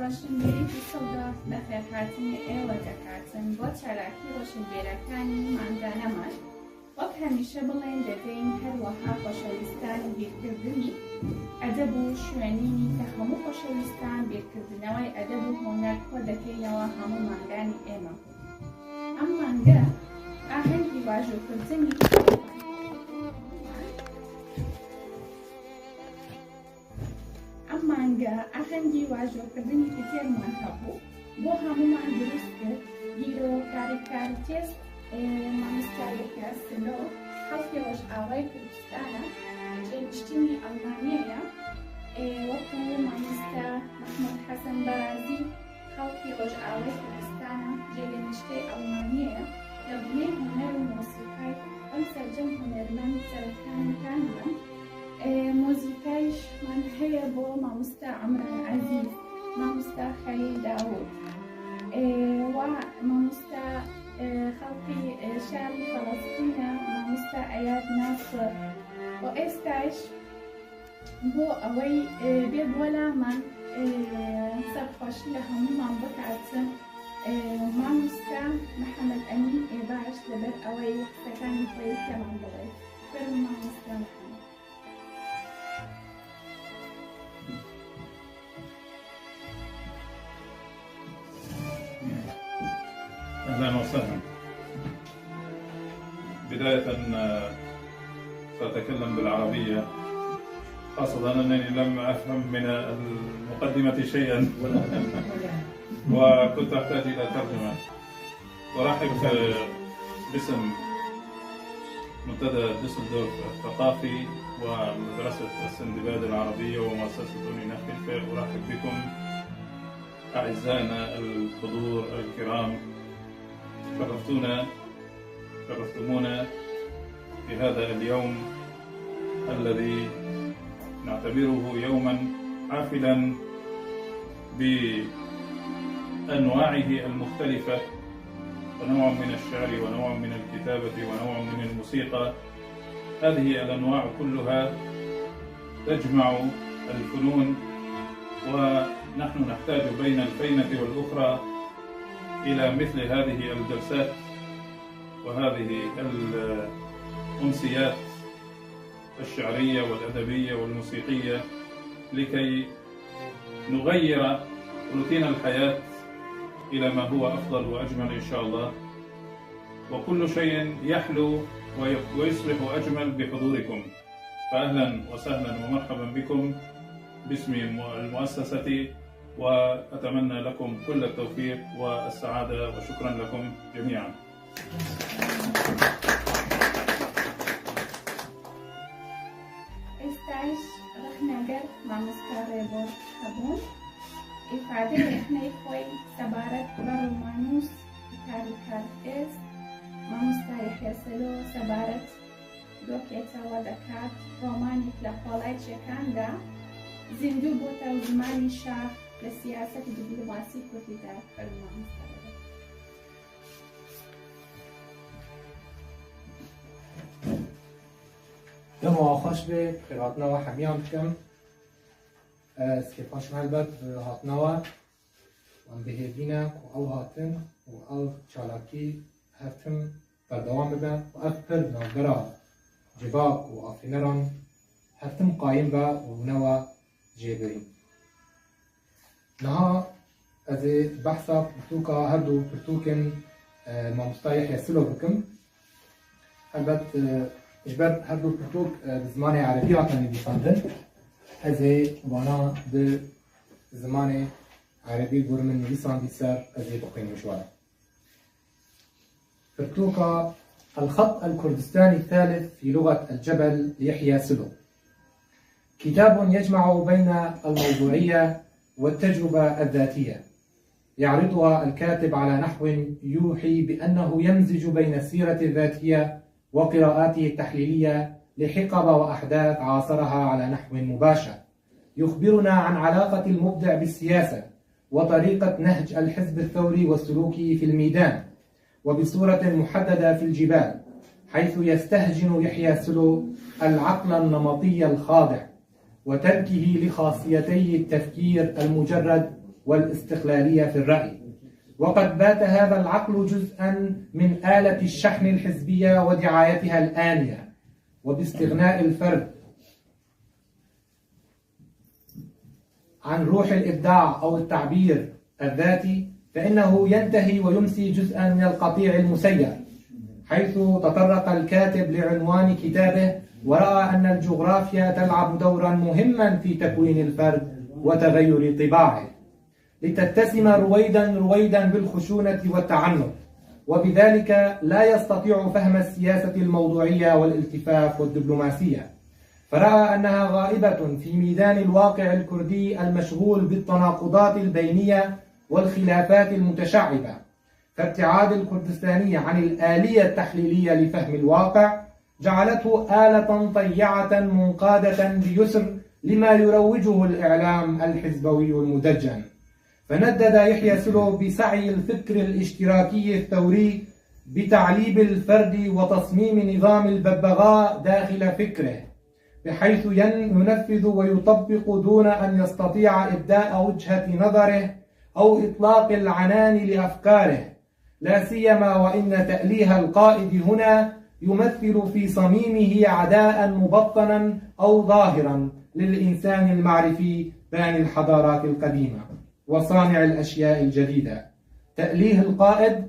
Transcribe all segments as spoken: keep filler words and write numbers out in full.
ڕۆشنبیری سەدا بەخێرهاتنی ئێوە دەکاتن بۆ چالاکی ڕۆشنبیرەکانی مانگانەمان. وەک هەمیشە بڵێن دەدەین هەروەها خۆشەویستانی بیرکردنی ئەدەب و شوێنینی کە هەموو خۆشەویستان بیرکردنەوەی ئەدەب و هونەر کۆ دەکەینەوە هەموو مانگانی ئێمە. ئەم مانگە ئاهەنگی واژۆکردنی ئەم مانگە ئاهەنگی واژۆکردنی پتێرمان هەبوو، بۆ هەموومان دروست کرد. گیرۆ کاریکارتێس، ئێ، مامۆستا یەحیا سلۆ، خەڵکی ڕۆژئاوای کوردستانە، جێنشتنی ئەڵمانیەیە. ئێ، وەکو مامۆستا مەحموود حەسەن بەرازی، خەڵکی ڕۆژئاوای کوردستانە، جێگەنشتەی ئەڵمانیەیە. لە بنەی هونەر و مۆسیقای بەم سەرجەم هونەرمەند سەرەکانەکانمان. ئێ، مۆزیکایشمان هەیە بۆ مامۆستا عەمران عەزیز، مامۆستا خەلیل داوود، ئێ، و مامۆستا، ئێ، خەڵکی، ئێ، شاری فەڵەستینە، مامۆستا ئەیاد ناسر. و ئێستایش بۆ ئەوەی، ئێ، بێ بۆ لامان، ئێ، سەرخۆشی لە هەموومان بکاتن، ئێ، مامۆستا محەممەد ئەمین ئێباش لەبەر ئەوەی قسەکانی خۆی پێمان بڵێ. فەرموو مامۆستا محەممەد. أهلًا وسهلًا. بداية، آه، سأتكلم بالعربية، خاصة أنني لم أفهم من المقدمة شيئًا، وكنت أحتاج إلى ترجمة. أرحب باسم منتدى دوسلدورف الثقافي ومدرسة السندباد العربية ومؤسسة أوني نخيل. أرحب بكم أعزائنا الحضور الكرام، شرفتونا، شرفتمونا في هذا اليوم الذي نعتبره يوما حافلا بأنواعه المختلفة، ونوع من الشعر، ونوع من الكتابة، ونوع من الموسيقى. هذه الأنواع كلها تجمع الفنون، ونحن نحتاج بين الفينة والأخرى إلى مثل هذه الجلسات وهذه الأمسيات الشعرية والأدبية والموسيقية لكي نغير روتين الحياة إلى ما هو أفضل وأجمل إن شاء الله، وكل شيء يحلو وي-، ويصبح أجمل بحضوركم. فأهلًا وسهلًا ومرحبا بكم باسم المؤسسة، وأتمنى لكم كل التوفيق والسعادة، وشكرًا لكم جميعًا. ئێستایش ڕەخنەگەر مامۆستا ڕێبۆر هەبوون، ئیفادەی ڕەخنەی خۆی سەبارەت بە ڕۆمانووس کاریکارتێس مامۆستا یەحیا سەلۆ سەبارەت دۆکێتەوە دەکات، ڕۆمانێک لە قۆڵای چێکاندا زیندوو بۆتە و زمانی شاخ لە سیاسەت و دیبلۆماسی کوردیدا. فەرموو مامۆستا ڕێبۆر. دەمەوە خۆش بێ، خێراتنەوە هەمیان بکەم. ئە، سپێ خۆشم هەلبەت هاتنەوە. Em bi hêvî ne ku ew hatin û ew çalakî her tim berdewam bibe û ev pir navbera civak û afirîneran her tim qayim be û newe jêbirîn. Niha ez ê behsa pirtûka her du pirtûkên, e, mamosta Yehya Silo bikim. Helbet, e, ji ber her du pirtûk, e, bi zimanê erebî hatine nivîsandin, ez ê wana bi zimanê erebî ku min nivîsandî ser ez ê bixwînim ji we re. Pirtûka الخط الكردستاني الثالث في لغة الجبل ليحيى سلو. كتاب يجمع بين الموضوعية والتجربة الذاتية. يعرضها الكاتب على نحو يوحي بأنه يمزج بين السيرة الذاتية وقراءاته التحليلية لحقب وأحداث عاصرها على نحو مباشر. يخبرنا عن علاقة المبدع بالسياسة وطريقة نهج الحزب الثوري والسلوكي في الميدان، وبصورة محددة في الجبال، حيث يستهجن يحيى سلو العقل النمطي الخاضع، وتركه لخاصيتي التفكير المجرد والاستقلالية في الرأي، وقد بات هذا العقل جزءا من آلة الشحن الحزبية ودعايتها الآنية، وباستغناء الفرد عن روح الإبداع أو التعبير الذاتي، فإنه ينتهي ويمسي جزءا من القطيع المسير، حيث تطرق الكاتب لعنوان كتابه ورأى أن الجغرافيا تلعب دورا مهما في تكوين الفرد وتغير طباعه، لتتسم رويدا رويدا بالخشونة والتعنت، وبذلك لا يستطيع فهم السياسة الموضوعية والالتفاف والدبلوماسية. فرأى أنها غائبة في ميدان الواقع الكردي المشغول بالتناقضات البينية والخلافات المتشعبة، فابتعاد الكردستاني عن الآلية التحليلية لفهم الواقع جعلته آلة طيعة منقادة بيسر لما يروجه الإعلام الحزبوي المدجن. فندد يحيى سلو بسعي الفكر الاشتراكي الثوري بتعليب الفرد وتصميم نظام الببغاء داخل فكره، بحيث ين-، ينفذ ويطبق دون أن يستطيع إبداء وجهة نظره أو إطلاق العنان لأفكاره، لا سيما وإن تأليه القائد هنا يمثل في صميمه عداء مبطنا أو ظاهرا للإنسان المعرفي باني الحضارات القديمة وصانع الأشياء الجديدة. تأليه القائد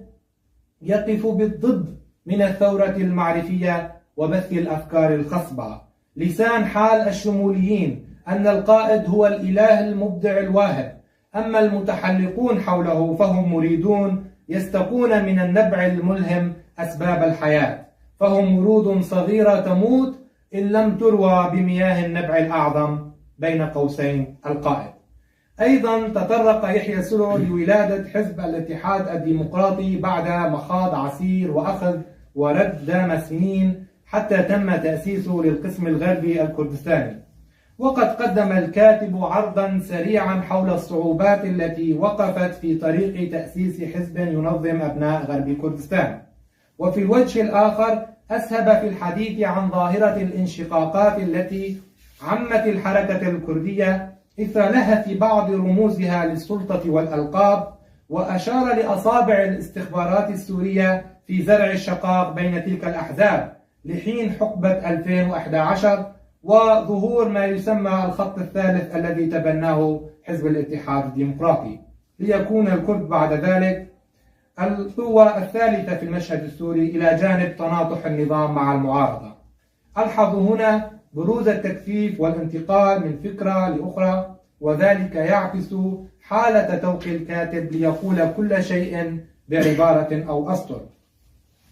يقف بالضد من الثورة المعرفية وبث الأفكار الخصبة. لسان حال الشموليين أن القائد هو الإله المبدع الواهب، أما المتحلقون حوله فهم مريدون يستقون من النبع الملهم أسباب الحياة، فهم ورود صغيرة تموت إن لم تروى بمياه النبع الأعظم، بين قوسين، القائد. أيضا تطرق يحيى سلو لولادة حزب الاتحاد الديمقراطي بعد مخاض عسير وأخذ ورد دام سنين حتى تم تأسيسه للقسم الغربي الكردستاني. وقد قدم الكاتب عرضا سريعا حول الصعوبات التي وقفت في طريق تأسيس حزب ينظم أبناء غرب كردستان. وفي الوجه الآخر أسهب في الحديث عن ظاهرة الانشقاقات التي عمت الحركة الكردية إثر لهث بعض رموزها للسلطة والألقاب، وأشار لأصابع الاستخبارات السورية في زرع الشقاق بين تلك الأحزاب لحين حقبة ألفين وأحد عشر وظهور ما يسمى الخط الثالث الذي تبناه حزب الاتحاد الديمقراطي، ليكون الكرد بعد ذلك القوة الثالثة في المشهد السوري إلى جانب تناطح النظام مع المعارضة. ألحظ هنا بروز التكثيف والانتقال من فكرة لأخرى، وذلك يعكس حالة توقي الكاتب ليقول كل شيء بعبارة أو أسطر،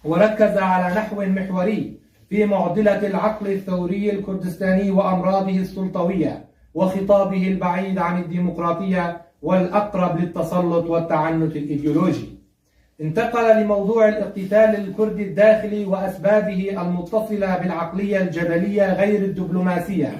وركز على نحو محوري في معضلة العقل الثوري الكردستاني وأمراضه السلطوية وخطابه البعيد عن الديمقراطية والأقرب للتسلط والتعنت الإيديولوجي. انتقل لموضوع الاقتتال الكردي الداخلي وأسبابه المتصلة بالعقلية الجبلية غير الدبلوماسية،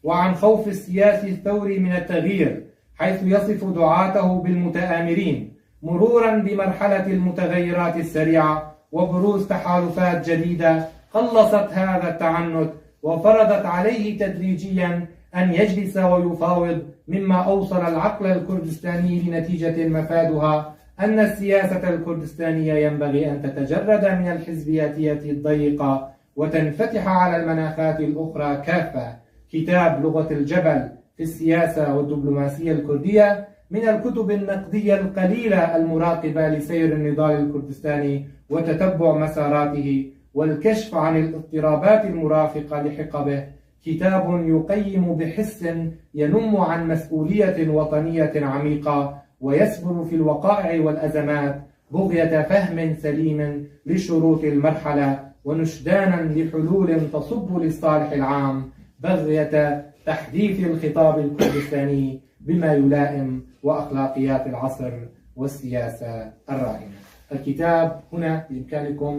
وعن خوف السياسي الثوري من التغيير، حيث يصف دعاته بالمتآمرين، مرورا بمرحلة المتغيرات السريعة وبروز تحالفات جديدة قلصت هذا التعنت وفرضت عليه تدريجيا أن يجلس ويفاوض، مما أوصل العقل الكردستاني لنتيجة مفادها أن السياسة الكردستانية ينبغي أن تتجرد من الحزبياتية الضيقة وتنفتح على المناخات الأخرى كافة. كتاب لغة الجبل في السياسة والدبلوماسية الكردية من الكتب النقدية القليلة المراقبة لسير النضال الكردستاني وتتبع مساراته والكشف عن الاضطرابات المرافقة لحقبه، كتاب يقيم بحس ينم عن مسؤولية وطنية عميقة ويسبر في الوقائع والأزمات بغية فهم سليم لشروط المرحلة ونشدانا لحلول تصب للصالح العام بغية تحديث الخطاب الكردستاني بما يلائم وأخلاقيات العصر والسياسة الراهنة. الكتاب هنا بإمكانكم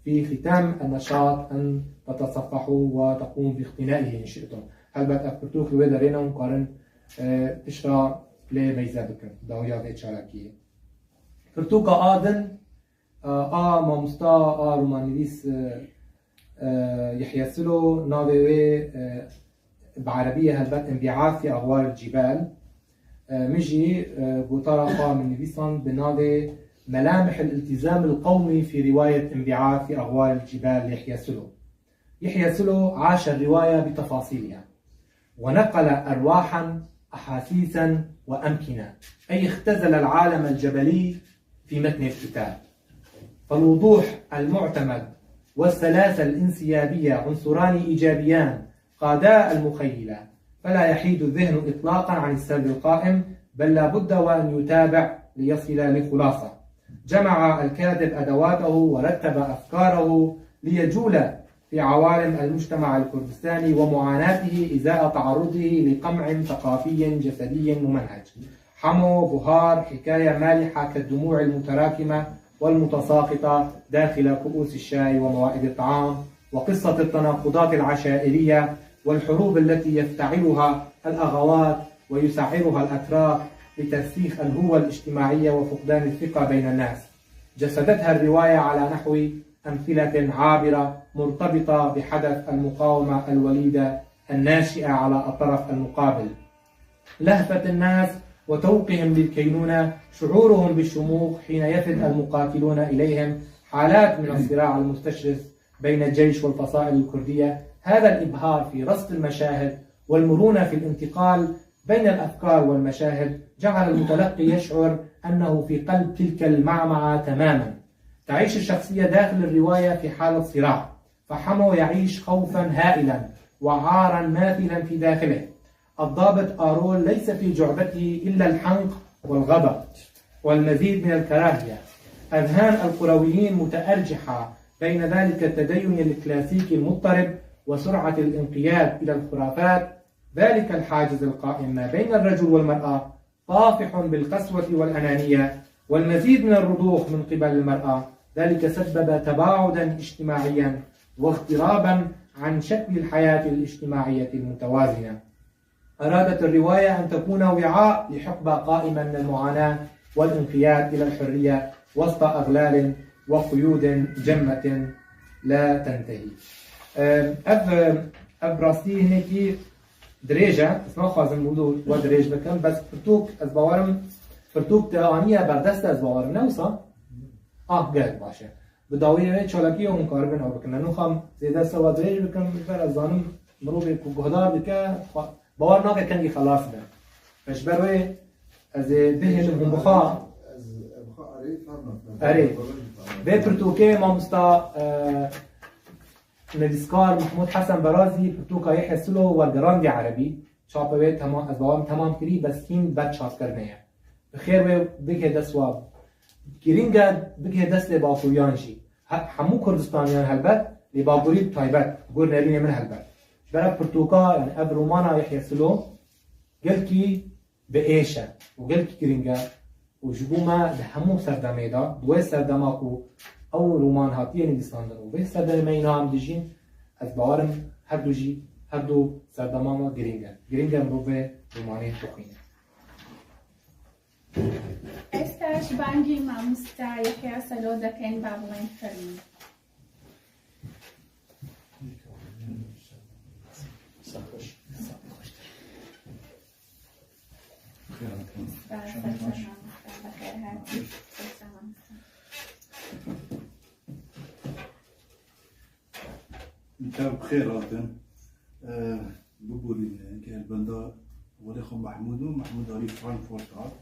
في ختام النشاط أن تتصفحوا وتقوموا باقتنائه إن شئتم. Helbet ev pirtûk li wê derê ne hûn karin, e, tişta lê meyze bikin, dawiya vê çalakiyê. Pirtûka a din, e, a mamosta, a romannivîs, e, e, Yehya Silo, navê wê, e, bi erebî ye helbet, Înbiath fi Agwar el Cîbal. Min jî, e, gotara xwe min nivîsand bi navê ملامح الالتزام القومي في رواية انبعاث في أغوار الجبال ليحيى سلو. يحيى سلو عاش الرواية بتفاصيلها، ونقل أرواحا، أحاسيسا، وأمكنة، أي اختزل العالم الجبلي في متن الكتاب. فالوضوح المعتمد والسلاسة الانسيابية عنصران إيجابيان قادا المخيلة، فلا يحيد الذهن إطلاقا عن السرد القائم، بل لا بد وأن يتابع ليصل لخلاصة. جمع الكاتب أدواته ورتب أفكاره ليجول في عوالم المجتمع الكردستاني ومعاناته إزاء تعرضه لقمع ثقافي جسدي ممنهج. حمو بهار حكاية مالحة كالدموع المتراكمة والمتساقطة داخل كؤوس الشاي وموائد الطعام، وقصة التناقضات العشائرية والحروب التي يفتعلها الأغوات ويسعرها الأتراك لترسيخ الهوة الاجتماعية وفقدان الثقة بين الناس. جسدتها الرواية على نحو أمثلة عابرة مرتبطة بحدث المقاومة الوليدة الناشئة على الطرف المقابل. لهفة الناس وتوقهم للكينونة، شعورهم بالشموخ حين يفد المقاتلون إليهم، حالات من الصراع المستشرس بين الجيش والفصائل الكردية. هذا الإبهار في رصد المشاهد والمرونة في الانتقال بين الأفكار والمشاهد جعل المتلقي يشعر أنه في قلب تلك المعمعة تماما. تعيش الشخصية داخل الرواية في حالة صراع، فحمو يعيش خوفا هائلا وعارا ماثلا في داخله. الضابط آرول ليس في جعبته إلا الحنق والغضب والمزيد من الكراهية. أذهان القرويين متأرجحة بين ذلك التدين الكلاسيكي المضطرب وسرعة الانقياد إلى الخرافات، ذلك الحاجز القائم ما بين الرجل والمرأة طافح بالقسوة والأنانية والمزيد من الرضوخ من قبل المرأة، ذلك سبب تباعدا اجتماعيا واغترابا عن شكل الحياة الاجتماعية المتوازنة. أرادت الرواية أن تكون وعاء لحقبة قائمة من المعاناة والانقياد إلى الحرية وسط أغلال وقيود جمة لا تنتهي. Ev, ev rastî hinekî dirêj e, ez naxwazim wilo we dirêj bikim, bes pirtûk, ez bawerim pirtûk te aniye berdest, ez bawerim, ne wisa? Ah, gelek baş e. Bi dawiyê wê çalakiyê hûn karibin ew bikin. Nûxam zêde sewa dirêj bikim, ji ber ez zanim mirovê ku guhdar dike, xwe, bawer nake kengî xelas be. Ji ber wê ez ê bihêlim hûn bi xwe. Ez, ez bi xwe erê, ferna, ferna. Erê. Vê pirtûkê mamosta, e, nivîskar Mehmûd Hesen Berazî pirtûka Yehya Silo wergerandiye erebî. Çapa wê tema-, ez bawerim temam kirî, bes hîn ber çapkirinê ye. Bi xêr wê bigihê dest wa. Girîng e bigihê dest lê Bakuriyan jî. He-, hemû Kurdistaniyan helbet, lê Bakurî bi taybet, gor nerînê min helbet. Ji ber ev pirtûka, yani ev romana Yehya Silo, gelkî bi êş e û gelkî girîng e û ji bo me di hemû serdemê de, di wê serdema ku ew roman hatiye nivîsandin û vê serdemê me îna em dijîn, ez bawerim her du jî, her du serdema me girîng e. Girîng e mirov vê romanê bixwîne. ئێستاش بانگی مامۆستا یەحیا سەلۆ دەکەین، با بڵێن فەرموو. سپاس، سەرچاوە مامۆستا، بەخێر هاتی. Te bi xêr hatin. Eh, biborîne, ke li benda welê xwe Mehmûd û Mehmûd Arîf Frankfurt hat.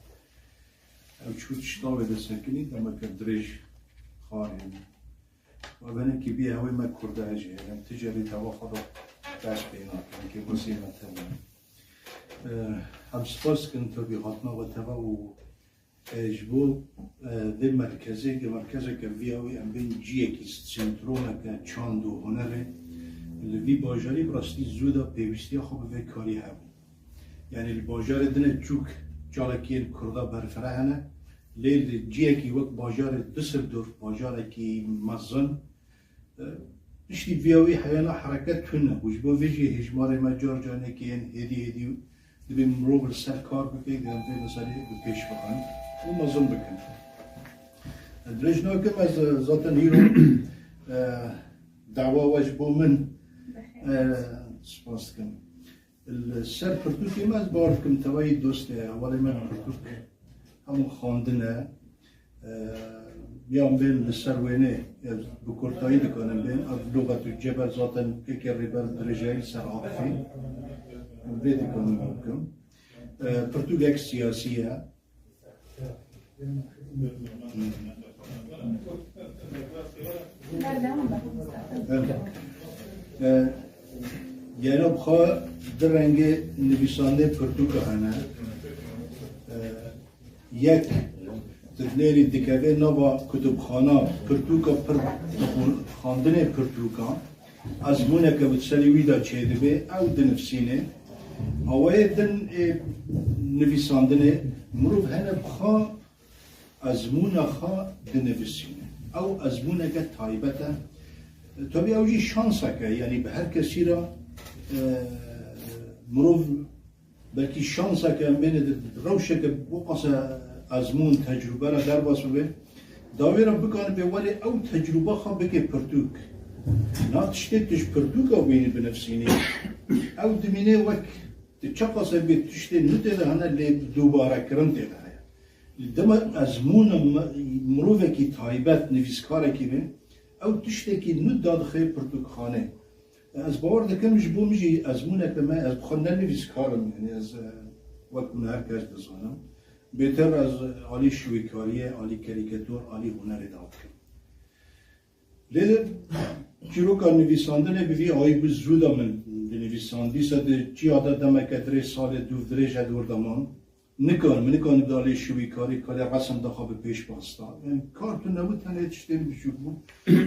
Ew çû tişta wê de sekinî, demeke dirêj xwarê. Û ev hinekî bî hewê me Kurda jî heye. Em ti carî teva xwe de dest pê nakin, ke wesê me teva. Eh, em spas dikin tabî hatina we teva û E, ji bo, e, vê merkezê, ke merkezeke vî ya wî em bên ciyekî, sentromeke çand û hunerê, li vî bajarî bi rastî zû de pêwîstiya xwe bi vê karî hebû. Yanî li bajarê din e çûk çalakiyên Kurda berfireh hene, lê li ciyekî wek bajarê Düsseldorf, bajarekî mezin, Piştî vîya wî heyana hereket tune bû. Ji bo vê jî hêjmarê me car carekê yên hêdî hêdî dibê mirov li ser kar bike, em vê meseleyê bi pêş bixin û mezin bikin. Dirêj nakim ez, zaten îro, e, dawa we ji bo min, e, spas dikim. Li ser pirtûkê me ez bawer dikim tevayî dostê hevalê me pirtûk hemû xwendine. Yan bên li ser wênê ez bi kurtayî dikanim bên. Ev luxet û cebe zaten êkê rêber dirêjayî li ser axifî. Vê dikanim bikim. Pirtûkek siyasî ye. Gelo bi xwe du rengê nivîsandê pirtûka hene. Yek di nêrî dikeve nava kutubxana, pirtûka pir xwendinê pirtûka, ezmûneke bi serî wî de çêdibe, ew dinivîsîne. Awayê din ê nivîsandinê mirov hene bi xwe ezmûna xwe dinivîsîne. Ew ezmûneke taybet e. Tabî ew jî şansek e, yanî bi her kesî re, e, mirov belkî şanseke em bêne di rewşeke bo qasa ezmûn, tecrûbe re derbas bibe. Dawê re bikanibe were ew tecrûba xwe bike pirtûk. Na tiştê tu ji pirtûka wînî binivîsînî, ew dimîne wek tu çiqas e bê tiştê nû tê de hene lê dubarekirin tê de heye. Li dema ezmûna me-, mirovekî taybet, nivîskarekî be, ew tiştekî nû dadixe pirtûkxanê. Ez bawer dikim ji bo min jî ezmûneke me, ez bi xwe ne nivîskar im, yanî ez, e, wek min her kes dizanim. Bêtir ez alî şiwêkariyê, alî karîkatur, alî hunerê de dikim. Lê çîroka nivîsandinê bi vî ayî bû zû de min dinivîsand. Dîsa di çiya de demeke dirêj, salê dûv dirêj e di wir de mam. Nikarim, nikarim di alî şiwêkarî, kalê resim de xwe bi pêş basta. Yanî kar tune bû, tenê tiştên biçûk bû.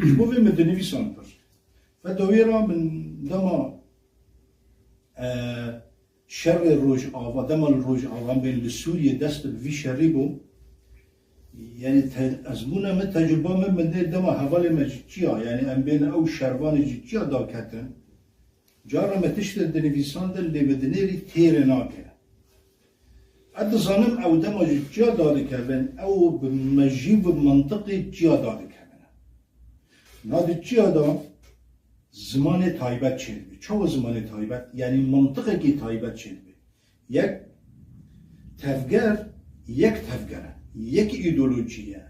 Ji bo vê min dinivîsand pir. Ve dawî ra min dema, e, şerê Rojava, dema li Rojava em bên li Sûriyê dest bi vî şerî bû. Yanî te-, ezmûna min, tecrûba min, min dê dema hevalê me ji çiya, yanî em bên ew şervanê ji çiya daketin. Cara me tiştên dinivîsandin lê bi dinêrî têrê nake. Ez dizanim ew dema ji çiya dadikevin, ew bi mejî bi mintiqê çiya dadikevin. Na di çiya de zimanê taybet çêdibe. Çawa zimanê taybet? Yanî mintiqekî taybet çêdibe. Yek tevger, yek tevger e. Yek îdeolojî ye.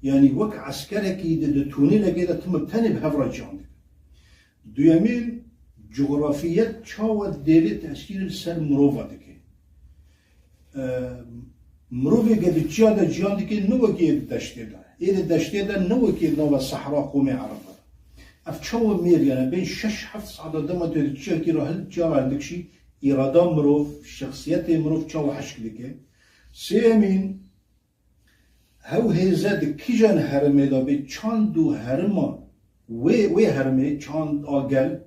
Yanî wek eskerekî di, di tunelekê de tim bi tenê bi hev re ciyan dike. Duyemîn, cografiyet çawa dêrê tesîrê li ser mirova dike. E, mirovê ke di çiya de ciyan dike, ne wekî ê di deştê de. Ê di deştê de ne wekî nava sehra qomê Ereba de. Ev çawa mêr, yanî bên şeş heft saeta dema tu di çiyakî re hil, çiya re hildikişî, îrada mirov, şexsiyetê mirov çawa hişk dike. Sêyemîn, hew hêze di kîjan herêmê de bê, çand û herêma wê, wê herêmê, çand a gel,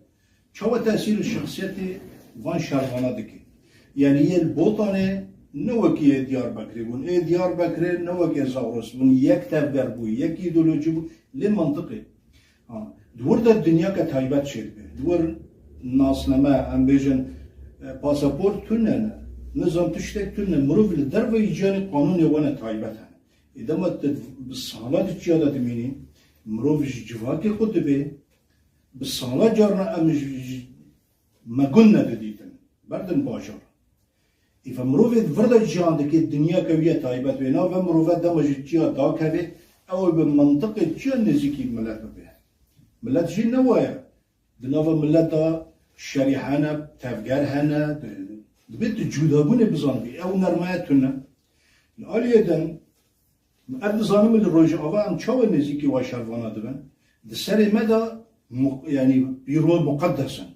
çawa tesîr li şexsiyetê van şervana dike? Yanî yê li Botanê ne wekî yê Diyarbekirê bûn. Ê Diyarbekirê ne wekî Zagros bûn. Yek tevger bû, yek îdeolojî bû. Lê mintiqê. Ha, di wir de dinyake taybet çêdibe. Di wir nasname, em bêjin, e, pasaport tune ne. Nizam tiştek tune. Mirov li derveyî ciyanê qanûnê wan e taybet hene. Ê dema tu bi sala di çiya de dimînî, mirov ji civakê xwe dibe, bi sala carna em ji, ji, me gun nedidîtin. Berdin bajar. Îfa mirovê di vir de ciyan dike, dinyake wî ye taybet wê. Nave mirove dema ji çiya dakeve, ew ê bi mintiqê çiya nêzîkî milet bibe. Milet jî ne waye. Di nava milet de şerî hene, tevger hene, di-, dibê tu cudabûnê bizanibî. Ew nermaya tune. Li aliyê din, Ev dizanim li Rojava em çawa nêzîkî wa şervana dibin? Di serê me de mu-, yanî îro muqeddes in.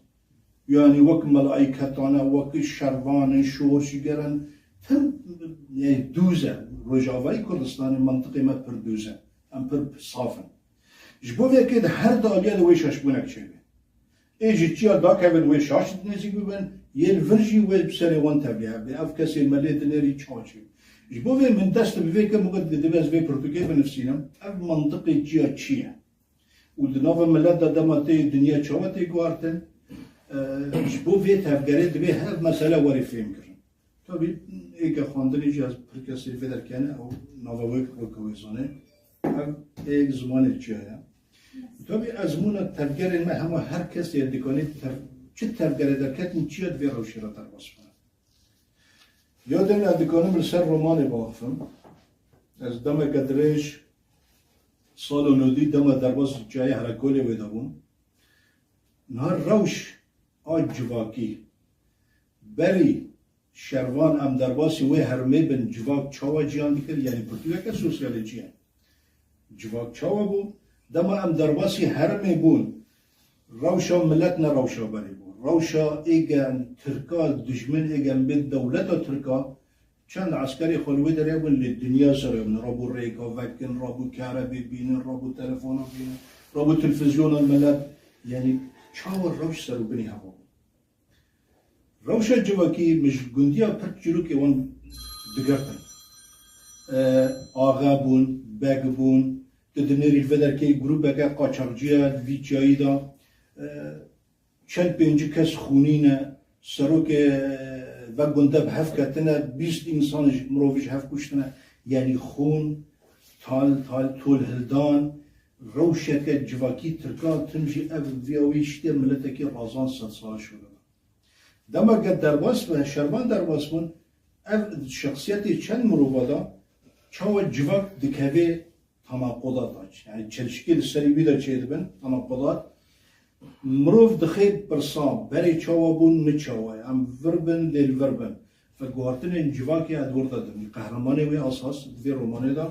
Yanî wek melaîketan e, wek şervan in, şorşîger in. Tim, yanî dûz e. Rojavayî Kurdistanê, mentiqê me pir dûz e. Em pir saf in. Ji bo vê yekê di her du aliya de wê şaşbûnek çêbe. Ê ji çiya dakevin wê şaş nêzîk bibin, yê li vir jî wê bi serê wan tevlihev bê. Ev kesê me lê dinêrî çawa çi? Ji bo vê min dest bi vê kem û divê ez vê pirtûkê binivîsînim. Ev mantiqê çiya çi ye? Û di nava milet de dema tê dinya çawa tê guhartin? E, ji bo vê tevgerê divê her mesele were fêhmkirin. Tabî êke xwendinê jî ez pir kesê vê derkene, ew nava wê weke wê zane. Ev ê zimanê çiya ye. Tabî ezmûna tevgerên me hema her kesê dikanê tev-, çi tevgerê derketin, çiya di vê rewşê re derbas bûne. Ya din ez dikarim li ser romanê biaxifim. Ez demeke dirêj, sal û nodî dema derbas çiyayê Herekolê wê de bûm. Niha rewş a civakî, berî şervan em derbasî wê hermê bin, civak çawa ciyan dikir, yanî pirtûkeke sosyalî çi ye? Civak çawa bû? Dema em derbasî hermê bûn, rewşa milet ne rewşa berê bû. Rewşa êgen tirka, dijmin êgen bê dewleta tirka, çend eskerê xwe li wê derê bûn, lê dinya ser bûn. Rabû rêka vekin, rabû kerebê bînin, rabû telefona bînin, rabû televîzyona milet. Yanî çawa rewş ser û binî heva bû? Rewşa civakî, min ji gundiya pir çîrokê wan digirtin. E, axe bûn, beg bûn, tu dinêrî li vê derkê grûpeke qaçaxciya li vî çiyayî de, e, çend pêncî kes xûnî ne, serokê, e, ve gunde bi hev ketine, bîst însan ji mirovî ji hev kuştine, yanî xûn, tal, tal, tol hildan, rewşeke civakî tirka tim jî ev viya wî şitê miletekî razan sedsala şûre. Demeke derbas be, şervan derbas bûn, ev şexsiyetê çend mirova de çawa civak dikeve tenaqudat de. Yani çelişkî li serî wî de çêdibin, tenaqudat. Mirov dixê pirsa, berê çawa bûn, ne çawa ye. Em vir bin, lê li vir bin. Veguhartinên civakê ez wir de dibînim. Qehremanê wê esas di vê romanê de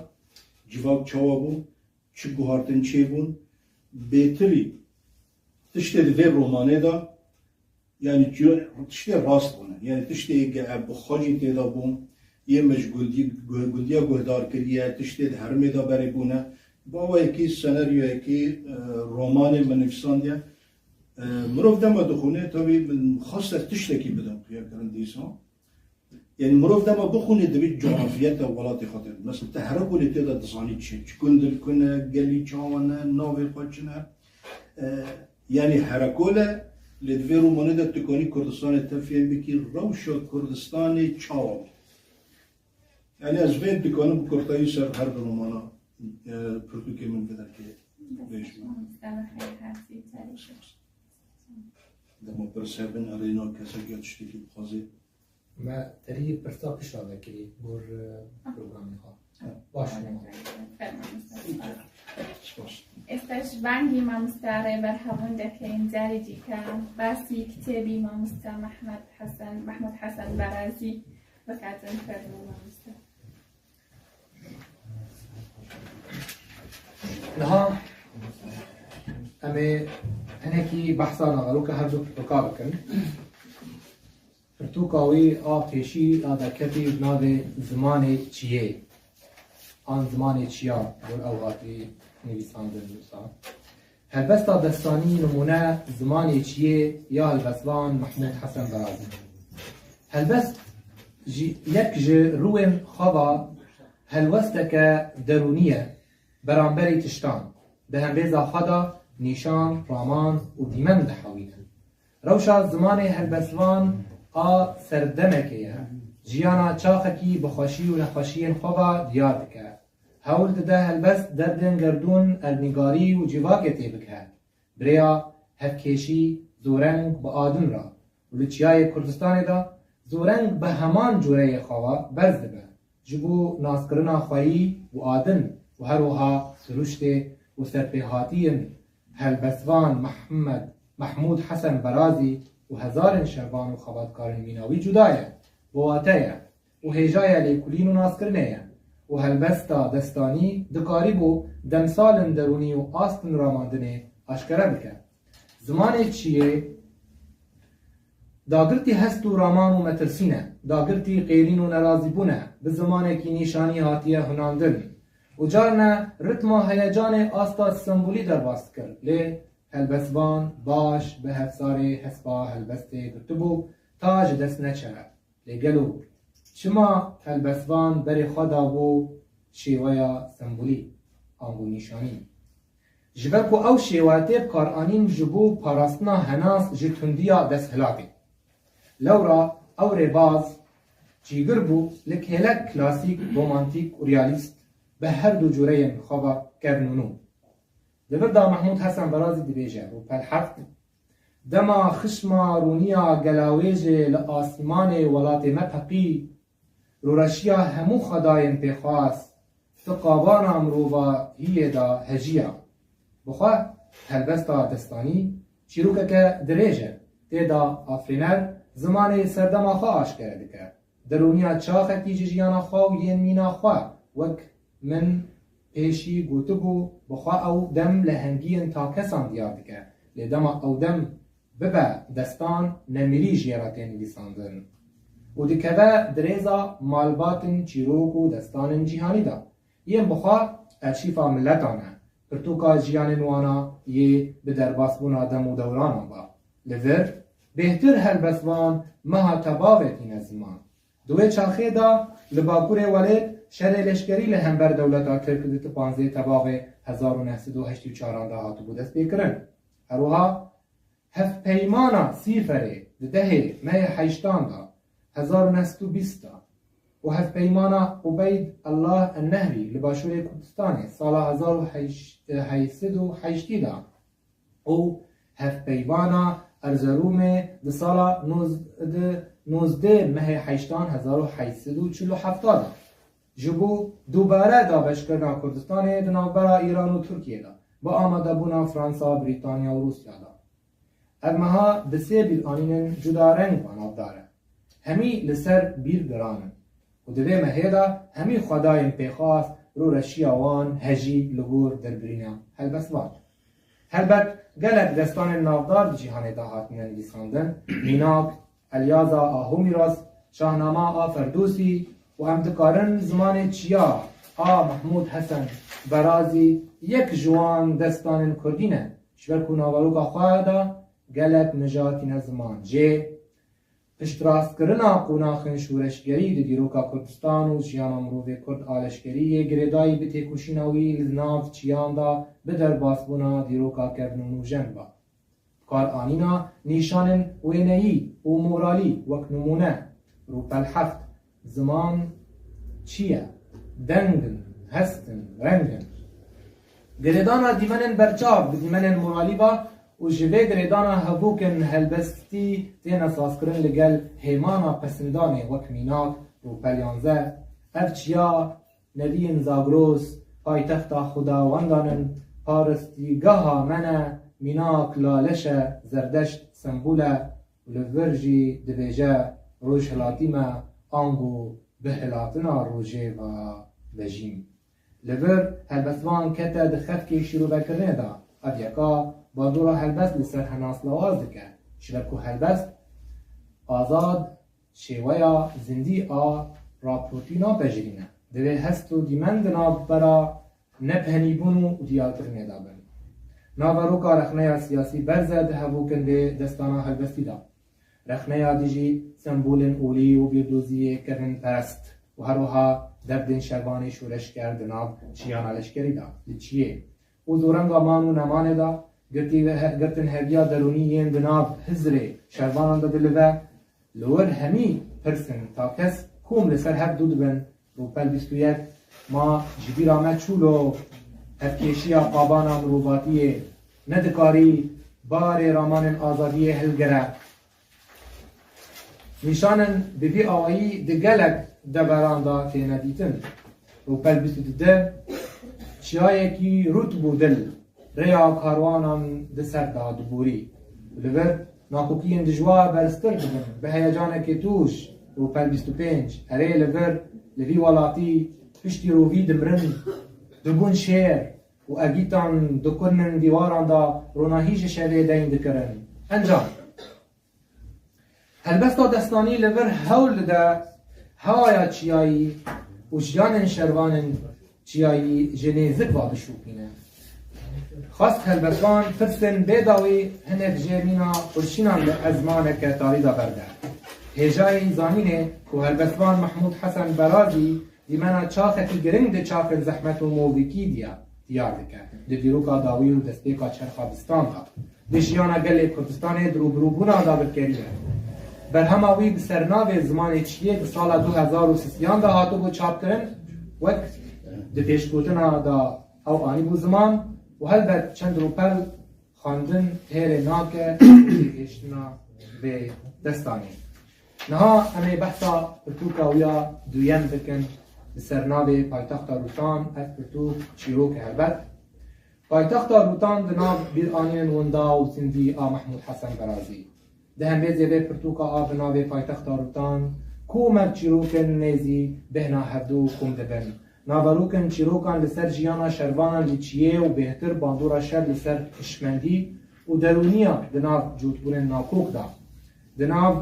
civak çawa bû, çi guhartin çêbûn. Bêtirî tiştê di vê romanê de, yanî ci-, tiştê rast bûne. Yanî tiştê ge ev bi xwe jî tê de bûn, yê min ji gundî-, gu-, gundiya guhdar kiriye, tiştê di hermê de berê bûne. Bi awayekî senaryoyekî, e, romanê min nivîsandiye. E, mirov dema dixwîne, tabî min xwest ez tiştekî bidim xuyakirin dîsa. Yanî mirov dema bixwîne, divê cografiyeta welatê xwe tê. Mesela te Herekolê tê de dizanî çi, çi gund li ku ne, gelî çawa ne, navê xwe çi ne. E, yanî Herekol e, lê di vê romanê de tu kanî Kurdistanê te fêm bikî, rewşa Kurdistanê çawa bû. Yanî ez vê dikanim bi kurtayî ser her du romana, e, pirtûkê min vê derkê bêjim. Dema pirs hebin, erê na kesek ya tiştekî bixwazê. Me terî pirsa pişta vekirî gor, e, programê xwe. Baş. Spas. ئێستا ژبانگی مامۆستا ڕێبەر هەبوون دەکەین. جارێکی کە باسی کتێبی مامۆستا محمد حەسەن، محمود حەسەن بەرازی بکاتن. فەرموو مامۆستا. Niha em ê hinekî behsa naveroka her du pirtûka bikin. Pirtûka wî a pêşî a derketî bi navê Zimanê Çiyê an Zimanê Çiya, gor ew hatî nivîsandin wisa. Helbesta destanî nimûne Zimanê Çiyê ya helbestvan Mehmûd Hesen Berazî. Helbest jî yek ji rûyên xwe ve helwesteke derûnî ye beramberî tiştan, di hembêza xwe de nîşan, raman û dîmen dihewîne. Rewşa zimanê helbestvan a serdemekê ye. Jiyana çaxekî bi xweşî û nexweşiyên xwe ve diyar dike. Hewl dide helbest derdên gerdûn, erdnîgarî û civakê tê bike. Bi rêya hevkêşî, zoreng bi adin re û li çiyayê Kurdistanê de zoreng bi heman cureyê xwe ve berz dibe. Ji bo naskirina xweyî û adin û her wiha siruştê û serpêhatiyên helbestvan Mehmed, Mehmûd Hesen Berazî û hezarên şervan û xebatkarên mîna wî cuda ye, bi wate ye û hêjaya lêkolîn û naskirinê ye û helbesta destanî dikarîbû demsalên derûnî û astên ramandinê aşkere bike. Zimanê çiyê dagirtî hest û raman û metirsîn e, dagirtî qêrîn û nerazîbûn e, bi zimanekî nîşanî hatiye hunandin û carne ritma heyecanê asta sembolî derbas dikir, lê helbestvan baş bi hevsarê hespa helbestê girtibû ta ji dest neçe. Lê gelo çima helbestvan berê xwe dabû şêweya sembolî, ango nîşanî? Ji ber ku ew şêwe tê bikaranîn ji bo parastina henas ji tundiya desthilatê. Lewra ew rêbaz cîgir bû li kêlek klasîk, romantîk û realîst bi her du cureyên xwe ve kevn û nû. Di vir de Mehmûd Hesen Berazî dibêje û pelheft, Dema xişma rûniya gelawêjê li asîmanê welatê me peqî, rûreşiya hemû xwedayên pêxwas, ti qabana mirovahiyê de hejiya. Bi xwe helbesta destanî çîrokeke dirêj e. Tê de afirîner zimanê serdema xwe aşkere dike. Derûniya çaxekî ji jiyana xwe û yên mîna xwe, wek min pêşî gotibû, bi xwe ew dem lehengiyên takesan diyar dike. Lê dema ew dem bibe destan, nemirî jê re tê nivîsandin û dikeve di rêza malbatên çîrok û destanên cîhanî de, yên bi xwe erşîfa miletan e, pirtûka jiyanên wana yê bi derbasbûna dem û dewranan be. Li vir, bêhtir helbestvan meha tebavê tîne ziman. Di wê çaxê de li bakurê welêt şerê leşkerî li hember dewleta Tirk di panzdeh tebavê hezar û neh sed û heştê û çaran de hatibû destpêkirin. Her wiha hevpeymana Sîferê di dehê mehê heştan de, hezar û neh sed û bîst de, û hevpeymana Ubeyd Allah Ennehrî li başûrê Kurdistanê sala hezar û heşt sed û heştê de û hevpeymana Erzerûmê di sala noz-, di nozdeh mehê heştan hezar û heşt sed û çil û heft de, ji bo dubare dabeşkirina Kurdistanê di navbera Îran û Tirkiyê de, bi amadebûna Fransa, Brîtanya û Rûsya de. Ev meha di sê bîranînên cudareng ve navdar e. Hemî li ser bîr giran in û di vê mehê de hemî xwedayên pêxwas, rûreşiya wan hejî li gor derbirîna helbestvan. Helbet gelek destanên navdar di cîhanê de hatine nivîsandin, Mînak, Elyaza a Homîros, Şahnama a Ferdûsî û em dikarin zimanê çiya a Mehmûd Hesen Berazî yek ji wan destanên kurdî ne, ji ber ku naveroka xwe de gelek mija tîne ziman. Jê piştrastkirina qonaxên şoreşgerî di dîroka Kurdistan û jiyana mirovê Kurd a leşkerî yê girêdayî bi têkoşîna wî li nav çiyan de bi derbasbûna dîroka kevn û nûjen ve. Bi kar anîna nîşanên wêneyî û moralî, wek nimûne, rûpel heft, ziman çi ye? Deng in, hest in, reng in. Girêdana dîmenên berçav bi dîmenên moralî ve û ji vê girêdana hevokên helbestî têne sazkirin li gel hêmana pesindanê wek Mînak, rûpel yanzeh. Ev çiya neviyên Zagros, paytexta xudawendan in, paristîgeha me ne, Mînak laleş e, Zerdeşt sembûl e û li vir jî dibêje, Rojhilatî me, ango bi hilatina rojê ve vejîn. Li vir helbestvan kete di xefkê şîrovekirinê de. Ev yeka bandora helbest li ser henas lawaz dike, ji ber ku helbest azad şêweya zindî a raportî napejirîne. Divê hest û dîmen di navbera nepenîbûn û diyarkirinê de bin. Naveroka rexneya siyasî berz e di hevokên vê destana helbestî de. Rexneya dijî sembolên olî û bîrdoziyê kevinperest û her wiha derdên şervanê şoreşger di nav çiyana leşkerî de, di çiyê û zorenga man û nemanê de, girtî ve he-, girtin heviya derûnî yên di nav hizrê şervanan de dilive, li wir hemî pirsên takes kom li ser hev dû dibin, rûpel bîst û yek, ma ji bîra me çû lo, hevkêşiya qabana mirovatiyê nedikarî barê ramanên azadiyê hilgire. Nîşanên bi vî awayî di gelek deveran de têne dîtin. Rûpel bîst û du, çiyayekî rût bû dil, rêya karwanan di ser de diborî. Li vir nakokiyên dijwar berztir dibin, bi heyecanekê tûj, rûpel bîst û pênc, erê li vir, li vî welatî piştî rovî dimirin, dibûn şêr û egîtan di kurmên dîwaran de ronahî ji şevê deyn dikirin. Encam. Helbesta destanî li vir hewl dide hewaya çiyayî û jiyanên şervanên çiyayî ji nêzik ve bişopîne. Xwest helbestvan pirsên bê dawî hinek jê mîna qurşînan li ezmaneke tarî de berde. Hêjayî zanînê ku helbestvan Mehmûd Hesen Berazî dîmena çaxekî giring di çaxên zehmet û movîkî diya, diyar dike. Di dîroka dawî û destpêka çerxa distan de, di jiyana gelê Kurdistanê di rûbirûbûna dagirkerî ye. Berhema wî bi sernavê Zimanê Çiyê di sala du hezar û sisiyan de hatibû çapkirin, wek di pêşgotina de ew anîbû ziman û helbet çend rûpel Xwendin têrê nake, gihiştina vê destanê. Niha em ê behsa pirtûka wî ya duyem bikin li ser navê Paytexta Rûtan, ev pirtûk çîrok e helbet. Paytexta Rûtan di nav bîranînên winda û zindî a Mehmûd Hesen Berazî. Di hembêzê vê pirtûka a bi navê Paytexta Rûtan, ku me çîrokin nêzî bêhna hevdû kom dibin. Naverokên çîrokan li ser jiyana şervanan li çiyê û bêhtir bandora şer li ser hişmendî û derûniya di nav cotbûnên nakok de, di nav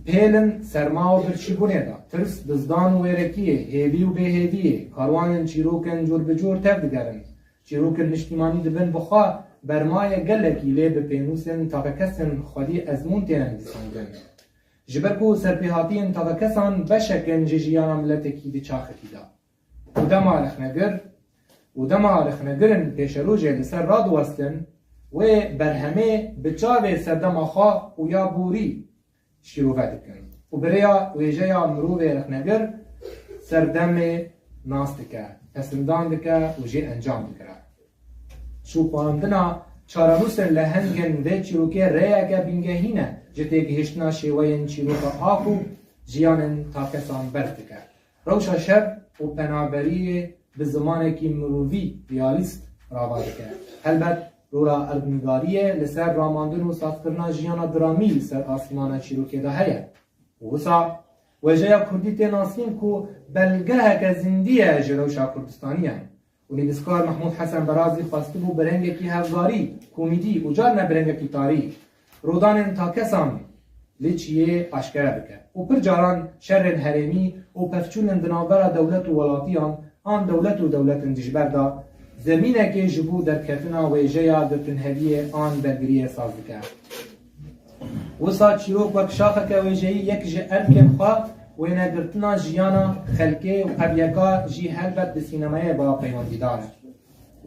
pêlin serma û birçîbûnê de, tirs, dizdan û wêrekiyê, hêvî û bêhêviyê, karwanên çîrokin cûr bi cûr tev digerin. Çîrokên niştîmanî dibin bi xwe bermayê gelekî, lê bi pênûsên takekesên xwedî ezmûn têne nivîsandin. Ji ber ku serpêhatiyên takekesan beşek in ji jiyana miletekî di çaxekî de. Û dema rexnegir, û dema rexnegirin pêşerojê li ser radiwestin, wê berhemê bi çavê serdema xwe û ya borî şîrove dikin û bi rêya wêjeya mirovê rexnegir serdemê nas dike, pesindan dike û jê encam digire. Şopandina çarenûsên lehengên vê çîrokê rêyeke bingehîn e ji têgihiştina şêweyên çîroka a ku jiyanên takesan berz dike. Rewşa şer û penaberiyê bi zimanekî mirovî, realîst, rava dike. Helbet, rola erdnîgariyê li ser ramandin û sazkirina jiyana dramî li ser asmana çîrokê de heye. Û wisa wêjeya kurdî tê nasîn ku belgeheke zindî ye ji rewşa Kurdistaniyan. Û nivîskar Mehmûd Hesen Berazî xwestibû bi rengekî hevgarî, komîdî û carna bi rengekî tarî, rodanên takesan li çiyê aşkere bike û pir caran şerên herêmî û pevçûnên di navbera dewlet û welatiyan an dewlet û dewletên dijber de zemînekê ji bo derketina wêjeya girtinheviyê an bergiriyê saz dike. Wisa çîrok wek şaxeke wêjeyî yek ji erkên xwe wênegirtina jiyana xelkê û ev yeka jî helbet bi sînemayê ba peywendîdar e.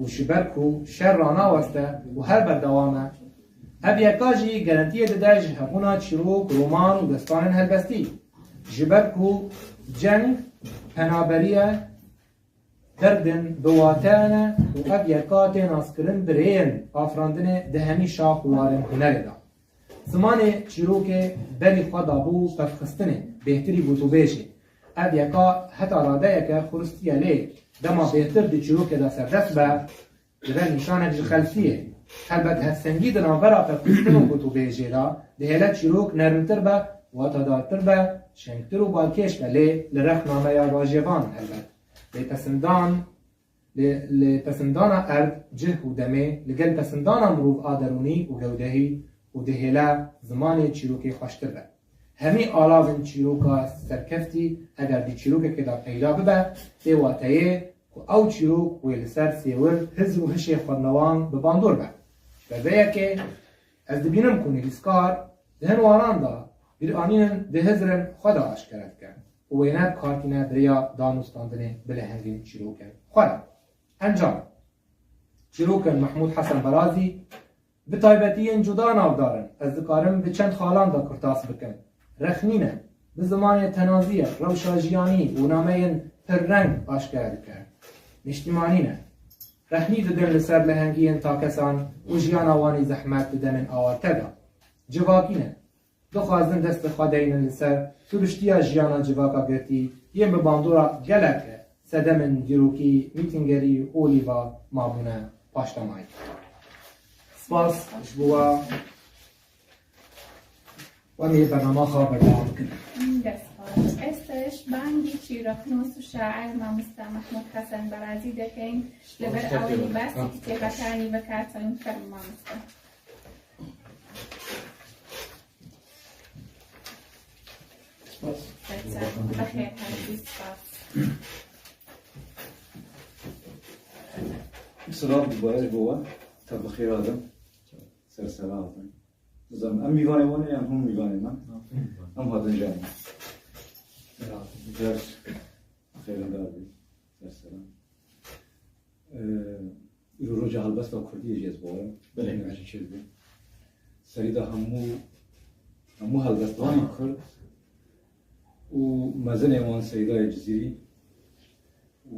Û ji ber ku şer ranaweste û her berdewam e, ev yeka jî gerentiyê dide ji hebûna çîrok, roman û destanên helbestî. Ji ber ku ceng, penaberiye, derdên bi wate ne û ev yeka tê naskirin bi rêyên afirandinê di hemî şax û warên hunerê de. Zimanê çîrokê berî xwe dabû pevxistinê, bêhtirî gotûbêjê. Ev yeka heta radeyeke xuristiye lê dema bêhtir di çîrokê de serdest be, dibe nîşanek ji xelfiyê. Helbet hevsengî di navbera pevxistin û gotûbêjê de dihêle çîrok nermtir be, watadartir be, şengtir û balkêş be lê li rex nameya bajêvan helbet. Lê pesindan, lê, lê pesindana erd, cih û demê li gel pesindana mirov a derûnî û gewdehî û dihêle zimanê çîrokê xweştir be. Hemî alavên çîroka serkeftî eger di çîrokekê de peyda bibe, tê wateyê ku ew çîrok wê li ser sêwir hizr û hişê xwendewan bi bandor be. Ji ber vê yekê ez dibînim ku nivîskar di hin waran de bîranînin di hizrên xwe de aşkere dike û wêne bi kar tîne bi rêya danûstandinê bi lehengên çîrokên xwe re. Encam. Çîrokên Mehmûd Hesen Berazî bi taybetiyên cuda navdar in. Ez dikarim bi çend xalan de kurtas bikim. Rexnî ne. Bi zimanê tenazî ye, rewşa jiyanî û nameyên pirreng aşkere dike. Niştimanî ne. Rexnî didin li ser lehengiyên takesan û jiyana wan î zehmet di demên awarte de. Civakî ne. Dixwazin destê xwe deynin li ser siruştiya jiyana civaka girtî yên bi bandora gelek sedemên dîrokî, mîtingerî û olîva mabûne paşdemayî. Spas ji bo we. Em ê bernama xwe berdewam bikin. Dest xweş. Ez te ji bangî çîroknûs û şair mamoste Mehmûd Hesen Berazî dekeyn, li ber ewê basî kitêbekî bikin. Fermo mamoste. Spas. Bexêr hatin, spas. Silav dibe ji bo we. Te bi xêr hatin. Ser sera hatin. Nizanim, em mîvanê wan ne yan hûn mîvanê me? Em hatin ji me. Ser xêrindar bî. Ser sera. Ee, îro roja helbesta kurdî ye jî ez bawerim. Belê. Belê. Ji çêdibe. Serî de hemû, hemû helbestvanên kurd û mezinê wan Seydayê Cizîrî û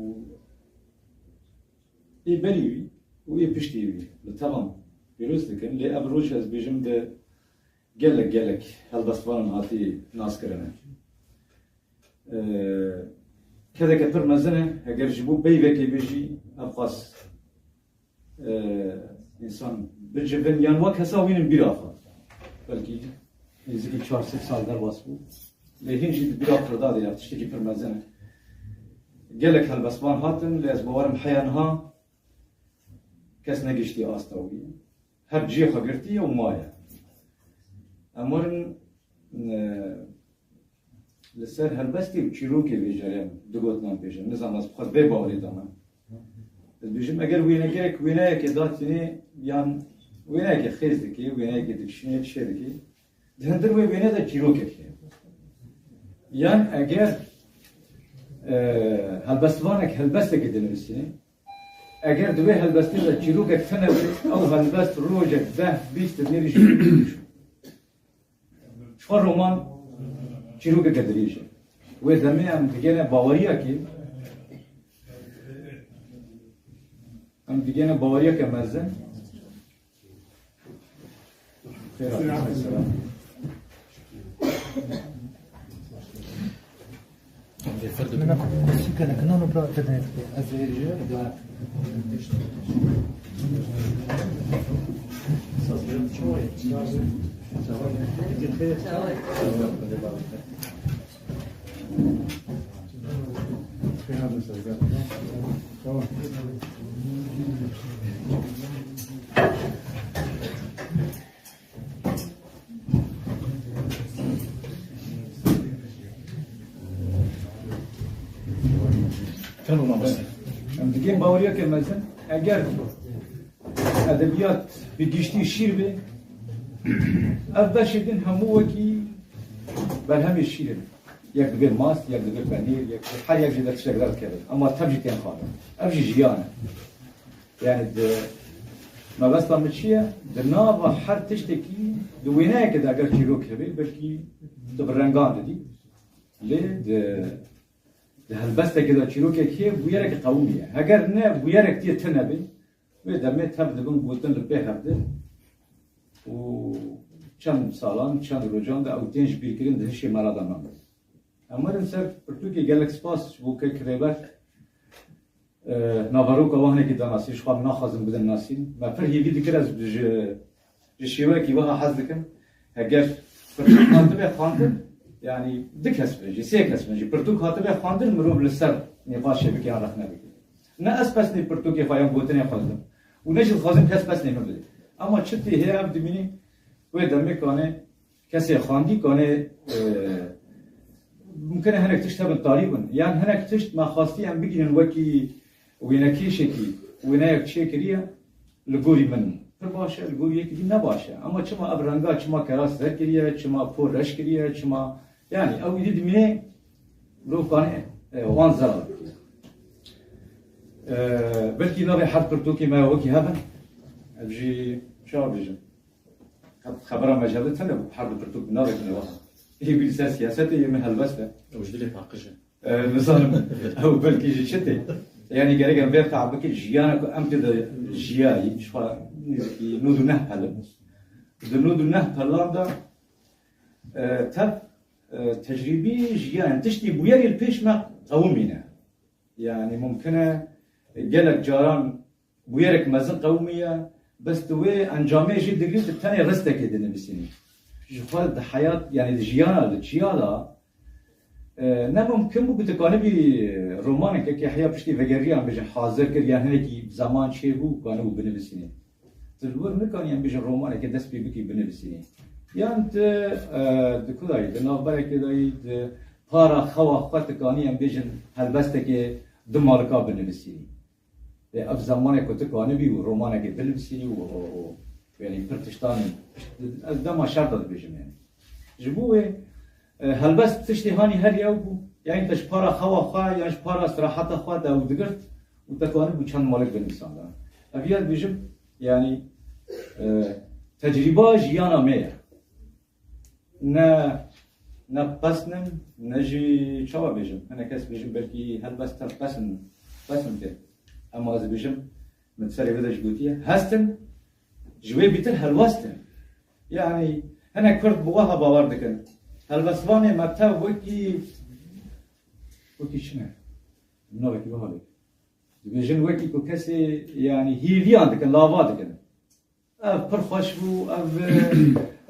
ê berî wî û ê piştî wî li tevan pîroz dikin. Lê ev roj ez bêjim de gelek gelek helbestvanan hatî naskirine. Ee, kedeke pir mezin e, heger ji bo peyvekê bêjî, ev qas, e, însan bicivin yan wek hesa wînin bîra xwe. Belkî nêzîkî çar sed sal derbas bû. Lê hîn jî di bîra xwe de ya tiştekî pir mezin e. Gelek helbestvan hatin, lê ez bawerim heya niha kes negihiştiye asta wî. Her cihê xwe girtiye û maye. Em werin, e, li ser helbestê û çîrokê vê carê em du gotinan bêjin. Nizanim ez bi xwe vê bawerê de me. Ez bêjim, eger wênegerek wêneyekê datînê yan wêneyekê xêz dikê, wêneyekê dikişînê, çê dikê, di hundir wê wêne de çîrokek heye. Yan eger, e, helbestvanek helbestekê dinivîsîne, eger di wê helbestê de çîrokek tune be, ew helbest rojek deh bîst nêrî jî Ji xwe roman çîrokeke dirêj e. Wê demê em digene baweriyekê, em digene baweriyeke mezin. Xêr hatin, selam. Min kursî kene kinan û bira te dene. Ez ê ji Em digên baweriyeke mezin, eger edebiyat bi giştî şîr be, ev beşê din hemû wekî berhemê şîr in. Yek divê mast, yek divê penîr, yek her yek jî de tiştek derdikeve. Ama tev jî tên xwarin. Ev jî jiyan e. Yani di mebesta min çi ye? Di nava her tiştekî di wêneyekê de eger çîrok hebe, belkî tu bi rengan didî. Lê di, di helbestekê de çîrokek heye, bûyereke qewimî ye. Heger ne bûyerek tê tune be, wê demê tev dibin gotin li pê hevdin û çend salan, çend rojan de ew tên ji bîr kirin di hişê me re de nabin. Em werin ser pirtûkê, gelek spas ji bo kek Rêber. E, naveroka we hinekî danasî, ji xwe em naxwazin bidin nasîn. Me pir hêvî dikir, ez ji, ji şêweyekî wiha hez dikim. Heger pirtûk hatibe xwendin, yanî du kes bin jî, sê kes bin jî, pirtûk hatibe xwendin, mirov li ser nîqaşê bike yan rexne bike. Ne ez pesnê pirtûkê xwe yan gotinê xwe didim. Û ne jî dixwazim kes pesnê min bide. Ama çi tê heye ev dimînî, wê demê kanê kesê xwendî kanê, e, mumkin e hinek tişt hebin tarî bin. Yan hinek tişt me xwestî em bigihînin wekî wênekêşekî, wêneyek çêkiriye, li gorî min pir baş e, li gorî yekî din ne baş e. Ama çima ev renga, çima keras ser kiriye, çima por reş kiriye, çima, yanî ew îdî dimînê mirov kanê, e, wan zelal bike. E, belkî navê her pirtûkê me wekî hebin. Ev jî çawa bêjim? Xebera mecelle tune bû, her du pirtûk bi navê tune wiha. Ê wî li ser siyasetê, yê min helbest e. Ew ji dilê paqij e. E, nizanim, ew belkî ji çi tê. Yanî gerek em vê fehm bikin, jiyana ku em tê de jiyayî, ji xwe nêzîkî nod û neh pel in. Di nod û neh pelan de, e, tev, e, tecrîbî jiyan, tiştî bûyerî li pêş me qewimîne. Yanî mumkin e, gelek caran bûyerek mezin qewimiye, bes tu wê encamê jî digirî, tu tenê ristekê dinivîsînî. Ji xwe di heyat, yanî di jiyana, di çiya de, e, ne mumkin bû ku tu kanibî romanekekê heya piştî vegeriyan bêjin hazir kir, yan hinekî zeman çêbû, kanibû binivîsînî. Tu li wir nikanî em bêjin romanekê dest pê bikî binivîsînî. Yan tu, e, di ku dayî, di navberekê dayî, di para xewa xwe tu kanî em bêjin helbestekê du malika binivîsînî. Ê, ev zemanê ku tu kanibî û romanekê binivîsînî û, û, û, yanî pir tiştan, ez dema şer de dibêjim yanî. Ji bo wê, e, helbest tiştê hanî her yew bû. Yanî te ji para xewa xwe, yan ji para istiraheta xwe te ew digirt û te kanibû çend malek binivîsanda. Ev ya dibêjim, yanî, e, tecrîba jiyana me ye. Ne, ne pesn in, ne jî çawa bêjim. Hinek kes bêjin belkî helbest tev pesn, pesn kir. Ema ez dibêjim, min serê vê de jî gotiye, hest in, Ji wê bîtir helwest in. Yanî hinek Kurd bi wiha bawer dikin. Helwestvanê me tev wekî, wekî çi ne? Navekî wiha bê. Dibêjin wekî ku kesê, yanî hîviyan dikin, lava dikin. Ev pir xweş bû, ev,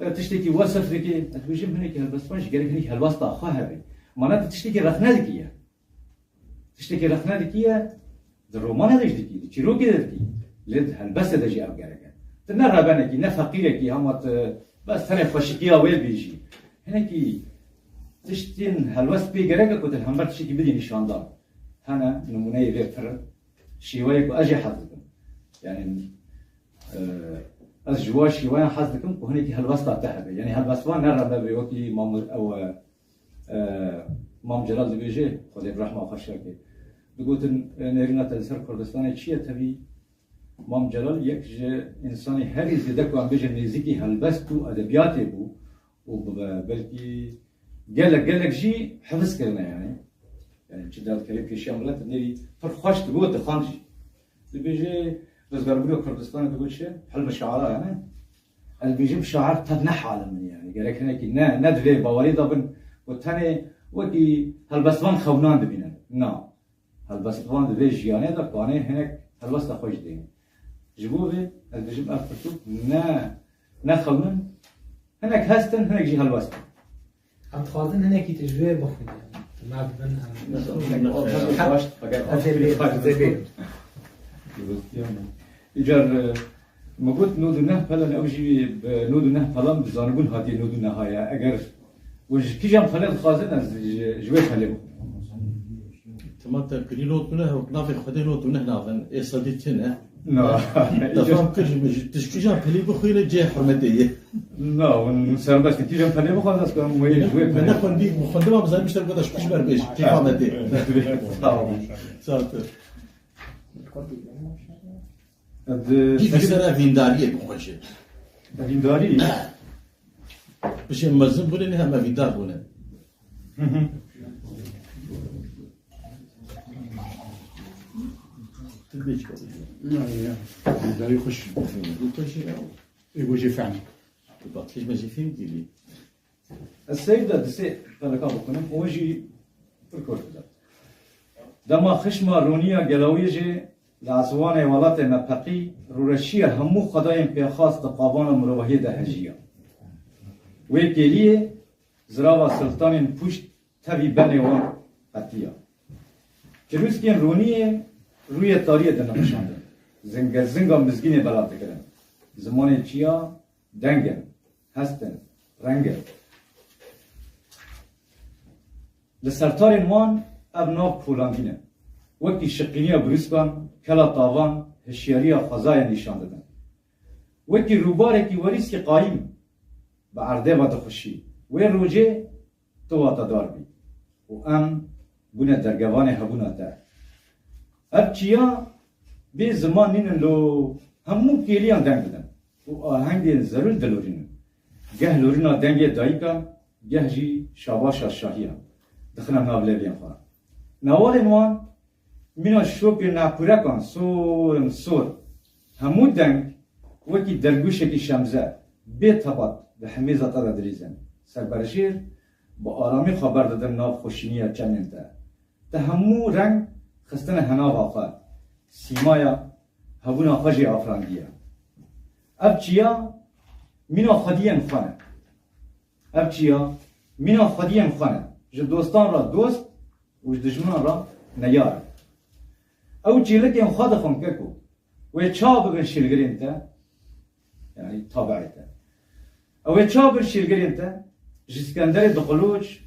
e, tiştekî wesif dike. Ez dibêjim hinekî helbestvan jî gerek hinekî helbesta xwe hebe. Ma ne tu tiştekî rexne dikî ye. Tiştekî rexne dikî ye, di romanê de jî dikî, di çîrokê de dikî. Lê di helbestê de jî ev gerek e. Tu ne rebenekî, ne feqîrekî, hema tu bes tenê xweşikiya wê bêjî. Hinekî tiştên helwest pê gerek e ku tu li hember tiştekî bidî nîşandan. Hene nimûneyê vê pir in. Şîweyê ku ez jê hez dikim. Yanî, e, ez ji wan şîweyan hez dikim ku hinekî helwesta te hebe. Yanî helbestvan ne rebe bê wekî Mam, ew, e, e, Mam Celal dibêje, Xwedê bi rehma xwe şerkê. Digotin, e, nêrîna te li ser Kurdistanê çi ye? Tevî Mam Celal yek ji însanê herî zêde ku em bêjin nêzîkî helbest û edebiyatê bû. û bi-, belkî gelek, gelek jî hifz kirine, yanî. Yanî çi derdikeve pêşiya milet, nêrî pir xweş digot, dixwend jî. Dibêje, rizgarbûna Kurdistanê digot çi? Hilm şaira, yanî. Ez dibêjim şair tev ne halê min, yanî. Gerek hinekî ne, ne di vê bawerî de bin, ku tenê wekî helbestvan xewnan dibînin. Na. Helbestvan di vê jiyanê de kanê hinek helbesta xwe jî dêne. Ji bo vê, ez dibêjim ev pirtûk ne, ne xewnin, hinek hest in, hinek jî helbest in. Em dixwazin hinekî tu ji wê bixwînî. Tu me dibin em. Ez ê bê, ez ê bê. Îcar, e, min got nod û neh pelan, ew jî bi nod û neh pelan bi zanibûn hatiye nod û neh haya. Eger hûn ji kîjan pelê dixwazin, ez ji, ji wê pelê bixwînim. Tema te pilî nod û neh, wek navê Xwedê nod û neh navin, ê sedî tune. Na. Te fam kir ji min, ji, tu ji kîjan pelî bixwîne cihê hurmetê ye. Na, hûn serbest in, kîjan pelê bixwazin, ez karim wê ji wê pelê. Me nexwendî, min xwendima bizanî, mişter goda ji kîjan ber bêj, kêfa me tê. Sağ ol. Sağ ol. Di Dî ser ev vîndariyê bixweşe. Vîndarî? Bişê mezin bûne, ne heme vîndar bûne. Hı hı. Tu bêj kabul. Ya, ya. Vîndarî xweş. Xweş e. Ê, bu jî fehm. Tu bak, hiç me jî fêm kirî. Ez seyr de di sê peleka bixwînim, û jî pir kort bide. Dema xişma rûniya gelawiyê jî li eswanê welatê me peqî, rûreşiya hemû xwedayên pêxas di qavana mirovahiyê de hejiya. Wê kêliyê zirava siltanên pûşt tevî benê wan qetiya. Çirûskên rûniyê rûyê tariyê dinixişandin. Zingerzinga mizgînê belav dikirin. Zimanê çiya deng in, hest in, reng in. Li sertarên wan ev nav polandî ne. Wekî şiqîniya brûskan, kela tavan, hişyariya xwezayê nîşan didin. Wekî rûbarekî werîskî qayîm bi erdê ve dixuşî. Wê rojê tu watedar bî û em bûne dergevanê hebûna te. Ev çiya bê ziman nînin lo hemû kêliyan deng didin û ahengên zerûl dilorînin. Geh lorîna dengê dayikan, geh jî şabaşa şahiyan dixine nav lêviyên xwe. Newalên wan mîna şopê nakûrekan sor in sor. Hemû deng wekî dergûşekî şemze, bê tebat di hemêza te de dilîzin. Serberjêr bi aramî xwe berdidin nav xweşîniya çemên te. Te hemû reng xistine henava xwe. Sîmaya hebûna xwe jê afirandiye. Ev çiya mîna xwediyên xwe ne. Ev çiya mîna xwediyên xwe ne. Ji dostan re dost û ji dijminan re neyar e. Ew çêlikên xwe dixwin keko. Wê çawa bibin şîlgirên te? Yanî tabi'ê te. Ew ê çawa bin şîlgirên te? Ji Skenderê Diqoloç,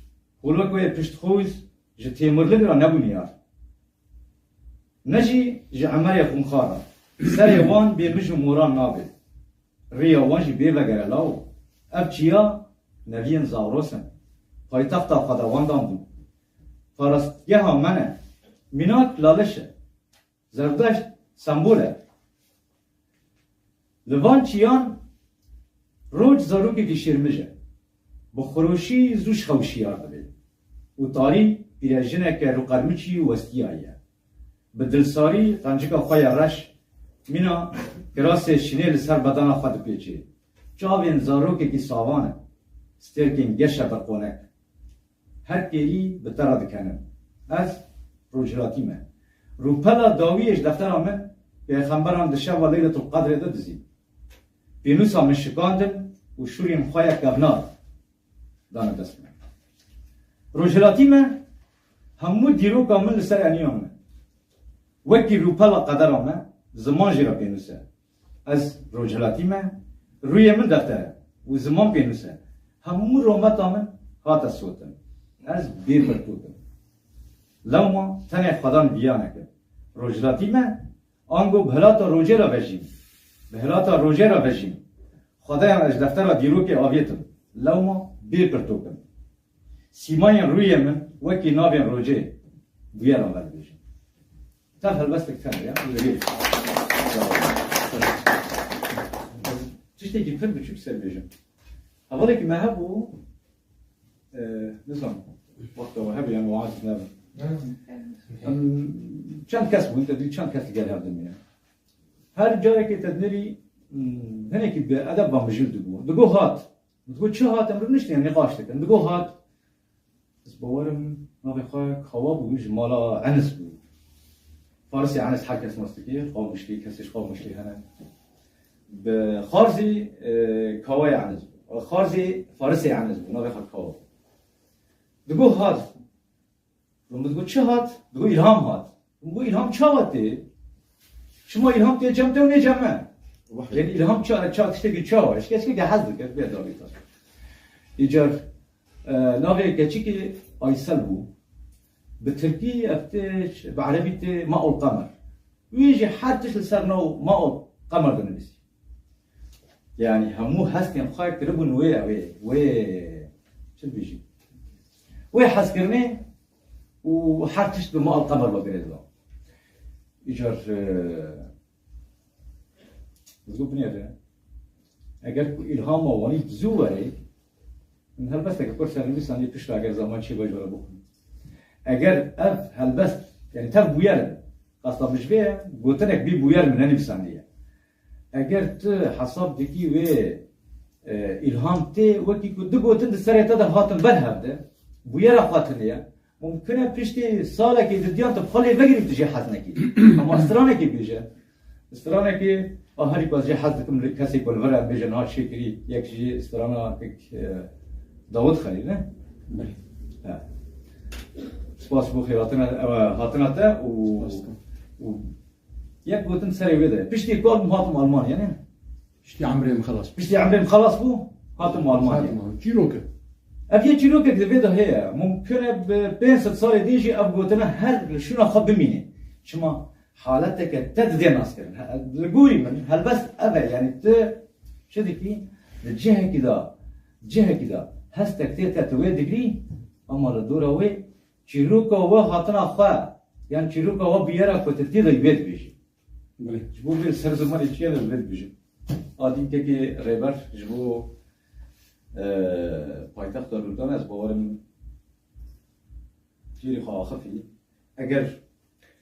Holokoyê Piştxûz, ji Têmurlig re nebû niyar. Ne jî ji Emerê Xûnxar re. Serê wan bê mij û moran nabe. Rêya wan jî bê vegere lawo. Ev çiya neviyên Zagros in. Paytexta xwedewandan bû. Parastgeha me ne. Mînak Laliş e. Zerdeşt sembol e. Li van çiyan roc zarokekî şêrmij e. Bi xiroşî zû ji xew şiyar dibe û tarî pîrejineke rûqermiçî û westiyayî ye. Bi dilsarî qencika xwe ya reş Mîna kirasê şînê li ser bedena xwe dipêçê. Çavên zarokekî savan e. Stêrkên geşe berqonek. Her kêrî bi te re dikenim. Ez rojhilatî me. Rûpela dawiyê ji deftera min pêxemberan di şeva Leyletul Qedrê de dizî. Pênûsa min şikandin û şûrên xwe ya kevnar dane dest min. Rojhilatî me, hemû dîroka min li ser eniya min. Wekî rûpela qedera me, ziman jî re pênûs e. Ez rojhilatî me, rûyê min defter e û ziman pênûs e. Hemû rometa min hate sotin. Ez bê pirtûk im. Lewma tenê xwedan viyanek im. Rojhilatî me, ango bi hilata rojê re vejîm. Bi hilata rojê re vejîm. Xwedeyan ez ji deftera dîrokê avêtim. Lewma bê pirtûk im. Sîmayên rûyê min wekî navên rojê bûyeran vedibêjin. Tev helbestek tune ya, li vê. Tiştekî pir biçûk ser bêjim. Hevalekî me hebû, e, nizanim, wexta we hebe yan we aciz nebin. Em, çend kes bûn, te dî çend kes li gel hev dimîne. Her carekê te dinêrî, hmm, hinekî bi edeb ve mijûl dibû. Digo hat. Digo çi hat, em rûniştine nîqaş dikin. Digo hat. Ez bawerim navê xwe Kawa bû, ji mala Enis bû. Farisê Enis her kes nas dike, Qamişlî, kesê ji Qamişlî hene. Bi Xarzî, e, Kawaya Enis bû. Xarzî Farisê Enis bû, navê xwe Kawa bû. Digo hat. Min digo çi hat? Digo îlham hat. Min got îlham çawa tê? Çima îlham tê cem te û nê cem me? Wah. Yani îlham ça, ça tiştekî çawa? Eşke, eşke ke hez dike, bê davî ta. Îcar, e, navê keçikê Aysel bû. Bi tirkî ev tê, bi erebî tê Maul Qemer. Wî jî her tişt li ser nav Maul Qemer dinivîsî. Yani hemû hestên xwe kiribûn wê, wê, wê, çi dibêjî? Wê hezkirinê û her tişt bi Maul Qemer ve girêdiba. Îcar, e, ez got binêre. Eger ku îlhama wanî bi zû were, min helbesteke kur ser nivîsandiye piştre eger zaman çêbe ji we re bixwînim. Eger ev helbest, yani tev bûyer in, qasta min ji vê gotinek bî bûyer min nenivîsandiye. Eger tu hesab dikî wê, e, îlham tê, wekî ku du gotin di serê te de hatin ber hev de, bûyera xwe tune ye. Mumkin e piştî salekî didiyan tu bi xwe lê vegirî tu jê hez nekî. Hema stranekê bêje. Stranekê, a herî ku ez jê hez dikim, li kesê ku li vir e, bêje niha çêkirî, yek jî strana kek, e, Dawud Xelîl, ne? Belê. He. Spas bo xêratina, e, hatina te û, Spas. Û yek gotin serê wê de. Piştî kar bûm hatim Almanya, ne? Piştî emrê min xelas bû. Piştî emrê min xelas bû, hatim Almanya. Hatim Almanya. Çîrok e. Ev yê çîrokek di vê de heye. Mumkin e bi pênc sed salê din jî ev gotina her li şûna xwe bimîne. Çima haleteke te didê naskirin. He, li gorî min helbest ev e. Yani tu çi dikî? Di cihekî de, cihekî de hestek tê te tu wê digirî, ama li dora wê çîroka we hatina xwe, yan çîroka we bûyera ku tu tê de wê dibêjî. Belê. Ji bo vê li ser zimanê çi ye, ez vê dibêjim. A dînkekê rêber ji bo, e, paytexta Lûrdan ez bawerim fîrî xwe axifî. Eger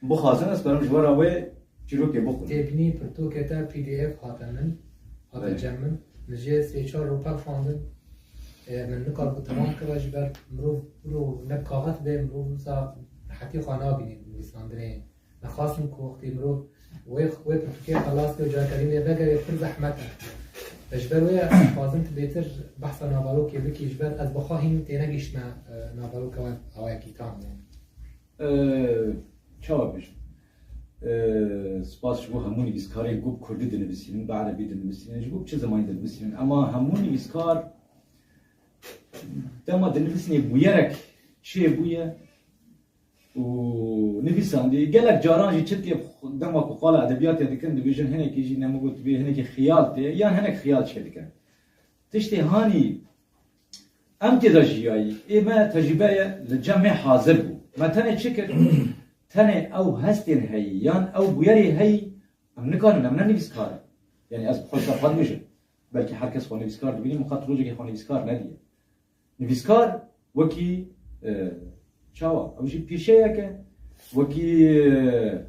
bixwazin, ez karim ji we re wê çîrokê bixwînim. Têbînî pirtûkê te P D F hate min, hate Belê. Cem min. Min jê sê çar rûpel xwendin. E, min nikar ku temam kira ji ber mirov, mirov ne kaxet bê, mirov wisa rehetî xwe nabînî nivîsandinê. Me xwestin ku wextê mirov wê, wê pirtûkê xelas ke û carkerî lê vegere pir zehmet e. Ji ber wê ez dixwazim tu bêtir behsa naverokê bikî, ji ber ez bi xwe hîn tênegihiştime, e, naveroka we awayekî tam yani. E, çawa bêjim? E, spas ji bo hemû nivîskarên ku bi kurdî dinivîsînin, bi erebî dinivîsînin, ji bo bi çi zimanî dinivîsînin. Ema hemû nivîskar dema dinivîsînê bûyerek çêbûye, û nivîsandî. Gelek caran jî çi dike dema ku qala edebiyatê dikin, dibêjin hinekî jî ne min got dibê hinekî xiyal tê, yan hinek xiyal çêdike. Tiştê hanî em tê de jiyayî, ê me tecrûbe ye li cem me hazir bû. Me tenê çi kir? Tenê ew hestên heyî, yan ew bûyerê heyî, em nikarin, em ne nivîskar in. Yani ez bi xwe ser xwe dibêjim. Belkî her kes xwe nivîskar dibîne, min qet rojekê xwe nivîskar nediye. Nivîskar wekî, e, çawa? Ew jî pîşeyek e, wekî, e,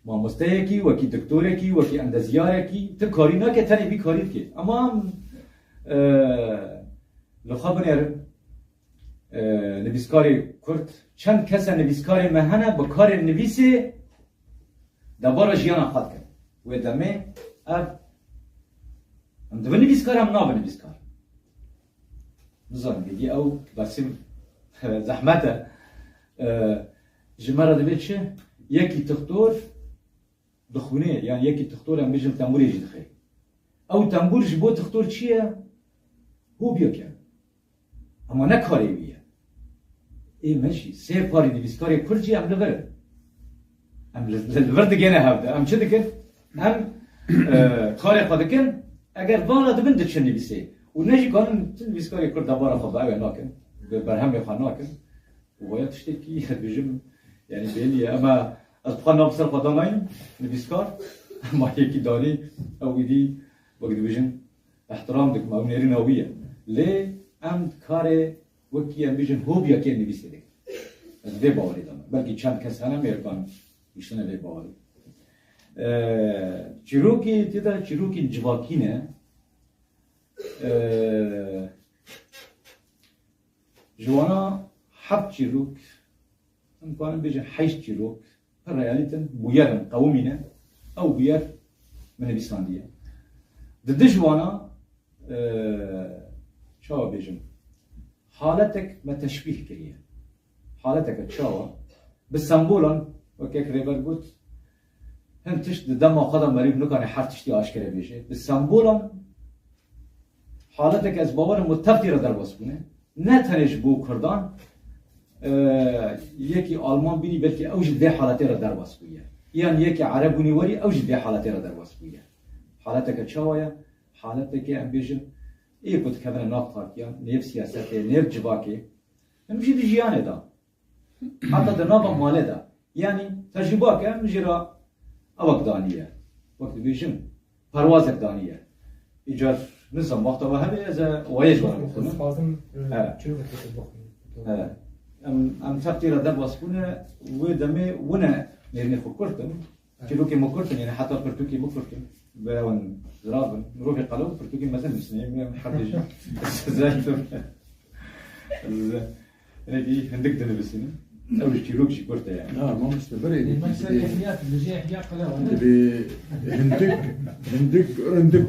Mamosteyekî, wekî doktorekî, wekî endezyarekî, tu karî nake tenê vî karî dike. Ama em, e, li xwe binêrin, e, nivîskarê Kurd, çend kese nivîskarê me hene, bi karê nivîsê debara jiyana xwe dikin. Wê demê ev, em dibin nivîskar, em nabin nivîskar. Nizanim, êdî ew bersiv zehmet e. E, ji me re divê çi? Yekî tixtor dixwîne, yan yekî tixtor, em bêjin, tembûrê jî dixe. Ew tembûr ji bo tixtor çi ye? Hobiyek e. Ama ne karê wî ye. Ê me jî sê parî nivîskarê Kurd jî em li vir in. Em li, li vir digêne hev de. Em çi dikin? Em, e, karê xwe dikin. Eger vana dibin diçin nivîsê. Û ne jî kanin ti nivîskarê Kurd debara xwe bi ew ê nakin. Bi berhemê xwe nakin. Û waya tiştekî dibêjim, yanî bêhnî ye. Ema ez bi xwe nav ser xwe danayîm, nivîskar, ema yekî danî, ew êdî, wek dibêjin, ehtiram dikim, ew nêrîna wî ye. Lê em karê wekî em bêjin hobiyekê nivîsê dikin. Ez vê bawerî de me. Belkî çend kes hene mêrikan niştine vê bawerî. Ee, çîrokê tê de çîrokên civakî ne. Ee, Ji wana heft çîrok, em karin bêjin heşt çîrok, pir realît in, bûyer in, qewimî ne. Ew bûyer min nivîsandiye. Di dij wana, e, çawa bêjim, haletek me teşbîh kiriye. Haleteke çawa? Bi sembolan, wek yek rêber got, hin tişt di dema xwe de merîv nikane her tiştî aşkere bêje. Bi sembolan haleteke ez bawer im ku tev tê re derbas bûne. Ne tenê ji bo Kurdan, e, yekî Alman bînî, belkî ew jî di vê haletê re derbas bûye. Yan yekî Ereb bûnî werî, ew jî di vê haletê re derbas bûye. Haleteke çawa ye? Haleteke, em bêjin, ê ku dikevine nav partiyan, nêv siyasetê, nêv civakê. Em jî di jiyanê de. Heta di nava malê de. Yanî tecrûba ke min jê re ewek daniye. Wek dibêjin, perwazek daniye. Îcar nizam wexta we hebe ez e wayê ji we re bixwînim. Ez dixwazim, e, Evet. çîrokekê te bixwînim. Evet. Em, em tev tê re derbas bûne, wê demê wine nêrînê xwe kurt in. Çîrokê min kurt in, yanî heta pirtûkê min kurt in. Bi ew in zirav in. Mirovê qelew pirtûkê mezin nivîsîne, em her tê jî zayîf in. Ez hinekî hindik dinivîsînim. Ew ji çîrok jî kurt e yani. Ya, mamoste, berê Ê, mesela, Ehliyat, li jê Ehya qelew e. Dibê hindik, hindik, hindik.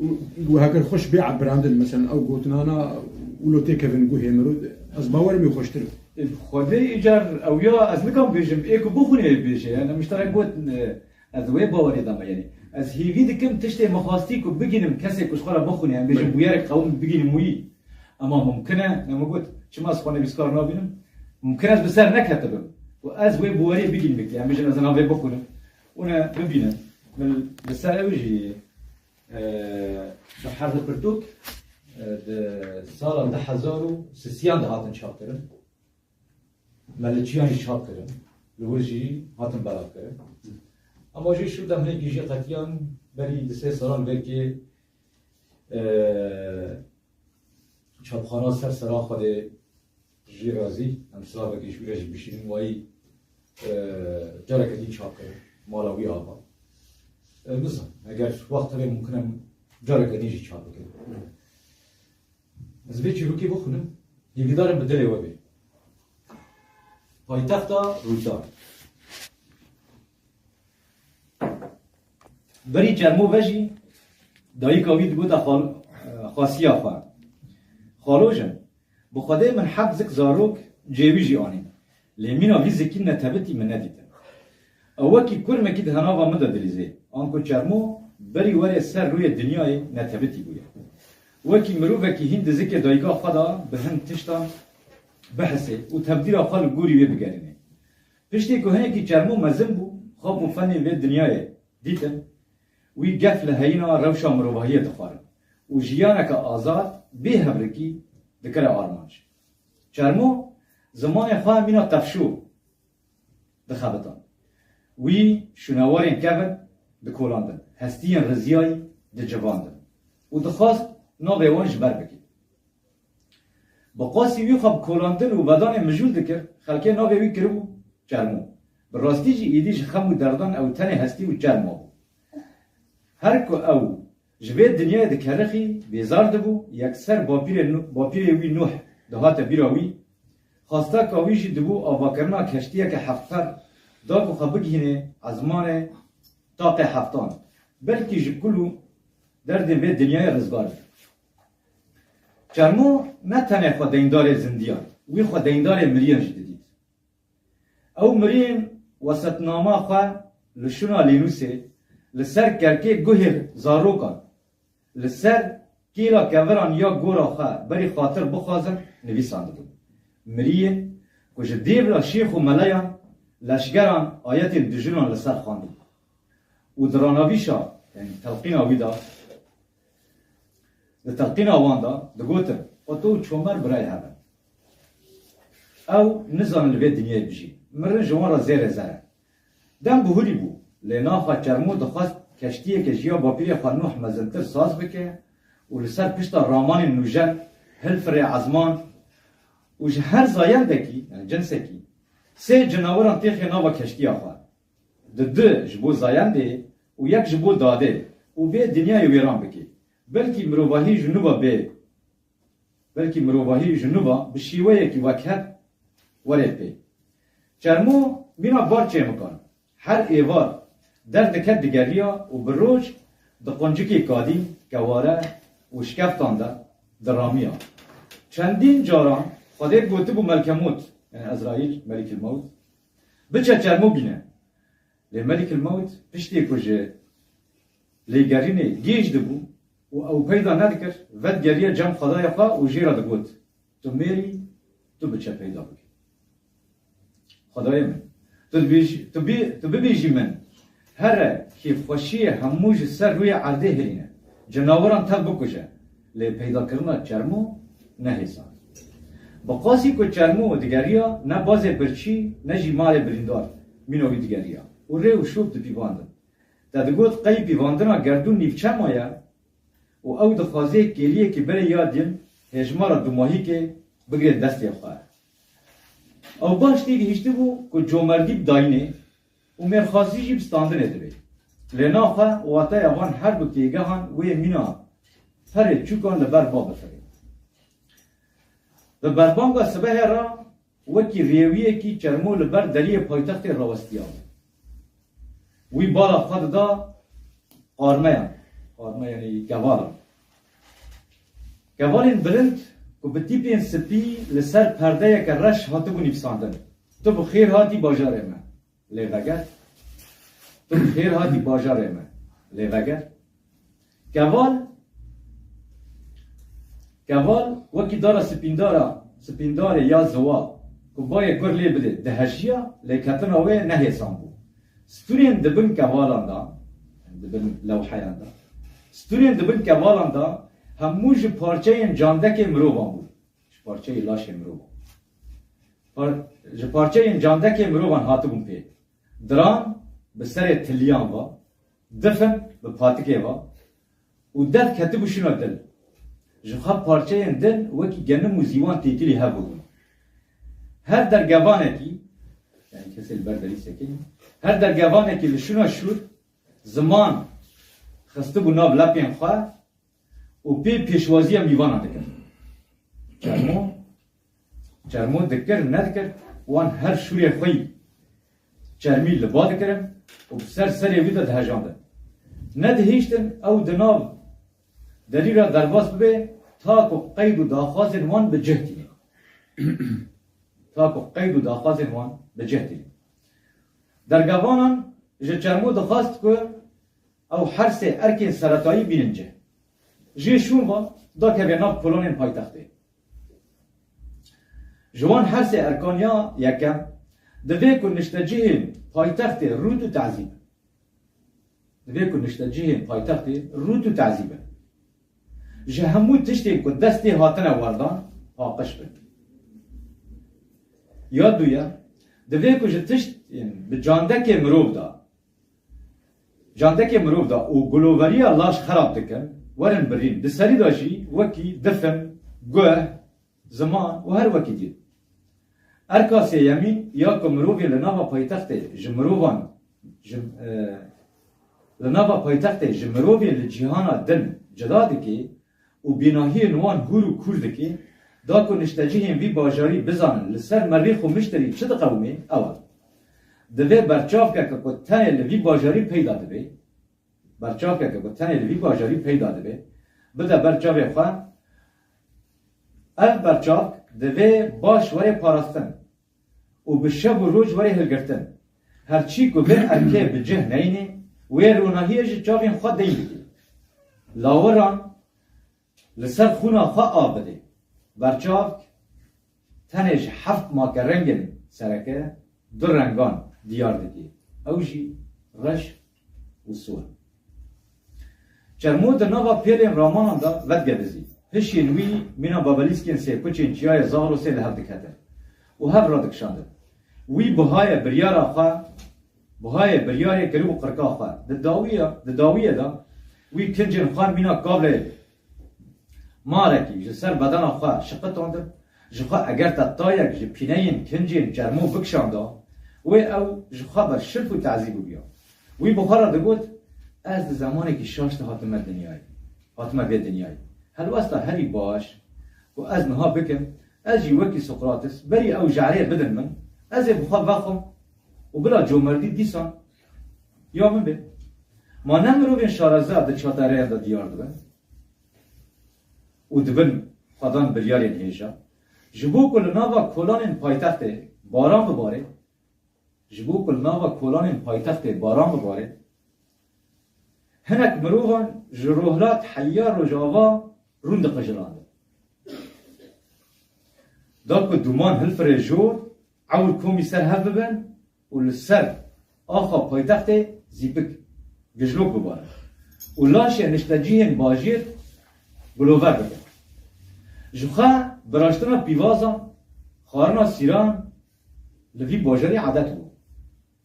Û, û heger xweş bê ebirandin, mesela, ew gotinana wilo têkevin guhê mirov, ez bawer im wî xweştir e. Ê, Xwedê îcar ew ya, ez nikam bêjim, ê ku bixwîne ê bêje, yani, mişterek got, e, ez wê bawerî dame, yani. Ez hêvî dikim, tiştê min xwastî ku bigînim, kesê ku ji xwe re bixwîne, em bêjin, Belê. bûyerek qewim bigînim wî. Ema mumkin e, ne min got, çima ez xwe nivîskar nabînim? Mumkin e ez bi ser neketibim. Û ez wê bûweriyê bigînim, em bêjin, ez navê bixwînim. Û ne bibînim. Min li ser ew jî, e, bi herdi pirtûk, e, di sala du hezar û sisiyan de hatin çapkirin. Me li Çiyan jî çap kirin. Li wir jî hatin belavkirin. Ama jî şûr dem hinekî jî qetiyan berî di sê salan belkî, e, çapxana ser sera Xwedê jî razî. Em silavekî ji wî re jî bişînin wayî, e, careke din çap kirin. Mala wî ava. E, bizan, eger wext hebe mumkin em careke din jî çap bikin. Ez vê çîrokê bixwînim, hîvîdar im bi dilê we bê. Paytexta Rûdar. Berî Çermo ve jî dayika wî digote xal-, xasiya xwe. Xalo jin, bi Xwedê min heft zik zarok cê wî jî anîn. Lê mîna vî zikî netewitî min nedîtin. Ew wekî kurmekî di henava min de dilîzê. Anku Çermo berî were ser rûyê dinyayê netewitî bûye. Wekî mirovekî hîn di zikê dayika xwe de bi hin tiştan bihisê û tebdîra xwe li gorî wê bigerînê. Piştî ku hinekî Çermo mezin bû, xap û fenê vê dinyayê dîtin, wî gef li heyîna rewşa mirovahiyê dixwarin û jiyaneke azad, bê hevrikî dikire armanc. Çermo zimanê xwe mîna tefşo dixebitan. Wî şûnewarên kevin dikolandin, hestiyên riziyayî dicivandin û dixwest navê wan ji ber bike. Bi qasî wî xwe bi kolandin û vedanê mijûl dikir, xelkê navê wî kiribû Çermo. Bi rastî jî êdî ji xem û derdan ew tenê hestî û çerma bû. Her ku ew ji vê dinyayê dikerixî, bêzar dibû, yekser bapîrê Nu-, bapîrê wî Nuh dihate bîra wî. Xwesteka wî jî dibû avakirina keştiyeke heftper, da ku xwe bigihînê ezmanê taqê heftan. Belkî ji kul û derdên vê dinyayê rizgar bibe. Çermo ne tenê xwe deyndarê zindiyan, wî xwe deyndarê miriyan jî didît. Ew miriyên wesetnama xwe li şûna Lênûsê, li ser kerkê guhê zarokan, li ser kêla keviran ya gora xwe berî xatir bixwazin, nivîsandibûn. Miriyên ku ji dêvla şêx û meleyan, leşgeran, ayetên dijûnan li ser xwendibûn. Û di ranavîşa, yanî telqîna wî de, di telqîna wan de digotin, Oto û Çomer birayê hev in. Ew nizanin li vê dinyayê bijîn. Mirin ji wan re zêrê zer e. Dem bihurî bû. Lê naxa Çermo dixwest keştiyeke ji ya bapîrê xwe Nuh mezintir saz bike û li ser pişta ramanên nûjen hilfirê ezman û ji her zayendekî, yanî cinsekî, sê cinaweran têxê nava keştiya xwe. Di du ji bo zayendê û yek ji bo dadê û vê dinyayê wêran bike. Belkî mirovahî ji nû ve bê, belkî mirovahî ji nû ve bi şêweyekî wekhev were pê. Çermo mîna bar çêmikan. Her êvar derdike digeriya û bi roj di quncikê kadîn, keware û şkeftan de diramiya. Çendîn caran Xwedê gotibû Melkemot, yanî Ezraîl, Melikil Mewt, biçe Çermo bîne. Lê Melikil Mewt piştî ku ji lêgerînê gêj dibû û ew peyda nedikir, vedigeriya cem Xwedayê xwe û jê re digot, Tu mêrî, tu biçe peyda bike. Xwedayê min, tu dibêjî, tu bî-, tu bibêjî min, Here, kêfxweşiyê hemû ji ser rûyê erdê hirîne, cinaweran tev bikuje, lê peydakirina Çermo ne hêsan e. Bi qasî ku Çermo digeriya, ne bazê birçî, ne jî malê birîndar mîna wî digeriya û rê û şop dipîvandin. Te digot, qey pîvandina gerdûn nîvçe maye û ew dixwaze kêliyekî berê ya din hêjmara dûmahîkê bigire destê xwe. Ew baş têgihîştibû ku comerdî bi dayînê û mêrxasî jî bi standinê dibe. Lê naxwe wateya van her du têgehan wê mîna perê çûkan li ber va bifirê. Bi berbanga sibehê re wekî rêwiyekî Çermo li ber deriyê paytextê rawestiya. Wî bala xwe dida qarmeyan. Qarme, yanî kevalan. Kevalên bilind ku bi tîpên spî li ser perdeyeke reş hatibû nivîsandin. Tu bi xêr hatî bajarê me. Lê veger. Tu bi xêr hatî bajarê me. Lê veger. Keval, keval wekî dara spîndara, spîndarê ya ziwa ku bayê gur lê bidê, dihejiya, lêketina wê ne hêsan bû. Stûnên di bin kevalan de, di bin lewheyan de, stûnên di bin kevalan de hemû ji parçeyên candekê mirovan bûn. Ji parçeyê laşê mirovan. Par-, ji parçeyên candekê mirovan hatibûn pê. Diran bi serê tiliyan ve, difin bi patikê ve û dev ketibû şûna dil. Ji xwe parçeyên din wekî genim û zîwan têkilî hev bûbûn. Her dergevanekî, yanî kesê li ber derî sekinî, her dergevanekî li şûna şûr ziman xistibû nav lepên xwe û pê pêşwaziya mîvanan dikir. Çermo, Çermo dikir, nedikir, wan her şûrê xwe yî çermî li ba dikirin û bi ser serê wî de dihejandin. Nedihiştin ew di nav derî re derbas bibe, ta ku qeyd û daxwazên wan bi cih tînin. Ta ku qeyd û daxwazên wan bi cih tînin. Dergevanan ji Çermo dixwast ku ew her sê erkên seretayî bînin cih. Jê şûn ve dakeve nav kolonên paytextê. Ji wan her sê erkan ya yekem, divê ku niştecihên paytextê rût û tezî bin. Divê ku niştecihên paytextê rût û tezî bin. Ji hemû tiştên ku destê hatine werdan paqij bin. Ya duyem, divê ku ji tiştên bi candekê mirov de, candekê mirov de û guloveriya laş xerab dikin, werin birîn. Di serî de jî wekî difin, guh, ziman û her wekî dî. Erka sêyemîn ya ku mirovê li nava paytextê ji mirovan, ji, e, li nava paytextê ji mirovên li cîhana din cida dike û bînahiyên wan hûr û kûr dike, da ku niştecihên vî bajarî bizanin li ser merivê xwe mişterî çi diqewime, ew e. Divê berçavkeke ku tenê li vî bajarî peyda dibe, berçavkeke ku tenê li vî bajarî peyda dibe, bide ber çavê xwe. Ev berçavk divê baş were parastin û bi şev û roj were hilgirtin. Herçî ku vê erkê bi cih neyne, wê ronahiyê ji çavên xwe deyn bike. Lawiran li ser xûna xwe av bide. Berçavk tenê ji heft make rengên sereke du rengan diyar dike. Ew jî reş û sor. Çermo di nava pêlên ramanan de vedigevizî. Hişên wî mîna babelîskên sêkuçên çiyayê Zagrosê li hev diketin û hev radikişandin. Wî buhayê biryara xwe, buhayê biryarê kiribû qirka xwe. Di dawiya, di dawiyê de wî kincên xwe mîna kavlê marekî ji ser bedena xwe şiqitandin, ji xwe eger te tayek ji pîneyên kincên çermo bikişanda, wê ew ji xwe be şilf û tezî bibûya. Wî bi xwe re digot, ez di zemanekî şaş de hatime dinyayê, hatime vê dinyayê. Helwesta herî baş ku ez niha bikim, ez jî wekî Sokrates berî ew jehrê bidin min, ez ê bi xwe vexwim û bila comerdî dîsan ya min bê. Ma ne mirovên şareza di çatereyan de diyar dibin û dibin xwedan biryarên hêja. Ji bo ku li nava kolanên paytextê baran bibare, ji bo ku li nava kolanên paytextê baran bibare, hinek mirovan ji rohilat heya rojava rûn diqijirandin. Da ku dûman hilfirê jor, ewr komî ser hev bibin, û li ser axa paytextê zîpik, gijlok bibare û laşê niştecihên bajêr gulover bikin. Ji xwe biraştina pîvazan, xwarina sîran li vî bajarî edet bû.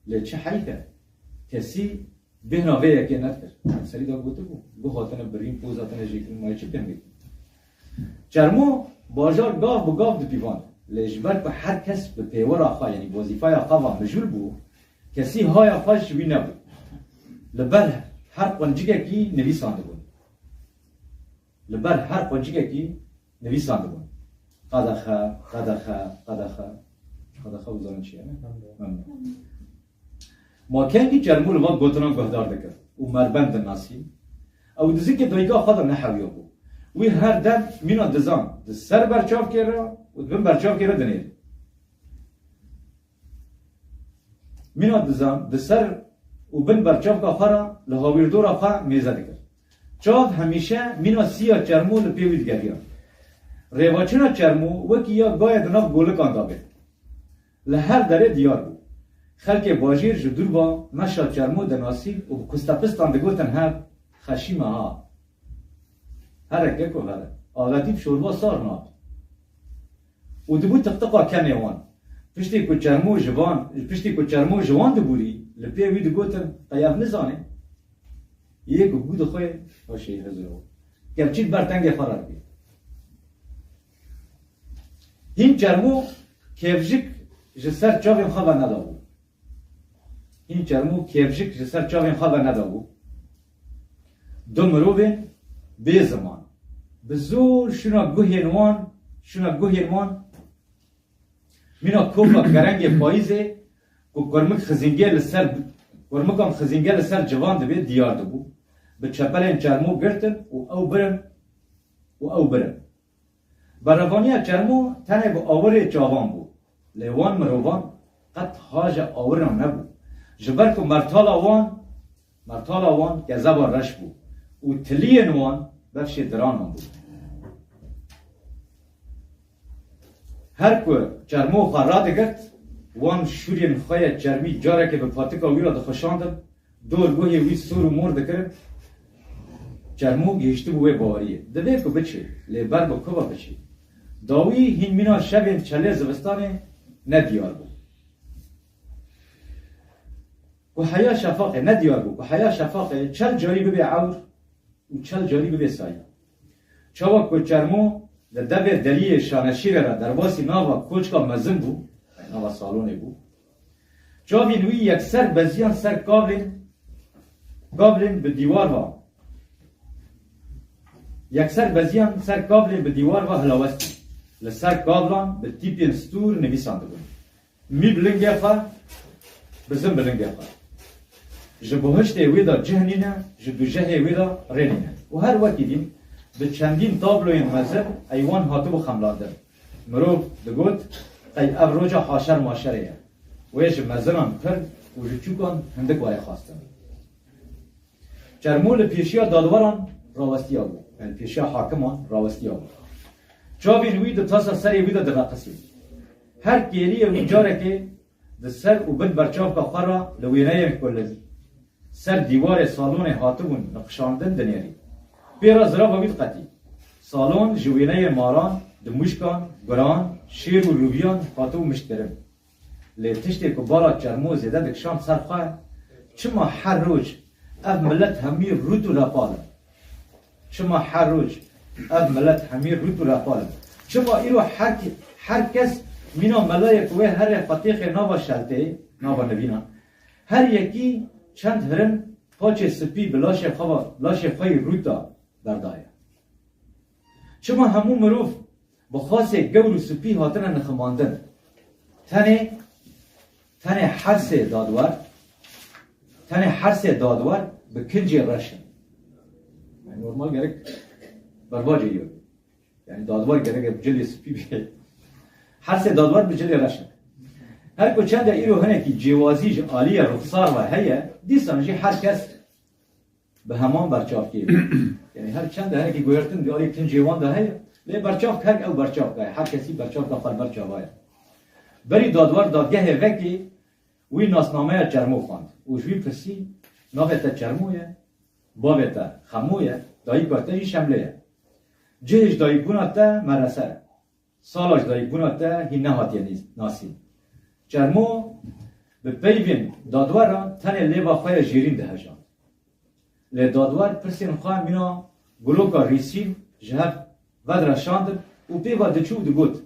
Lê çi heyf e, kesî bêhna vê yekê nedikir. Serî de gotibû, guh hatine birîn, poz hatine jêkirin, ma yê çi bikin vê? Çermo bajar gav bi gav dipîvand. Lê ji ber ku her kes bi pêwera xwe, yanî wezîfeya xwe ve mijûl bû, kesî haya xwe ji wî nebû. Li ber her quncikekî nivîsandibûn. Li ber her quncikekî nivîsandibûn. Qedexe, qedexe, qedexe. Qedexe, bizanin çi ye, ne? Memnûn. Ma kengî Çermû li van gotinan guhdar dikir û Merbend dinasî, ew di zikê dayika xwe de nehewiyabû. Wî her dem mîna dizan di ser berçavkê re û di bin berçavkê re dinêrî. Mîna dizan di ser û bin berçavka xwe re li hawîrdora xwe mêze dikir. Çav hemîşe mîna siya Çermû li pê wî digeriya. Rêvaçûna Çermû wekî ya gayê di nav golikan de bê. Li her derê diyar bû. Xelkê bajêr ji dûr ve meşa Çermû dinasîn û bi kustepistan digotin hev, "Xeşî me ha. Here keko here. Avetî bi şorba sar nabe." Û dibû tiqtiqa kemê wan. Piştî ku Çermû ji van, piştî ku Çermû ji wan dibûrî, li pê wî digotin, "Qey ev nizane?" Yê ku gû dixwe, paşê hizir o. Kevçî ber tengê xwe re dibê. Hîn Çermû kevjik ji ser çavên xwe ve nedabû. Hîn Çermû kevjik ji ser çavên xwe ve nedabû. Du mirovên bê ziman. Bi zor şûna guhên wan, şûna guhên wan, mîna kofa kerengê payîzê ku kurmik xizîngê li ser, kurmikan xizîngê li ser civan dibê diyar dibû. Bi çepelên Çermû girtin û ew birin û ew birin. Berevaniya Çermû tenê bi awirê çavan bû. Lê wan mirovan qet haja awiran nebû. Ji ber ku mertala wan, mertala wan kezeba reş bû û tiliyên wan befşê diranan bû. Her ku Çermû xwe radigirt, wan şûrên xwe ya çermî carekê bi patika wî re dixweşandin, dor guhê wî sor û mor dikirin, Çermû gihiştibû wê baweriyê. Divê ku biçê, lê ber bi ku ve biçê? Dawî hîn mîna şevên çelê zivistanê nediyar bû. Ku heya şefaqê, nediyar bû, ku heya şefaqê çel carî bibe ewr û çel carî bibe saya. Çawa ku Çermû di devê deriyê Şaneşîrê re derbasî nava koçka mezin bû, Nava salonê bû. Çavên wî yekser beziyan ser kablên, kablên bi dîwar ve. Yekser beziyan ser kablên bi dîwar ve hilawestî. Li ser kablan bi tîpên stûr nivîsandibûn. Mî bi lingê xwe, bizim bi lingê xwe. Ji buhiştê wê de cih nîne, ji dûjehê wê de rê nîne. Û her wekî dîn, bi çendîn tabloyên mezin eywan hatibû xemlandin. Mirov digot, qey ev roja haşer maşerê ye. Wê ji mezinan pir û ji çûkan hindik were xwestin. Çermo li pêşiya dadweran rawestiya bû, yani pêşiya hakiman rawestiya bû. Çavên wî di tasa serê wî de direqisîn. Her kêliyê wî carekê di ser û bin berçavka xwe re li wêneyên ku li ser dîwarê salonê hatibûn niqişandin dinêrî. Pê re zirava wî diqetî. Salon ji wêneyên maran, dimûşkan, guran, şêr û lûviyan hatibû miştkirin. Lê tiştê ku bala Çermo zêde dikişand ser xwe, çima her roj ev milet hemî rût û repal in? Çima her roj ev milet hemî rût û repal in? Çima îro her, her kes mîna melayê ku wê herê xwe têxê nava şeltê, nava nivînan, her yekî çend hirin paçê spî bi laşê xwe ve, laşê xwe yî rût de berdaye? Çima hemû mirov bi xasê gewr û spî hatine niximandin? Tenê, tenê her sê dadwer, tenê her sê dadwer bi kincê reş in. Yani normal gerek berbacê yiyo. Yani dadwer gerek bi cilê spî bê. Her sê dadwer bi cilê reş in. Her ku çende îro hinekî cêwazî ji aliyê ruxsar ve heye, dîsan jî her kes bi heman berçavkê. Yani her çend de hinekî guhertin di alî kincê wan de heye, lê berçavk her ew berçavk e. Her kesî berçavka xwe li ber çava ye. Berî dadwer dadgehê vekê wî nasnameya Çermo xwend û ji wî pirsî, navê te Çermo ye, bavê te Xemo ye, dayika te jî Şemlê ye. Cihê ji dayikbûna te merese ye. Sala ji dayikbûna te hîn nehatiye nî-, nasîn. Çermo bi peyvên dadweran tenê lêva xwe ya jêrîn dihejand. Lê dadwer pirsên xwe mîna guloka rîsîn ji hev vedreşandin û pê ve diçû û digot,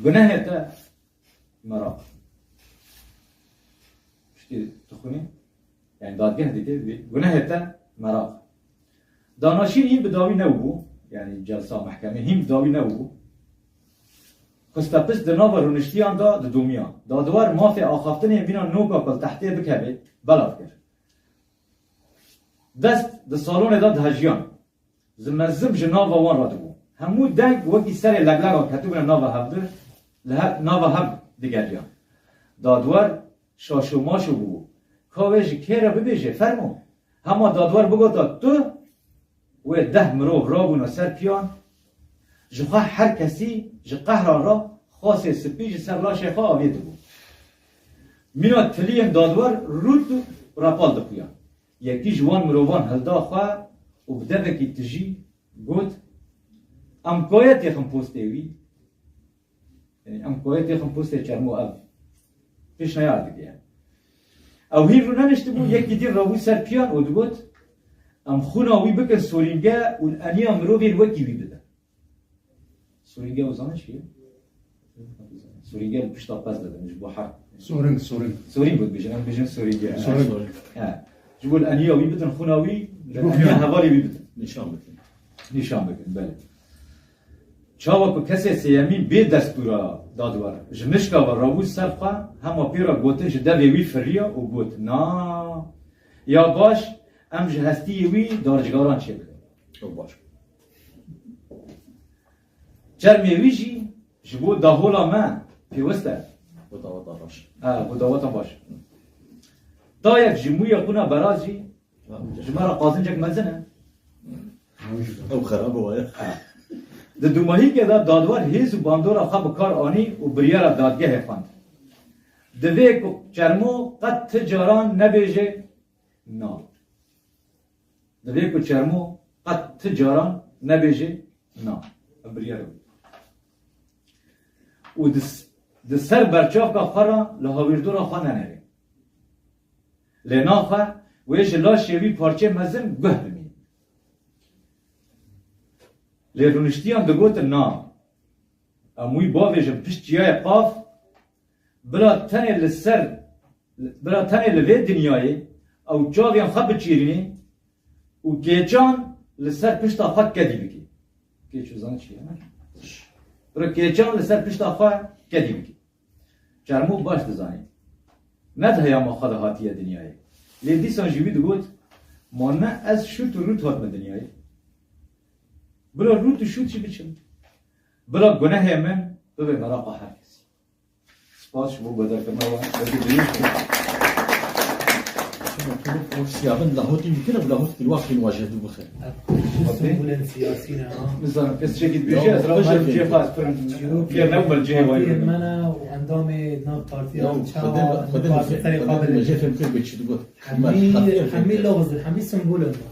Gunehê te meraq. Piştî dixwînî? Yani dadgeh dike, gunehê te meraq. Danaşîn hîn bi dawî newbû, yani celsa mehkemê hîn bi dawî newbû. Xistepist di nava rûniştiyan de didomiya. Dadwer mafê axaftinê mîna noka ku li tehtê bikeve, belav kir. Dest di salonê de dihejiyan. Zimezim ji nava wan re dibû. Hemû deng wekî serê leglegan ketibûne nava hev di, li he-, nava hev digeriyan. Dadwer şaşo maşo bû. Ka wê ji kê re bibêje, fermo. Hema dadwer bigota tu, wê deh mirov rabûna ser piyan, ji xwe her kesî ji qehran re xasê spî ji ser laşê xwe avêtibû. Mîna tiliyên dadwer rût û repal dixuyan. Yekî ji wan mirovan hilda xwe û bi devekî tijî got, Em koye têxin postê wî? Yanî, em koye têxin postê Çermo ev pêşniyar dike. Ew hîn rûneniştibû, yekî dî rabû ser piyan û digot, Em xûna wî bikin sorînge û li eniya mirovên wekî wî bidin. Sorînge û zanin çi ye? Sorînge li pişta pez de dibin, ji bo her. Soring, soring. Sorîng got bijin, em bijin sorînge. Soring. He. Ji bo li eniya wî bidin, xûna wî, ji bo eniya hevalê wî bidin. Nîşan bikin. Nîşan bikin, belê. Çawa ku kesê sêyemîn bê destûra dadwer ji mişka ve rabû ser xwe, hema pê re gotin ji devê wî firiya û got, Na, ya baş, em ji hestiyê wî darcgaran çêbikin. Ew baş. Çermê wî jî ji bo dahola me pêwist e. Bo daweta baş. Ha, bo daweta baş. Dayek ji mûyê qûna beraz jî ji me re qazincek mezin e. Ew xerab e waye. Ha. Di dûmahîkê de dadwer hêz û bandora xwe bi kar anî û biryara dadgehê xwend. Divê ku Çermo qet ti caran nebêje na. Divê ku Çermo qet ti caran nebêje na. Ev biryar bû. Û di s-, di ser berçavka xwe re li hawîrdora xwe nenere. Lê naxwe wê ji laşê wî parçeyê mezin guh bimîne. Lê rûniştiyan digotin, Na. Em wî bavêjin pişt çiyayê Qaf, Bila tenê li ser, bila tenê li vê dinyayê ew çaviyan xwe biçîrînî û kêçan li ser pişta xwe kedî bikî. Kêç û zan çi ye? Bila kêçan li ser pişta xwe kedî bikî. Çermû baş dizanî. Ne di heyama xwe de hatiye dinyayê. Lê dîsan jî wî digot, ma ne ez şût û rût hatime dinyayê. Bila rût û şût jî biçim. Bila gunehê min bibe meraqa her kesî. Spas ji bo guhdarkirina we. Belkî dirêj bû. Şuna tu o siyabin lahotî bikire, bi lahot kilwakîn waje du bixe. Ji sembolên siyasî ne, ha? Nizanim, kes çekî dibêje, ez rewşa cihê xwe ez pirim. Çîrokê partiyê me ne û endamê nav partiyan çawa partî serê xwe bilin. Hemî, hemî lewz in, hemî sembolên me.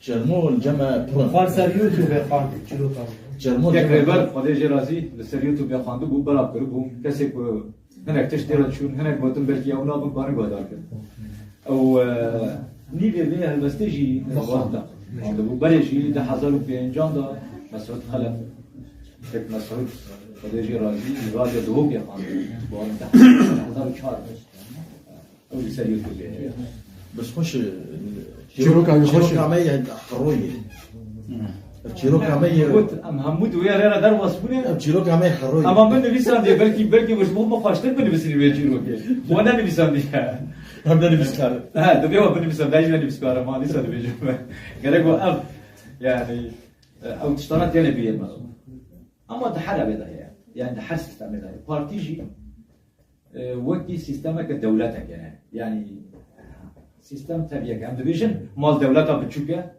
Çermo li cem me pir in. Xwar ser YouTube xwar çîroka. Çermo li cem me pir in. Yek rêber, Xwedê jê razî, li ser YouTube ya xwendibû, belav kiribû. Kesê ku hinek tişt tê re çûn, hinek gotin belkî ew nabin, karin guhdar kin. Ew, e, nîvê vê helbestê jî xwendibû. Berê jî di hezar û pêncan de Mesûd Xelef, kek Mesûd, Xwedê jê razî, Radyo Duhokê xwendibû. Barin di hezar û çar. Ew li ser YouTube ye. Bes xweş, e, çîroka wî xweş e. Çîroka me ye heroyê. Çîroka me ye. Got, em hemû di wê rê re derbas bûne. Ev çîroka me ye heroyê. Ama min nivîsandiye, belkî, belkî ji bo min xweştir binivîsînî wê çîrokê. Wan nenivîsandiye. Em ne nivîskar in. He, divê we binivîsan, ben jî ne nivîskar im, ha, dîsa dibêjim. Gerek we ev, yani, e, ew tiştana têne bîrê me. Ama di her evê de heye. Yani di her sîstemê de heye. Partî jî e, wekî sîstemeke dewleteke ne. Yanî, sîstem teviyeke. Em dibêjin, mal dewleta biçûk e.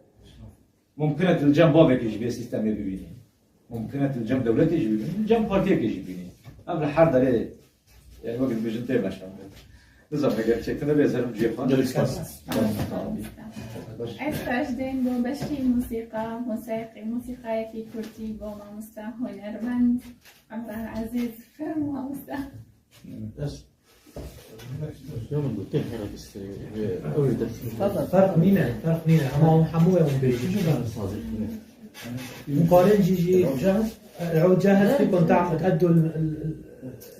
Mumkin e tu li cem bavekê jî vê sîstemê bibînî. Mumkin e tu li cem dewletê jî bibînî, li cem partiyekê jî bibînî. Ev li her derê, yani wekî dibêjin tê meşan. Nizanim eger çektin nebe, ez herim cihê xwe. Gelek spas. Tamam. Ez tajdên bo beşkî musîqa, musîq-, musîqayekî kurdî bo mamoste hunermend Emrah Ezîz. Fermo mamoste. Ez. Ya min got, tê xeyrek istirê, e, ew ê de. Ferq nîne, ferq nîne. Hema hûn hemû ew bêjin. Hûn karin jî jî, e, ew cahil fîkon tam eddu l-, l-, l-,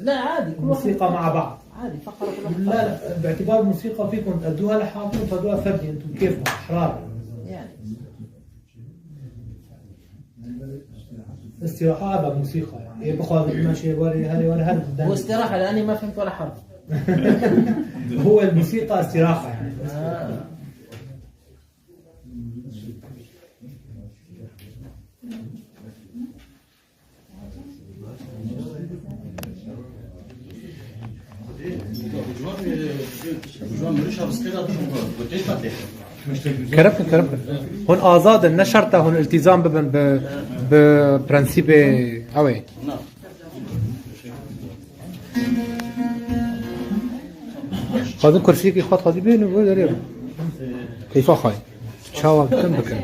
لا، عادي، كل واحد الموسيقى مع بعض. عادي، فقرة كل واحد لا، لا، باعتبار الموسيقى فيكم تأدوها لحالكم، تأدوها فردي، انتم بكيفكم، أحرار. يعني. استراحة أبا موسيقى، يعني. إيه، بخواد ماشي وري، هري وري، هري. هو استراحة، لأني ما فهمت ولا حرف. هو الموسيقى استراحة، يعني. آه. Kerem kin, kerem kin. Hûn azad in, ne şert e hûn iltîzam bibin bi, bi prensîbê ew ê. Xwedin kursiyekî xwe xwedî bêne, wê derê. Keyfa xwe. Çawa bikin, bikin.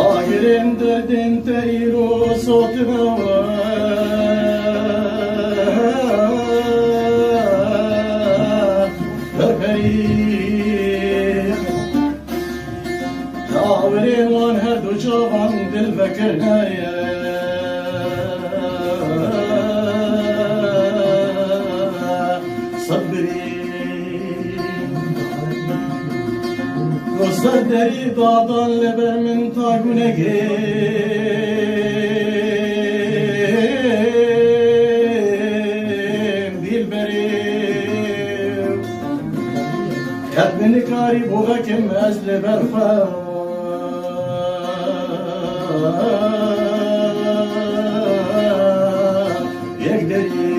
Agirên derdên te îro sotina we. Berberî. Awirê wan her du çavan dil vekirinaye. Sebrî. Ser derî dadan li ber min ta gunegê. Dilberê. Karî bû vekim ez li ber xwe yek derî.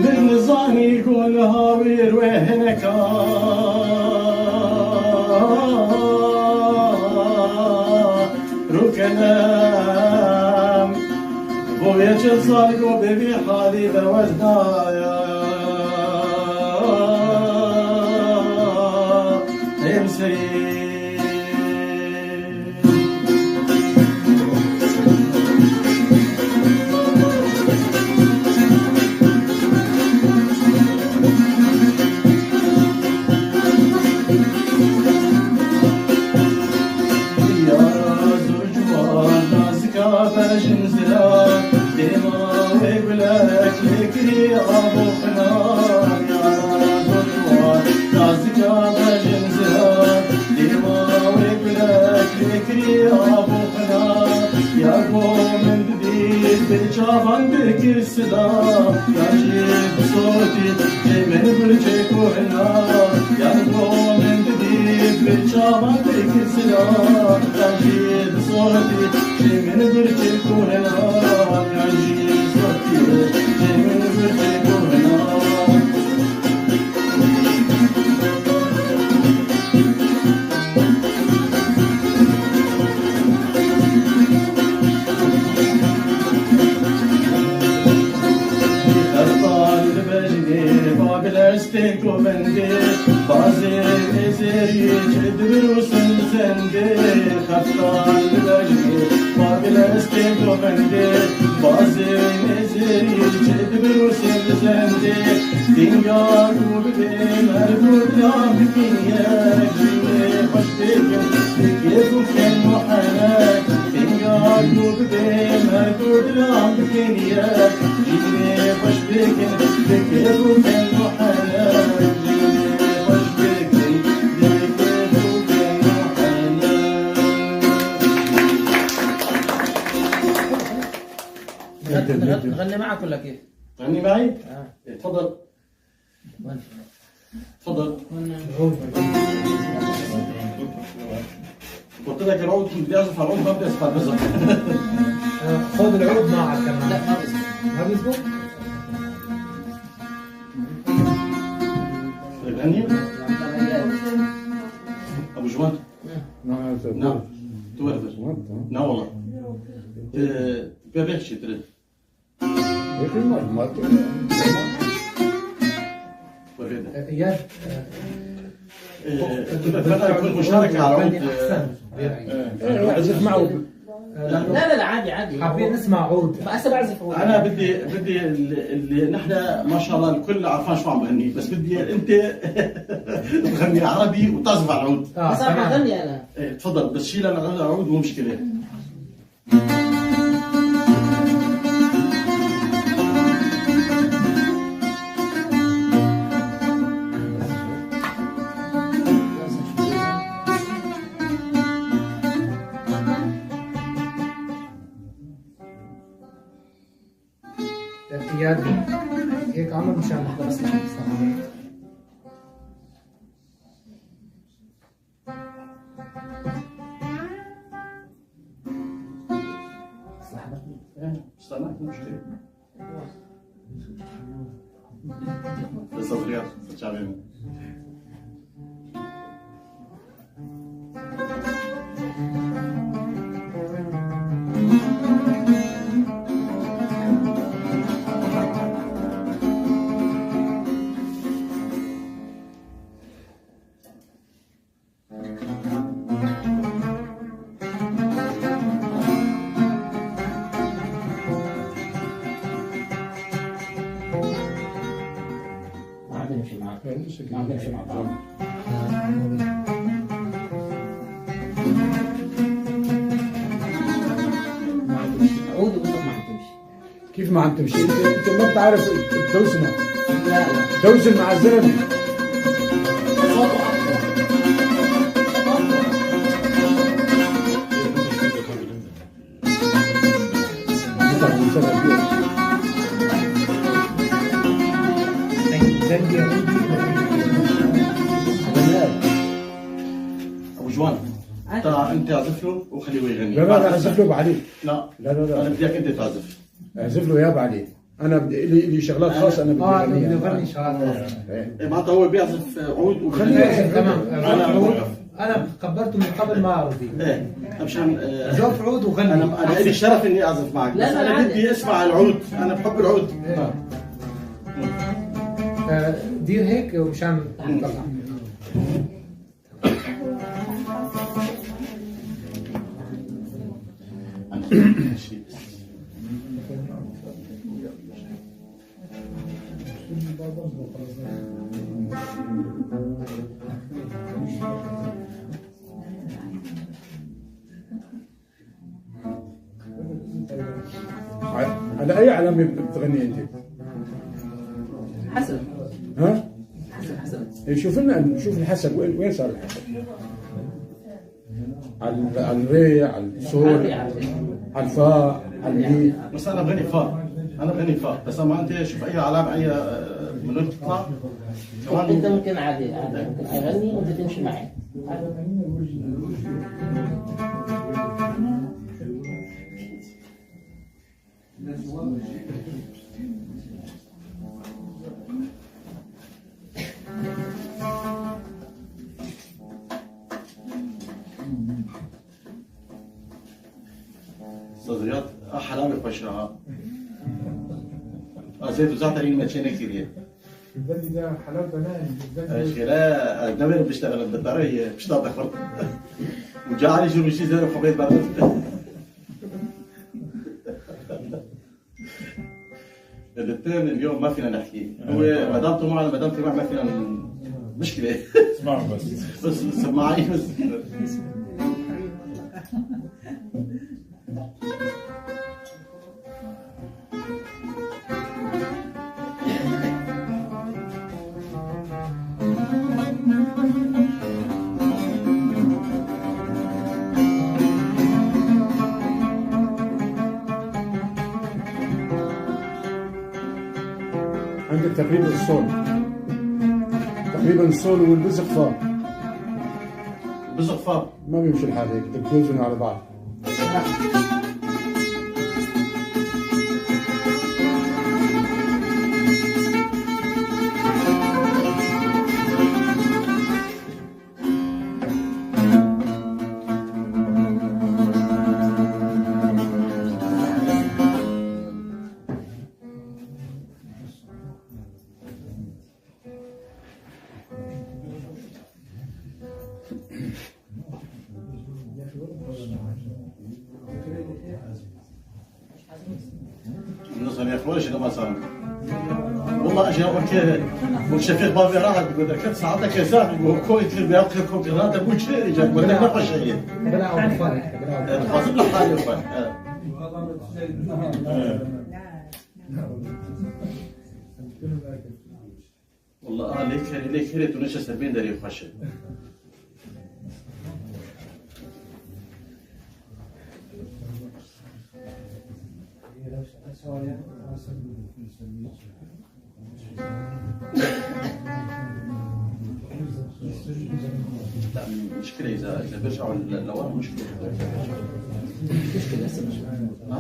Min nizanî ku niha wî rû hineka rû kenem. Bo yê çil sal ku bi vî halî de wez naya. Em serî. Yara zor ciwan, nazika bejin ziran, dêma wê gulek lê kirî av û xinan. Yara zor ciwan, nazika bejin ziran, dêma wê gulek lê kirî av û xinan. Yar bo min didît, bi çavan dikir silav, yar jî bi sotî, jê min birçê kuhna. Yar bo min didît, bi çavan dikir silav, yar jî bi sotî, jê min birçê kuhna. Yar jî bi sotî, jê min birçê kuhna. Xeftan li bejnê Babil estê govendê, bazê nêzerî çi dibir û sin zendê. Xeftan li bejnê Babil estê govendê, bazê nêzerî çi dibir û sin zendê. Dinya ku bibê merdo dilam bikî yek, jînê xweş bêkin, bi kêf û ken û henek. Dinya ku bibê merdo dilam bikî yek, jînê xweş bêkin, bi kêf û ken û henek. Jînê xweş bêkin, bi kêf û ken û henek. غني معك ولا كيف؟ غني معي؟ آه. إيه، تفضل. تفضل. قلت لك العود كنت بيعزف على العود، ما بيعزف على المزمار. آه، خذ العود معك كمان. لا، ما بيزبط. ما بيزبط؟ طيب، هني. أبو جوان. نعم. نعم. Tu werdir. Na wala. Tu pê vê xişî tire. Yakın var, madde. Werdir. Yer. Ee, tu bê fena kun muştarek ala. Ee, عزف معه. لا، لا، لا، عادي، عادي. حابين نسمع عود. هسه بعزف عود. أنا بدي، بدي ال-، اللي نحن ما شاء الله الكل عرفان شو عم بغني، بس بدي أنت تغني عربي وتعزف على العود. آه، بس أنا تمام. بغني أنا. إيه، تفضل، بس شيل أنا العود مو مشكلة. اعتياد هيك عمل مشان نحضر. صح. إيه، استناك مشكلة. بس صغير، صغير. ما عندنا شيء معك. ما عندنا شيء مع بعض. كيف ما عم تمشي؟ انت، انت ما بتعرف تدوسنا. لا، لا. دوس مع الزلمه. ابو جوان، انت، انت اعزف له وخليه يغني. لا، لا، لا، اعزف له بعدين. لا، لا، لا، لا. انا بدي اياك انت تعزف. اعزف له يا بعدين. انا بدي، الي، الي شغلات خاصه انا بدي اه، اغنيها. بدي اغني شغلات خاصه. ايه. إيه، معناتها هو بيعزف عود وبغني. خليه يعزف، تمام. انا، انا، انا تقبلته من قبل ما ارضي. ايه، مشان، آه، عزف عود وغني. انا، انا الي شرف اني اعزف معك، لا، بس لا، انا عادي. بدي اسمع العود، انا بحب العود. ايه. آه. آه، دير هيك ومشان نطلع. على أي علامة بتغني أنت؟ حسب. ها؟ حسب، حسب. إيه، شوف لنا، شوف الحسب، وين، وين صار الحسب؟ على ال-، على الري، على الصول، على الفا، على المي. بس أنا بغني فا. أنا بغني فا. بس أما أنت شوف أي علامة، أي، آه، من وين بتطلع. كمان أنت ممكن عادي، عادي. ممكن أغني وأنت تمشي معي. استاذ رياض، اه، حلاوه خوش ها. اه، زيت وزعتر يلمى تشينك كيريه. البلدي ده حلاوته ناعم، البلدي. ايش لا، دمر بيشتغل بالطري، بيشتغل خرط. وجا علي شو بشي زي الخبيط برضه. الاثنين اليوم ما فينا نحكي. هو مدامته معه، مدامتي معه، ما فينا ن-، مشكلة. اسمعوا بس. بس، بس معي بس. عندك تقريبًا الصول. تقريبًا الصول والبزق فا. بزق فا. ما بيمشي الحال هيك، بدك توزن على بعض. Nasıl yapıyor şimdi basalım? Valla aşağı okey. Bu Şefik Bey rahat bir kadar. Kaç saate keser bu koy tür bir yaptı koy. Rahat bu şey diyecek. Bu ne başa iyi. Bela o fark. Bela o fark. Evet, fazla bir hal yok. Evet. Evet. Wallah, ah, lê kerê, lê kerê tu neşe ser bên derê xweş e. لا، مشكلة إذا، إذا برجعوا ل-، لورا مشكلة. مشكلة هسه مش، ها؟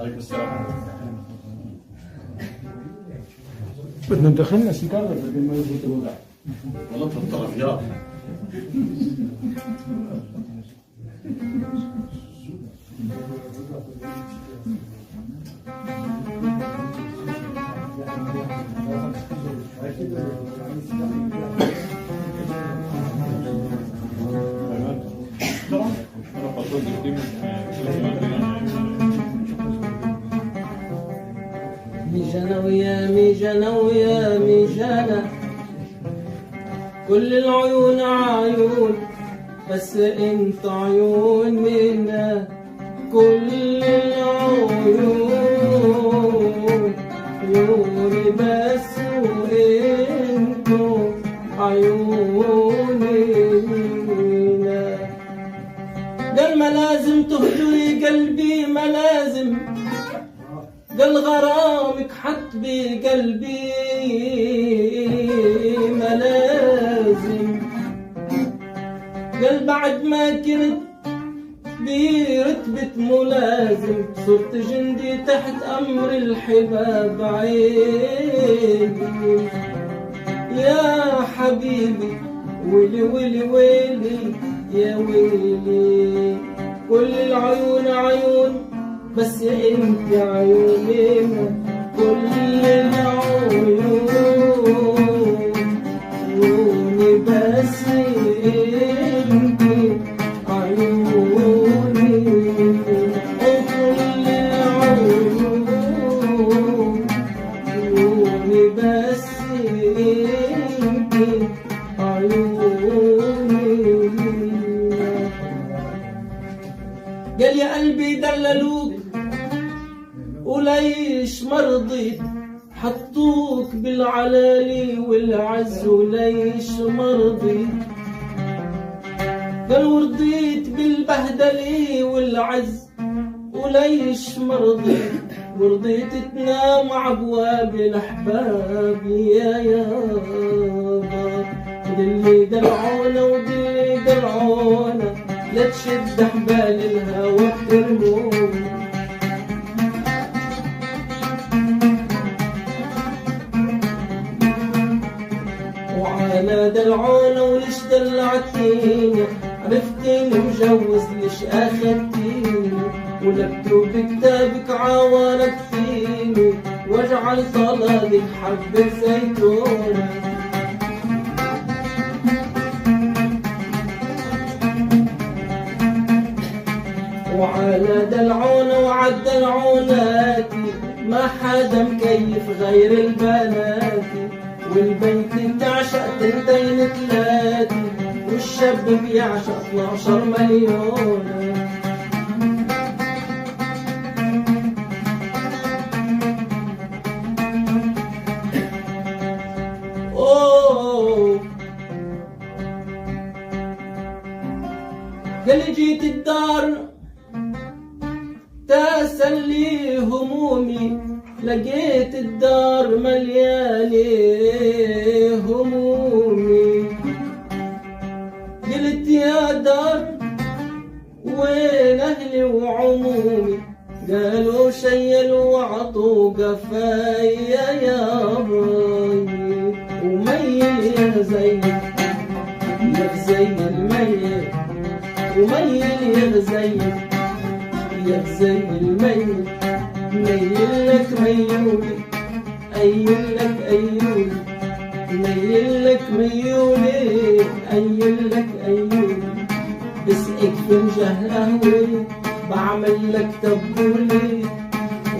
عليكم السلام. بدنا ندخلنا سيجارة بدل ما يزبط الوضع. والله بتطرف يا. Tamam. Şuna patron gittim. كل العيون عيون، بس انت عيوننا. كل العيون عيوني، بس وانتو عيوننا. قال ما لازم تهجري قلبي، ما لازم. قال غرامك حط بقلبي، ما لازم. قال بعد ما كنت برتبة ملازم، صرت جندي تحت أمر الحباب عيني. يا حبيبي، ويلي، ويلي، ويلي، يا ويلي. كل العيون عيون، بس انت عيوننا. كل العيون عيوني، بس انت عيوننا. كل العيون عيوني، بس انت عيوننا. قال يا قلبي دللوك وليش ما رضيت، حطوك بالعلالي والعز وليش ما رضيت. قال ورضيت بالبهدلة والعز وليش ما رضيت، ورضيت تنام عبواب الأحباب يا يابا. دلي دلعونة ودلي دلعونة، لا تشد حبال الهوى بترموم. وعلى دلعونة وليش دلعتيني، عرفتيني مجوز ليش أخدتيني، ولبتو بكتابك عوارك فيني، واجعل طلالك حبة زيتونة. وعلى دلعونة وعد دلعوناتي، ما حدا مكيف غير البناتي، والبنت بتعشق تنتين تلاتي، والشب بيعشق اثنعش مليون. أوه. قال جيت الدار تسلي همومي، لقيت الدار مليانة همومي. قلت يا دار وين أهلي وعمومي؟ قالوا شيلوا وعطوا قفايا يا باي. وميل يا غزيل، يا غزيل ميل، وميل يا غزيل، يا غزيل ميل، ميل لك ميولي، أيل لك أيولي، ميل لك ميولي، أيل لك أيولي. بسقيك فنجان قهوة، بعمل لك تبولة،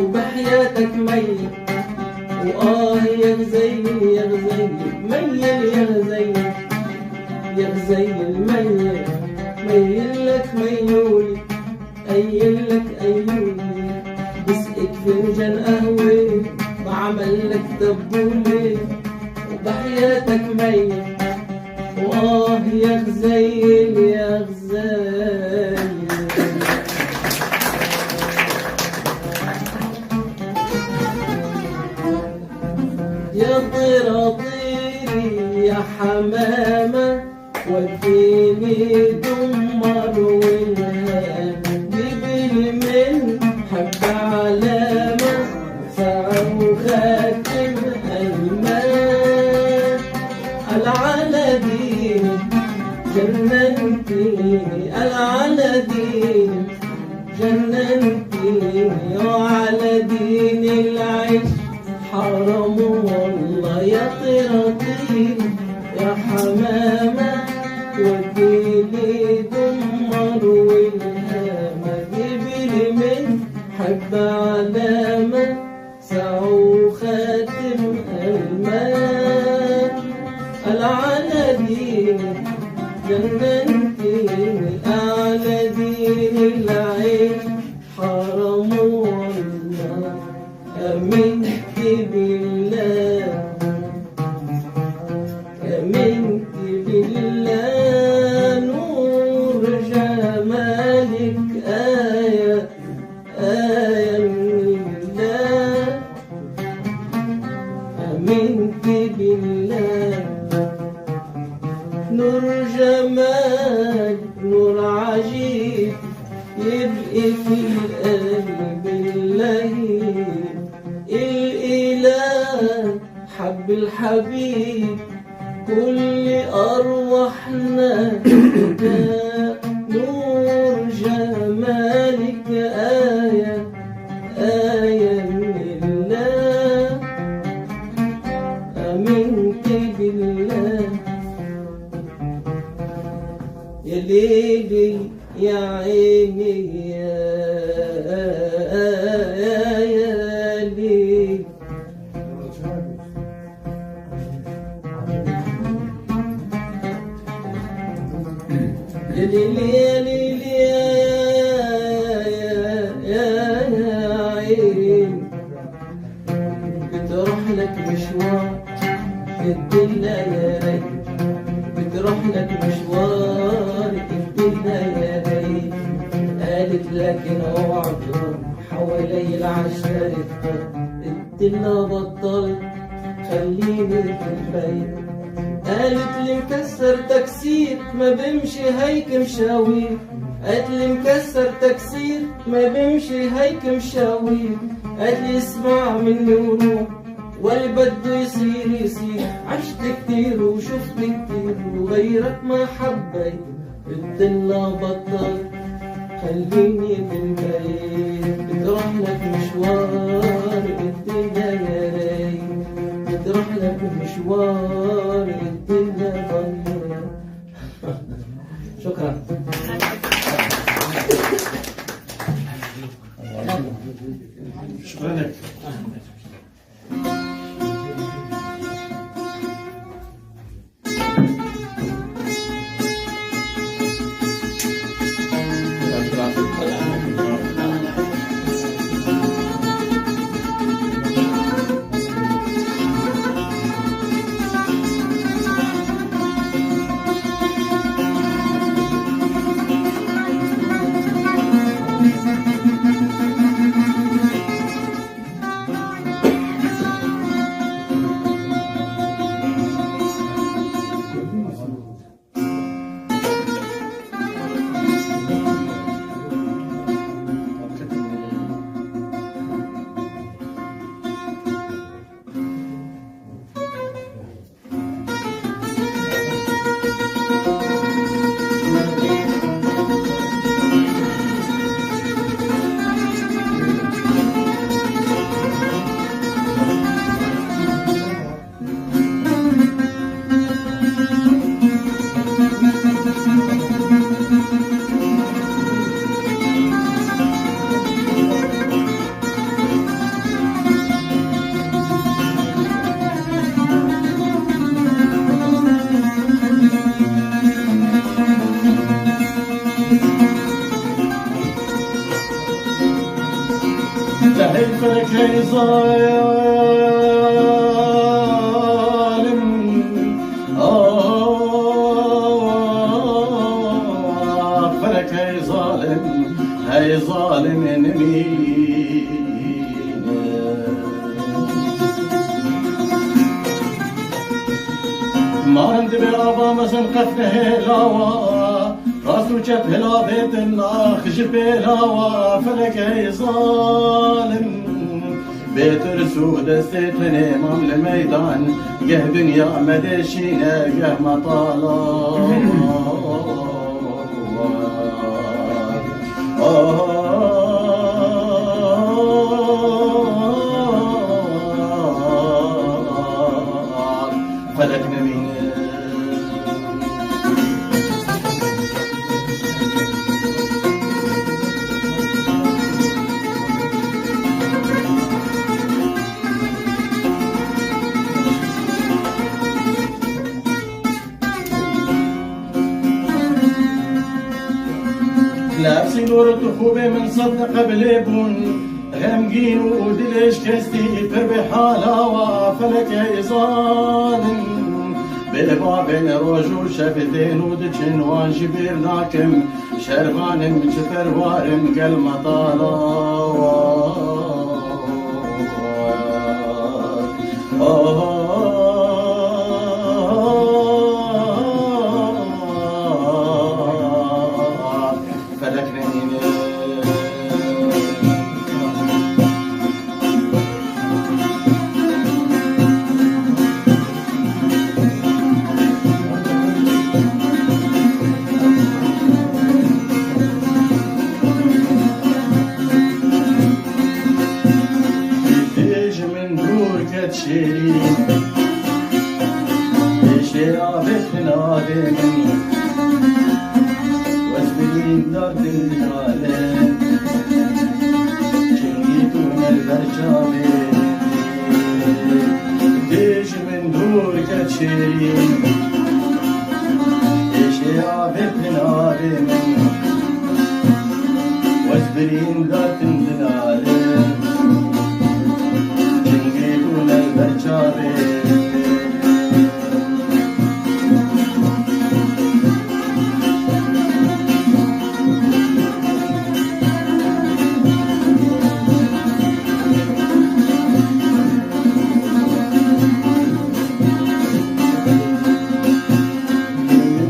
وبحياتك ميل. وآه يا غزيل، يا غزيل، ميل يا غزيل، يا غزيل ميل، ميل لك ميولي، أيل لك أيولي. بسقيك فنجان قهوة، بعمل لك تبولة، وبحياتك ميل. وآه يا غزيل، يا غزيل. يا طيرة طيري يا حمامة، وديني دمر والهام، جيبي من حب علامة، ساعة وخاتم أيمان. العلى ديني جننتيني، العلى ديني جننتيني، وعلى دين العيش حرام والله. يا طيرة طيري يا حمامة، وديني دمر والهامة، جيبي لي من حب علامة، ساعة وخاتم ألماس. على ديني، جننتيني على دين العين، حرام والله. آمنت بالله، آمنت بالله، نور جمالك آية، آية من الله. آمنت بالله، نور جمال، نور عجيب، يبقى في القلب اللهيب. الإله حب الحبيب، كل أرواحنا نور جمالك آية، آية من الله. آمنت بالله. يا ليلي يا عيني يا، يا ليلي. يا ليلي، يا ليلي، يا، يا، يا، يا عيني. بتروح لك مشوار، الدنيا يا ريت. بتروح لك مشوار، الدنيا يا ريت. قالت لكن اوعى تروح، حوالي العشرة الدنيا بطلت، خليني في البيت. قالت لي مكسر تكسير، ما بمشي هيك مشاوير. قالت لي مكسر تكسير، ما بمشي هيك مشاوير. قالت لي اسمع مني وروح، واللي بده يصير يصير. عشت كتير وشفت كتير، وغيرك ما حبيت. قلت لها بطل، خليني بالبيت. بتروح لك مشوار، قلت لها يا ريت. بتروح لك مشوار، قلت لها ضيع. شكرا. شكرا لك. Hey felek hey zalim, ah felek hey zalim, hey zalim nemîne. Marim dibe ava mezin qefne hêlawa, rast û çep hêla bêtin ax ji pêlawa, felek ey zalim. Bê tirs û destê tenê mam li meydan, geh dinya me deşîne, geh me tala. Felek nemîne. Nefsî nûr tu xûbê min sed qebilê bûn. Xemgîn û dilê şikestî pir bê hala wa felekê zanin. Bê bavên roj û şev tên û diçin wan ji bîr nakim. Şervanim çi perwarim gel metala wa. Felek nemîne. Dê ji min dûr ket şêrîn. Pêşê avêt navê min. Wez birîn dardin nale. Çingî tûne li ber çavê. Dê ji min dûr ket şêrîn. Pêşê avêt navê min. Wez birîn datin dinale. Çingê bûne li ber çavê.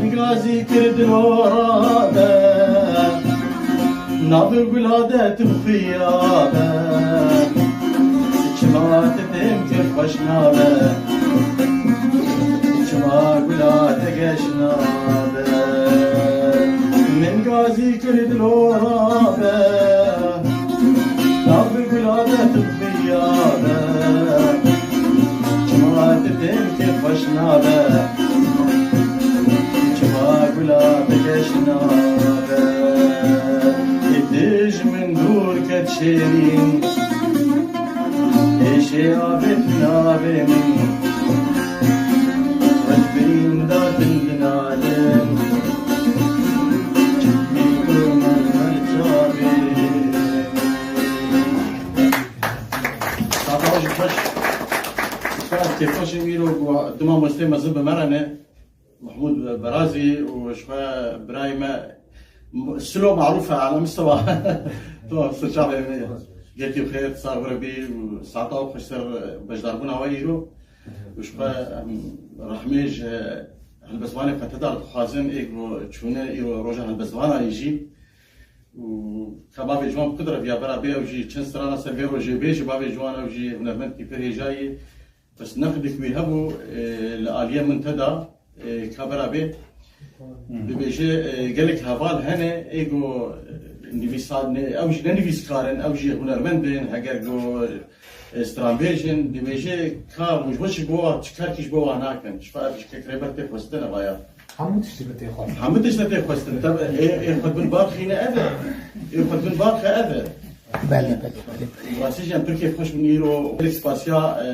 Min gazî kir dilora be. Nav gula de tu xuya be. Çima te dêm kir xweş nabe. Çima gula te geş nabe. Min gazî kir dilora be. Nav gula de tu xuya be. Çima te dêm kir xweş nabe. Çima gula te geş nabe. Ê dij min dûr ket şêrîn. Êşê avêt navê min. Wez birîn datin dinalin. Çimkî tu min her çavê. Sata xweş. Sata kêfxweş im îro ku du mamostê mezin bi me re ne. Mehmûd Berazî û ji xwe birayê me Silo marûf e, ala mistewa. Tamam, sirçavê me. Gelkî bi xêr, sax bire bî û saeta xweştir beşdarbûna we îro. Û ji xwe em rehmê ji helbestvanê Fetedar dixwazin, ê ku çûne îro roja helbestvanayê jî. Û ka bavê ciwan bi qudret ya bera bê, ew jî çend strana ser vê rojê bê, ji bavê ciwan ew jî hunermendkî pir hêja yê. Bes neqdek wî hebû, e, li aliyê min te da, e, ka bera bê. Dibêje, e, gelek heval hene, ê go, e, nivîsar-, ne, ew jî ne nivîskar in, ew jî hunermend in, heger go, e, stranbêj in, dibêje ka hûn ji bo çi bo wa, çi karkî ji bo wa nakin. Ji xwe ev ji kek rêber tê xwestin eva ya. Hemû tiştê me tê xwestin. Hemû tiştê tê xwestin. Tabi, ê, ê xwe bin barxîne ev e. Ê xwe bin barxe ev e. Belê, belê, belê, belê. Rastî jî em pir kêfxweş bin îro. Gelek spasiya, e,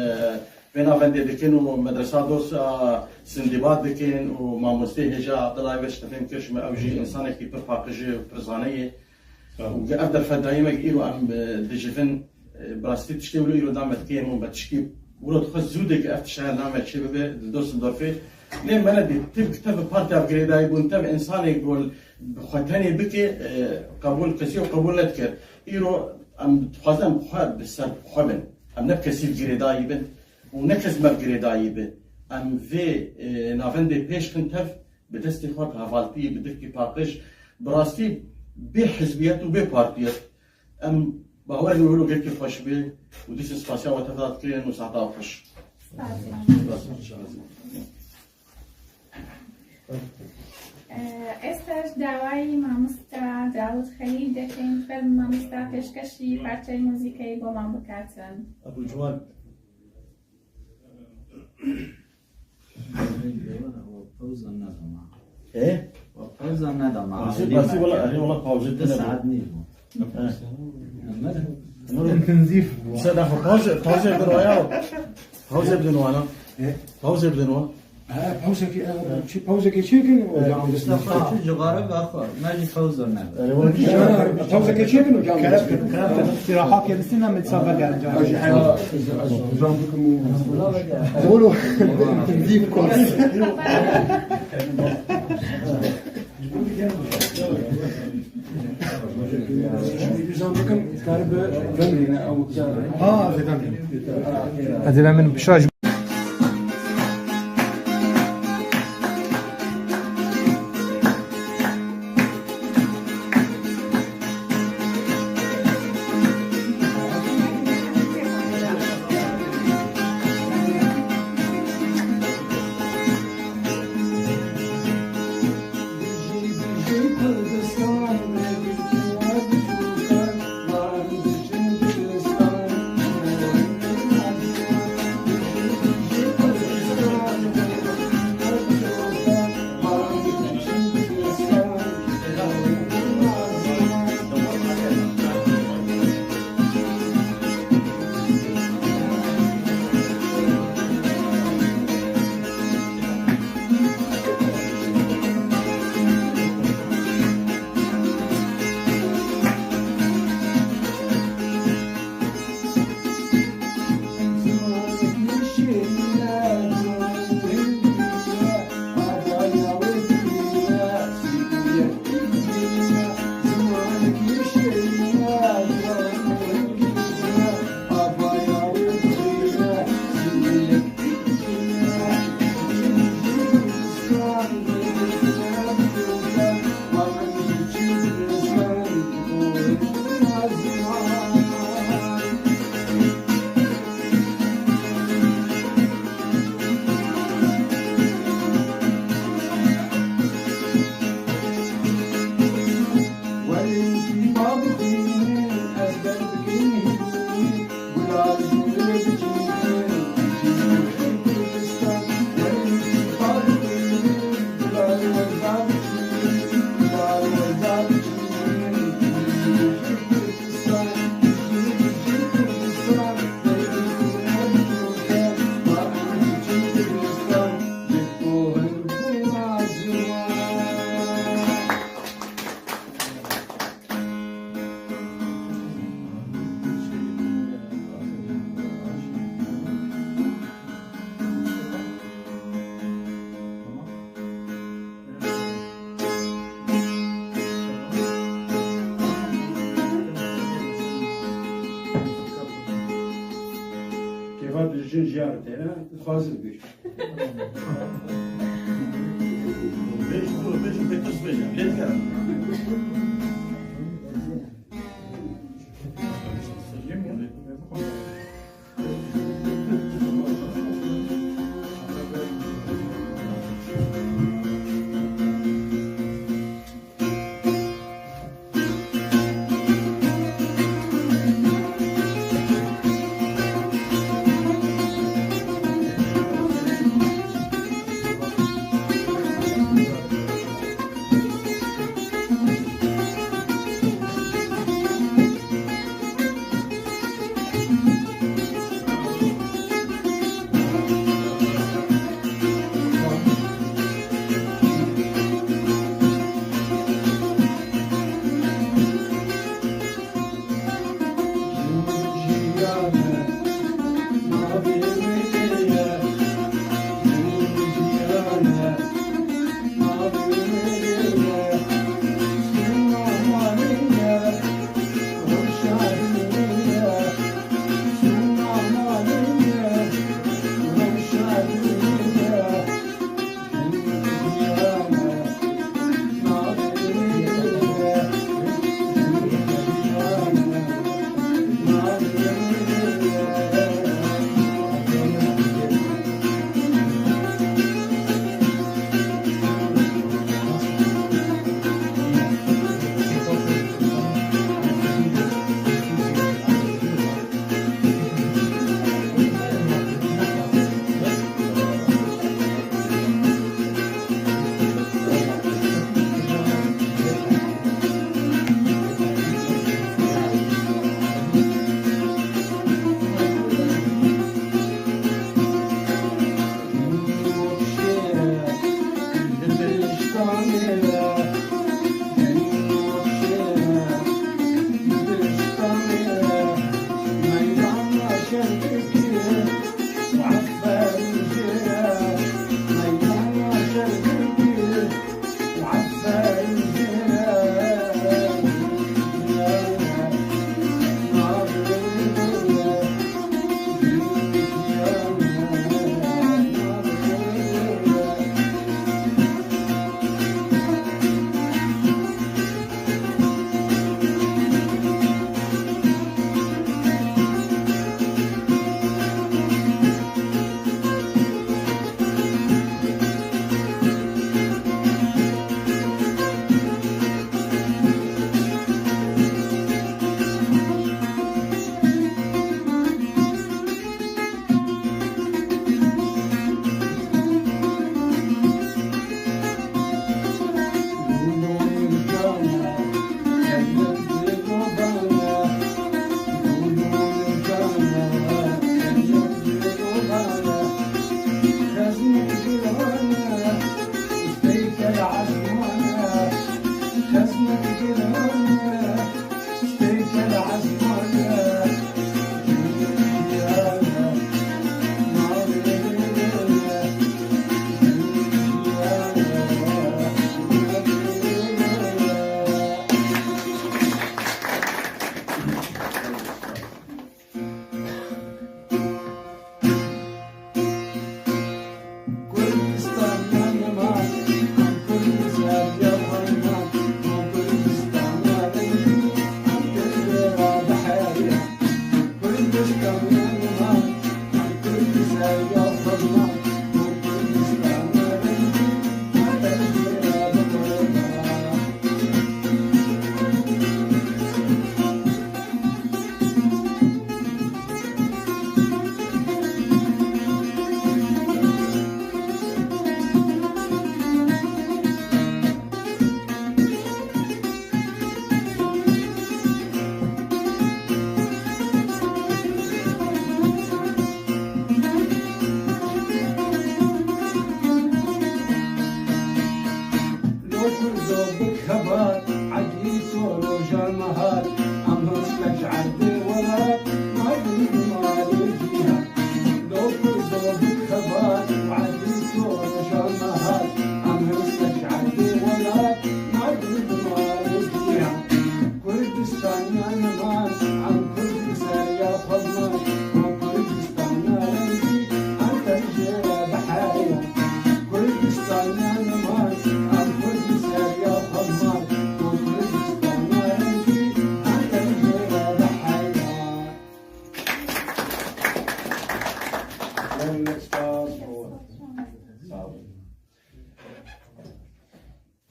Vê navendê dikin û medresa dost a Sindîbat dikin û mamostê hêja Abdullah Ayveş te fêm kir, ji me ew jî insanekî pir paqij û pir zane ye. Sağ ol. Û ev derfet dayî me îro em, e, dijivin, e, bi rastî tiştê wilo îro da me dikê min be tişkî wilo dixwest zû de ki ev tiştaya name çê bibe di Düsseldorfê. Lê me nedî, tev, tev partiya girêdayî bûn, tev insanê gol bi xwe tenê bike, e, qebûl, kesî qebûl nedikir. Îro em dixwazin em xwe bi ser xwe bin. Em ne bi kesî girêdayî bin. Û ne kes me bi girêdayî be. Em vê, e, navendê pêş xin tev bi destê xwe, bi hevaltî, bi dilkî paqij, bi rastî bê hizbiyet û bê partiyet. Em bawer in wilo gelkî xweş bê û dîsa spasiya we tev da dikin û saeta we xweş. Spas. Spas. Ee, ez dawayî mamosta Dawud Xelîl dekim, ferm mamosta pêşkêşî parçeyê muzîkeyê bo me bikatin. Ebu Ciwan. Pawza nedama. E? Pawza nedama. Pawza, pawza, wala, erê, wala, pawza. Saet nî bû. He. Intensîf bû. Sedef, pawza, pawza bidin wa ya. Pawza bidin wa na. E? Pawza bidin wa. He, pawzekê, e, çi, pawzekê çêkin û camê Mustafa, tu cixare vexwe, me jî pawza nebe. Ya, pawzekê çêkin û camê Kerem, kerem, istirahat gelsin, em misafir gelin canım. Ez, ez, ez, ez, ez, ez, Dolu. Deep course. Nizam bakın, karı böyle dönmeyene, avuçlar. Ha, zeden. Hadi ben benim şarj Kêfa dijin jiyar têne, dixwazim bîr. Bêj, bêj, bêj, bêj, bêj, bêj, bêj.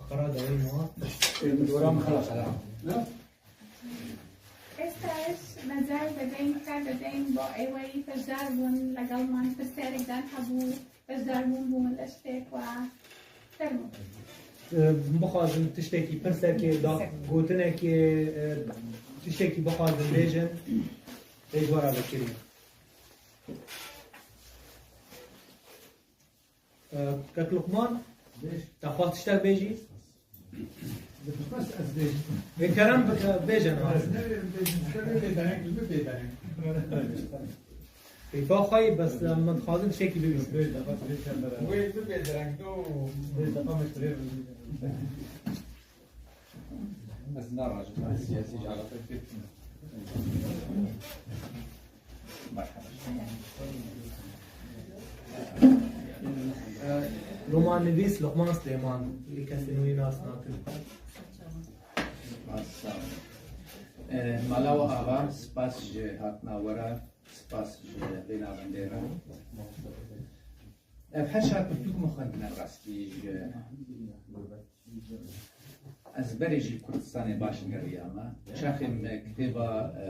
Qara dawî ma. Ê, dora min xelas e. ئێستاش مەجال دەدەین، کات دەدەین بۆ ئێوەی بەشدار بوون لەگەڵمان، پرسیارێکتان هەبوو، بەشدار بوون بوون لە شتێک و فەرموو. Bixwazin tiştekî, pirsekê, da-, gotinekê, e, tiştekî bixwazin bêjin, ê ji we re vekirin. Kek Luqman, te xwest tiştek bêjî? Bes ez bêjim. Ê kerem bike, bêje niha. Ez newêrim bêjim, tiştek bê dereng, bi bê dereng. Keyfa xwe yî, bes, em, min dixwazin tiştekî bibînin. Bê deqa, bê çendere. Wê bi bê dereng, do. Bê deqa, me ştirê. Ez narajim, ez siyasî ji eleqe pêk çûm. Merhaba. Romannivîs Luqman Silêman, lê kesên wî nas nakin. Sağ ol. E, mala we ava, spas ji hatina we re, spas ji vê navendê re. Ev her çar pirtûk min xwendine rastî ji Ez berê jî Kurdistanê baş geriyame. Çaxê me kitêba, e,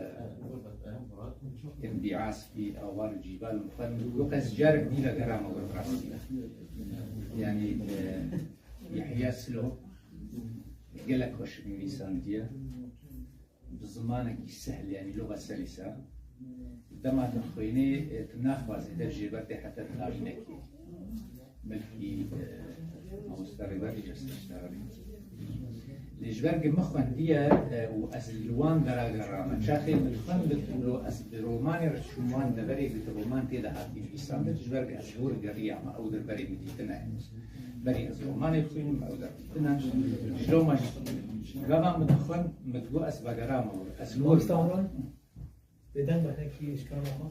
Enbi'as bî, Awar û Cîbal û xwend, wek ez carek dî vegerame wir rastî. Yanî, e, Yehya Silo gelek xweş nivîsandiye. Bi zimanekî sehl, yanî luga selîsa. Dema tu xwînê, e, tu naxwazî dev jê ber tê heta tu navînekî milkî, e, Mamoste Rêber, ji Sêştarê. Lê ji ber ku min xwendiye, e, û ez li wan dera gerame. Çaxê min xwend, li ku ez bi romanê re çûm wan deverê, ku roman tê de hatî nivîsandin, ji ber ku ez hûr geriyame, ew der berê min dîtine. Berî ez romanê xwînim, ew der dîtine. Ji loma jî gava min dixwend, min digot ez vegerame wir. Ez hûr Mamoste Omran, bêdeng be hinekî ji kema xwe.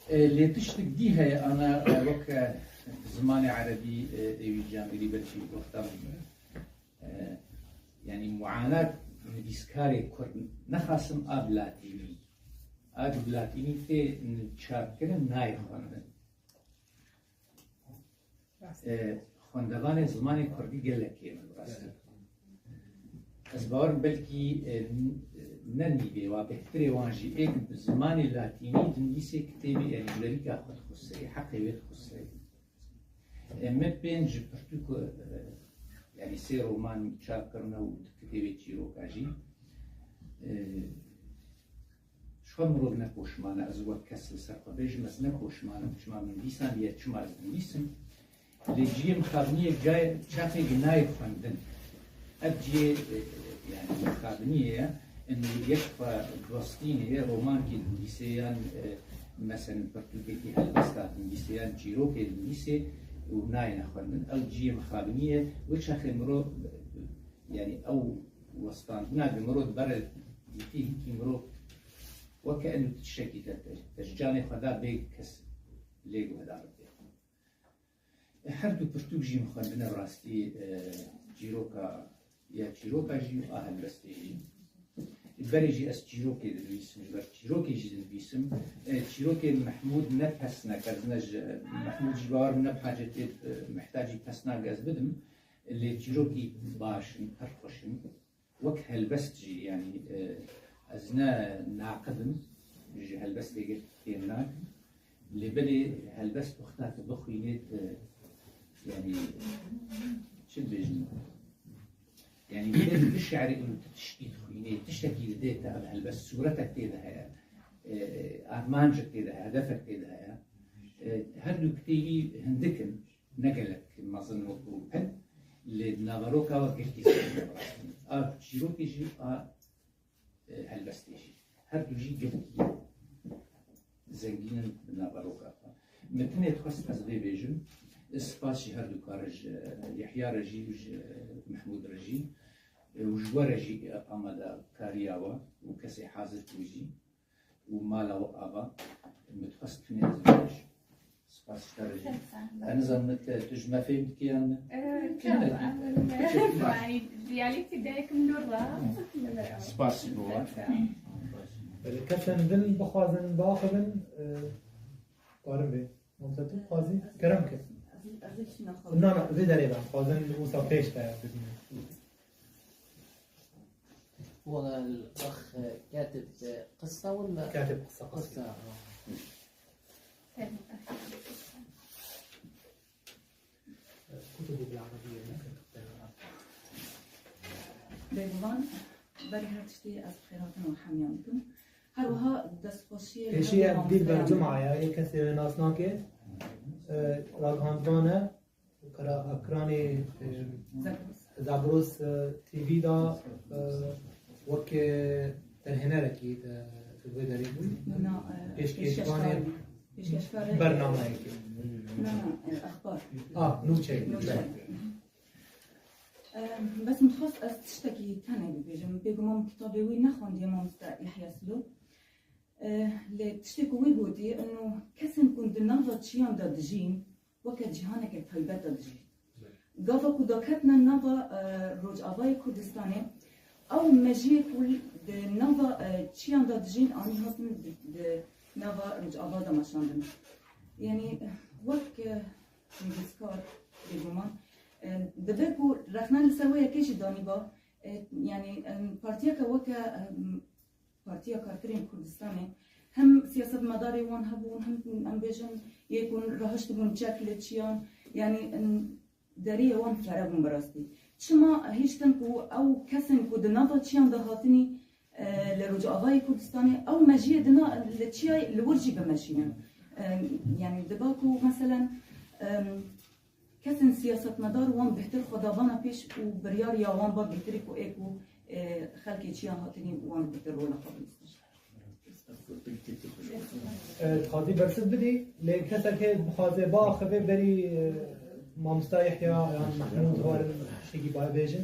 E, lê tiştek dî heye, ana, e, wek, e, zimanê erebî, e, êwî cangirî belkî wexta, e, yanî muanat nivîskarê kurd nexasim a bi latînî. A bi latînî tê çapkirin, nayê xwendin. E, xwendevanê zimanê kurdî gelek kêm in, bi rastî. Ez bawer im belkî, e, n-, ne nîvê wa, bêhtirê wan jî ê ku bi zimanê latînî dinivîsê kitêbê, yanî ji derîka xwe dixwe serê, heqê wê dixwe serê. E, min pênc pirtûk, e, yanî sê roman çap kirine û du kitêbê çîroka jî. E, Ji xwe mirov ne poşman e, ez wek kes li ser xwe bêjim, ez ne poşman im, çima min nivîsandiye, çima ez dinivîsim. Lê cihê mixabiniyê cayê çaxê ku nayê xwendin. Ev cihê, e, yanî mixabiniyê ye, in yek xwe dostînê ye, romankî dinivîsê yan, e, meselen pirtûkekî helbesta dinivîsê yan çîrokê dinivîsê û nayêne xwendin. Ew cihê mixabiniyê ye, wê çaxê mirov, e, yanî ew westandina ku mirov dibere dîtî hinkî mirov Weke eno tiştekî te, te, te ji canê xwe da bê kes lê guhdar bike. E, her du pirtûk jî min xwendine bi rastî, e, çîroka, ya çîroka jî û a helbestê jî. Berê jî ez çîrokê dinivîsim, ji ber çîrokê jî dinivîsim. E, çîrokê Mehmûd ne pesnek, ez ne ji, Mehmûd jî bawer ne bi hacetê, e, mihtacî pesnak ez bidim. Lê çîrokî baş in, pir xweş in. Wek helbest jî, yanî, e, ez ne naqid im, ji helbestê gelek kêm nakim. Lê belê helbest wexta tu bixwînê, tu, yanî, çi dibêjin? Yanî, tu, tu şi'rê û tu tiştî dixwînê, tiştekî didê te, ev helbest sûretek tê de heye, e, armancek tê de heye, hedefek tê de heye. E, her du kitêbî hindik in. Ne gelek mezin wekû pil, lê di naveroka we gelkî zengîn e bi rastî. A çîrokê jî, a, e, helbestê jî. Her du jî gelkî zengîn in di naveroka xwe. Min tenê dixwest ez vê bêjim, spas ji her du ka re, ji Yehya re jî û ji Mehmûd re jî, e, û ji we re jî, e, amadekariya we û kesê hazir bû jî. û mala we ava, min dixwest tenê ez bibêjim. Spas ji te re jî. Ez nizanim tu, tu ji me fêm dikî yan ne? Ee, Kî ne? Yanî, diyalekî dayekim lor ra. Spas ji bo we. Belê kesên din bixwazin, biaxivin, e, karin bê. Wexta tu dixwazî, kerem ke. Ez, ez ê şina xwe. Na, na, vê derê be. Dixwazin wisa pêş de bibînin. والله الأخ كاتب قصة ولا؟ كاتب قصة قصيرة. قصة، آه. كتبه بالعربية، ممكن تقرأها؟ Bêguman, berî her tiştî ez bi xêrhatin û hemiyan dikim. Her wiha destxweşiyê Pêşî ev Dilber Cuma ye, yê kesê nas nake. E, ragihandvan e. Kara-, ekranê, e, Zagros. Zagros, e, T V de, e, wek, e, derhênerekî, e, di vê derê bû. Na, e, Pêşkêşvanê pêşkêşkarê. Pêşkêşkarê. Bernameyekê. Na, na, e, exbar. Ah, nûçe. Nûçe. E, bes min dixwest ez tiştekî tenê bibêjim. Bêguman kitabê wî nexwendiye mamoste Yehya Silo. E, lê tiştê ku wî gotî, ino kesên ku di nava çiyan de dijîn, weke cîhaneke taybet de dijîn. Gava ku daketine nava, e, Rojavayê Kurdistanê, ew mejiyê ku di nava, e, çiyan de dijîn, anî hatin di, di nava Rojava de meşandin. Yanî, wek, e, nivîskar, bêguman, e, dibe ku rexne li ser wê yekê jî danîba, e, yanî, em, partiyeke weke, em, Partiya Karkerên Kurdistanê hem siyasetmedarê wan hebûn, hem em bêjin yê ku rahiştibûn çek li çiyan, yanî, em, deriyê wan fere bûn bi rastî. Çima hiştin ku ew kesên ku di nava çiyan de hatinî, e, li Rojavayê Kurdistanê, ew mejiyê di na-, li çiyayê li wir jî bimeşînin? E, yanî diba ku meselen, e, Kesên siyasetmedar wan bêhtir xwe davana pêş û biryar ya wan ba bêhtirî ku ê ku, e, xelkê çiyan hatinî wan bêhtir rola xwe bihîstin. E, dixwazî bersiv bidî, lê kesek heye dixwaze biaxive berî, e, mamosta Yehya yan Mehmûd warin tiştekî bibe bêjin.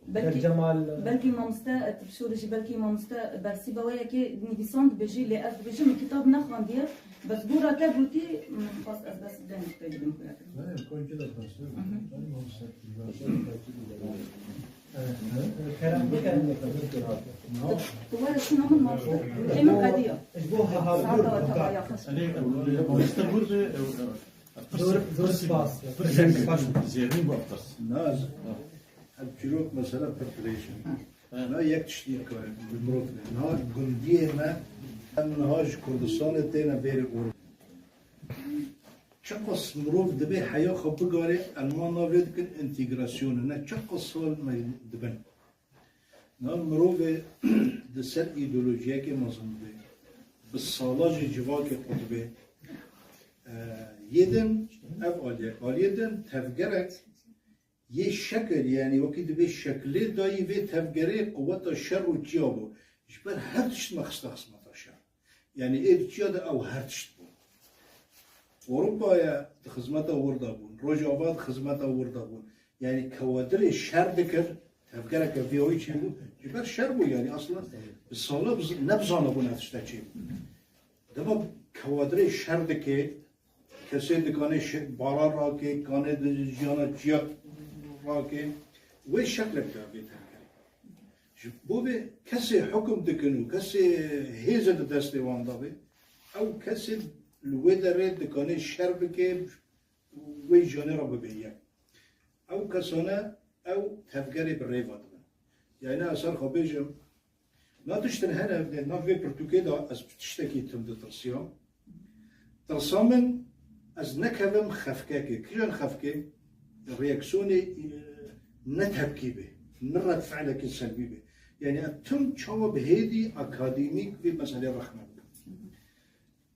Belkî, Cemal. Belkî mamoste, e, tu bişûre jî, belkî mamoste bersî be wê yekê nivîsand dibêjî, lê ez dibêjim min kitab nexwandiye, bes gora te gotî, min xwest ez bes dengê te bidim xuya. Kerem bike. Tu were şûna min mamoste. Ê min qediya. Ji bo heha Saeta we teva ya xweş. Zor, zor spas. Zêrîn bu aftas. Naz. Ev çîrok mesela pir dirêj e. Ha. Na yek tiştî kare bi mirov ne. Na gundiyê me em niha ji Kurdistanê têne bêrê Ewropa. Çiqas mirov divê heya xwe bigare, em wan navê dikin întegrasyonê. Ne çiqas sal me dibin. Na mirovê di ser îdeolojiyekê mezin be. Bi sala jî civakê xwe dibe. E, yê din ev aliyek. Aliyê din tevgerek yê şekil, yanî wekî dibê şeklê dayî vê tevgerê quweta şer û çiya bû. Ji ber her tişt me xiste xizmeta şer. Yanî ê di çiya de ew her tişt bûn. Ewropaya di xizmeta wir de bûn. Rojava di xizmeta wir de bûn. Yanî kewadirê şer dikir, tevgereke vî oyî çêbû. Ji ber şer bû yanî aslında bi sala biz-, nebizanibûn ev tişte çêbû. Dema kewadirê şer dike, kesê dikane şe-, bara rake, kane di jiyana ciya rake, wê şeklek de vê tevgerê. Ji bo vê kesê hukum dikin û kesê hêze di destê wan de be, ew kesê li wê derê dikane şer bike, wê jiyanê re bibe yek. Ew kesane ew tevgerê bi rêva dibin. Yani ez ser xwe bêjim, na tiştin hene, na vê pirtûkê de ez bi tiştekî tim ditirsiyam. Tirsa min ez nekevim xefkekê. Kijan xefkê? Reaksiyonê, e, ne tepkî be, ne redfi'lekî selbî be. Yani ez tim çawa bi hêdî akademîk vê meselê rexne bikim.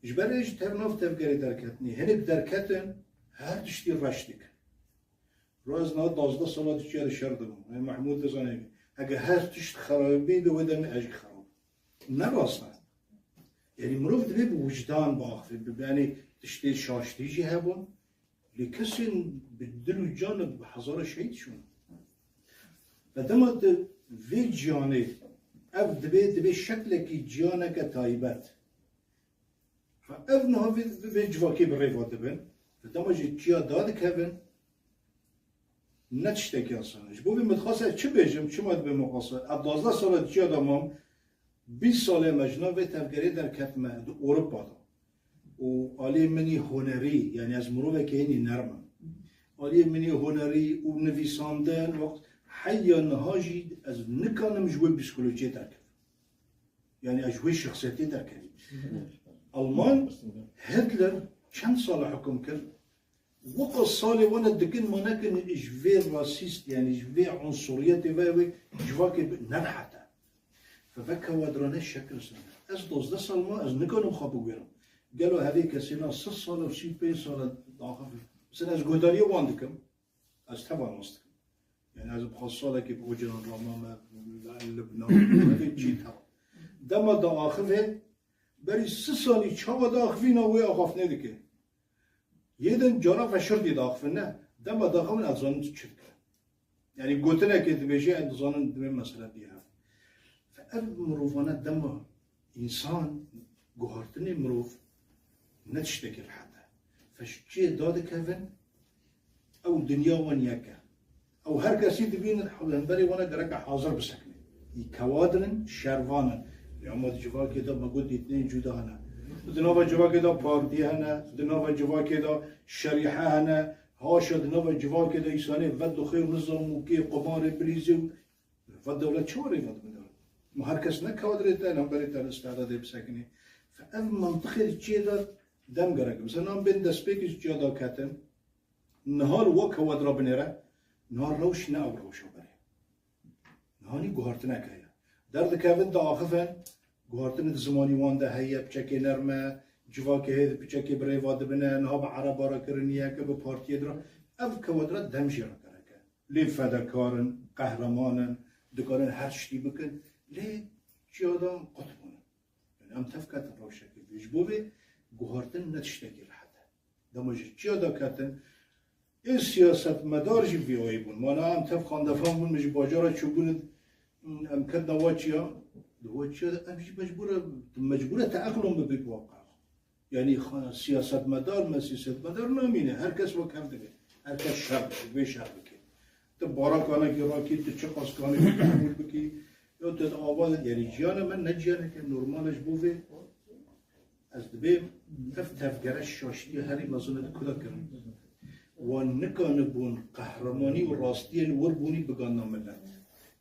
Ji ber ê ji tev nav tevgerê derketinê. Hinek derketin, her tiştî reş dikin. Ro ez niha duwazdeh sala di çiya de şer dibim. Ê Mehmûd dizane, heke her tişt xerabî bi wê demê ez jî xerab. Ne rast e. Yanî mirov divê bi wijdan biaxive, bi, bi, yanî tiştê şaştî jî hebûn. Lê kesên bi dil û can bi hezara şehîd çûn. Ve dema di vê ciyanê ev dibê, dibê şeklekî ciyaneke taybet. Ev niha vê, vê civakê bi rêva dibin. Dema jî çiya dadikevin, ne tiştekî asan e. Ji bo vê min dixwest ez çi bêjim, çima dibê min xwest e? Ez duwazdeh sala di çiya de mam, bîst salê me ji nav vê tevgerê derketime di Ewropa de. Û aliyê min î hunerî, yani ez mirovekî hênî nerm im. Aliyê min î hunerî û nivîsandin, wext heya niha jî ez nikanim ji wê psîkolojiyê derkevim. Yani ez ji wê şexsiyetê derkevî. Alman, Hitler çend sala hukum kir? Weka salê wana dikin ma nekin ji vê rasîst, yani ji vê unsuriyetê ve wê civakê bi-, nerihete. Ve veke we dirane şekil sene. Ez dozdeh sal ma, ez nikanim xwe bigwêrim. Gelo hevê kesê na sih sala û sî pênc sala daxivin. Mesela ez guhdariyê wan dikim. Ez teva nas dikim. Yani ez bi xwe salekê bi Ocalan ramame, Libnan, hevê çî teva. Dema diaxive, berî sih salî çawa diaxivîna wê axaftinê dike. Yê din cara veşirtî diaxivin ne. Dema diaxivin ez zanim tu çi dike. Yani gotinekê dibêje ez dizanim divê mesele bî hev. Ve ev mirovane dema Însan guhartinê mirov ne tiştekî rehet e. Feşçiyê dadikevin, ew dinya wan yek e. Ew her kesî dibînin, hemberê wan e gereke hazir bisekine. Î kewadin in, şervan in. Ya ma di civakê de me got dîtinên cuda hene. Di nava civakê de partî hene, di nava civakê de şerîhe hene. Haşa di nava civakê de îsanê vedixwe û nizam û kê qumarê bilîzê û Va dewlet çi warê va dibin? Ma her kes ne kadirê te, hemberê te li istedadê bisekinê. Fe ev mantixê li çiyê de dem gerek. Mesela nan bên destpêkî ji çiya da ketin, niha li wa kewa dira binêre, niha rewş ne ew rewşa berê. Niha nî guhartinek heye. Derdikevin diaxivin, guhartinek di zimanî wan de heye, piçekê nerm e, civakê heye, piçekê bi rê va dibine, niha bi ereba re kiriniye, ke bi partiyê dira. Ev kwadre dem jî re gerek e. Lê fedekar in, qehreman in, dikarin her tiştî bikin, lê çiya de qut bûne. Yani em tev ketin rewşekê vê. Ji bo vê guhartin ne tiştekî rehet e. Dema ji çiya de ketin, ê siyasetmedar jî vî wayî bûn. Mana em tev xandefan bûn, min ji bajara çûbûn, em ketina wa çiya, di wa çiya de em jî mecbûr e, tu mecbûr e te eqlon bibî bi waqe. Yani xa-, siyasetmedar me, siyasetmedar namîne. Her kes wek hev dike. Her kes şer bike, vê şer bike. Tu barakanekî rakî, tu çiqas kanekî qebûl bikî. Ya tu ava, yani ciyana me ne ciyaneke normal e ji bo vê. Ez dibêm ev tevgere şaştiya herî mezin e di kuda kirin. Wan nikanibûn qehremanî û rastiyên wir bûnî bigandina millet.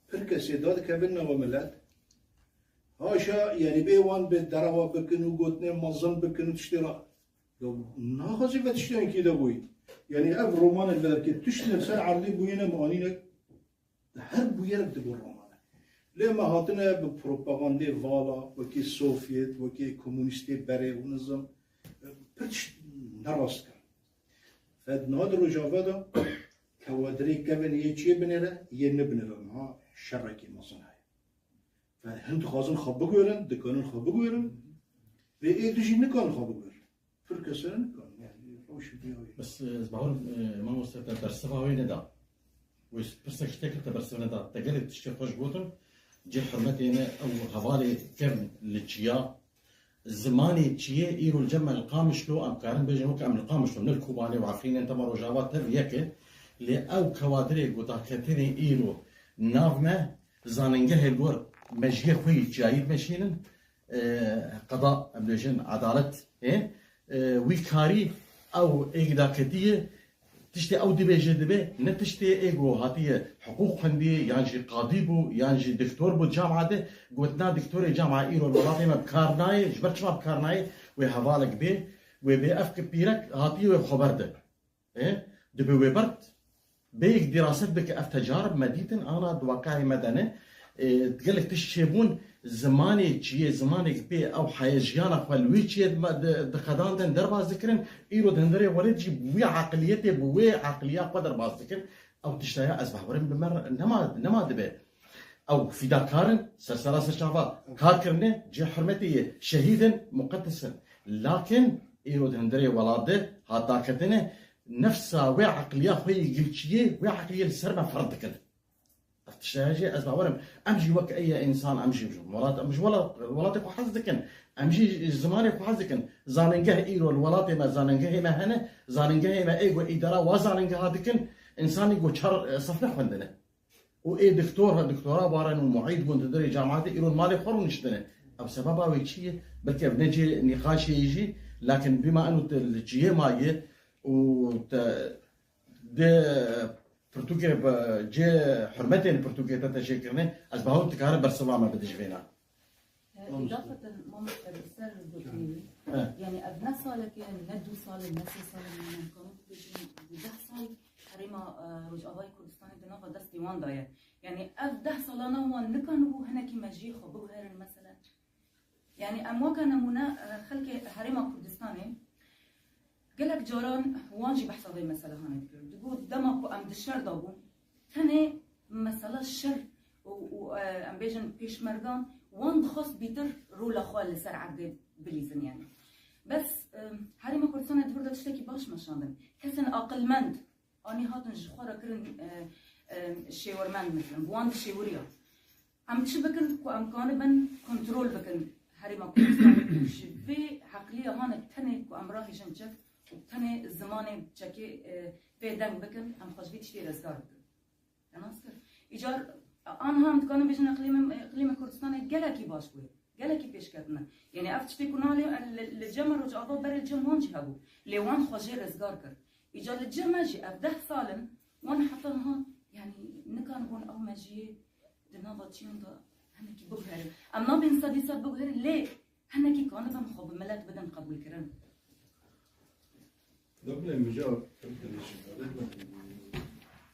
Pir kesê dadikevin nava millet. Haşa, yani bê wan bi derewa bikin û gotinên mezin bikin û tiştê ra. Ya naxwazî ve tiştên kî de bûyî. Yani ev romanên ve derkê tiştên ser erdê bûyîne mi anîne. Di her bûyerek dibû romane. Lê me hatine bi propagandê vala, wekî Sovyet, wekî komûnîstê berê û nizam, pir tişt nerast kirin. Fed niha di Rojava de kewadirê kevin yê çiyê binêre, yê nebinêre niha şerekî mezin heye. Fed hin dixwazin xwe biguêrin, dikanin xwe biguêrin, vê ê dijî nikanin xwe biguêrin. Pir kesere nikan, yani, rewşê vî ya wê. Bes, e, ez bawer, e, mamoste te bersiva wê neda. Wê pirsek ji te kir te bersiva neda. Te gelek tiştê xweş gotin. Cê hurmetê ne ew hevalê kevn li çiya. Zimanê çiyê îro li cem me li Qamişlo, em karin bêjin weke em li Qamişlo, ne li Kobanê û Efrînê, tema Rojava tev yek e. Lê ew kewadirê gotaketinê îro nav me, zanîngehê li wir mejiyê xwe yî çiyayî dimeşînin. E, qeda, em bêjin, edalet, e, e, wî karî ew êgdaketiye, tiştê ew dibêje dibe, ne tiştê ê ku hatiye hiqûq xwendî, yan jî qadî bû, yan jî diktor bû cama de, gotina diktorê cama îro li welatê me bi kar nayê, ji ber çima bi kar nayê, wê hevalek bê, wê bê ev ki pîrek hatiye wê xweber de. E, dibe wê bert. Bêyek dîraset bike ev tecarib me dîtin, ana di weqayê me de ne. E, gelek tişt çêbûn, zimanê çiyê, zimanê ki pê ew heye jiyana xwe li wî çiyê di, di, diqedandin, derbas dikirin, îro di hundirê welêt jî bi wî eqliyetê, bi wê eqliya xwe derbas dikin. Ew tişta ya ez bawerim bi me re nema, nema dibe. Ew fîdakar in, ser sera ser çava kar kirine, cê hurmetê ye, şehîd in, muqeddes in. Lakin îro di hundirê welat de hat daketine, nefsa wê eqliya xwe yê gilçiyê, wê eqliyê li ser me ferz dikin. Ev tiştaya jî ez bawerim, em jî wek eye însan, em jî ji welat, em ji welat, welatê xwe hez dikin, em jî ji zimanê xwe hez dikin. Zanîngeh îro li welatê me, zanîngehê me hene, zanîngehê me ê ku îdara wa zanîngeha dikin, însanî ku çar, e, sef nexwendine. Û ê diktor, diktora warin û muîd bûn di dirê cemaetê, îro li malê xwe rûniştine. Ev sebeba wê çi ye? Belke ev ne cê nîqaşê ye jî, lakin bîma eno te li cihê ma ye û te dê pirtûkê bi cê hurmetê li pirtûkê te te çêkirine, ez bawer dikare bersiva me bide ji vêna. E, îdafaten mamoste li ser gotinê wî. He. Yani ev ne salek e, ne du sal e, ne sê sal e, yani em karin bibêjin, bi deh sal Herêma, e, Rojavayê Kurdistanê di nava destê wan de ye. Yani ev deh salana wan nikanibû hinekî mejiyê xwe biguherin mesela. Yani em weke nemûne, e, xelkê Herêma Kurdistanê gelek caran wan jî behsa vê mesele hane dikir. Digot dema ku em di şer de bûn, tenê mesela şer û, û, e, em bêjin pêşmergan wan dixwest bîtir rola xwe li ser erdê bilîzin yani. Bes, e, Herêma Kurdistanê di vir de tiştekî baş meşandin. Kesên aqilmend anî hatin ji xwe re kirin, e, e, şêwirmend, mesela, bi wan dişêwiriya. Em çi bikin ku em kanibin kontrol bikin Herêma Kurdistanê? Ji vê heqliya hane tenê ku em rahêjin çek û tenê zimanê çekê, e, pê deng bikin, em xwe ji vê tiştê rezgar bikin. Te nas kir. Îcar, anha em dikarin bêjin eqlîmê, eqlîmê Kurdistanê gelekî baş bûye. Gelekî pêşketine. Yani ev tiştê ku nalê li, li cem me Rojava berê li cem wan jî hebû. Lê wan xwe jê rezgar kir. Îcar li cem me jî ev deh sal in, wan heta niha, yani nikanibûn ew mejiyê di nava çiyan de hinekî biguherin. Em nabên sedî sed biguherin, lê hinekî kanibin xwe bi milet bidin qebûlkirin. Dabne mija,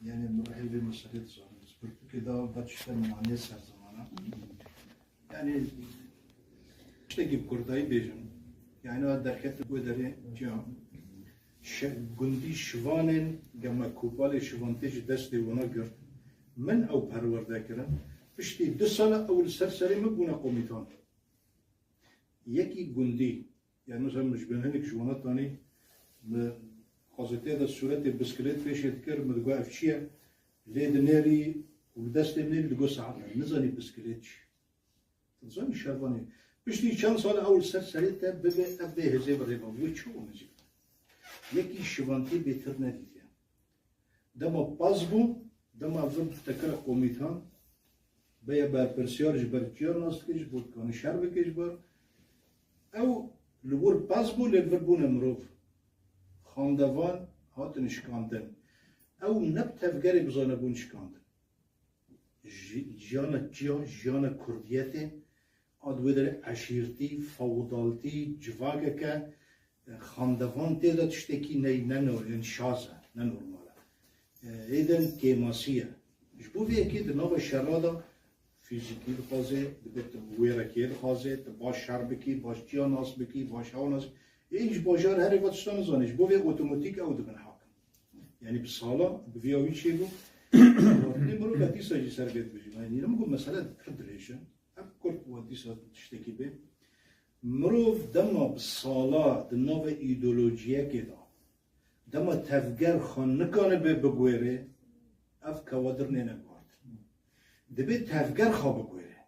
yani mirahê vê meselê dizanin. Pirtûkê da ve tiştên maniyê ser zamana. Yani tiştekî bi kurdayî bêjin. Yani a derket wê derê ciya. Şe-, gundî Şivanên Gemekûbalê Şivantê ji destê wana girt. Min ew perwerde kirin. Piştî du sala ew li ser serê min bûne komîtan. Yekî gundî, yani mesela min ji bin hinek ji wana tanî, min gazetê de sûretê biskilêt pêşê dikir, min digot ev çi ye? Lê dinêrî û bi destê min nêrî digot saet e. Nizanî biskilêt çi? Dizanî şervanê. Piştî çend sal ew li ser serê te bibe, ev vê hêzê bi rê ve. Wê çi û min jî? Yekî Şivantî bêtir nedîtiye. Dema pez bû, dema vir te kire komîtan, beye berpirsiyar ji ber çiya nas dike, ji bo dikane şer bike ji bar. Ew li wir pez bû, lê li vir bûne mirov. Xandevan hatin şikandin. Ew ne bi tevgerê bizane bûn şikandin. Ji-, jiyana çiya, jiyana kurdiyetê, a di wê derê eşîrtî, feodaltî, civakeke, e, xandevan tê de tiştekî ney-, ne nor-, yani şaz e, ne normal e. E, êden kêmasî ye. Ji bo vê yekê di nava şera de fîzîkî dixwaze, dibe tu wêrekê dixwaze, tu baş şer bikî, baş çiya nas bikî, baş hewa nas bikî. Ê ji bajar herê ve tişta nizane, ji bo vê otomatîk ew dibin hakim. Yani bi sala, bi vîya wî çêbû. Lê mirov dîsa jî ser vê dibêjin. Yani ne ku mesele pir dirêj e. Ev kurt we dîsa tiştekî bê. Mirov dema bi sala di nava îdeolojiyekê de, dema tevger xwe nikanibe biguêrê, ev kewadir nêne guhartin. Dibê tevger xwe biguêrê.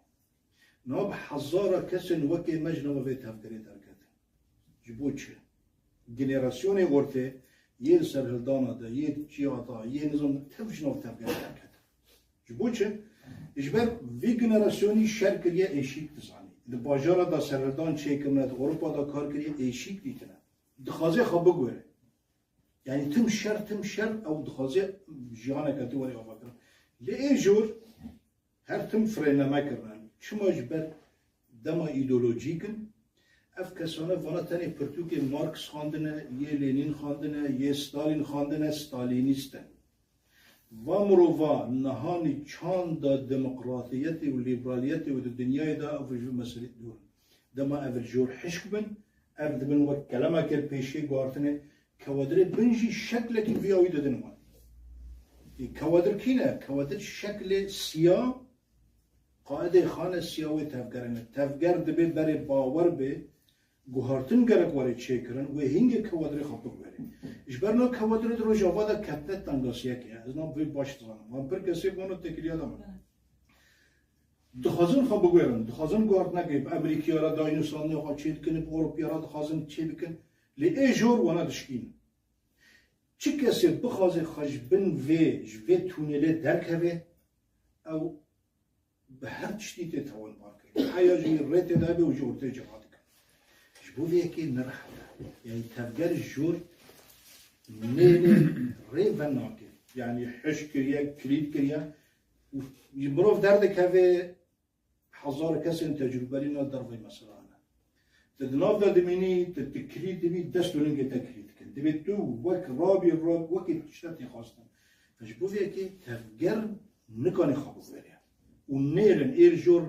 Niha bi hezara kesên wekê me ji nava vê tevgerê derketin. Ji bo çi? Generasyonê ortê yê li serhildana de, yê çiya de, yê nizam tev ji nav tevgerê derketin. Ji bo çi? Ji ber vî generasyonî şer kiriye êşîk dizanî. Di bajara de serhildan çêkirine, di Ewropa de kar kiriye êşîk dîtine. Dixwaze xwe biguhere. Yani tim şer, tim şer ew dixwaze jiyaneke tu were avakirin. Lê ê jor her tim frêneme kirine. Çima ji ber dema îdeolojîk in? Ev kesane vana tenê pirtûkê Marx xwendine, yê Lênîn xwendine, yê Stalîn xwendine, Stalînîst in. Va mirova nihanî çanda demokratiyetê û lîberaliyetê û di dinyayê de ev ji vê meselê dûr in. Dema ev li jor hişk bin, ev dibin wek kelemeke pêşê guhartinê, kewadirê bin jî şeklekî viya wî didin wan. Ê, kewadir kî ne? Kewadir şeklê siya, qaedê xane siya wê tevgerê ne. Tevger dibê berê bawer bê, guhartin gerek were çêkirin, wê hingê kewadirê xwe biguherê. Ji ber na kewadirê di Rojava de ketine tengasiyekê ye. Ez na vê baş dizanim. Wan pir kesê bana têkiliya de min. Dixwazin xwe biguherin, dixwazin guhartinekê bi Amerîkaya re dayîn û standiya xwe çê dikin, bi Ewropaya re dixwazin çê bikin. Lê ê jor wana dişkînin. Çi kesê bixwaze xwe ji bin vê, ji vê tûnelê derkeve, ew bi her tiştî tê tawanbar kirin. Heya jî rê tê de be û ji ortê cih radikin. Ji bo vê yekê ne rehet e. Yani tevger jor nêne rê venake. Yani hişk kiriye, kilît kiriye. Û mirov derdikeve hezar kesên tecrûbelî na dervey mesela hene. Te di nav de dimînî, te, te kilît dibî, dest û lingê te kilît dikin. Divê tu wek rabî, rab, wekî tişte tê xwestin. Ji bo vê yekê tevger nikanê xwe biguherê. Û nêrin, êr jor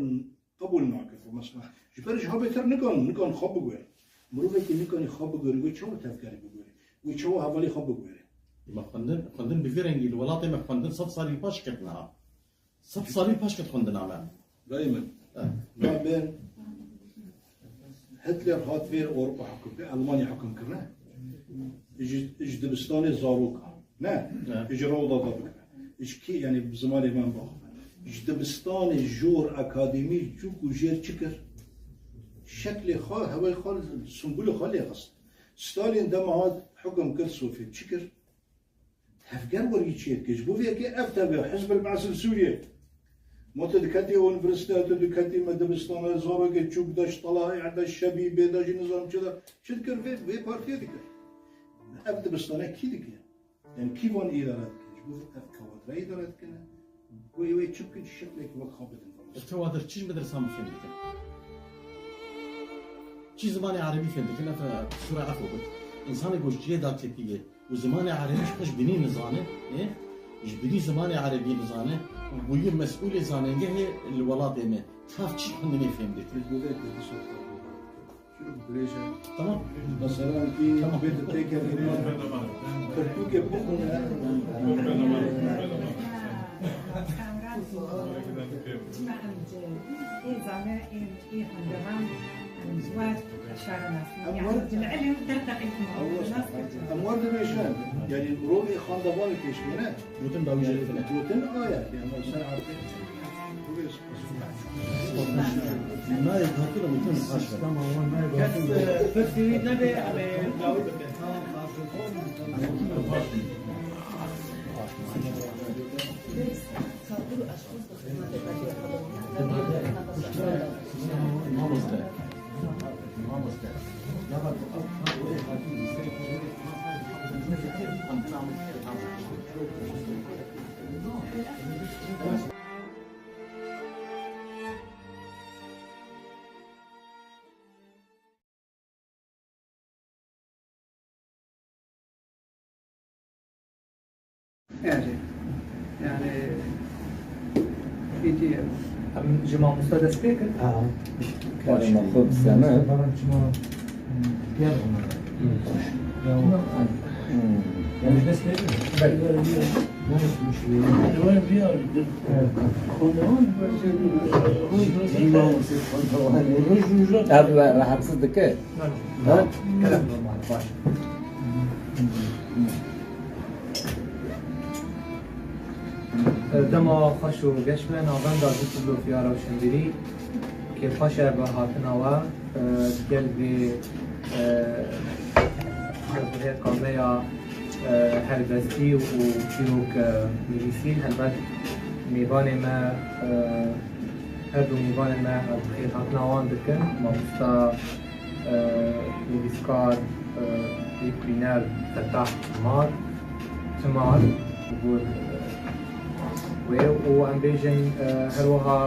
qebûl nake. Mesela, ji ber ji ha bêtir nikan, nikan xwe biguhere. Mirovekî nikanî xwe biguherî, wê çawa tevgerê biguherî? Wê çawa hevalê xwe biguherî? Ma xwendin, xwendin bi vî rengî li welatê me xwendin sed salî paş ketine ha. Sed salî paş ket xwendina me. Dayê min. Eh. Nabên Hitler hat vêr Ewropa hukm kir, Elmanya hukm kirine. Ji, ji dibistanê zaroka. Ne? Eh. Ji rewda da bikire. Ji kî, yani bi zimanê me baxme. Ji dibistanê jor akademî çûk û jêr çi kir? Şeklê xwe, hewayê xwe, sungulê xwe lê xist. Stalin dema hat hukm kir Sovyet çi kir? Tevger werî çêdike. Ji bo vê yekê ev tevger, Hizb el-Ba'sê li Sûriyê. Ma tu diketî unîversîte, tu diketî me dibistana, zarokê çûk de ji tala, erde şebî, bê de jî nizam çi de, çi dikir vê, vê partiyê dikir. Ev dibistane kî dike? Yani kî van îdare dike? Ji bo ev kawadre îdare dikine. Wê wê çi bikin, şeklekî wek xwe bidin. Ev kawadir çi ji medresan bi fêm dikin? Çi zimanê erebî fêm dikin? Ev, e, sura ev got. Însanê ku ji cihê da tepî ye û zimanê erebî ji xwe ji binî nizane, ê? Ji binî zimanê erebî nizane û bûye mesûlê zanîngehê li welatê me. Tev çi xwendinê fêm dikin? Li gorî te dîsa Tamam. Mesela ki Tamam. Bêtir têkevîne, pirtûkê bixwîne. Em wer, em wer dibêjin, yani rolê xandevanê pêşkêne. Gotin dawî jê dikine. Gotin a ye, yani sen artık. Nayê gotin, gotin. Kes, e, pirsî wî nebe, em ê dawî bikin. Erê. Yani, peki, em ji mamoste dest pê kin? Ha. Baş. Kerema xwe bi seme. Bana çima, hmm, diğer onlara. Hmm. Ya, o, Hmm. Yani dest pê kin? Belki. Ev rahatsız dike? Ha? Kerem normal, baş. Dema xweş û geş be, navenda du Tirlofiya Rewşenbîrî, kêfxweş e bi hatina we, e, gel vê, e, bi hêrka me ya, e, helbestî û çîrok, e, nivîsî. Helbet mêvanê me, e, her du mêvanê me, e, bi xêrhatina wan dikin. Mamosta e, nivîskar, e, lîkolîner Fetah Timar, Timar, ji bo, e, wê û em bêjin, e, her wiha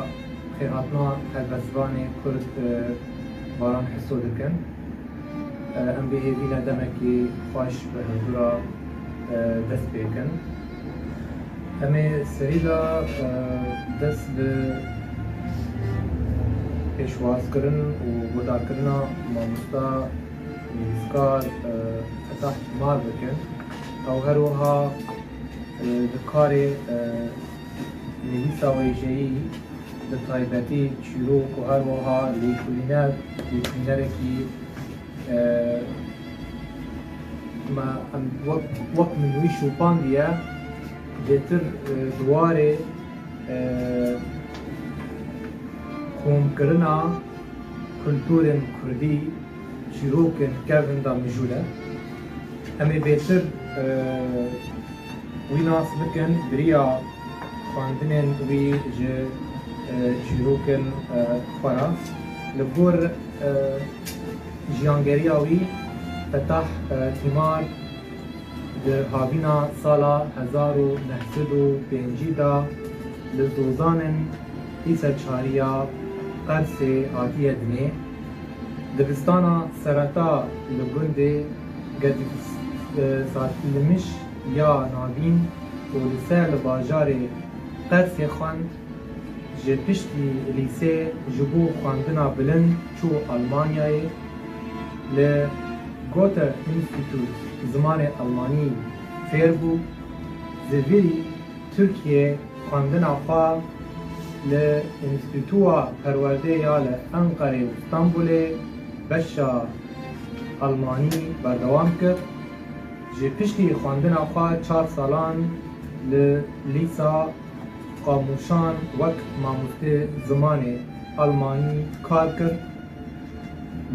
xêrhatina helbestvanê Kurd, e, Baran Hiso dikin. E, em bi hêvî ne demekî xweş bi hevdû re e, dest pê kin. Em ê serî de, e, dest bi pêşwazkirin û guhdarkirina mamosta nivîskar, e, Fetah Timar bikin. Ew her wiha, e, di karê, e, nivîsa wêjeyî, bi taybetî çîrok û her wiha lêkolîner, lêkolînerekî Eee, me, em wek, wek min wî şopandiye, bêtir, e, di warê, e, komkirina kulturên kurdî, çîrokên kevin de mijûl e. Em ê bêtir, e, wî nas bikin, bi riya xwendinên wî ji, e, çîrokên, e, xwe re. Li gor, e, jiyangeriya wî, Fetah, e, Tîmar di havîna sala hezar û neh sed û pêncî de li Zozanên Îseçariya Qersê hatiye dinê. Dibistana sereta li gundê Gedîsatlimiş ya Navîn û li ser li bajarê Qersê xwend, ji piştî lîsê ji bo xwendina bilind çû Almanyayê, li Goethe Institut zimanê Almanî fêr bû, zêvirî Tirkiyê xwendina xwe li Înstîtuwa Perwerdê ya li Enqerê û Stenbolê beşa Almanî berdewam kir. Ji piştî xwendina xwe çar salan li Lîsa Qamûşan wek mamostê zimanê Almanî kar kir.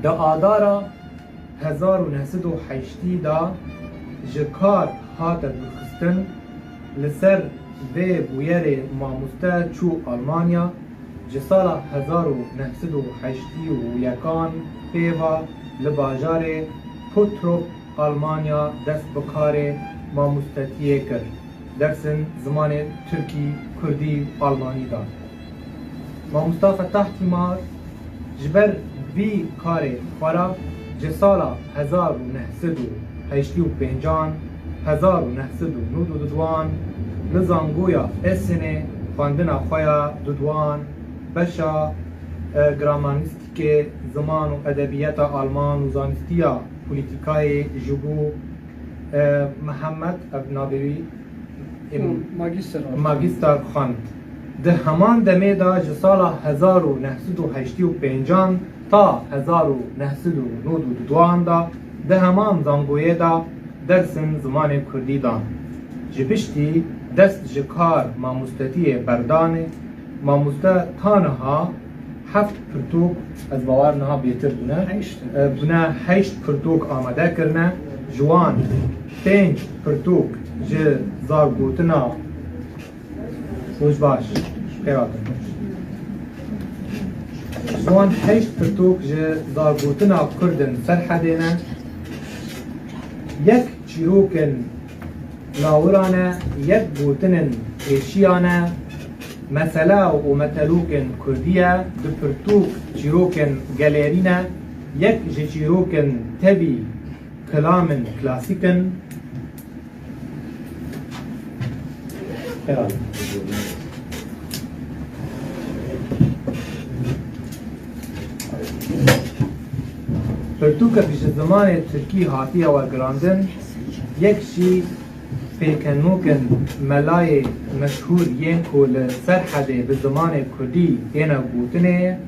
Di Adara hezar û neh sed û heştî de ji kar hate dûrxistin, li ser vê bûyerê mamoste çû Almanya, ji sala hezar û neh sed û heştî û yekan pê ve li bajarê Bottrop, Almanya dest bi karê mamostetiyê kir. Dersên zimanê tirkî, kurdî û almanî da. Mamosta Fetah Tîmar ji ber vî karê xwe re ji sala hezar û neh sed û heştî û pêncan, hezar û neh sed û nod û duduan li Zangoya Esenê xwendina xwe ya duduan beşa e, gramanîstîkê, ziman û edebiyata alman û zanistiya polîtîkayê ji bo, e, Mihemed, ev navê wî, e, Hı, magister. Magister xwend. Di heman demê de ji sala hezar û neh sed û heştê û pêncan ta hezar û neh sed û nod û duan de di heman zangoyê de dersin zimanê kurdî dan. Ji piştî dest ji kar mamostetiyê berdanê, mamoste ta niha heft pirtûk, ez bawer niha bêtir bûne, Heşt. e, bûne heşt pirtûk amade kirine. Ji wan pênc pirtûk ji zargotina Roj baş, xêr hatin. Ji wan heşt pirtûk ji zargotina Kurdên Serhedê ne, yek çîrokên lawiran e, yek gotinên pêşiyan e, mesele û metelûkên kurdî ye, du pirtûk çîrokên gelêrî ne, yek ji çîrokên tevî kilamên klasîk in. Xêr hatin. Pirtûkek ji zimanê tirkî hatiye wergirandin, yek jî pêkenokên melayê meşhûr yên ku li Serhedê bi zimanê kurdî têne gotinê ye.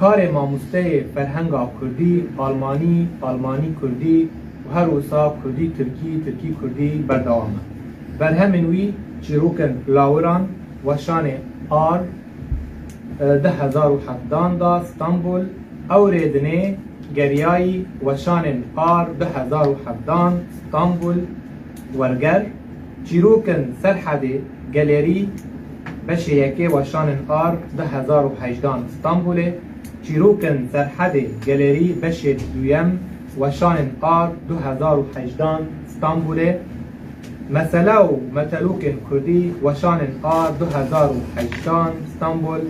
Karê mamosteyê ferhenga kurdî, almanî, almanî kurdî û her wisa kurdî tirkî, tirkî kurdî berdewam e. Berhemên wî çîrokên lawiran, weşanê Ar, e, du hezar û hevdan de Stenbul, Ewrê dinê geriyayî, weşanên Ar du hezar û hevdan Stenbul, Werger, Çîrokên Serhedê, Gelêrî, beşê yekê, weşanên Ar du hezar û hejdan Stenbolê, Çîrokên Serhedê, Gelêrî, beşê duyem, weşanên Ar du hezar û hejdan Stenbolê, Mesele û metelûkên kurdî, weşanên Ar du hezar û hejdan Stenbol,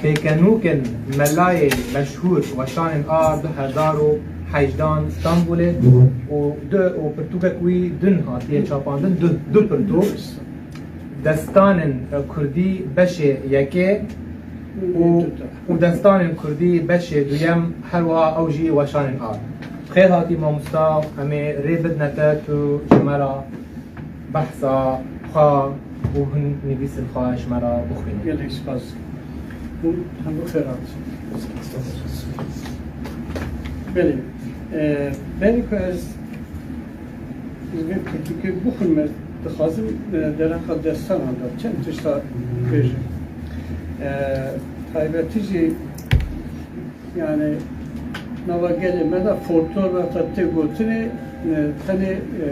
Pêkenûkên Melayê meşhûr, weşanên Ar du hezar û hejdan Stenbolê û du û pirtûkek wî din hatiye çapandin, du, du pirtûk. Destanên, e, kurdî beşê yekê û, û destanên kurdî beşê duyem, her wiha ew jî weşanên Ar. Xêr hatî mamosta, em ê rê bidine te, tu ji me re behsa xwe û hin nivîsên xwe ji me re bixwînî. Gelek spas. Hûn hemû xêr hatin. Belê. E, berî ku ez Ji vê pirtûkê bixwim, ez dixwazim, e, dereqa destanan de çend tişta bêjim. E, taybetî jî, yani, nava gelê me de folklor wexta tê gotinê, e, tenê, e,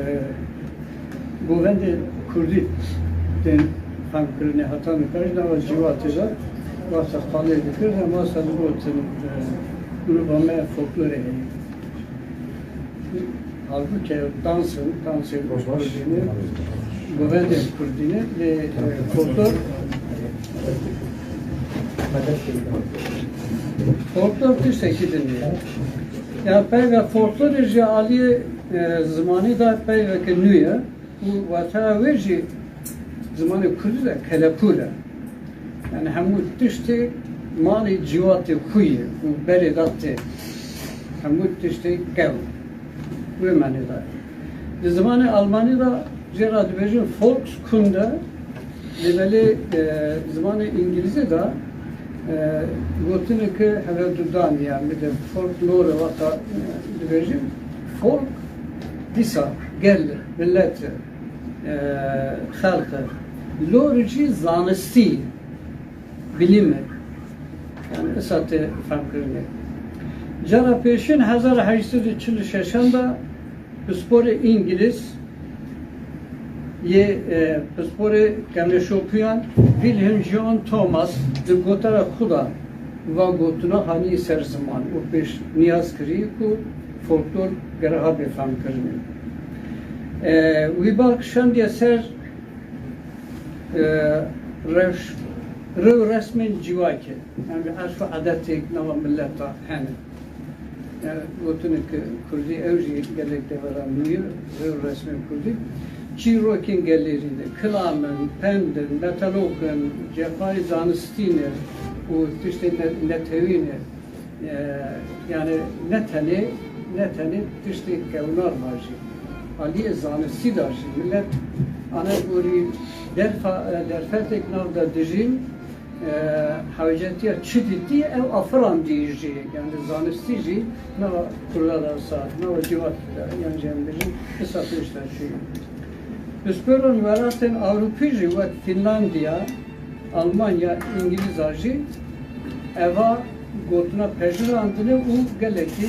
govendê kurdî tên femkirinê, heta nika jî nava cîwatê de wexta qalê dikir, em wasa digotin, e, grûba me folklorê heye. Halbuki dans in, dansên kurdî ne, govendên kurdî ne, lê, e, folklor, folklor tiştekî din e. Ya peyva folklorê ji aliyê, e, zimanî de peyveke nû ye. Û wateya wê jî zimanê kurdî de kelepûl e. Yani hemû tiştê malê cîwatê xwe ye û berê de tê. Hemû tiştê kew. Wê menê de. Di zimanê almanî de jê re dibêjin Volkskunde, lê belê, e, zimanê îngilîzî de, e, gotineke hevdudan, yani bir de folklore wata, e, dibêjin. Folk dîsa gel, millet, e, xelq e. Lor jî zanistî, bilim e. Yani îsa tê femkirinê. Cara pêşîn hezar heşt sed û çil û şeşan de pisporê îngilîz yê, e, pisporê kemêşopiyan Wilhelm John Thomas di gotara xwe de va gotina hanî ser ziman û pêşniyaz kirî ku folklor gere habe femkirinê. E, wî bal kişandiye ser, e, rewş, rêw resmên civakê, yani erf û edetê nava mileta hene. Yani gotinê ki kurdî ew jî gelek devera nû ye, rêw resmên kurdî. Çîrokên gelêrî ne, kilam in, pend in, metelok in, cefayê zanistî ne, û tiştê ne-, netewî ne. E, yani ne tenê, ne tenê tiştê kewnar da jî. Aliyê zanistî da jî. Millet ana gorî derfa-, e, derfetek nav de dijîn, e, hewcetiya çi dîtî ew afirandî jî. Yani zanistî jî nava kurda da sa, nava civat da, yani cem bijî, kisa pêş de çûyî. Pisporan welatên Ewropî jî wek Finlandiya, Almanya, Îngilîza jî eva gotina pejirandine û gelekî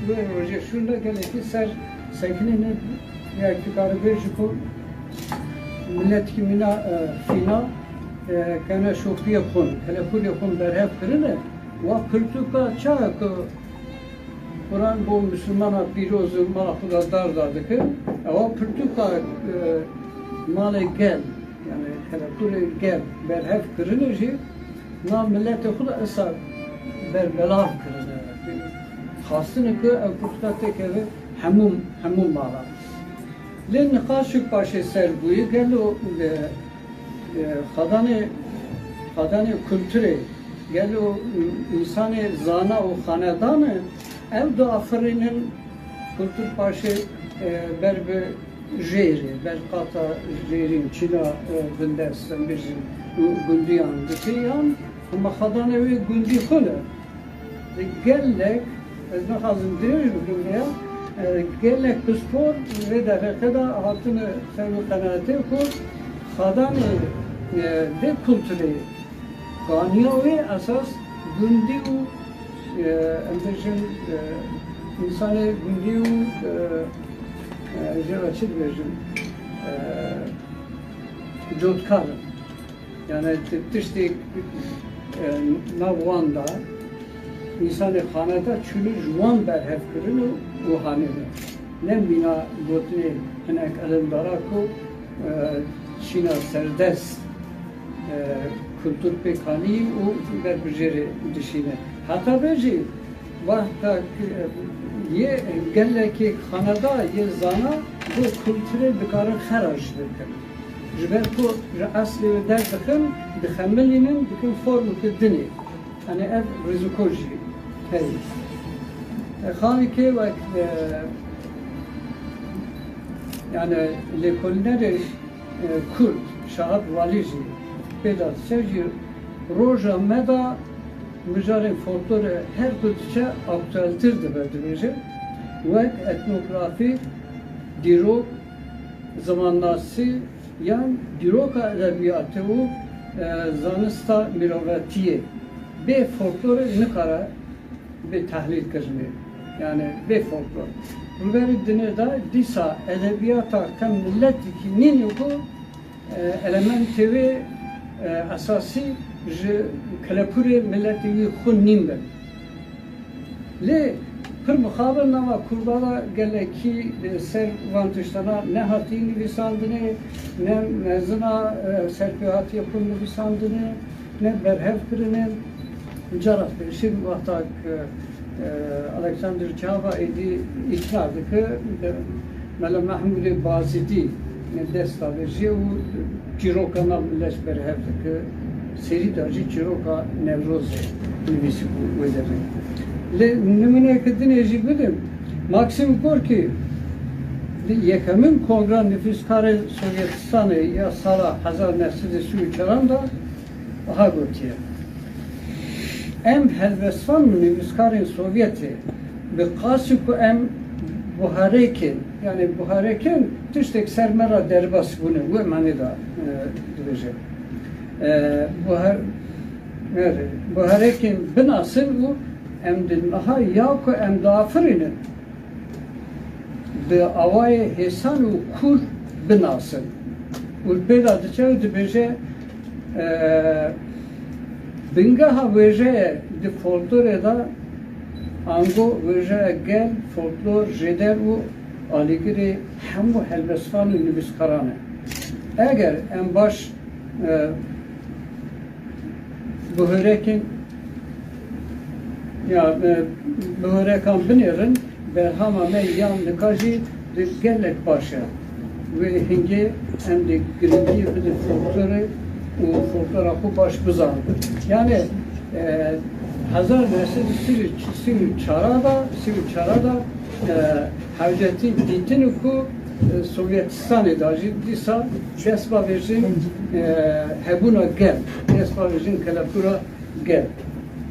wê rojê şûnde gelekî ser sekinîne, ya ki karibêjî ku miletkî mîna, e, fîna, e, kene şopiyê xwe, kelepûrê xwe berhev kirine, wa pirtûka çawa ku Quran bo Misilmana pîroz û mala xwe de dar da dike. Ewa pirtûka, e, malê gel, yani kelepûrê gel berhev kirine jî, na miletê xwe de esa berbelav kirine. Xwastine ku ev pirtûka têkeve hemû, hemû mala. Lê niqaşek paşê ser bûye, gelo, e, e, xadanê, xadanê kulturê, gelo, e, însanê zana û xanedan e, ew diafirînin kultur paşê, e, ber bi jêrê, ber qata jêrîn, çîna, e, bindest, em bêjin, gu-, gundiyan dike yan, hema xadanê wê gundî xwe ne. Gelek, ez naxwazim dirêj bikim vêya, e, gelek pispor vê derheqê de hatine ser wî qenaetê ku xadanê, e, vê kulturê, kaniya wê esas gundî û, e, em bêjin, e, însanê gundî û, e, e, jê re çi dibêjin, e, cotkar in. Yani ti-, tiştê, e, nav wan de, însanê xaneta çûne ji wan berhev kirin û, û hanîne. Ne mîna gotinê hinek ilimdara ku, e, çîna serdest, e, kultur pêk hanî û ber bi jêrê dişîne. Heta vê jî wexta ku, e, yê gelekê xaneda yê zana bo kulturê dikarin xera jî bikin. Ji ber ku ji eslê wê derdixin, dixemilînin, dikin formeke dinê. Yani ev riziko jî heye. E, xalikê wek, e, yani lêkolînerê, e, Kurd, Şahap Valî jî pê de diçe jî roja me de mijarên folklorê her ku diçe aktueltir dibe, dibêje. Wek etnografî, dîrok, zimannasî, yan dîroka edebiyatê û, e, zanista mirovetiyê bê folklorê nikare bê tehlîl kirinê. Yani bê folklor. Rûberî dinê de dîsa edebiyata ke miletikî nîne ku, e, elementê wê, e, esasî ji kelepûrê miletê wî xwe nîn bin. Lê pir mixabin nava Kurda de gelekî, e, ser van tiştana ne hatiye nivîsandinê, ne mezina, e, serpêhatiyê xwe nivîsandinê, ne berhev kirine. Cara pêşî wexta ku, e, Alexander Çava êdî îkna dike, e, Mela Mehmûdê Bazîdî dest davêjê û çîroka nav millet berhev dike. Serî de jî çîroka Newrozê nivîsîbû wê demê. Lê nimûneyeke dinê jî bidim. Maxim Gorkî di yekemin Kongra Nivîskarên Sovyetistanê ya sala hezar neh sed û sî û çaran de aha gotiye. Em helbestvan û nivîskarên Sovyetê bi qasî ku em buharêkên, yani buharêkên tiştek ser me re derbas bûne, wê manê de, e, dibêje. E, buhar-, erê, buharêkên binasin û em di niha ya ku em diafirînin, bi awayê hêsan û kûr binasin. Û pê de diçe û dibêje, e, bingeha wêjeyê di folklorê de ango wêjeya gel, folklor, jêder û alîgirê hemû helbestvan û nivîskaran e. Eger em baş, e, bihêrekên, ya, e, bihêrekan binêrin, berhama me ya nika jî di gelek baş e. Wê hingê em dê girîngiyê bidin folklorê û folklora xwe baş bizanin. Yani, E, hezar neh sed û sî û çar de, sî û çar de, e, Hewcetî dîtin ku, e, Sovyetistanê de jî dîsa dest bavêjin, e, hebûna gel, dest bavêjin kelepûra gel.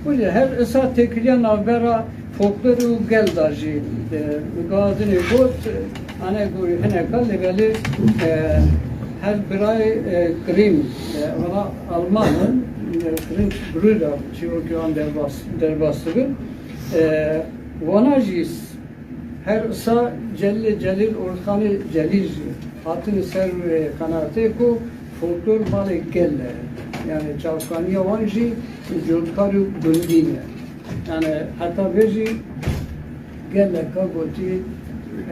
Wile her isa têkiliya navbera folklor û gel de jî, e, Gazinê got, e, ane gorî hineka lê belê, e, her birayê, e, Grimm, e, vana Alman in, e, Grimm Brüder çîrokê wan derbas, derbas dibin. E, wana jî s-, her isa Celîlê Celîl, Orxanê Celîl jî hatine ser wê qenaetê ku folklor malê gel e. Yani çavkaniya wan jî cotkar û gundî ne. Yani heta vê jî geleka gotî,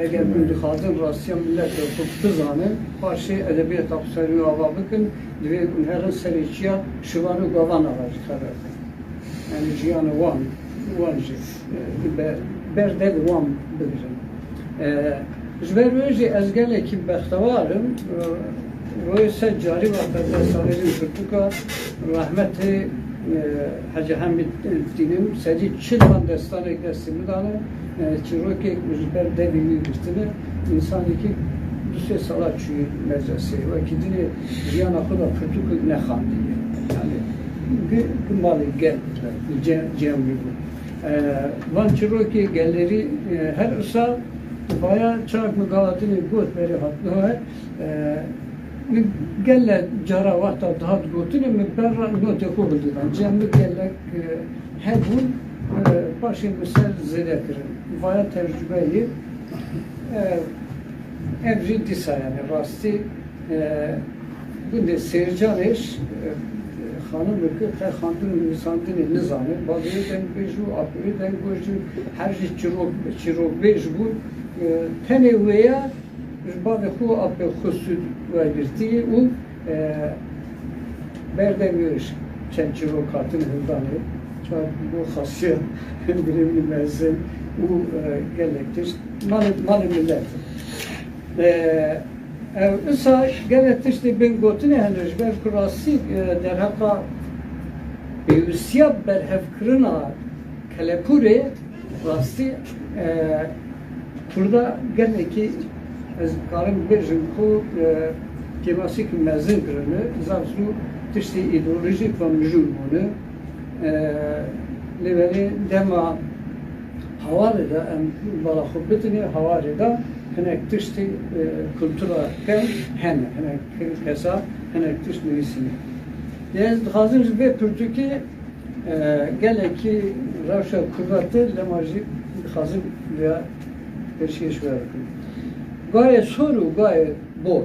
eger hûn dixwazin rastiya milletê xwe bizanin, paşê edebiyata xwe ser wî ava bikin, divê hûn herin serê çiya şivan û gavana re jî xeber bidin. Yani jiyana wan, wan jî, e, be-, ber dev wan bigirin. E, ji ber wê jî ez gelekî bextewar im. E, royê sed carî wexta dest avêjin pirtûka rehmetê, e, Hecî Hemîd dînim, sedî çil van destanê destê min dane, e, çîrokek ji ber devê wî girtine, însanekî du sê sala çûyî medreseyê, wekî dinê jiyana xwe de pirtûkek nexandiye. Yani, gi-, gi malê gel, ce-, cem wî bû. E, van çîrokê gelerî, e, her isa vaya çak min gava dinê got berê hatine we, e, min gele cara wexta dihat gotinê min berra notê xwe hildidan. Cem min gelek, e, hebûn, e, paşê min ser zêde kirin. Vaya tercumeyê, e, ev jî dîsa yani rastî, e, gundê Sêrcanêş, e, xanimekî qe xandin û nivîsandinê nizane. Bavê wê dengbêj û apê wê dengoj û her jî çîrok, çîrokbêj bûn. E, tenê wêya ji bavê xwe û apê xwe sûd wergirtî û, e, berdevê wê çend çîrok hatin hildanê. Çar bo xasiya birêvî mezin û, e, gelek tişt. Malê, malê millet. E, ev isa gelek tiştê bên gotinê hene ji ber ku rastî, e, derheqa pêwîstiya berhevkirina kelepûrê rastî, e, Kurda gelekî ez karim bêjim ku, e, kêmasîk mezin kirine, zaf zû tiştê îdeolojîk ve mijûl bûne. E, lê belê dema hawarê de em bala xwe bidinê, hawarê de hinek tiştê, e, kultura ken hene, hinek kesa hinek tişt nivîsîne. Lê ez dixwazim ji vê pirtûkê, e, gelekî rewşa kurda tê, lema jî dixwazim vêya pêşkêş we bikim. Gayê sor û gayê bor.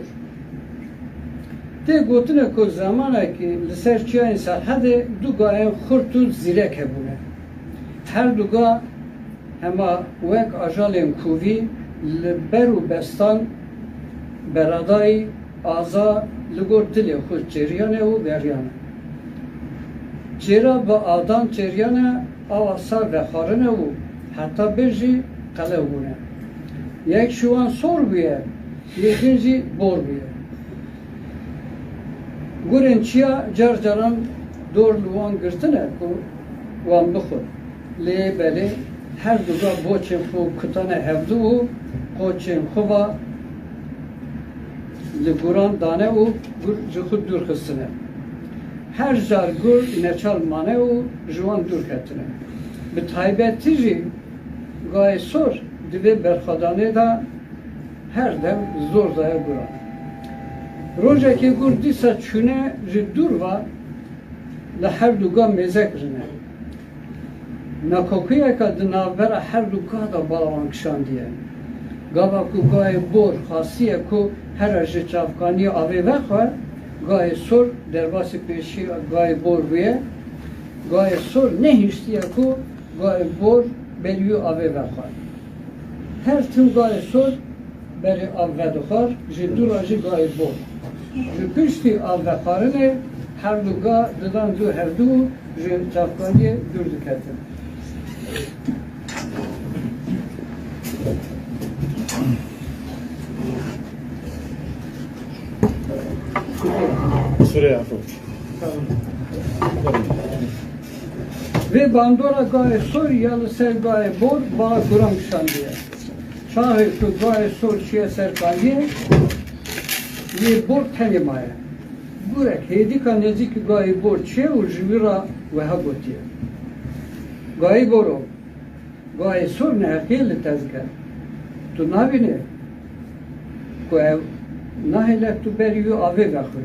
Tê gotine ku zemanekî li ser çiyayên Serhedê du gayên xurt û zîrek hebûne. Her du ga hema wek ajalên kovî li ber û bestan beradayî aza li gor dilê xwe çêriyane û geriyane. Çêra bi adan çêriyane, awa sar vexwarine û heta bêr jî qelew bûne. Yek ji wan sor bûye, yê din jî bor bûye. Gurên çiya car caran dor li wan girtine ku wan bixwin. Lê belê her du ga boçên xwe kutane hevdu û qoçên xwe va li guran dane û gur ji xwe dûr xistine. Her car gur neçar mane û ji wan dûr ketine. Bi taybetî jî gayê sor di vê berxwedanê de her dem zor daye guran. Rojekê gur dîsa çûne ji dûr ve li her du ga mêze kirine. Nakokuyeke di navbera her du ga de bala wan kişandiye. Gava ku gayê bor xastiye ku here ji çavkaniyê avê vexwe, gayê sor derbasî pêşiya gayê bor bûye, gayê sor nehiştiye ku gayê bor berî wî avê vexwe. Her tim gayê sor berê av vedixwar, ji dû re jî gayê bor. Ji piştî av vexwarinê her du ga didan dû hevdû û ji çavkaniyê dûr diketin. Sure, afo. Tamam. Vê bandora gayê sor ya li ser gayê bor ba guran kişandiye. Çaxê ku gayê sor çiye ser kaniyê, yê bor tenê maye. Gurek hêdîka nêzîkî gayê bor çiye û ji wî re wiha gotiye: Gayê boro, gayê sor neheqiyê li te dike. Tu nabînî ku ew nahêle tu berî wî avê vexwî?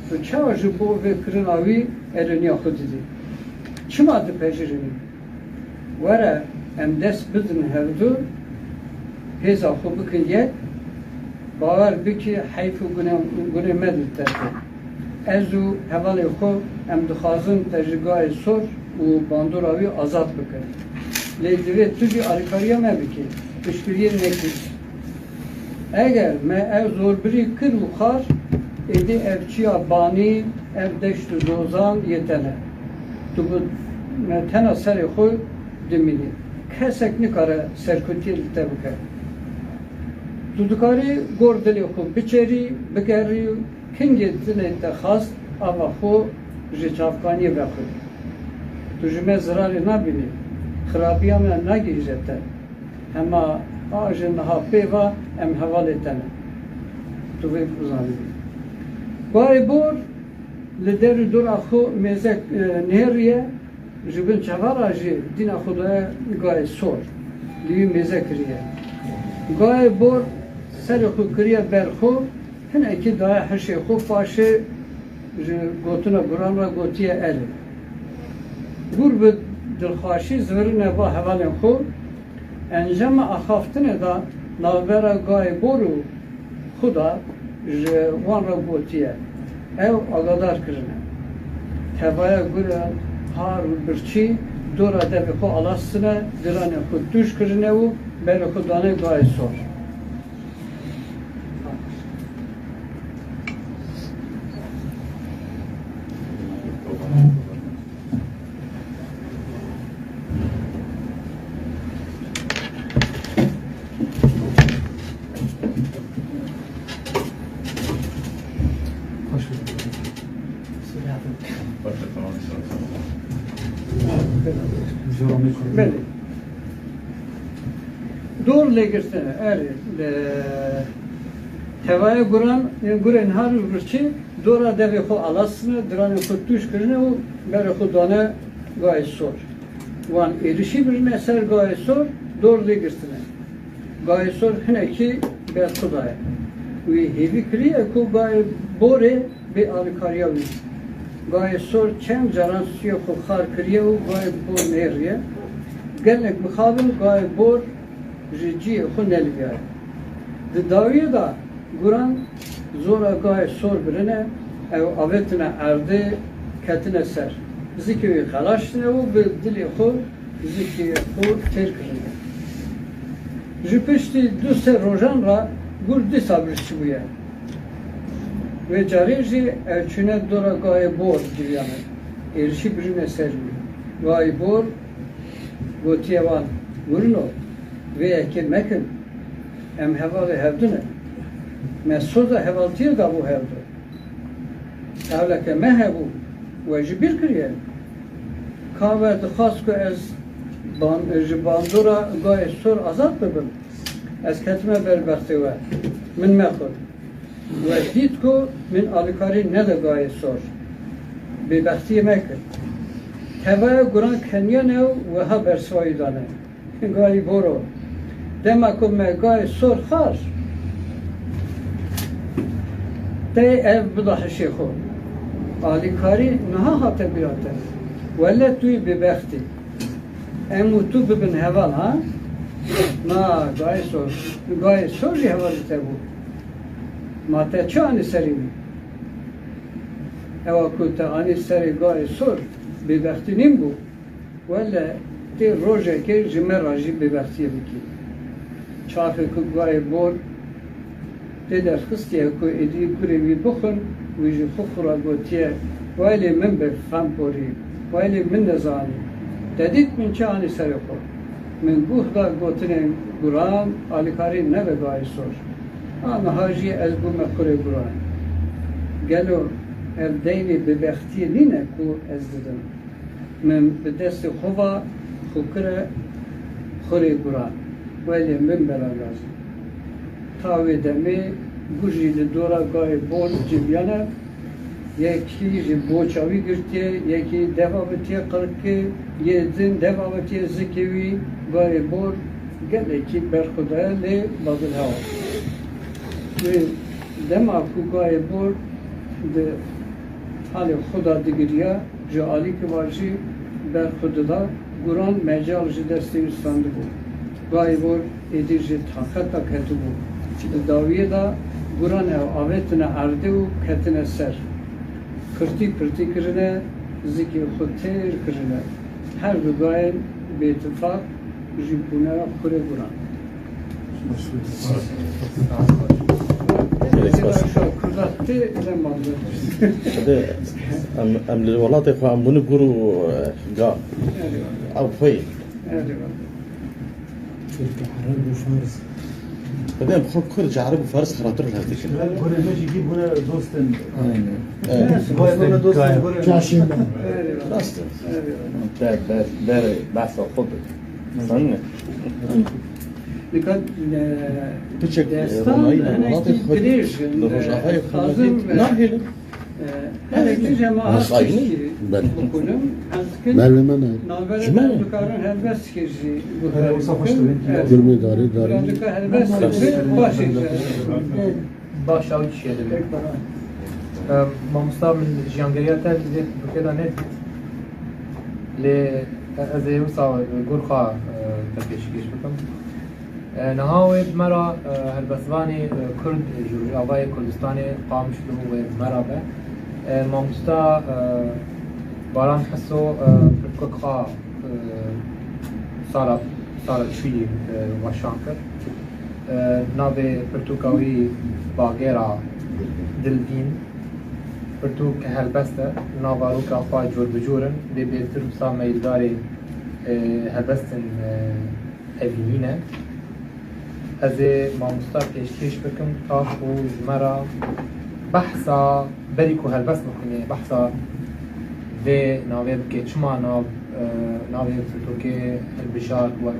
Tu çawa ji bo vê kirina wî erêniya xwe didî? Çima dipejirînî? Were em dest bidin hevdu, hêza xwe bikin yek, bawer bikî heyf û gunê, gunê me li te tê. Ez û hevalê xwe em dixwazin te ji gayê sor û bandora wî azad bikin. Lê divê tu jî alîkariya me bikî, piştgiriyê nekî. Eger me ev zorbirî kir û xwar, êdî ev çiya banî, ev deşt û zozan yê te ne. Tu bi me tena serê xwe dimînî. Kesek nikare serkutiyê li te bike. Tu dikarî gor dilê xwe biçêrî, bigerî, kingê dilê te xwest, ava xwe ji çavkaniyê vexwe. Tu ji me zirarê nabînî, xirabiya me nagihîje te. Hema a ji niha pê ve em hevalê te ne. Tu vê bizanibî. Gayê bor li der û dora xwe mêzek, e, nêriye, ji bin çava re jî dîna xwe daye gayê sor. Li wî mêze kiriye. Gayê bor serê xwe kiriye ber xwe, hinekî daye hişê xwe, paşê ji gotina guran re gotiye: Erê. Gur bi dilxweşî zivirine ba hevalên xwe. Encama axaftinê de navbera gayê bor û xwe de ji wan re gotiye, ew agadar kirine. Tevaya gure har û birçî dora devê xwe alastine, diranê xwe tûj kirine û berê xwe dane gayê sor. Belê. Dor lêgirtine, erê, e, tevaya guran, yên gurên har û birçî, dora devê xwe alastine, diranê xwe tûj kirine û berê xwe dane gayê sor. Wan êrişî birine ser gayê sor, dor lê girtine. Gayê sor hinekî berxwe daye. Wî hêvî kiriye ku gayê borê bê alîkariya wî. Gayê sor çend caran stûyê xwe xar kiriye û gayê bor nêriye. Gelek mixabin gayê bor ji cihê xwe neliviyaye. Di dawiyê de guran zora gayê sor birine, ew avêtine erdê, ketine ser. Zikê wî xelaştine û bi dilê xwe zikê xwe têr kirine. Ji piştî du sê rojan re gur dîsa birçî bûye. Vê carê jî ew çûne dora gayê bor giriyane. Êrişî birine ser wî. Gayê bor gotiye wan: Gurino, vê yekê mekin. Em hevalê hevdu ne. Me soza hevaltiyê dabû hevdu. Tevleke me hebû, we ji bîr kiriye. Ka we dixwast ku ez ban-, ji bandora gayê sor azad bibim, ez ketime ber bextê we. Min mexwir. We dît ku min alîkarî nede gayê sor. Bêbextiyê me kir. Tevaya guran keniyane û wiha bersiva wî dane. Gayî boro. Dema ku me gayê sor xwar, tê ev bida hişê xwe. Alîkarî niha hate bîra te. Wele tu yî bêbextî. Em û tu bibin heval, ha? Na, gayê sor. Gayê sor jî hevalê te bû. Ma te çi anî serê wî? Ewa ku te anî serê gayê sor, bêbextî nîn bû. Wele tê rojekê ji me re jî bêbextiyê bikî. Çaxê ku gayê bor tê derxistiye ku êdî gurê wî bixwin, wî ji xwe xwe re gotiye: Waylê min be, fem porî, waylê min nezanî. Te dît min çi anî serê xwe? Min guh da gotinên guran, alîkarî nebe gayê sor. A niha jî ez bûme kurê guran. Gelo ev deynê bêbextiyê nîne ku ez didim? Min bi destê xwe ve xwe kire xurê guran, welê min bela gazî. Ta wê demê gur jî li dora gayê bor civiyane, yekî ji boça wî girtiye, yekî deva vetiye qirikê, yê din deva vetiye zikê wî, gayê bor gelekî berxwe daye lê badilhewa. Wê dema ku gayê bor di halê xwe de digiriya, ji alîkî ve jî ber xwe dida, guran mecal ji destê wî standibû. Gayê bor êdî ji taqeta ketibû. Di dawiyê de guran ew avêtine erdê û ketine ser. Pirtî pirtî kirine, zikê xwe têr kirine. Her du gayên bêtifaq jî bûne xurê guran. Gelek spas. Kurda tê, lê mande. Em, em li welatê xwe em bûne gur û, e, ga. Erê. Ew xwe ye. Erê. Tirk, Ereb û Fars. Dibê em xwe Kurd ji Ereb û Fars xirabtir lez dikin. Gurê me jî gî bûne dostên. Aynen. Evet. Vay, bûne dostên gurê me. Çaşî me. Rast e. Ber, ber, ber, behsa xwe bike. Sen ne? Dikkat, e, Piçek, e, destan, ronayî, hinekî welatê xwe dirêj in, li Rojavayê e, xwe lazim, e, nahêlin. Her iki cemaat Mesai tiştî bel. Bixwînim, ez dikim, Belê me ne. Navberê Ji me? Em dikarin helbestke jî guhdar bikin. Gurmê darê darê. Em dika helbestke jî baş êce. Baş ew çiye dibe. Em, mamosta min jiyangeriya te li vê pirtûkê de nedît. Lê ez ê wisa gur xwe, e, te pêşkêş bikim. E, niha wê bi me re, e, helbestvanê, e, Kurd, e, ji Rojavayê Kurdistanê Qamişlo wê bi me re be. E, mamosta, e, Baran Hiso, e, pirtûkek xwe, e, sala, sala çûyî, e, weşan kir. E, navê pirtûka wî Bagêra Dilvîn. Pirtûk helbest e, naveroka xwe cûr bi cûr in, lê bêtir wisa meyildarê, e, helbestên, e, evînî ne. Ez ê mamosta pêşkêş bikim, ta ku ji me re behsa, berî ku helbest bixwîne, behsa vê navê bike. Çima nav, e, navê pirtûkê hilbijart wek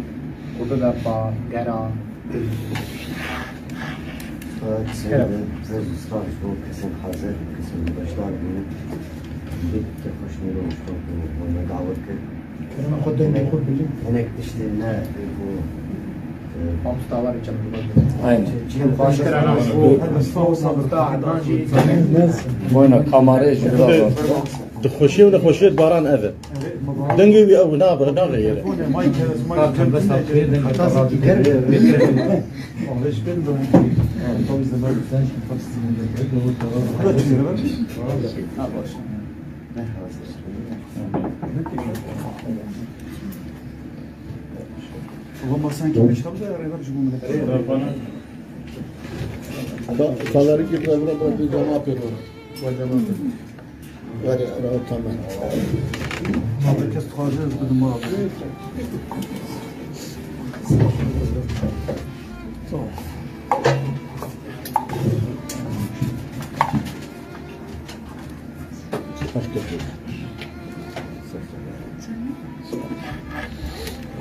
ku bibe Bagera Dilvîn? Kerem. Spas ji bo kesên hazir, kesên beşdar bûne. Gelek xweş nîro ji bo ku me dawet kir. Kerem xwe dengê xwe bilî. Hinek tiştên ne ku, e, Mamosta warê çem. Aynen. Çi-, çi-, Baş kir, ana. Mamosta Ednan jî. Boyna kamerayê ji bira. Di xweşiyê û nexweşiyê Baran ev e. Dengê wî ew nabe, navêyere. Sa-, salarî ki bira, bira, bira, cemaat yapıyor. Were, were, tamam. Kes dixwaze ez bidim abi.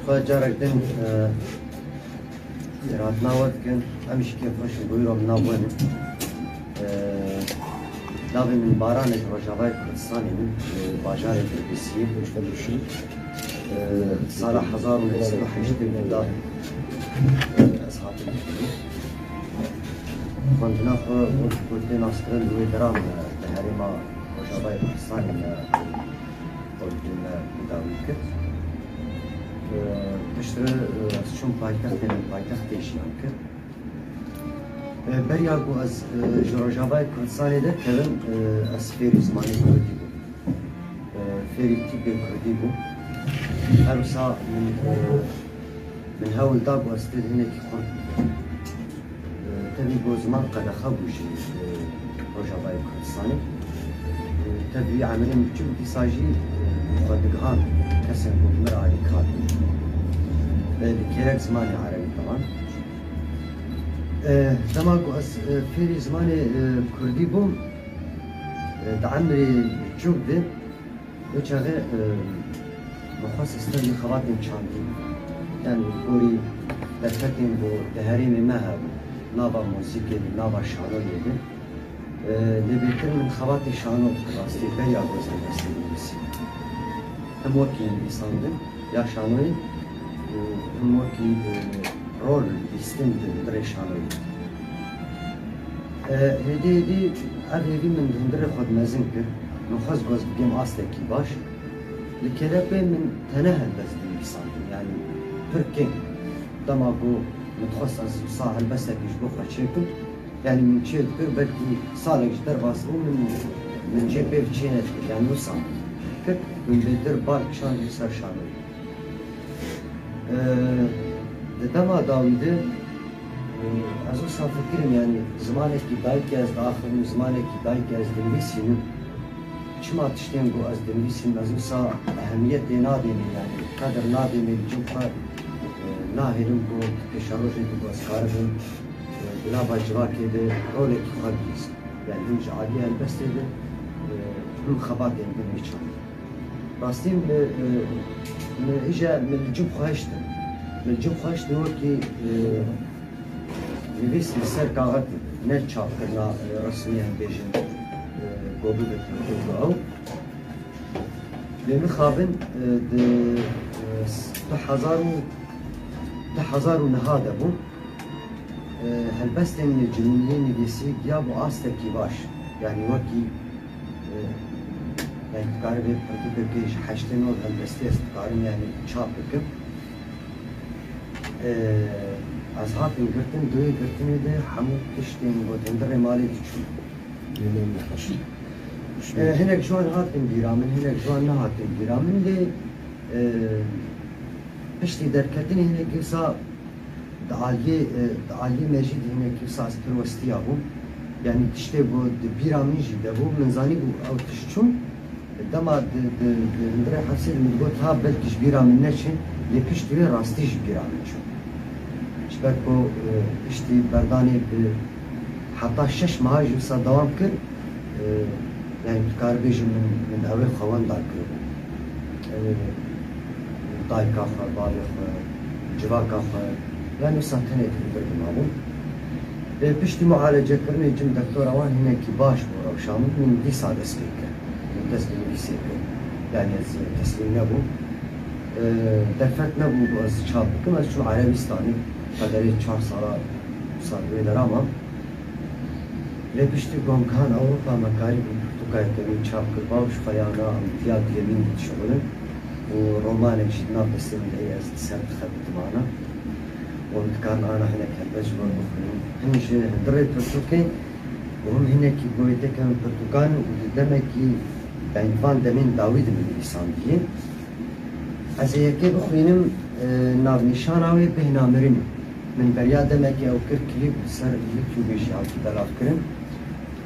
Xwe carek din, e, Cîratina we dikin, em jî kêfxweş in, buyurun, nav we ne. Ee, navê min Baran e, ji Rojavayê Kurdistanê me, ji bajarê Dirbêsiyê. Ee, sala hezar û neh sed û heştê û da, ee, ez hatim dixwînim. Xwendina xwe wek ku tê naskirin li wê dera me, di herêma Rojavayê Kurdistanê me, xwendina me dawî kir. Piştre, e, ez çûm paytextê min, paytextê jiyan kir. E, beriya ku ez, e, ji Rojavayê Kurdistanê derkevim, e, ez fêrî zimanê kurdî bûm. E, fêrî tîbê kurdî bûm. Her wisa min, e, min hewl da ku ez tê hinekî xurt bibim. Tevî ku ziman qedexe bû ji, e, Rojavayê Kurdistanê. E, tevî emirên biçûk dîsa jî, e, xwe digihand kesên ku bi min re alîkar bûn. E, li kêlek zimanê erebî tevan. E, dema ku ez, e, fêrî zimanê, e, kurdî bûm, e, di emrê biçûk de, Wê çaxê, e, Xwe sistemê xebatên çandî, yanî gorî derfetên ku di herêmê me hebû, nava muzîkê de, nava şanoyê de. E, lê bêtir min xebatê şano dikir rastî beriya ku ez helbestê dinivîsînim. Him wekî nivîsandin ya şanoyê û him wekî, e, rol lîstin di hundirê şanoyê. E, hêdî hêdî ev hêvî min di hundirê xwe de mezin kir. Min xwest ku ez bigêm astekî baş. Li kelepê min tene helbest dinivîsandin, yanî pir kêm. Dema ku min dixwest ez wisa helbestekî ji bo xwe çêkim, yanî min çê dikir, belkî salek ji derbas bû, min, min cê pê çê nedikir, yanî wisa min kir, min bêtir bal kişandî ser şanoyê. Ee, di dema dawî de, ee, ez wisa fikirim, yanî zimanekî dayikê ez diaxivim, zimanekî dayikê ez dinivîsînim. Çima tiştên ku ez dinivîsînim, ez wisa ehemiyetê nadême, yanî qedir nadême, li cem xwe, ee, nahêlim ku pêşerojê de ku ez karibim, ee, di nava civakê de rolekî xwe bihîsim. Yanî him ji aliyê helbestê de, ee, him xebatên din ê çandî. Rastî min, e, min îje min li cem xwe hiştin. Min li cem xwe hiştin wekî, e, nivîs li ser kaxetê, ne çapkirina, e, resmî em bêjin, e, ku bibe pirtûka ew. Lê mixabin, e, di, e, du hezar û, du hezar û neh de bû. E, helbestên civîniyê nivîsî giyabû astekî baş. Yanî wekî, e, yanî dikaribê pirtûkekê ji heştê nod helbestê ez dikarim, yanî çap bikim. E, ez hatim girtin, di wê girtinê de hemû tiştên ku di hundirê malê diçûn. E, hinek ji wan hatin bîra min, hinek ji wan nehatin bîra min, lê, e, piştî derketinê hinekî wisa di aliyê, e, di aliyê me jî di hinekî wisa ez pir westiya bûm. Yanî tiştê ku di bîra min jî de bû, min zanîbû ew tişt çûn. Dema di, di, di hundirê hepsê de min digot, ha belkî ji bîra min neçin, lê piştî wê rastî ji bîra min çûn. Ji ber ku, e, piştî berdanê bi heta şeş meha jî wisa dewam kir, e, yanî dikar bêjim min, min ew ê xwe wenda kiribû. E, dayika xwe, bavê xwe, civaka xwe, yanî wisa tenê di hundir dimabû. Lê piştî mualecekirinê cem doktora wan hinekî baş bû rewşa min, min dîsa dest pê kir. Min dest bi nivîsê kir. Yanî ez teslîm nebûm. E, derfet nebû ku ez çap bikim. Ez çûm Erebîstanê. Qederê çar sala, sal wê dera mam. Lê piştî ku em gihan Ewropa, me karî bû pirtûkayeke nû çap kir. Baw ji xwe ya na, em diya diyemîn dişixulin û romanek jî di nav destê min de heye, ez li ser dixebitim ana. Û em dikarin ana hinek helbest ji wan bixwînin. Him ji hundirê pirtûkê û him hinekî goyeteke min pirtûkan û di demekî, yanî van demên dawî de min nivîsandiyê. Ez ê yekê bixwînim, e, navnîşana wê Bêhna Mirinê. Min beriya demekê ew kir, klîp li ser YouTubeê jî hatî belavkirin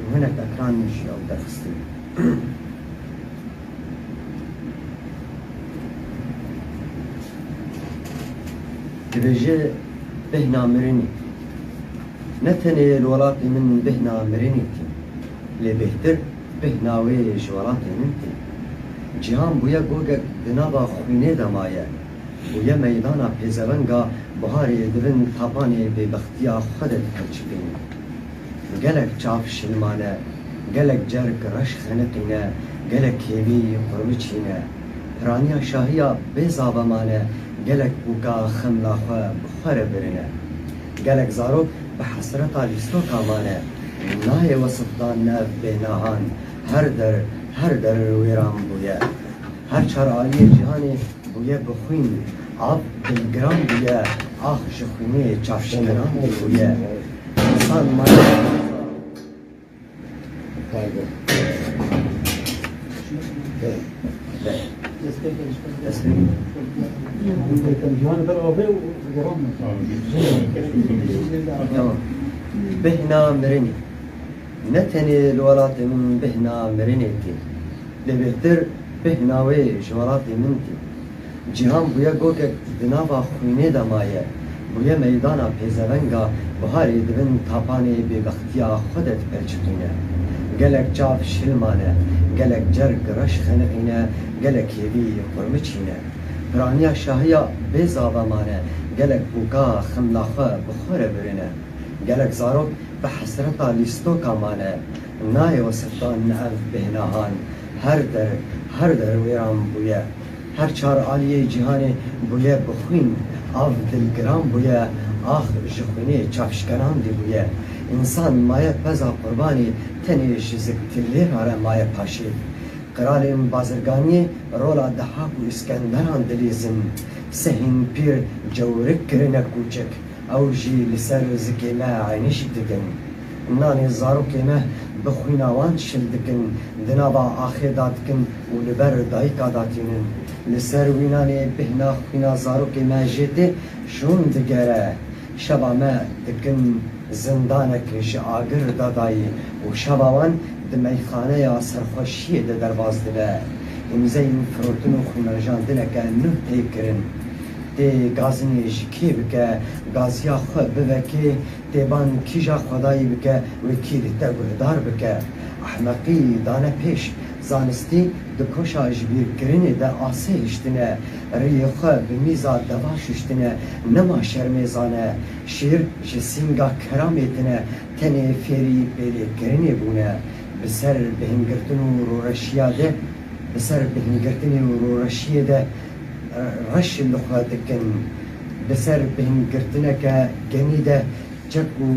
û hinek ekran min jî ew derxistin. Dibêje, Bêhna mirinê tê. Ne tenê li welatê min bêhna mirinê tê, lê bêhtir bêhna wê ji welatê min tê. Cîhan bûye gogek di nava xwînê de maye. Bûye meydana pêzevenga buharê di bin tapanê bêbextiya xwe de diperçipîne. Gelek çav şilmane, gelek cerg reş xeniqîne, gelek hêvî qurmiçîne. Piraniya şahiya bê zave mane, gelek bûka xemla xwe bi xwe re birine. Gelek zarok bi hesreta lîstoka mane, nayê wesifdan ev bênahan, her der, her der wêran bûye. Her çar aliyê cîhanê bûye bi xwîn, av dilgiran bûye, ax ji xwînê çavşikiran bûye. Însan mane. Pardon. Tamam. Bêhna mirinê. Ne tenê li welatê min bêhna mirinê tê, lê bêhtir bêhna wê ji welatê min tê. Cîhan bûye gogek di nava xwînê de maye, bûye meydana pêzevenga buharê di bin tapanê bêbextiya xwe de diperçiqîne. Gelek çav şilmane, gelek cerg reş xeniqîne, gelek hêvî qurmiçîne. Piraniya şahiya bê zava mane, gelek bûka ximla xwe bi xwe re birine. Gelek zarok bi hesreta lîstoka mane, nayê wesiftan ev bêhna han. Her der, her der wêran bûye. Her çar aliyê cîhanê bûye bi xwîn, av dilgiran bûye, ax ji xwînê çavşkenan dî bûye. Însan maye peza qurbanî, tenê ji ziktilêra re maye paşê. Qiralên bazirganiyê rola Dehak û Îskenderan dilîzin. Sehîn pîr cewrik kirine kûçik, ew jî li ser zikê me eynişk dikin. Nanê zarokê me bi xwîna wan şil dikin, di nava axê da dikin û li ber dayika da tînin. Li ser wî nanê bêhna xwîna zarokê me jê tê şûn digere. Şeva me dikin zindanek ji agir dadayî û şeva wan di meyxaneya serxweşiyê de derbas dibe. Îmzeyên firotin û xwînrijandineke nû tê kirin. Tê gazinê ji kê bike, gaziya xwe bive kê, tê ban kîja xwedayî bike, wê kî li te guhdar bike. Ehmeqî dane pêş, zanistî di koşa jibîrkirinê de asê hiştine, riyê xwe bi mîza deva şuştine, nema şermê zane. Şîr ji sînga keramê tine, tenê fêrî pêlêkirinê bûne. Bi ser bihingirtin û rûreşiya de, bi ser bihingirtinê û rûreşiyê de reş li xwe dikin. Bi ser bihingirtineke genî de çek û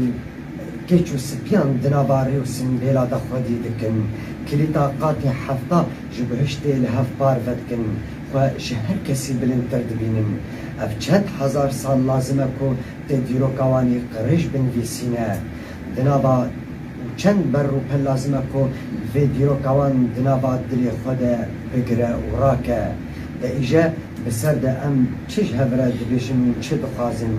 keç û spiyan di nava rê û simbêla de xwedî dikin. Kilîta qatê hefta ji bihiştê li hev parve dikin. Xwe ji her kesî bilindtir dibînin. Ev çend hezar sal lazim e ku tê dîroka wan î qirêj binivîsîne. Di nava û çend ber û pel lazim e ku vê dîroka wan di nava dilê xwe de bigire û rake. De îje bi ser de em çi ji hev re dibêjin û çi dixwazin?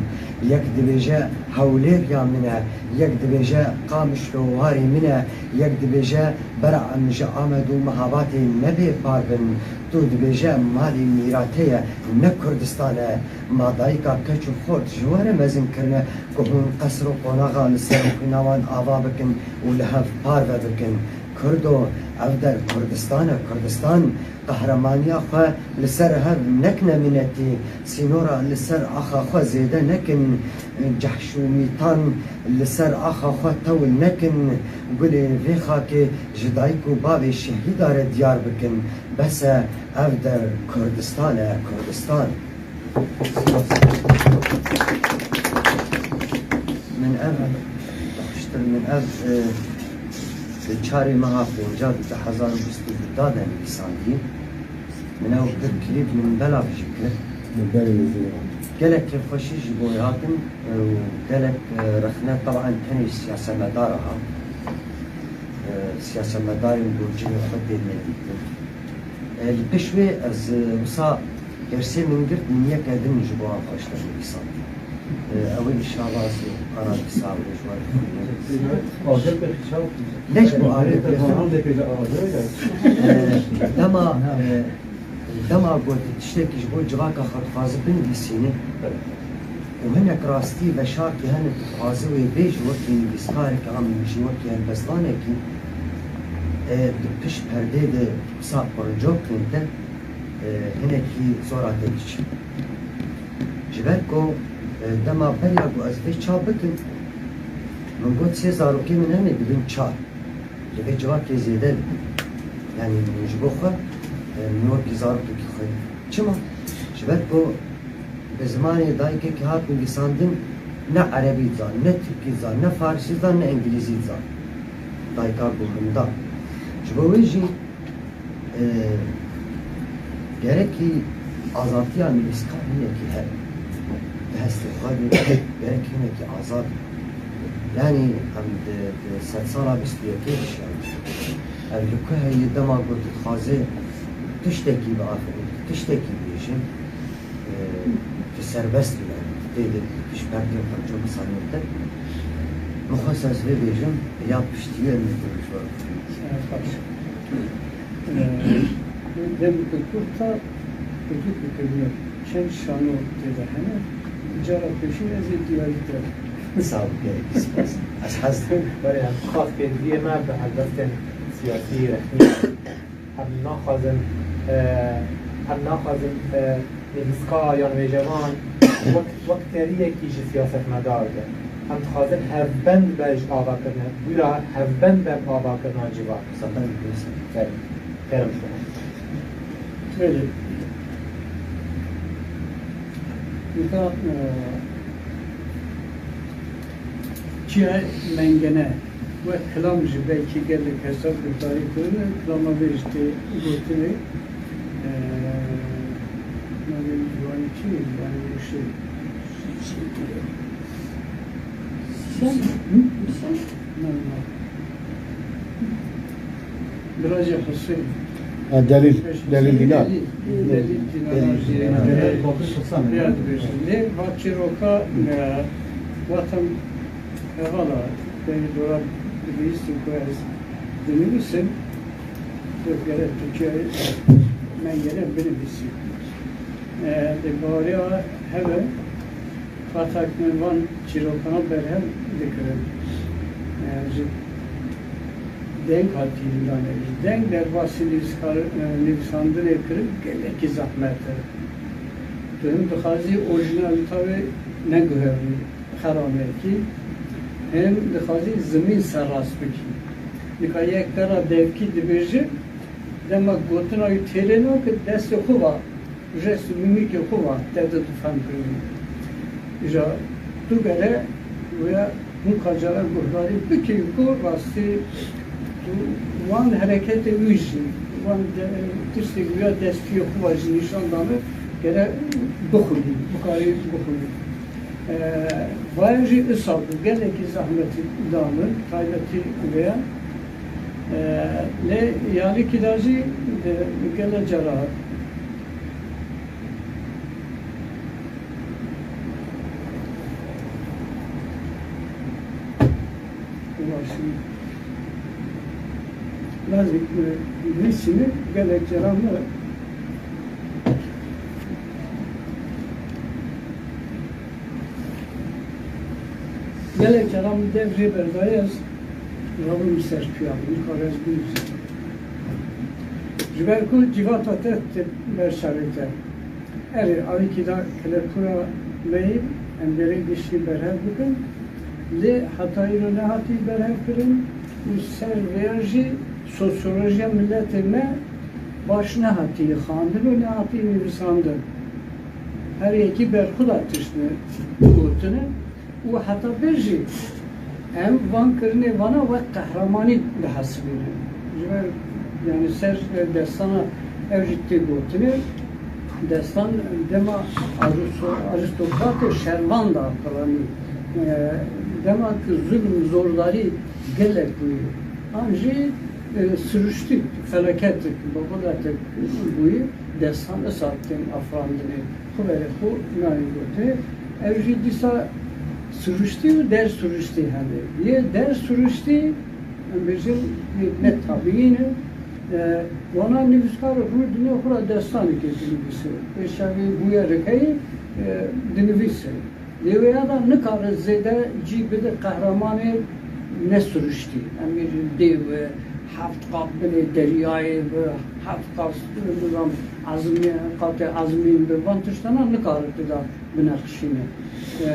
Yek dibêje Hewlêr ya min e, yek dibêje Qamişlo warê min e, yek dibêje bera em ji Amed û Mehabatê ne bêpar bin. Tu dibêje malê mîratê ye, ne Kurdistan e. Ma dayika keç û xort ji we re mezin kirine ku hûn qesr û qonaxa li ser xwîna wan ava bikin û li hev parve bikin. Kurdo, ev der Kurdistan e, Kurdistan. Qehremaniya xwe li ser hev nekine minetî, sînora li ser axa xwe zêde nekin, cehş û mîtan li ser axa xwe tewil nekin, gulê vê xakê ji dayik û bavê şehîda re diyar bikin. Bes e, ev der Kurdistan e, Kurdistan. Min ev, xweştir min ev, e, di çarê meha pênca di du hezar û bîst û du da de nivîsandî. Min ew kir klîp, min belav jî kir. Min berê nizî. Gelek kêfxweşî ji bo wê hatin, e, û gelek, e, rexne, teban tenê siyasetmedara ha. E, siyasetmedarên ku cihê xwe tê nedîtin. E, li pişt wê ez, e, wisa hêrsê min girt, min yeke din ji bo wan xweştir nivîsand. E, ew ê inşallah ez ê ara dîsa wê ji we re bixwînim. Agir pêxî çawa? Ne ji bo agir pêxî. E, dema, e, dema ku tu tiştekî ji bo civaka xwe dixwaze binivîsîne, û hinek rastî veşartî hene, tu dixwaze wê bêjî wekî nivîskarek an jî wekî helbestvanekî, e, di pişt perdê de wisa quricokên te, e, hinekî zora te diçe. Ji ber ku, e, dema beriya ku ez vê çap bikim, min got sê zarokê min hene, dibin çar. Li vê civakê zêde, yanî min ji bo xwe, e, min wekî zarokekî xwe. Çima? Ji ber ku bi zimanê dayikekî hat nivîsandin, ne erebî dizan, ne tirkî dizan, ne farisî dizan, ne îngilîzî dizan. Dayika guhimda. Ji bo wê jî, e, gerekî azadiya nivîskar hinekî hebe. Di hestê xwe de gerek hinekî azad be. Yanî em di, di sedsala bîst û yekê de jiyan. Ev li ku heye, dema ku tu dixwazê tiştekî biafirînî, tiştekî bêjî, e, tu serbest bî, yanî tê de tu ji perdê xwe çû bisanî te. Min xwest ez vê bêjim, ya piştî wê em ê ji we re bixwînin. Baş. E, dem ku kurta, kurdî ku kirine çend şano tê de hene, cara pêşî ez ê diyarî te. Sağ ol, gelekî spas. Ez hez dikim. Berê em xax pêdiviyê me bi helbestên siyasî, rexmî. Em naxwazin, e, em naxwazin, e, Lîska yan wêjevan wek, wek teriyekî ji siyasetmedar be. Em dixwazin hevbend be ji avakirine, bûra hevbend be bi avakirina civat. Satan Kerem. Belê. Nika, e, Çiya Mengene wek kilam jî belkî gelek hesab guhdarî kirine, kilama vê jî tê gotinê, e, navê wî ciwanî çi ye? Yanî wişê. Sen? Hı? Sen? Na, na. Biracê Husên. Ha, Delîl, Delîl Dînar. Delîl, Delîl Dînar. Delîl Dînar. Lê va çîroka, e, vatam hevala, beni dora bibîstin ku ez dinivîsim, tu gere Tirkiyeyê Mengene binivîsî. E, di baweriya hev e, Fatak me van çîrokana berhev dikirin. E, ji deng hatî hindane. Ji deng derbasî nivîskar, e, nivîsandinê kirin gelekî zehmet e. Tu him dixwazî orîjinalîta wê neguherî, xeramekî, him dixwazî zimîn serrast bikî. Nika yek te ra devkî dibêje, dema gotina wî têrê nake, destê xwe va jest û mîmîkê xwe va te di difem kirin. Îja tu gere wê hinka caran guhdarî bikî ku rastî tu wan hereketê wî jî, wan de-, tiştê wîya destiyê xwe va jî nîşan dame, gere bixwînî, bikarî bixwînî. E, vaya jî îsa bû, gelekî zehmetî da min, taybetî vêya. E, lê ya alîkî da jî, e, gele cara lazim, e, nivîsîne gelek cara min Gelek cara min dev jê berdaye, ez rabim ser piya, min kar ez bûm. Ji ber ku civata te tê ber çavê te. Erê, alîkî da kelepûra me yê em derê giştî berhev bikin, lê heta îro nehatî berhev kirin û ser vêya jî sosyolojiya miletê me baş nehatî xwendin û nehatî nivîsandin. Her yekî ber xwe da tişt gotine û heta bê jî em van kirinê vana wek qehremanî dihesibînin. Ji ber, yanî ser destana ev jî tê gotinê, destan dema arîsto-, arîstokratê şervan da piranî, e, dema ku zulm, zordarî gelek bûyî, an jî, e, siruştî, felaketik, boboletek bûyî, destan îsa tên afirandinê. Xwe berê xwe nayê gotinê. Ev jî dîsa siruştî û der siruştî hene. Yê der siruştî, em bêjin, yê ne tabîî ne. E, wana nivîskar rû dinê xwe ra destanekê dinivîse. Pêşevî bûyerek heye, e, dinivîse. Lê wêya da nikare zêde cî bide qehremanê nesiruştî. Em bêjin dêw e, heft qat binê deryayê be, heft qat, nizam, ezmî-, qatê ezmîn be. Van tiştana nikare tê da binexşîne. E,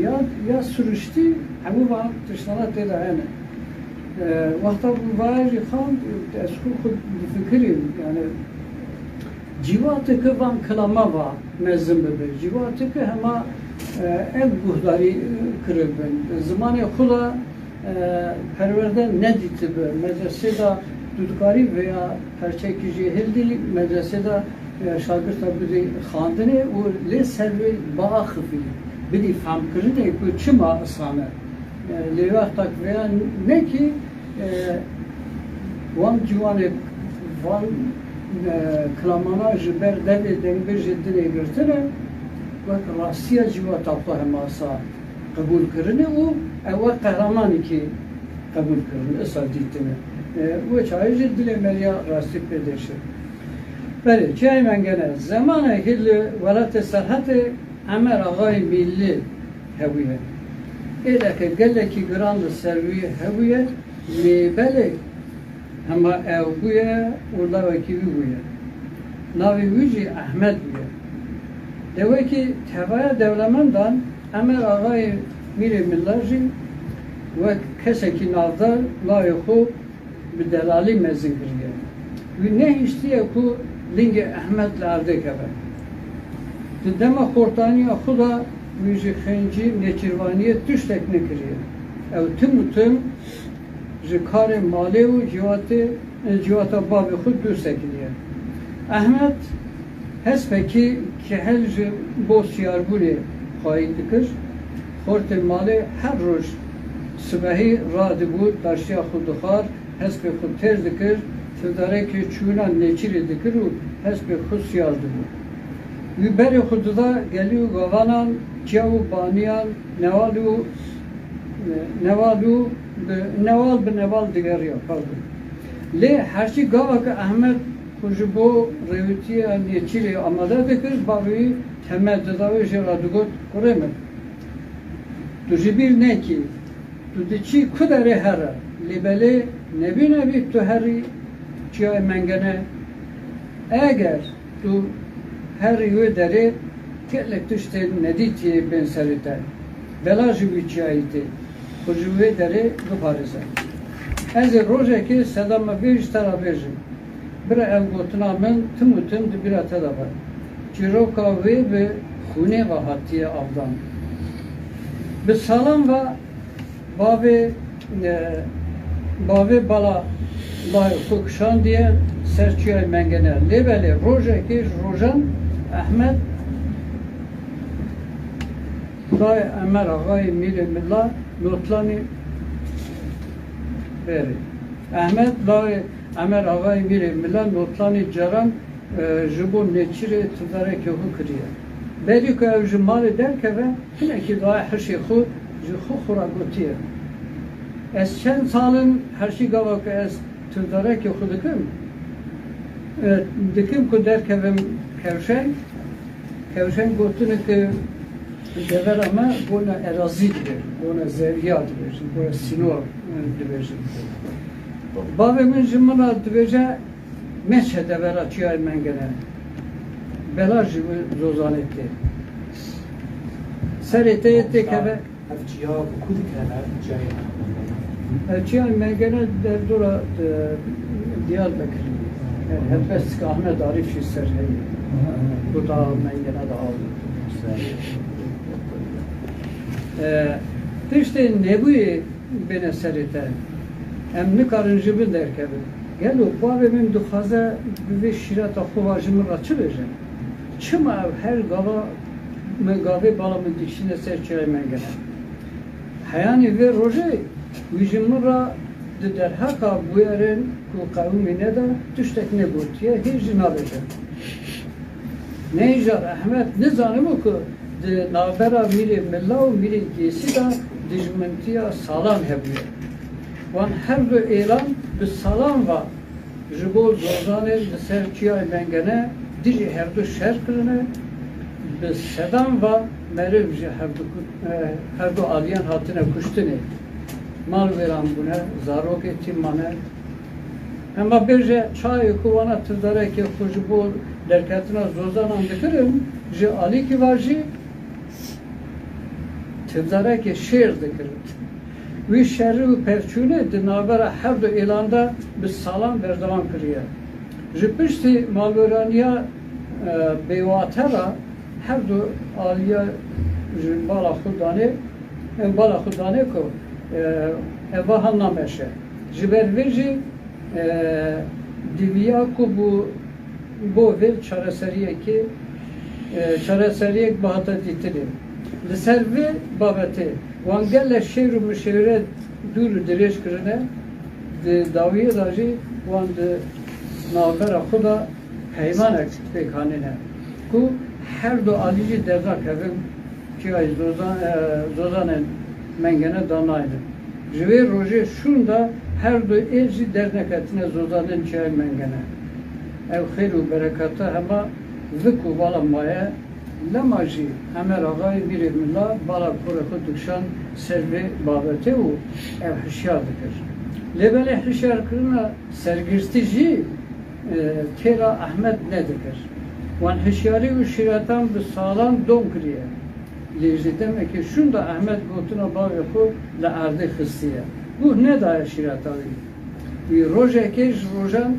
ya, ya siruştî, hemû van tiştana tê da hene. E, wexta ku vaya jî xand, ez xwe xwe difikirîm, yani, cîvateke van kilama va mezin bibe. Cîvateke hema, e, ev guhdarî, e, kiribin. Zimanê xwe da, e, perwerde nedîtibe. Medresê da tu dikarî vêya perçekî jê hildî, medresê da, e, şagirta bidî xandinê û lê ser wê biaxivî, bidî femkirinê ku çima îsan e. E, lê wexta ku vêya nekî, e, wan ciwanê van, e, kilamana ji ber devê dengbêjê dinê girtine, wek rastiya civata xwe hemasa qebûl kirine û ew wek qehremanekî qebûl kirine, îsa dîtine. E, wê çaxê jî dilê me ya rastî pê deşe. Belê, Çiyayê Mengene, zemanekî li welatê Serhetê Emer Axayê Mîllî hebûye. Êleke gelekî giran li ser wî hebûye, lê belê hema ew bûye û lawekî wî bûye. Navê wî jî Ehmed bûye. Dewekî tevaya dewlemendan Emer Axayê Mîrê Milla jî wek kesekî navdar navê xwe bi delalî mezin kiriye. Wî nehiştiye ku lingê Ehmed li erdê keve. Di dema xortaniya xwe de wî ji xencî nêçîrvaniyê tiştek nekiriye. Ew tim û tim ji karê malê û cîwatê, cîwata bavê xwe dûr sekiniye. Ehmed hespekî kehil ji bo siyarbûnê xwayî dikir. Xortê malê her roj sibehî radibû, taştiya xwe dixwar, hespê xwe têr dikir, tirdarekê çûna nêçîrê dikir û hespê xwe siyar dibû. Wî berê xwe dida gelî û gavanan, çiya û baniyan, newal û, newal û bi, newal bi newal digeriya, pardon. Lê herçî gava ku Ehmed xwe ji bo rêwîtiya nêçîrê amade dikir, bavê wî temel dida wê, jê re digot, kurê min, tu ji bîr nekî, tu diçî ku derê here, lê belê nebî nebî tu herî çiyayê Mengene. Eger tu herî wê derê, gelek tiştên nedîtiyê bên serê te. Bela ji wî çiyayî tê. Xwe ji wê derê biparêze. Ez ê rojekê seda me vê ji te re bêjim. Bira ev gotina min tim û tim di bîra te de be. Çîroka wê bi xûnê ve hatiye avdan. Bi salan ve bavê, e, bavê bala layê xwe kişandiye ser çiyayê Mengene. Lê belê rojekê ji rojan Ehmed layê Emer Axayê Mîrê Milla Notlanî berê. Ehmed layê Emer Axayê Mîrê Milla Notlanî caran e, ji bo nêçîrê tirdarekê xwe kiriye. Berî ku ew ji malê derkeve, hinekî daye hişê xwe, ji xwe xwe re gotiye, ez çend sal in herşî gava ku ez tirdarekê xwe dikim, e, dikim ku derkevim kewşeng, kewşeng gotinik devera me bona erazî dibêjin, bona zerya dibêjin, bona sînor, e, dibêjin. Bavê min ji min re dibêje, meçe devera çiyayê Mengene. Bela ji wî zozanê tê. Serê te yê têkeve. Ev çiya bi ku dikeve çiyayê Mengene? Ev çiyayê Mengene derdora, e, Diyarbekirê. Yani helbestika Ahmet Arif jî ser heye. Ku da Mengene de av. E, tiştê nebûyê bêne serê te. Em nikarin ji bin derkevin. Gelo bavê min dixwaze bi vê şîreta xwe ve ji min re çi bêje? Çima ew her gava min gavê bala min dikişîne ser çiyayê Mengene? Heyanî vê rojê wî ji min re di derheqa bûyerên ku qewimîne de tiştek negotiye, hê jî nabêje. Ne îcar Ehmed nizanibû ku di navbera Mîrê Milla û Mîrê Gêsî de dijmintiya salan hebûye. Wan her du êlan bi salan ve ji bo zozanên li ser çiyayê Mengene dijî hevdu şer kirine, bi sedan ve meriv ji hevdu ku-, e, her du aliyan hatine kuştinê. Mal wêran bûne, zarokê tîm mane. Hema bêje çayê ku wana tirdarekê xwe ji bo derketina zozanan dikirin, ji alîkî ve jî tirdarekê şêr dikirin. Wî şerî û pevçûnê di navbera her du êlan de bi salan berdewam kiriye. Ji piştî malwêraniya, e, bêwate re her du aliya ji bala xwe danê, em bala xwe danê ku, e, ev wiha nameşe. Ji ber vê jî, e, diviya ku bo, bo vê çareseriyekê, e, çareseriyek bihata dîtinê. Li ser vê babetê wan gelek şêr û mişewre dûr û dirêj kirine, di dawiyê de jî wan di navbera xwe de peymanek pêk anîne ku her du alî jî dernakevin çiyayê Zozan-, e, Zozanên Mengene danaynin. Ji vê rojê şûnda her du êl jî derneketine zozanên çiyayê Mengene. Ev xêr û bereketa hema vik û vala maye, lema jî Emer Axayê Mîrê Mila bala kurê xwe dikşand ser vê babetê û ew hişyar dikir. Lê belê hişyarkirina sergirtî jî, e, têra Ehmed nedikir. Wan hişyarî û şîretan bi salan dom kiriye. Lê ji demekê şûnda Ehmed gotina bavê xwe li erdê xistiye. Guh nedaye şîreta wî. Wî rojekê ji rojan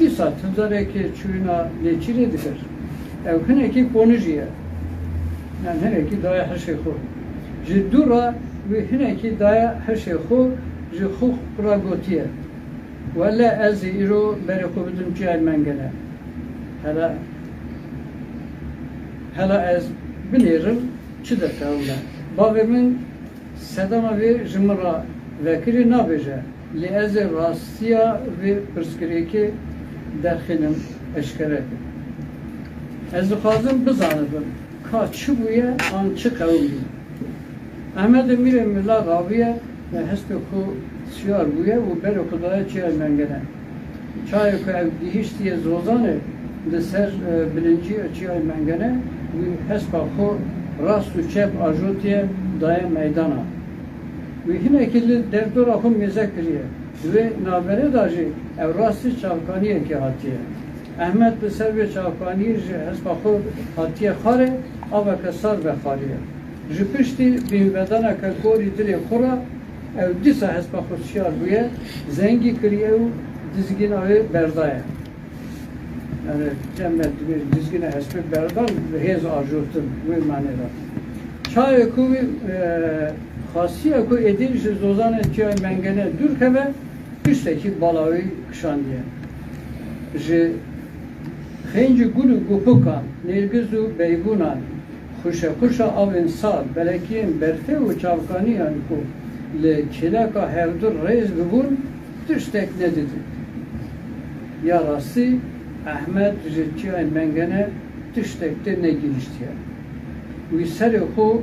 dîsa tevdarekê çûyîna nêçîrê dikir. Ew hinekî ponijî ye. Yan hinekî daye hişê xwe. Ji dû re wî hinekî daye hişê xwe, ji xwe re gotiye: Wele ez ê îro berê xwe bidim çiyayê mengene. Hela, hela ez binêrim çi derkewime. Bavê min sedema vê ji min re vekirî nabêje, lê ez ê rastiya vê pirsgirêkê derxînim, eşkere kim. Ez dixwazim bizanibim ka çi bûye an çi qewimî. Ehmedê Mîrê Mila rabûye, hespê xwe siyar bûye û berê xwe daye çiyayê mengene. Çayê ku ew gihîştiye Zozanê, li ser, e, bilincî çiyayê mengene, wî hespa xwe rast û çep ajotiye, daye meydana. Wî hinekî li derdora xwe mêze kiriye. Di wê navberê de jî ew rastî çavkaniyekê hatiye. Ehmed li ser vê çavkaniyê ji hespa xwe hatiye xwarê, aveke sar vexwariye. Ji piştî bînvedaneke gorî dilê xwe re ew dîsa hespa xwe siyar bûye, zengî kiriye û dizgîna wê berdaye. Yani, cem me dibêje dizgîna hespê berdan, bi hêz ajotin, wê manê de. Çayê ku wî, e, xasiye ku êdî ji Zozanê çiyayê mengene dûr keve, tiştekî bala wî kişandiye. Ji xêncî gul û gupukan, nêrgiz û beybûnan, xuşexuşa avên sar, belekiyên berfê û çavkaniyan ku li kêleka hevdu rêz bibûn, tiştek nedidît. Ya rastî, Ehmed ji çiyayê mengene tiştek tê negihîştiye. Wî serê xwe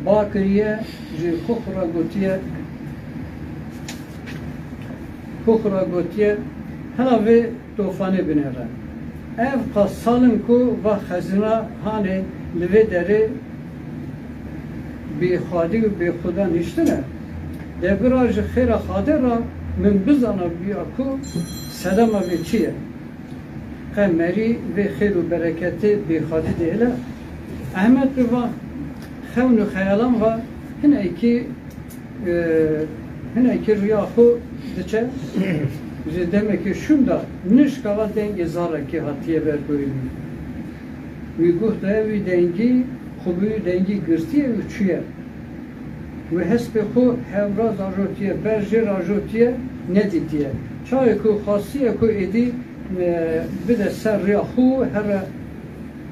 ba kiriye, ji xwe xwe re gotiye, xwe xwe re gotiye, hela vê tofanê binêre. Ev qas sal in ku va xezîna hanê li vê derê bi Xwedî û bi Xudan hiştine. De bira ji xêra Xwedê re min bizana bûya ku sedema vê çi ye. Qe merî vê xêr û bereketê bê Xwedî dihêle. Ehmed bi van xewn û xeyalan ve hinekî, e, hinekî riya xwe diçe. Ji demekê şûn de nişka ve dengê zarekê hatiye ber guhê wî. Wî guh daye wî dengî, xwe bi wî dengî girtiye û çûye. Wê hespê xwe hevraz ajotiye, ber jêr ajotiye, nedîtiye. Çaxê ku xwestiye ku êdî, e, bide ser rêya xwe, here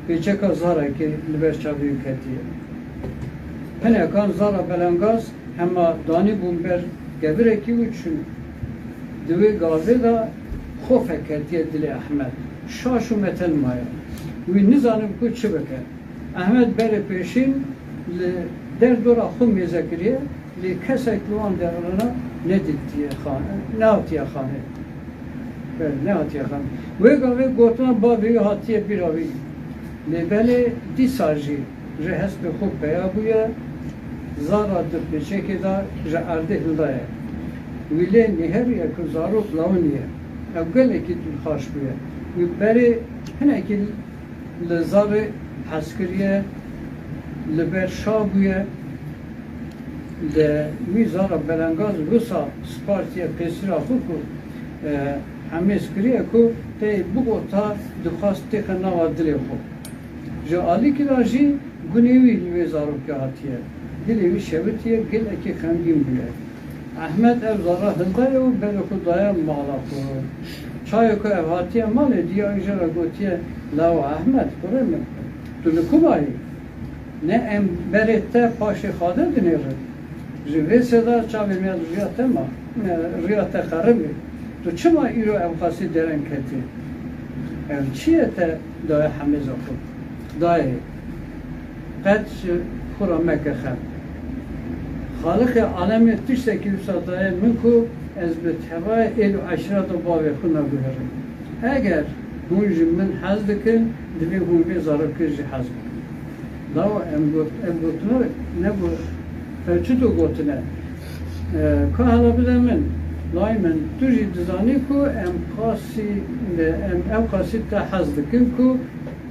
pêçeka zarekê li ber çavê wî ketiye. Hinekan zara belengaz hema danîbûn ber kevirekî û çûn. Di wê gavê de xof ketiye dilê Ehmed. Şaş û meten maye. Wî nizanibû ku çi bike. Ehmed berê pêşîn li derdora xwe mêze kiriye, lê kesek li wan derana nedîtiye xane, nehatiye xanê. Belê, nehatiye xanê. Wê gavê gotina bavê wî hatiye bîra wî. Lê belê dîsa jî ji hespê xwe peya bûye, zara di pêçekê de ji erdê hildaye. Wî lê nêheriye ku zarok lawinî ye. Ew gelekî dilxweş bûye. Wî berê hinekî li zarê hez kiriye, li ber şa bûye. De wî zara belengaz wisa spartiye pêsira xwe ku, e, hemêz kiriye ku tê bigota dixwast têxe nava dilê xwe. Ji alîkî re jî gunê wî li wê zarokê hatiye. Dilê wî şewitiye, gelekî xemgîn bûye. Ehmed ev zara hildaye û berê xwe daye mala xwe. Çaxê ku ev hatiye malê, diya wî jê re gotiye, Lawa Ehmed, kurê min, tu li ku mayî? Ne em berê te paşê Xwedê dinêrin. Ji vê sêda çavê me riya te ma, e, riya te xerimî. Tu çima îro ev qasî dereng ketî? Ev çi ye te daye hemêza xwe? Dayê, qet ji xwe re meke xem. Xaliqê alemê tiştekî wisa daye min ku ez bi tevaya êl û eşreta bavê xwe neguherim. Eger hûn ji min hez dikin, divê hûn vê zarokê jî hez bikin. Lawa em got, ev gotina ne got, ev çito gotine? E, ka hela bide min, lay min, tu jî dizanî ku em qasî, em ew qasî te hez dikin ku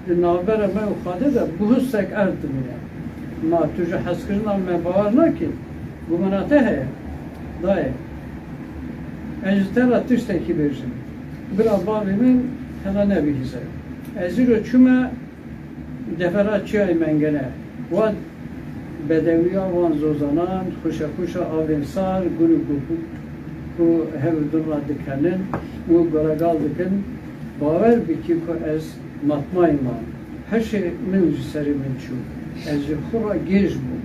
Di navbera me û Xwedê de bihustek erd dimîne. Ma tu ji hezkirina me bawer nakî? Gumana te heye? Dayê, ez ji te re tiştekî bêjim. Bira bavê min hela nebihîze. Ez îro çûme devera Çiyayê Mengene. Wa bedewiya wan zozanan, xuşexuşa avên sar, gun û gubû ku hev û din re dikenin û goregal dikin, bawer bikî ku ez matmayî mam. Hişê min ji serê min çû. Ez ji xwe re gêj bûm.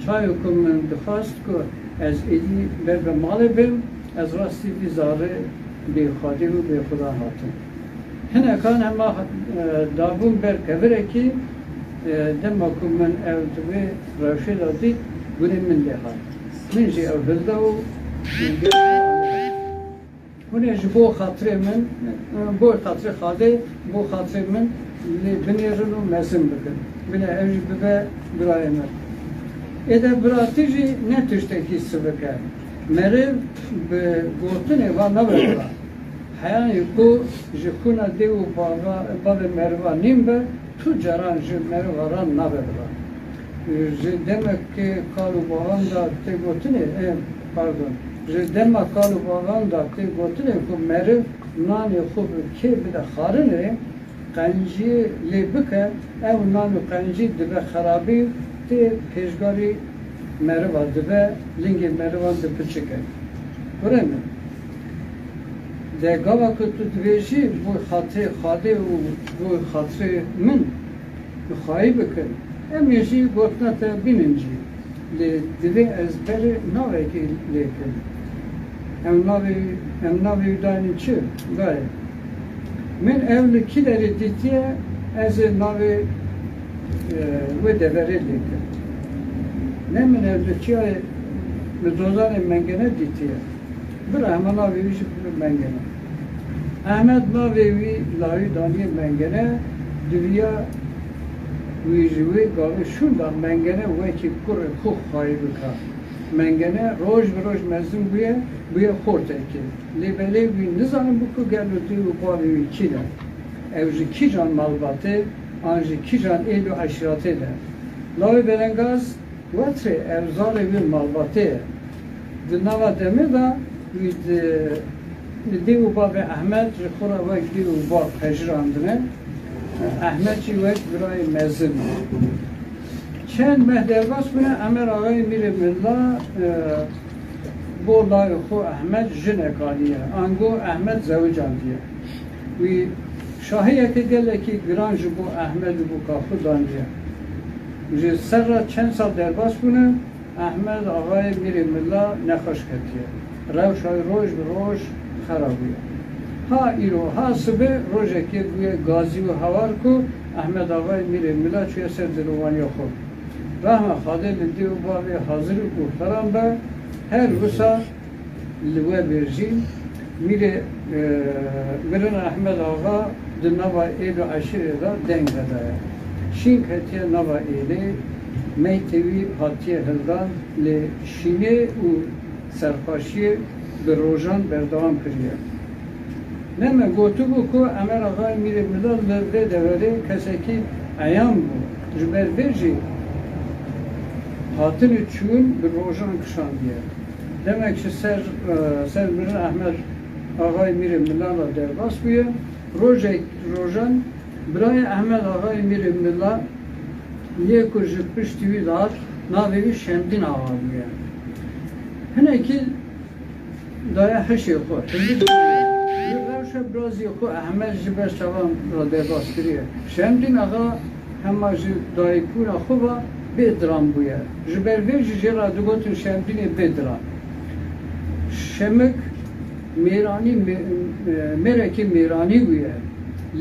Çayo ku min dixwest ku ez êdî ber bi malê bim, ez rastî vî zarê bêxwedî û bêxwedan hatim. Hinekan hema, e, dabûn ber kevirekî, e, dema ku min ew di vê rewşê de dît, gunê min lê hat. Min jî ew hilda û Hûn ê ji bo xatirê min, bo xatirê Xadê, bo xatirê min lê binêrin û mezin bikin. Bile ev jî bibe birayê min. Êde bira tu jî ne tiştekî sivik e. Meriv bi gotinê va nabe bira. Heyanî ku ji xûna dê û bava, bavê meriva nîn be, tu caran ji meriva re nabe bira. Ji demekê kal û bavan de tê gotinê, ê, pardon, ji dema kal û bavan de tê gotinê ku meriv nanê xwe bi kê bide xarinê, qenciyê lê bike, ew nan û qencî dibe xerabî, tê pêşgarî meriva dibe, lingê merivan dipiçike. Kurê min, de gava ku tu dibêjî, bo xatirê Xadê û bo xatirê min, Bi xwayî bikin. Em ê jî gotina te bînin jî. Lê divê ez berê navekê lê kim. Em navê, em navê wî daynin çi? Dayê. Min ew li kî derê dîtiye, ez ê navê, e, wê deverê lê kim. Ne min ew li çiyayê, li dozanê Mengene dîtiye. Bira hema navê wî jî Mengene. Ehmed navê wî lawî daniye Mengene, diviya wî ji wê gavê şûnda Mengene wekî kurê xwe xwayî bika. Mengene roj bi roj mezin bûye, bûye xortekê. Lê belê wî nizanin bû ku gelo dê û bavê wî kî ne. Ew ji kîjan malbatê an ji kîjan êl û eşîratê ne. Lawê belengaz Wetrê erzarê wê malbatê ye. Di nava demê de wî di, dê û bavê Ehmed ji xwe re wek dê û bav pejirandine. Ehmed jî wek birayê mezin. Çend meh derbas bûne, Emer Axayê Mîrê Milla, e, bo layê xwe Ehmed jinek aniye. Ango Ehmed zewicandiye. Wî şahiyeke gelekî giran ji bo Ehmed û bo Kafû daniye. Ji ser re çend sal derbas bûne, Ehmed Axayê Mîrê Milla nexweş ketiye. Rewşa wî roj bi roj xera bûye. Ha îro, ha sibê rojekê bûye gazî û hawar ku Ehmed Axayê Mîrê Milla çûye ser dirovaniya xwe. Rehma Xadê li dê û bavê hazir û guhdaran be, her wisa li we bêjî, Mîrê, e, Mirin Ehmed Axa di nava êl û eşîrê de deng vedaye. Şîn ketiye nava êlê, meytê wî hatiye hildan, lê şînê û serxweşiyê bi rojan berdewam kiriye. Ne me gotibû ku Emer Axayê Mîrê Mila li vê deverê kesekî eyan bû. Ji ber vê jî hatin û çûn bi rojan kişandiye. Demek ji ser, e, ser Mirin Ehmed Axayê Mîrê Milan re derbas bûye. Rojek rojan birayê Ehmed Axayê Mîrê Mila yê ku ji piştî wî dihat, navê wî Şemdîn Axa bûye. Hinekî daye hişê xwe. Li rewşa birazî xwe Ehmed ji ber çavan re derbas kiriye. Şemdîn Axa hema ji dayikbûna xwe ve bê diran bûye. Ji ber vê jî jê re digotin Şemdînê bê diran. Şemik mêranî, mê-, e, mêrekî mêranî bûye.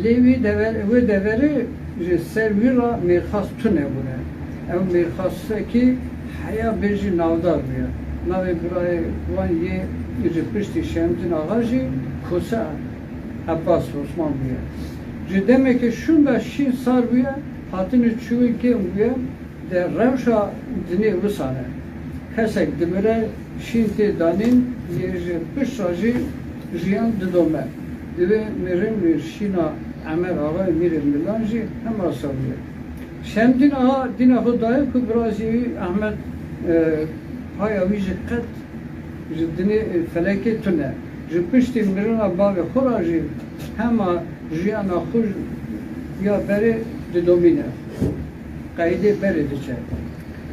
Lê wî dever-, wê deverê ji ser wî re mêrxas tune bûne. Ew mêrxasekî heya bêjî navdar bûye. Navê birayê wan yê ji piştî Şemdîn Axa jî Kose Ebbas Osman bûye. Ji demeke şûnda şîn sar bûye, hatin û çûn kêm bûye. De rewşa dinê wisa ne. Kesek dimire, şîn tê danîn, lê ji pişt re jî jiyan didome. Divê mirin û şîna Ehmed Axa Emîrê Milan jî hema sawî ye. Şemdîn Axa dîna xwe daye ku birazî wî Ehmed, e, haya wî jî qet ji dinê, e, felekê tune. Ji piştî mirina bavê xwe re jî hema jiyana xwe ya berê didomîne. Qeydê berê diçe.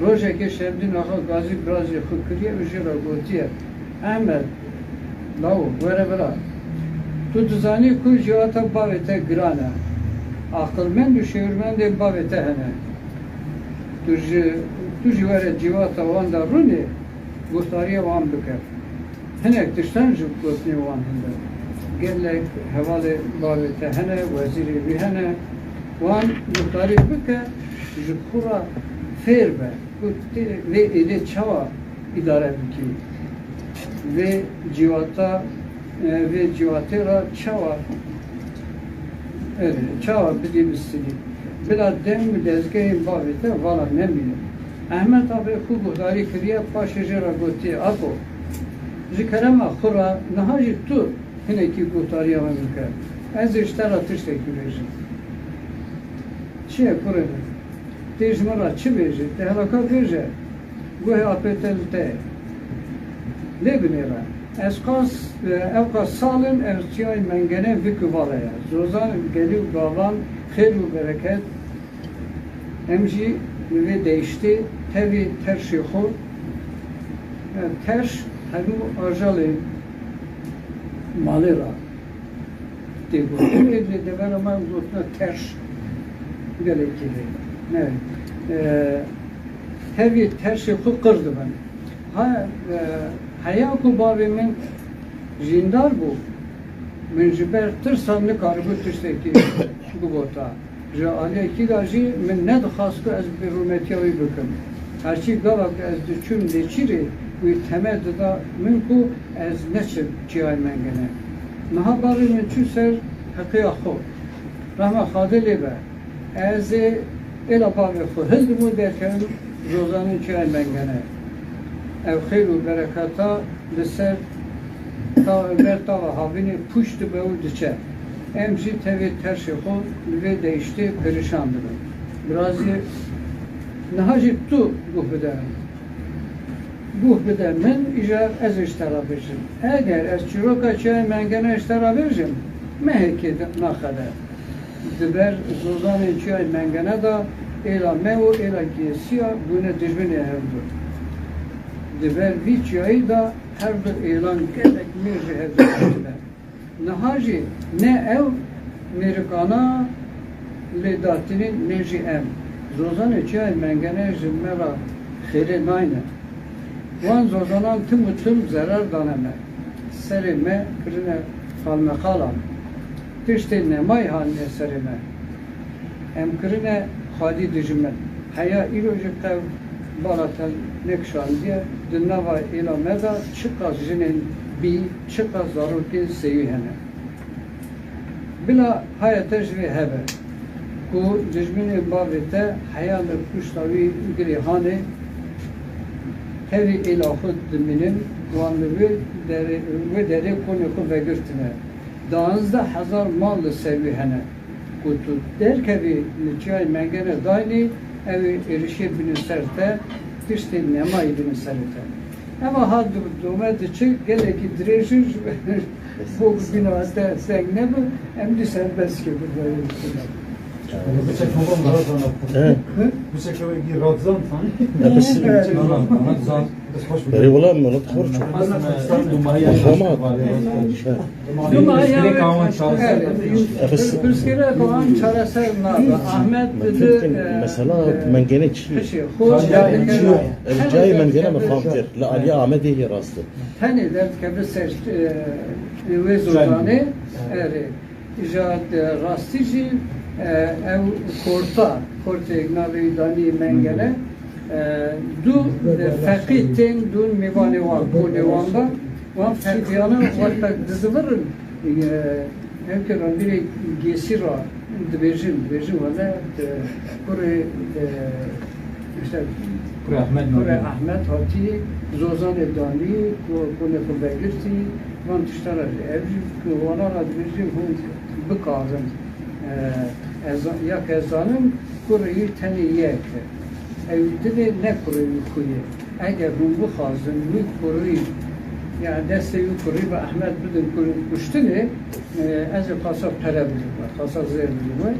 Rojekê Şemdîn Axa gazî birazê xwe kiriye û jê re gotiye, Ehmed, lawo, were vira. Tu dizanî ku civata bavê te giran e. Aqilmend û şêwirmendên bavê te hene. Tu ji, tu jî were civata wan de rûnê, guhdarîya wan bike. Hinek tiştan ji gotinên wan hinde. Gelek hevalê bavê te hene, wezîrê wî hene. Wan guhdarî bike, ji xwe re fêr be ku tê vê êlê çawa îdare bikî. Vê civata, e, vê civatê re çawa, e, çawa bidî bi stilî. Bila dem û dezgehên bavê te vala nemîne. Ehmed Axa xwe guhdarî kiriye, paşê jê re gotiye, Apo, ji kerema xwe re niha jî tu hinekî guhdariya min bike. Ez ê ji te re tiştekî bêjim. Çi ye kurê min? Tê ji min re çi bêjî? Tê hela ka bêje. Guhê apê te li te ye. Lê binêre. Ez qas, e, ew qas sal in ez çiyayê Mengene bik û vala ye. Zozan, gelî û gavan, xêr û bereket, em jî li vê deyiştê tevî terşê xwe, e, terş hemû ajalên malê re tê gotin. Ê lê devera me gotina terş gelekî lê. Ne, e, tevî terşê xwe qir dibin. Ha, e, heya ku bavê min jîndar bû, min ji ber tirsa nikaribû tiştekî bigota. Ji aliyekî de jî min nedixwast ku ez bêrûmetiya wî bikim. Herçî gava ku ez diçûm nêçîrê, wî teme dida min ku ez neçim çiyayê Mengene. Niha bavê min çû ser heqiya xwe. Rehma Xwedê lê be. Ez ê êla bavê xwe hildim û derkevim zozanên çiyayê Mengene. Ev xêr û bereketa li ser ta-, ber tava havînê pûç dibe û diçe. Em jî tevî terşê xwe li vê deyiştê perîşan dibin. Birazî niha jî tu guh bide min. Guh bide min, îcar ez ê ji te re bêjim. Eger ez çîroka çiyayê Mengene ji te re bêjim, mehekê di-, naxeve. Di ber zozanên çiyayê Mengene de êla me û êla Gêsiya bûne dijminê hevdu. Di ber vî çiyayî de her du êlan gelek mêr ji hevdu ketine. Niha jî ne ew mêrikana lê datinîn ne jî em. Zozanê çiyayê Mengene ji me re xêrê nayne. Wan zozanan tim û tim zerar dane me. Serê me kirine qalmeqalan. Tiştê nemayî hatine serê me. Em kirine xwedî dijmin. Heya îro jî qew bala te nekişandiye, di nava êla me de çiqas jinên bî, çiqas zarokên sêwî hene. Bila haya te ji vê hebe ku dijminên bavê te heya li pişta wî girê hanê, tevî êla xwe dimînin, wan li wê derê, wê derê konê xwe vegirtine. Duwazdeh hezar mal li ser wî hene. Ku tu derkevî li çiyayê Mengene daynî, ew ê êrişê bînin ser te, tiştê nemayî bînin serê te. Eva ha di-, dome diçe gelekî dirêj in, ji bo ku bîna te teng nebe, em dîsa bes ke bi vayê. He. Berê wala min xor çû. Hema. Pirsgirêka wan çareser nabe. Ahmet di, e, mesela e, Mengene çi? Pişê xwe. Ev cayê Mengene min fam kir. Li alîya Amedê yê rast e. Tenê derdikeve ser, e, wê zoranê. Erê. Îja, e, rastî jî, e, ew korta, kortê navê wî danî Mengene, e, du, e, feqî tên dûn mêvanê wan, konê wan da, wan feqiyana wexta dizivirin, e, ew ke randîrê Gêsî ra dibêjin, dibêjin wele, e, kurê, e, işte, Kurê Ahmed kurê Nûrî. Ahmed hatî, zozanê danî, ku-, konê xwe vegirtî, van tişta ra jî. Ev jî ku wana ra dibêjin hûn bikarin. E, ez, ya ke zanim, kurê wî tenê yek e. Ew dilê ne kurê wî xwe ye. Eger hûn bixwazin wî kurî, yani destê wî kurî bi Ehmed bidin ku-, kuştinê, e, ez ê xasa pere bidim we, xasa zêr bidim we.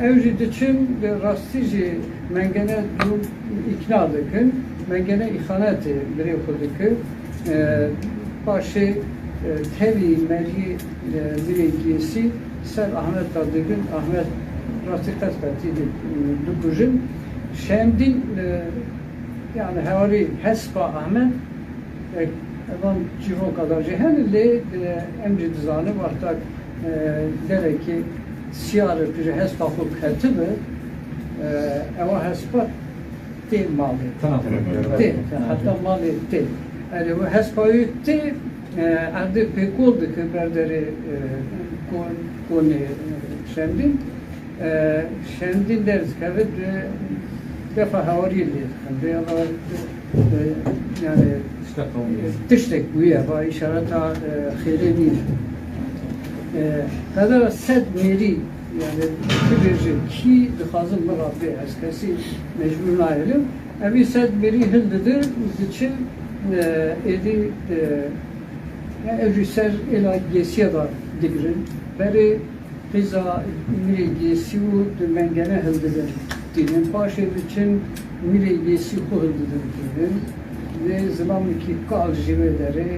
Ew jî diçin, bi rastî jî mengene dû îkna dikin, mengene îxanetê birê xwe dike. E, paşê, e, tevî merî, e, Mîrê Gêsî ser Ahmeta digin, Ahmet rastî qet qetî di-, dikujin. Şemdîn, e, yani hewarî hespa Ahmet, e, evan çîroka da jî hene, lê, e, em jî dizanin wexta, e, derekê siyar ji hespa xwe ketibe, e, ewa hespa tê malê. Tena tê. Tê, heta malê tê. Erê, we hespa wî tê, e, erdê pêkol dike ber derê, e, kon-, konê, e, Şemdîn. E, Şemdîn derdikeve, e, defa hewariyê lê dixin. Vê ya, e, yani, tiştek bûye, va îşareta, e, xêrê nîne. E, qedera sed mêrî, yani, bibêje kî dixwazin min re bê, ez kesî mecbûr nahêlim. Evî sed mêrî hildidin, diçin, e, êdî, e, ya ev jî ser êla Gêsiya da digirin. Berê qîza Mîrê Gêsî û di mengene hildidin tînin. Paşê diçin Mîrê Gêsî xwe hildidin tînin. Lê zilamekî kal ji vê derê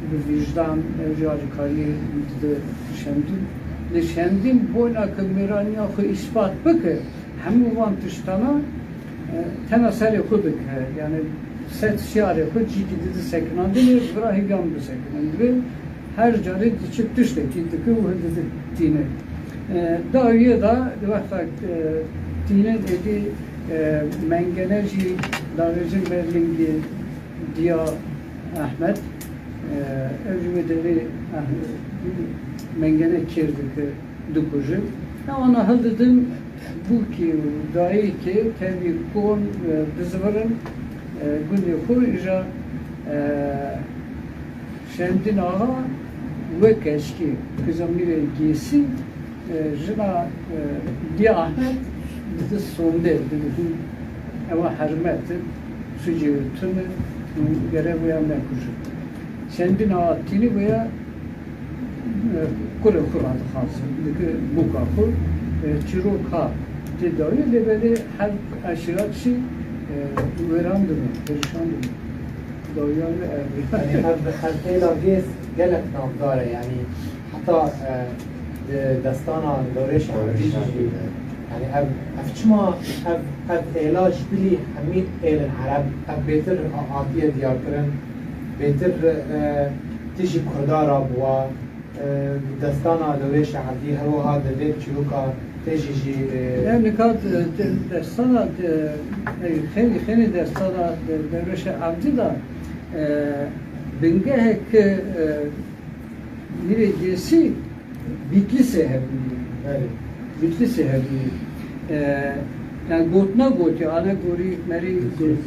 bi vîjdan, ev jî alîkariyê dide Şemdîn. Lê Şemdîn boyna ke mêraniya xwe îspat bike, hemû van tiştana, e, tena serê xwe dike. Yani sed şiyarê xwe cîkî dide sekinandinê, vira hêviyan bisekinin. Divê her carê diçe tiştekî dike û hildide tîne. E, dawiyê da di wexta, e, tîne êdî, e, mengene jî davêjin ber lingê diya Ehmed. E, ev jî wê derê, eh, mengene kêr dike, dikujin. Ewana hildidin bûkê û dayikê tevî kon, e, dizivirin, e, gundê xwe îja, e, Şemdîn Axa wek eşkî, qîza Mîrê Gêsî, e, jina, e, Diya Ahmed dide sondê, dide hûn ewa hermet in, sucê wê tune, hûn gere wê ya nekujin. Şemdîn Axa tînî wê ya, e, kurê xwe radixwazin, dike bûka xwe, e, çîroka tê dawî, lê belê her eşîrat jî, e, wêran dibin, perîşan dibin. Dawiya wê ev e. Yani ev, ev hêla Gês gelek navdar e, yani heta, e, di destana Dawrêşa Erdî jî, yani ev, ev çima, ev, ev hêla ji dilî hemî hêlên Ereb, ev bêtir hatiye diyarkirin, bêtir, e, tijî Kurda re bûwa, e, destana Dawrêşa Erdî her wiha di vê çîroka tê jî jî, e, Em nika, e, de-, destana, e, e, xênî, xênî destana, e, Dawrêşa Erdî de, e, bingehek, e, Mîrê Gêsî Bîtlîsê hebûye. Belê. Bîtlîsê hebûye. E, yani gotina gotiye, alegorî, merî,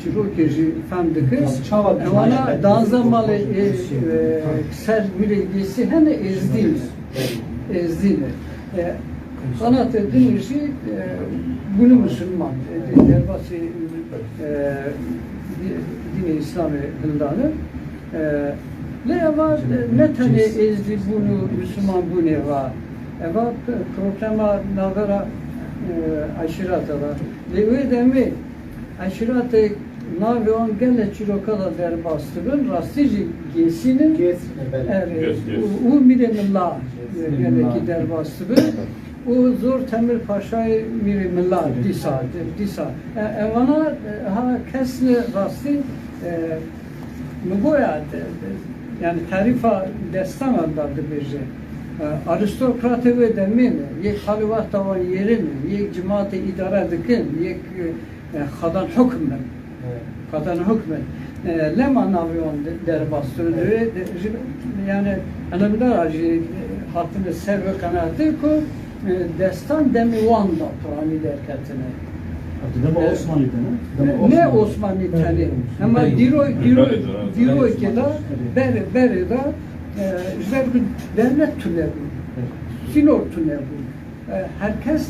çîrokê jî fehm dike. Çawa Ewana danzdeh malê, e, e, ser Mîrê Gêsî hene Êzdî ne. Belê. Êzdî ne. E, Xanatê din jî, e, bûne Musulman. E, derbasî, e, dî-, dînê Îslamê hildane. E, lê eva, e, ne tenê êzdî bûn û Musulman bûnê va. Eva p-, problema navbera, e, eşîrata va. Lê wê demê eşîratê navê wan gelek çîroka da derbas dibin, rastî jî Gêsî ne. Gêsî ne, belê. Erê, Gês, Gês. Û, û Mîrê Milla, e, Mîrê gelekî Milla. Derbas dibin. Û Zor Temir Paşayê Mîrê Milla dîsa, dîsa. E, evana, e, ha kes ne rastî, e, min goya, e, e, yani tarîfa destanan da dibêje. E, aristokratê wê demê ne, yek xalê wexta wan yêrîn in, yek cimatê îdare dikin, yek, e, E, xadan hukm bin. Evet. Xadan hukm bin. E, lema navê wan de-, derbas dibin. Evet. Divê de-, ji, yani, elimdara jî, e, hatine ser wê qenaetê ku, e, destan demê wan da piranî derketine. Ev di dema E, Osmanî de ne? Dema ne, ne Osmanî. Osmanî tenê. Evet. Hema Belê. dîro-, dîro-, Belê de, dîrokê de, Osmanî. Berê, berê de, e, ji ber ku dewlet tune bû. Evet. Sînor tune bû. E, her kes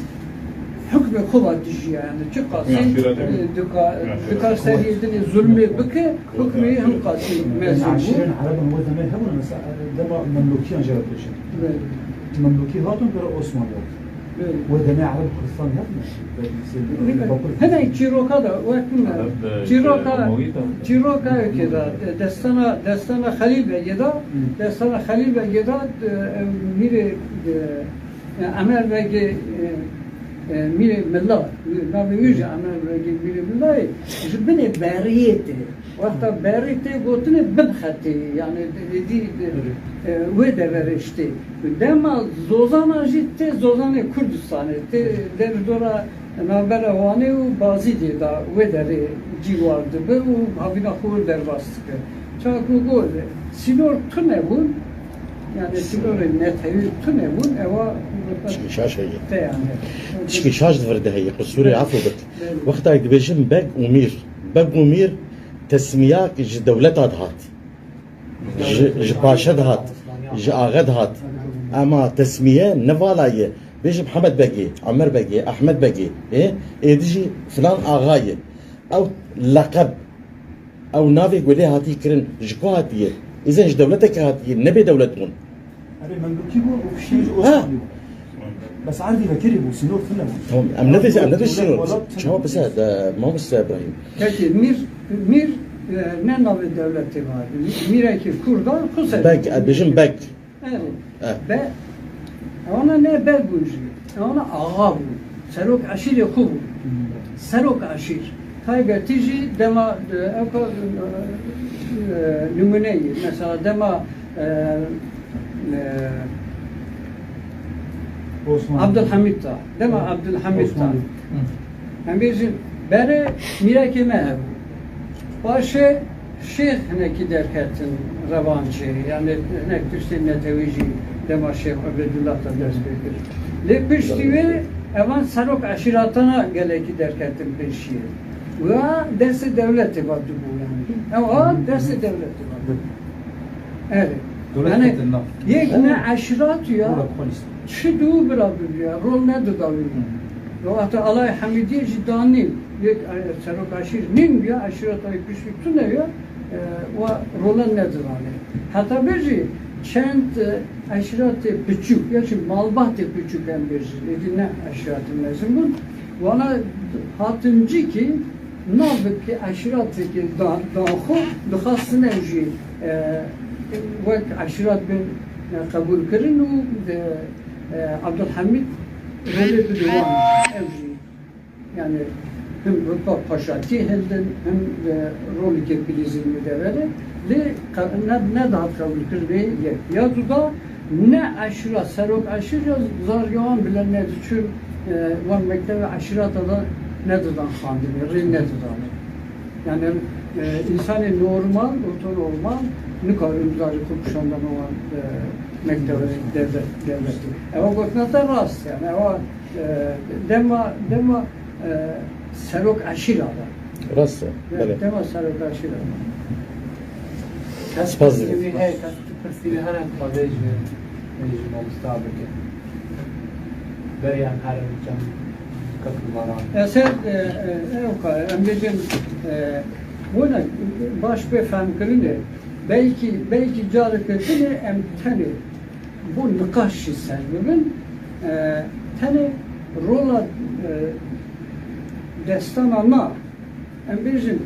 hukmê xwe va dijiya, yani çi qasî, Münasebet. e, dika, Münasebet. dika seriyê dinê zulmê bike, hukmê him qasî mezin bû. Eşîrên Ereb in we demê hebûn, mesela, dema Memlûkiyan jê re dibêjin. Belê. Memlûkî hatin, pere Osmanî hatin. Belê. We demê Ereb Kurdistan hebûn. Hinek çîroka da, wek min, Ereb, e, çîroka, Emewî de. çîroka yekê da, destana, destana Xelîl Begê da, Hı. destana Xelîl Begê da, e, mîrê, e, Emer Begê, e, e, Mîrê Mila, navê wî jî Emer Begê Mîrê Milayê, ji binê beriyê tê. Wexta berî tê gotinê bin xetê, yani êdî, e, wê deverê jî tê. Dema Zozana jî tê Zozanê Kurdistanê, tê derdora navbera Wanê û Bazîdê de wê derê cîwar dibe û havîna xwe wir derbas dike. Çawa ku got, sînor tune bûn, yani sînorê netewî tune bûn, ewa Çikî şaş heye. Te yani. Çikî şaş di vir de heye, qisûrê, efû bik. Belê. Wexta dibêjin beg û mîr, beg û mîr tesmiya ji dewleta dihat. Ji, ji paşe dihat, ji axe dihat. Ema tesmiye ne vala ye. Bêjin Mihemed Begê, Emer Begê, Ehmed Begê, ê, êdî jî filan axa ye. Ew leqeb, ew navê ku lê hatî kirin, ji ku hatiye? Îzen ji dewletekê hatiye, ne bê dewlet bûn. Erê, Memlûkî bûn û kişiyên ji Ha. Osmanlî bûn. Bes erdî vekirî bû, sînor tune bû. Tamam, em nedê, em nedê Dewlet, sînor. welat tune. Çawa pisa, e, mamoste Ibrahîm? Peki, mîr, mîr, e, ne navê dewletê var. Mîrekî Kurda, Xuseyî. Beg, e, bêjin beg. Erê. E. Be, ewana ne beg bûn jî. Ewana axa bûn. Serok eşîrê xwe bûn. Serok eşîr. Taybetî jî dema, e, ew ka, e, e, nimûne ye. Mesela dema, e, e, Osmanlı. Abdülhamit da. Dema Abdülhamit da. Osmanlı. Em bêjin, berê mîrekê me hebû. Paşê şêx hinekî derketin revancê, yani hinek tiştên netewî jî dema Şêx Ubeydullah da dest pê kir. Lê piştî wê evan serok eşîratana gelekî derketin pêşiyê. Wa destê dewletê va dibû yani. Ew a destê dewletê va dibû. Evet. Dewlet Yani, ketin nav. yek ne eşîrat ya, Dewlet polis. çi dû bira bibiya, rol nedida wî. Hı. Wexta Alay Hemîdiyê jî danîn, yek, e, serok eşîr nîn ya, eşîreta wî piştî tune ya, e, wa rolan nedidanê. Heta bê jî çend, e, eşîratê piçûk, ya jî malbatê piçûk em bêjin, êdî ne eşîratê mezin bûn. Wana hatin cîkî navekî eşîratekî da, da xwe dixwastin ew jî, e, wek eşîrat bên, e, qebûlkirin û, e, e, Abdulhamîd rolê bide wan. Ew jî, yani, him rutba paşatî hildin, him, e, rolekê bilîzin li deverê. Lê qe-, ne, nedihat qebûlkirinê yek. Ya duda ne eşîra, serok eşîr ya zargewan bile nediçûn, e, wan mektebe eşîrata da nedidan xwendinê, rê nedidanê. Yani, e, insanê normal, ortonormal nikarin zarê xwe kişandana wan, e, mektebe devlet, devletî. Ewa gotina te rast, yani, ewa, e, dema, dema, e, serok eşîra da. Rast e, belê. Dema serok eşîra da. Spas dikim. Kes heye, kes tu pirsî hene, xwedê ji, ji mamosta bike. Berî em herin çend kek û baran. Eser, e, e, ew ka, em bêjin, e, wina baş bê fehmkirinê. Belkî, belkî careke din ê em tenê bo niqaş jî ser bibin. E, tenê rola, e, destana na, em bêjin,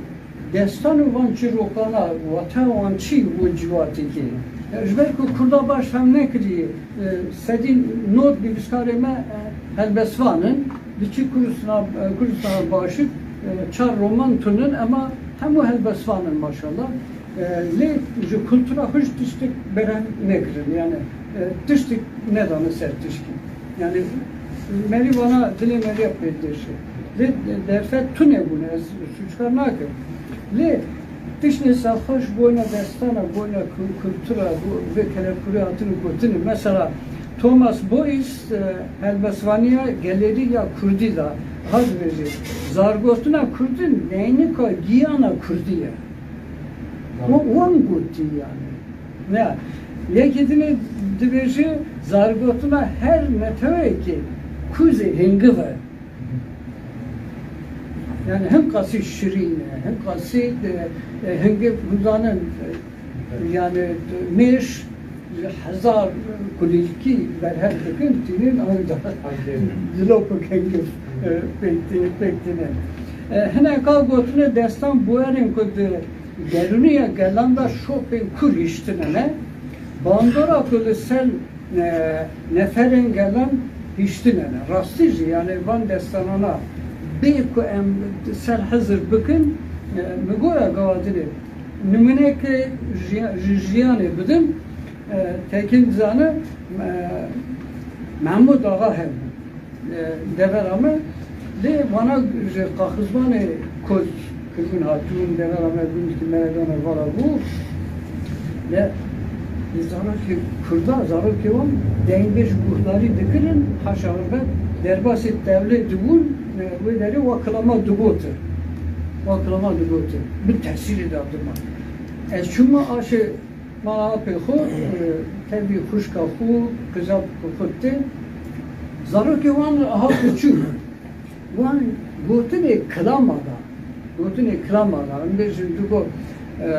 destan û van çîrokana, wata wan çi û ciwatekî. E, ji ber ku Kurda baş fehm nekiriye, e, sedî nod nivîskarê me, e, helbestvan in, diçî Kurdistana, e, Kurdistana Başûr, e, çar roman tune ne, ema hemû helbestvan in maşallah. E, lê ji kultura xwe jî tiştek berhev nekirin, yani, e, tiştek nedane ser tişkî. Yani, merî vana dilê meriya pê diêşe. Lê derfet tune bûne, ez sûckar nakim. Lê tiştê serxweş boyna destana, boyna ku-, kultura, bo-, vê kelepûrê hatine gotinê. Mesela, Thomas Boyce, e, helbestvaniya gelêrî ya kurdî da, ha dibêje, zargotina kurdî neynika giyana kurdî ye. Wan, wan gotî yani. Ya, yekî dinê dibêje, zargotina her netewekê Kuzê hingiv e. Yani hin qasî şirîn e, hin qasî, e, e, hingiv hûn zanin, e, yani mêş ji hezar kulîlkî berhev dikin, tînin anca dilopik hingiv, e, pêk tî-, pêk tînin. E, hineka gotine destan bûyerên ku di derûniya gelan de şopên kûr hiştine ne, bandora ku li ser e, neferên gelan hiştine ne. Rastî jî, yani van destanana bê ku em ser hizir bikin, e, min goya gava dilê nimûneke ji, ji jiyanê bidim, e, tekîn dizane, e, Mehmûd Axa hebû. E, devera me, lê vana ji qaxizmanê ku kiribûn hatibûn devera me, gundikî me re dana vala bû. Lê zarokê kurda, zarokê wan dengbêj guhdarî dikirin, haşa hurmet, derbasî tevlê dibûn, e, wê derê wa kilama digotin. Wa kilama digotin. Bi tesîrê de dima. Ez çûme aşê Ma apê xwe, e, tevî xwişka xwe, qizabika xwe tê. Zarokê wan aha ku çû. Wan gotinê kilama da. Gotinê kilama da. Em bêjin tu got, e,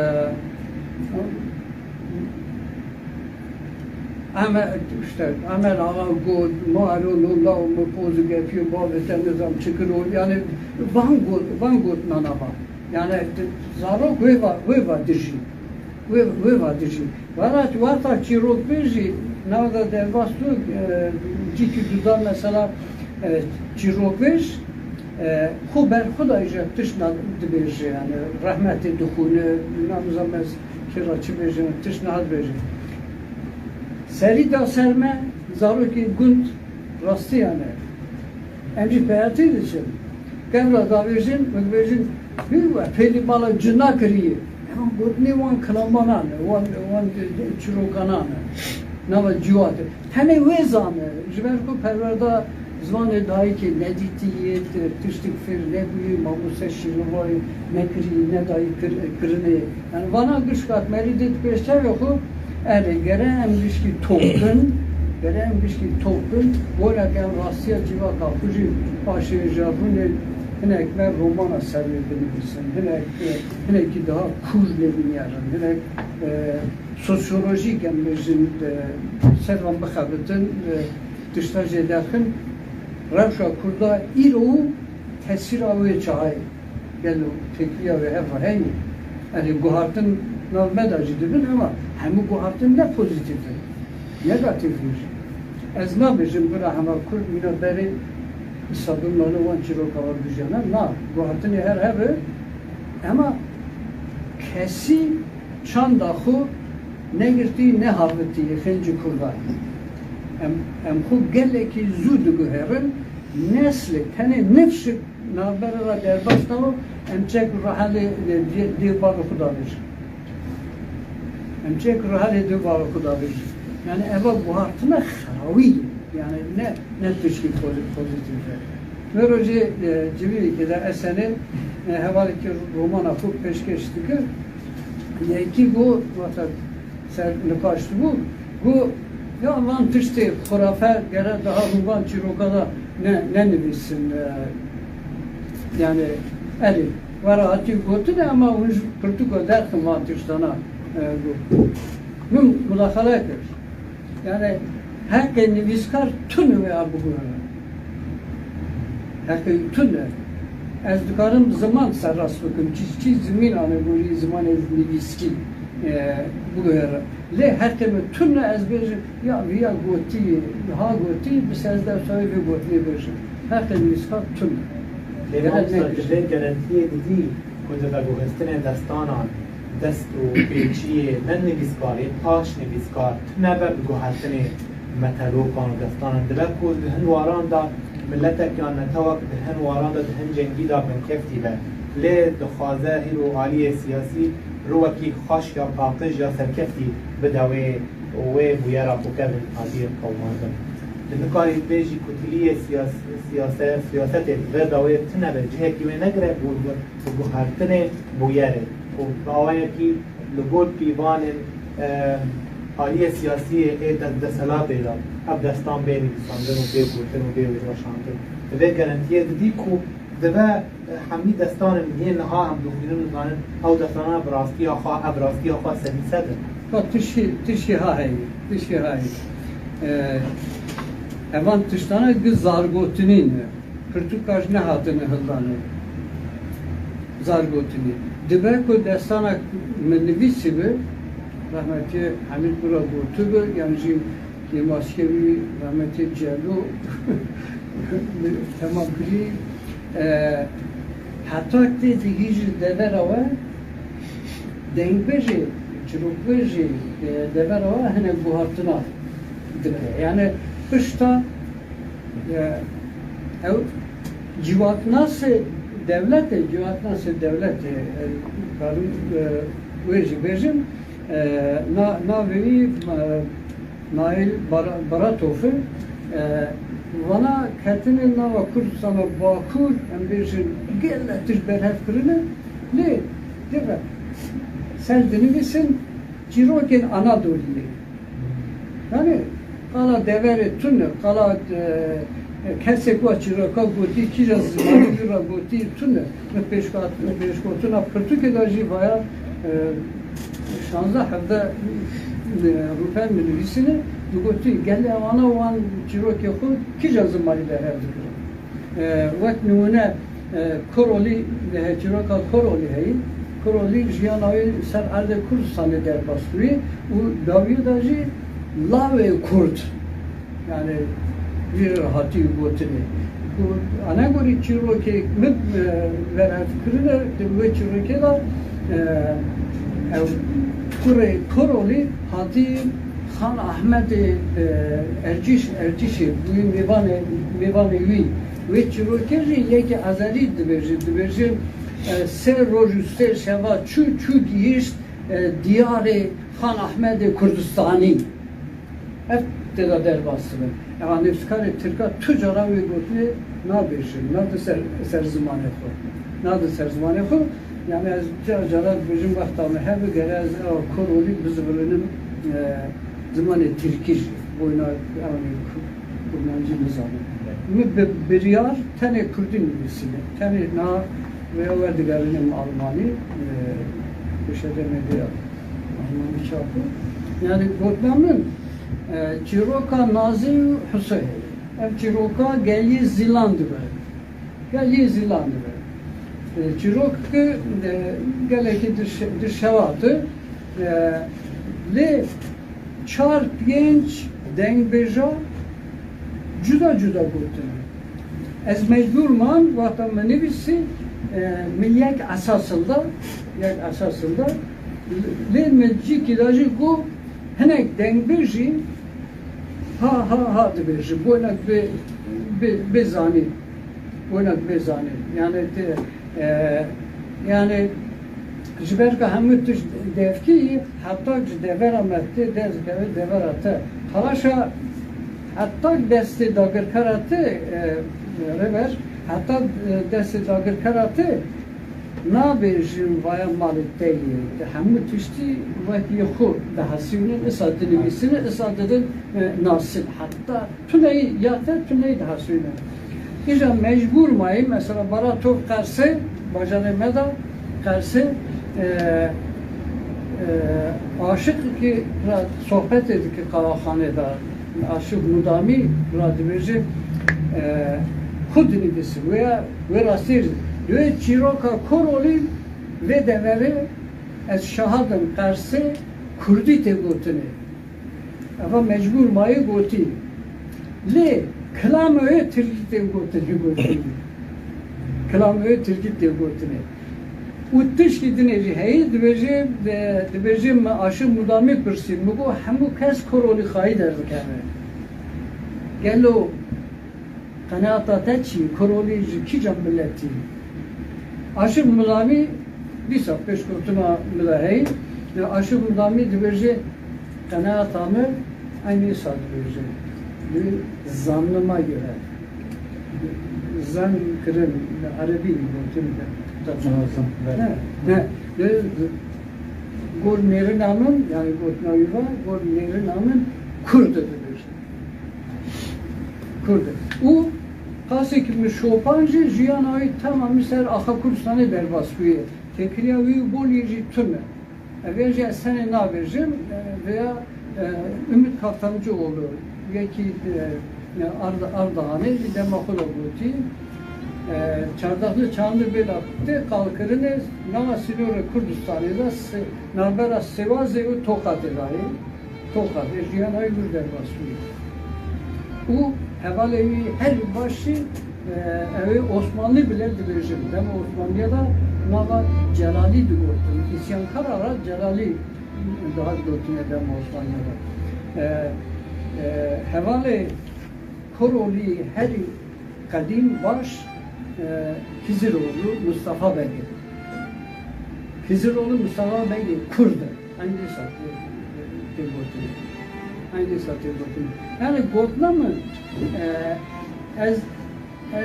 Eme, işte, Emel Axa got, ma ero no law, mi poz û gefiyo bavê te nizam çi kiro. Yani, van got, van gotinana va. Yani, zarok wê va, wê va dijî. Wê, wê va dijî. Wela, wexta çîrokbêjî, nav de derbas tu, e, cîkî duda mesela, e, çîrokbêj, e, xwe ber xwe de îja tişt na dibêje, yani rehmetê dixwîne, namza me kê re çi bêjin, tişt niha dibêje. Serî da ser me, zarokên gund rastiya ne. Em jî peyatî diçin. Kevra davêjin, min dibêjin, "Hî we, pêlî mala cina kiriye." Ewan gotinê wan kilamanan e, wan, wan çîrokanan e. Nava ciwat e. Tenê wê zane, ji ber ku perwerda zimanê dayikê nedîtiye, ti-, tiştik fêr nebûye, mamoste şîrovayê nekiriye, nedayî kir-, kirinê. Yani vana gişka merî dê di pêş çavê xwe, erê, gere em gişkî top bin, gere em gişkî top bin, were ke em rastiya civaka xwe jî paşêjarûnê hinek me romana ser wê binivîsin, hinek, e, hinekî daha kûr lê binêrin, hinek, e, sosyolojîk em bêjin, e, ser van bixebitin, e, tişta jê derxin. Rewşa Kurda îro û tesîra wê çaxê. Gelo têkiliya wê hev heye? Erê, guhartin nav me de jî dibin, ama hemû guhartin ne pozîtîf in, negatîf in jî. Ez nabêjim bira hema Kurd mîna berê Îsadûn Lale wan çîroka wan bijiyane. Na, guhartinê her hev e, ema kesî çanda xwe negirtî, nehavitî xêncî Kurdan. Em, em xwe gelekî zû diguherin, neslê tenê nifşik navbera re derbas nabo, em çek ruhelê dê, dê, dê bavê xwe davêjin. Em çek ruhelê dê bavê xwe davêjin. Yani eva guhartina xerawî ye. Yani ne, ne tişkî pozi-, pozîtîf e. Vê rojê, e, civînekê de Esenê, e, hevalekî romana xwe pêşkêş dikir. Yekî got, wata ser nikaş dibû, got, ya van tiştê xurafe gere daha hûn van çîroka de ne, nenivîsin, e, yani erê, were hatî gotin, ama hûn ji pirtûka derxin van tiştana, e, got. Min mudaxale kir. Yani heqê nivîskar tune wê a biguhere. Heqê tune. Ez dikarim ziman serrast bikim. Çi, çi zimîn ane gorî zimanê nivîskî, e, biguhere. Lê heqê min tune ez bêjim, ya viya gotî, ha gotî, bi sez de soyê vê gotinê bêjim. Heqê nivîskar tune. Lê Gerek mamosta, tu nekir. Vê gerentiyê didî ku di veguhestinê destanan dest û pêçiyê ne nivîskarê, paş nivîskar tune be bi guhertinê metalokan û destanan. Dibe ku di hin waran de miletek yan netewek di hin waran de di hin cengî de binkeftî be. Lê dixwaze hîro aliyê siyasî ro wekî xweş ya paqij ya serkeftî bide wê û wê bûyera ku kevin hatiye qewimandin. Tu nikarî bêjî ku tiliyê siyas-, siyase-, siyasetê di vê dawê tune be, cihekî wê negire û bi, bi guhertinê bûyerê û bi awayekî li gor pîvanên, e, aliyê siyasiyê ê de-, desthilatê de Ev destan bê nivîsandin û bê gotin û bê weşandin, divê gerentiyê didî ku divê, e, hemî destanên yên niha em dixwînin û zanin, ew destana bi rastiya xwe, ev rastiya xwe sedî sed in. Ka tiştî, tiştî ha heye, tiştî ha heye. E, evan tiştana gi zargotinî ne. Pirtûka jî nehatine hildanê. Zargotinî. Dibe ku destana min nivîsî bi, rehmetî Hemîd Gura gotibi, yan jî kêmaşkê wî rehmetî Celo temam kirî. E, heta tê digihîjî devera we, dengbêjê, çîrokbêjê, e, devera we hinek guhartina dike. Yani pişta, e, ew civaknasê dewletê, civaknasê dewletê, e, karim, e, wê jî bêjim, e, na-, navê wî, e, Nail Bara-, Baratov e, e, vana ketine nava Kurdistana Bakur, em bêjin, gelek tişt berhev kirine, lê dibe ser dinivîsin çîrokên Anadoliyê. Yani qala deverê tune, qala, e, e, kesê ku çîroka gotî, kîja zimanî wî re gotî tune. Li pêşkat-, pêşgotina pirtûkê de jî vaya, e, şazdeh hevdeh, e, rûpel min nivîsîne, digotî, gelê ewana wan çîrokê xwe kîja zimanî berhev dikirin. E, wek nimûne, e, Korolî, e, çîroka Korolî heyî. Korolî jiyana wî ser erdê Kurdistanê derbas kirî û dawiyê de jî lawê Kurd. Yani, jî hatî gotinê. Ku anegorî çîrokê min, e, berhev kirine, di wê çîrokê de, e, ew kurê Korolî hatî Xan Ahmedê, e, Ercîş, Ercîşê, bûyî mêvanê, mêvanê wî. Wê çîrokê jî yekê Ezerî dibêje, dibêje, e, sê roj û sê şeva çû, çû gihîşt, e, diyarê Xan Ahmedê Kurdistanî. Ev tê de derbas dibe. Eva nivîskarê tirka tu cara wê gotinê nabêjin, nadin ser, ser zimanê xwe. Nadin ser zimanê xwe. Yani ez cara cara dibêjim, wexta min hebe gere ez ewa Korolî bizivirinim, e, zimanê tirkî jî. Boyna ew Kurmancî nizanim. Min bi biryar tenê kurdî nivîsîne. Tenê niha vêya werdigerînim Almanî, e, bi şerê me vêya Almanî çap bû. Yani gotina min, e, çîroka Nazî û Huso heye. Ev çîroka geliyê Zîlan dibe. Geliyê Zîlan dibe. E, çîrok ki, e, gelekî dirş-, dirşewat e, e, lê çar pênc dengbêja cuda cuda gotine. Ez mecbûr mam, wexta min nivîsî, e, min yek esas hilda, yek esas hilda, lê min cîkî de jî got, hinek dengbêjî ha, ha, ha dibêjin, boynek bê, bê, bê zanîn. Wina bê zanîn. Yani te, e, yani ji ber ku hemû tişt devkî, heta ji devera me tê dest dikeve devera te. Halaşa heta destê dagirkera te, e, Rêber, heta, e, destê dagirkera te nabêjin vaya malê te yê. Te hemû tiştî wekî xwe dihesînin, isa dinivîsînin, isa didin, e, nasin. Heta Tuneyî ya te, tuneyî daha söyle. Îja mecbûr mayî, mesela Baratov Qersê, bajarê me de Qersê, e, e, aşiqekî ra sohbetê dike qavaxanê de, aşiq Mudamî ra dibêje, e, xwe dinivîse, wê, wê rastî, wê çîroka Korolî vê deverê ez şahid im, Qersê kurdî tê gotinê. Eva mecbûr mayê gotî. Lê kilama wê tirkî tê gotin, gotî. Kilama wê tirkî tê gotinê. Û tişkî dinê jî heyî dibêje, de-, dibêje min aşiq Mudamî pirsî. Min got hemû kes Korolî xayî derdikeve. Gelo Qenaeta te çi? Korolî ji kîjan miletî? Aşiq Mudamî dîsa pêşgotina min de heye. Ya Aşiq Mudamî dibêje, qenaeta min eynî wisa dibêje. Bi zannıma göre. Zan kirin, erebî gotin de. Lazım, evet. Ne, ne, ne, gor nêrina min, yani gotina wî va, gor nêrina min Kurd e dibêje. Kurd e. Û qasê ki min şopan jî jiyana wî temamî ser axa Kurdistanê derbas bûye. Têkiliya wî û Boliyê jî tune. Ev ê jî ez tenê nabêjim, e, veya, e, Ümit Kaftancıoğlu, yekî, e, e, Arda-, Ardahanê jî dema xwe de gotî, e, çardeh çandê bêla tê qalkirinê nava sînorê Kurdistanê de se-, navbera Sêwazê û Toqatê dayê. Toqatê jiyana wî wir derbas bûye. Û hevalê wî her baş jî, e, ew ê Osmanlî bile dibêjin. Dema Osmanliya de nava Celalî digotin. Îsyankara re Celalî dihat gotine dema Osmanliya de. E, e, hevalê Korolî herî qedîm baş, e, Hiziroğlu Mustafa Beg e. Hiziroğlu Mustafa Beg e, Kurd e. Eynî dîsa tê, tê gotin. Eynî dîsa tê gotin. Yani gotina min, e, ez, e,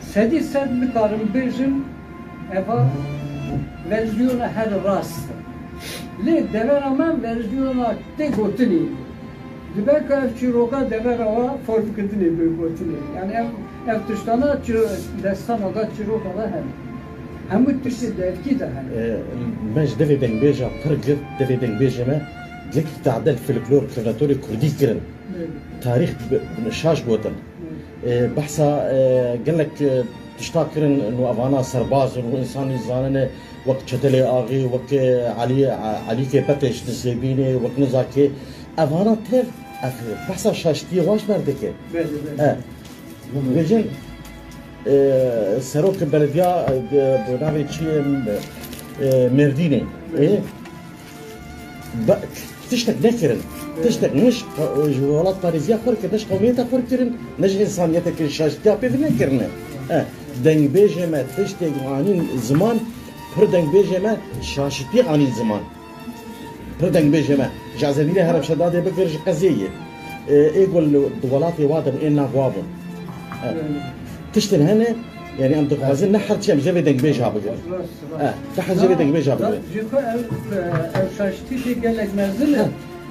sedî sed nikarim bêjim, eva versiyona her rast e. Lê devera me versiyona tê gotinê ye. Dibe ku ev çîroka devera wa formkirinê bê gotinê. Yani ev, ev tiştana çi-, destana da çîroka da hene. Hemû tiştê devkî de hene. E, me ji devê dengbêja pir girt, devê dengbêjê me gelekî tadel folklor, kevnetorê kurdî kirin. Evet. Tarîx bi, bi şaş gotin. Evet. E, behsa, e, gelek, e, tişta kirin, û evana serbaz in û însanî zanine, wek Çetelê Axî, wek, e, Elî, Elîkê Peteş di Zêbînê, wek Nizakê. Evana tev, ev behsa şaştiyê wan ji ber dike. Belê, belê. E, dibêjin, e, serokê belediya, e, bi navê çi, e, Mêrdînê. E, Be-, tiştek nekirin. Tiştek ne ji, ji welatparêziya xwe kirin, ne ji qewmiyeta xwe kirin, ne ji însaniyetê kirin, şaştiya pê ve nekirine. E, dengbêjê me tiştek anîn ziman, pir dengbêjê me şaştiye anîn ziman. Pir dengbêjê me. Ji Ezemîrê here Şedadê bikir ji Qezê ye. E, ê ku li, di welatê wa de bû, ê nav wa bûn. E, tiştin hene, yani em dixwazin ne her çi em ji vê dengbêja bigirin. E, te hezirê dengbêja bigire. Ji xwe ev, e, ev şaştî jî gelek mezin e.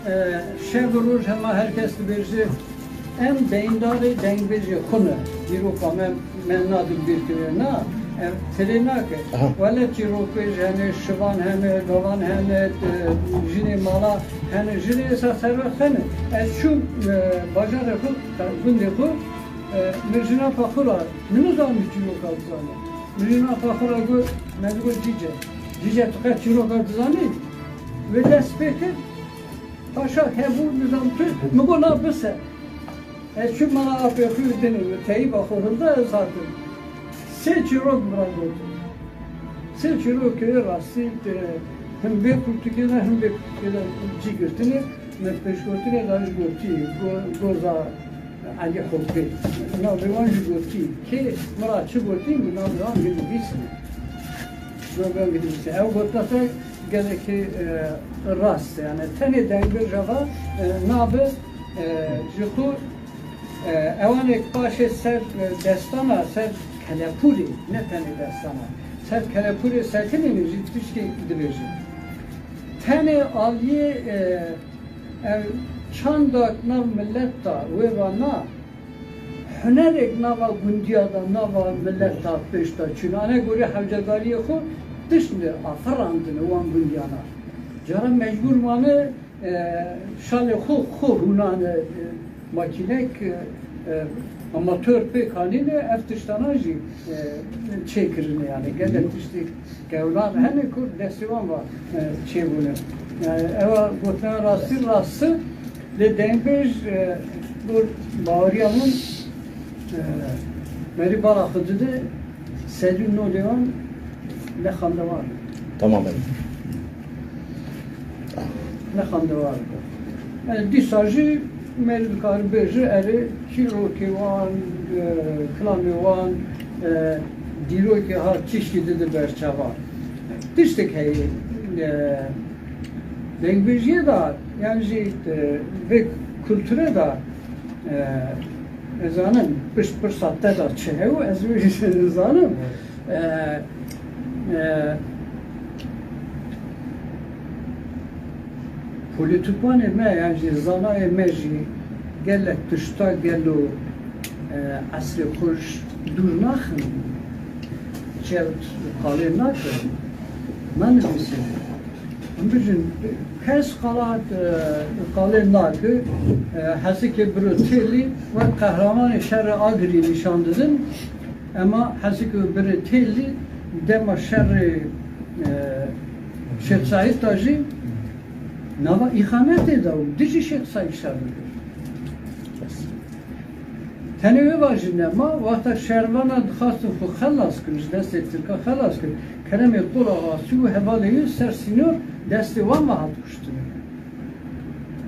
E, şev û roj hema her kes dibêje, em deyndorê dengbêjê xwe ne. Dîroka me, me nadin bîrkirê. Na, ev tirê nake. Aha. Wele çîrokbêj hene, şivan hene, gavan hene, e, jinê mala hene, jinê êsa serwext hene. Ez çûm, e, bajarê xwe, gundê xwe, e, min jina paxura, min nizanî çîroka dizane. Min jina paxura got, me digot cîce. Cîce, tu qet çîroka dizanî? Wê dest pê kir. Paşa hebû, nizam tu, min got, na bise. Ez çûm mala apê xwe û dinê min, teyîba xwe hilda, ez hatim. Sê çîrok min re gotin. Sê çîrokê rastî, e, him vê pirtûkê de, him vê pirtûkê de cî girtinê, me pêşgotinê de ji gotî, go-, goza Elî Hopê. Navê wan jî gotî. Kê min re çi gotî, min navê wan jî nivîsîne. Navê wan jî nivîsîne. Ew gotina te gelekî, e, rast e. Yani tenê dengbêja va, e, nabe, e, ji xwe, e, ewanê paşê ser, e, destana, ser kelepûrê, ne tenê destana, ser kelepûrê sekinîne jî tiştê dibêje. Tenê aliyê, e, ev çanda nav milet da wê va na, hunerek nava gundiya da, nava milet da pêş da çûn. Ane gorî hewcedariyê xwe tişt li afirandine wan gundiyana. Cara mecbûr mane, e, şalê xwe, xwe hûnane, e, makînek, e, e, amatör pêk anîne, ev tiştana jî, e, çêkirine yani. Gelek tiştê kewlan hene ku destê wan va, e, çêbûne. Yani ewa gotina rastî rastî. Lê dengbêj, e, got baweriya min, e, merî bala xwe dide, sedî nodê wan ne xandewar e. Tamamen. Ne xandewar e. Yani dîsa jî merî dikare bêje, erê, çîrokê wan, e, kilamê wan, e, dîrokê ha tiştî dide ber çavan. Tiştek heye, e, dengbêjiyê de, yan jî, e, vê kulturê de, e, ez zanim, pişt pirsa te de çi hew, ez wê jî zanim. E, e, polîtîkanê me, yan jî zanayê me jî gelek tişta gelo, Esrê xwe ji dûr naxin, çewt qalê nakin, nenivîsin. Em bijin, kes qalat, e, qalê nake, e, Hesikê biro têlî wek qehramanê şerê Agirî nîşan didin, ema Hesikê biri têlî dema şerê, e, Şêx Seîd de jî nava îxanetê de û dijî Şêx Seîd şer dikir. Tenê wê va jî nema, wexta şervana dixwastin xwe xelas kin, ji destê Tirka xelas kin, keremê Qul Axa çû û hevalê wî ser sînor destê wan ve hat kuştin.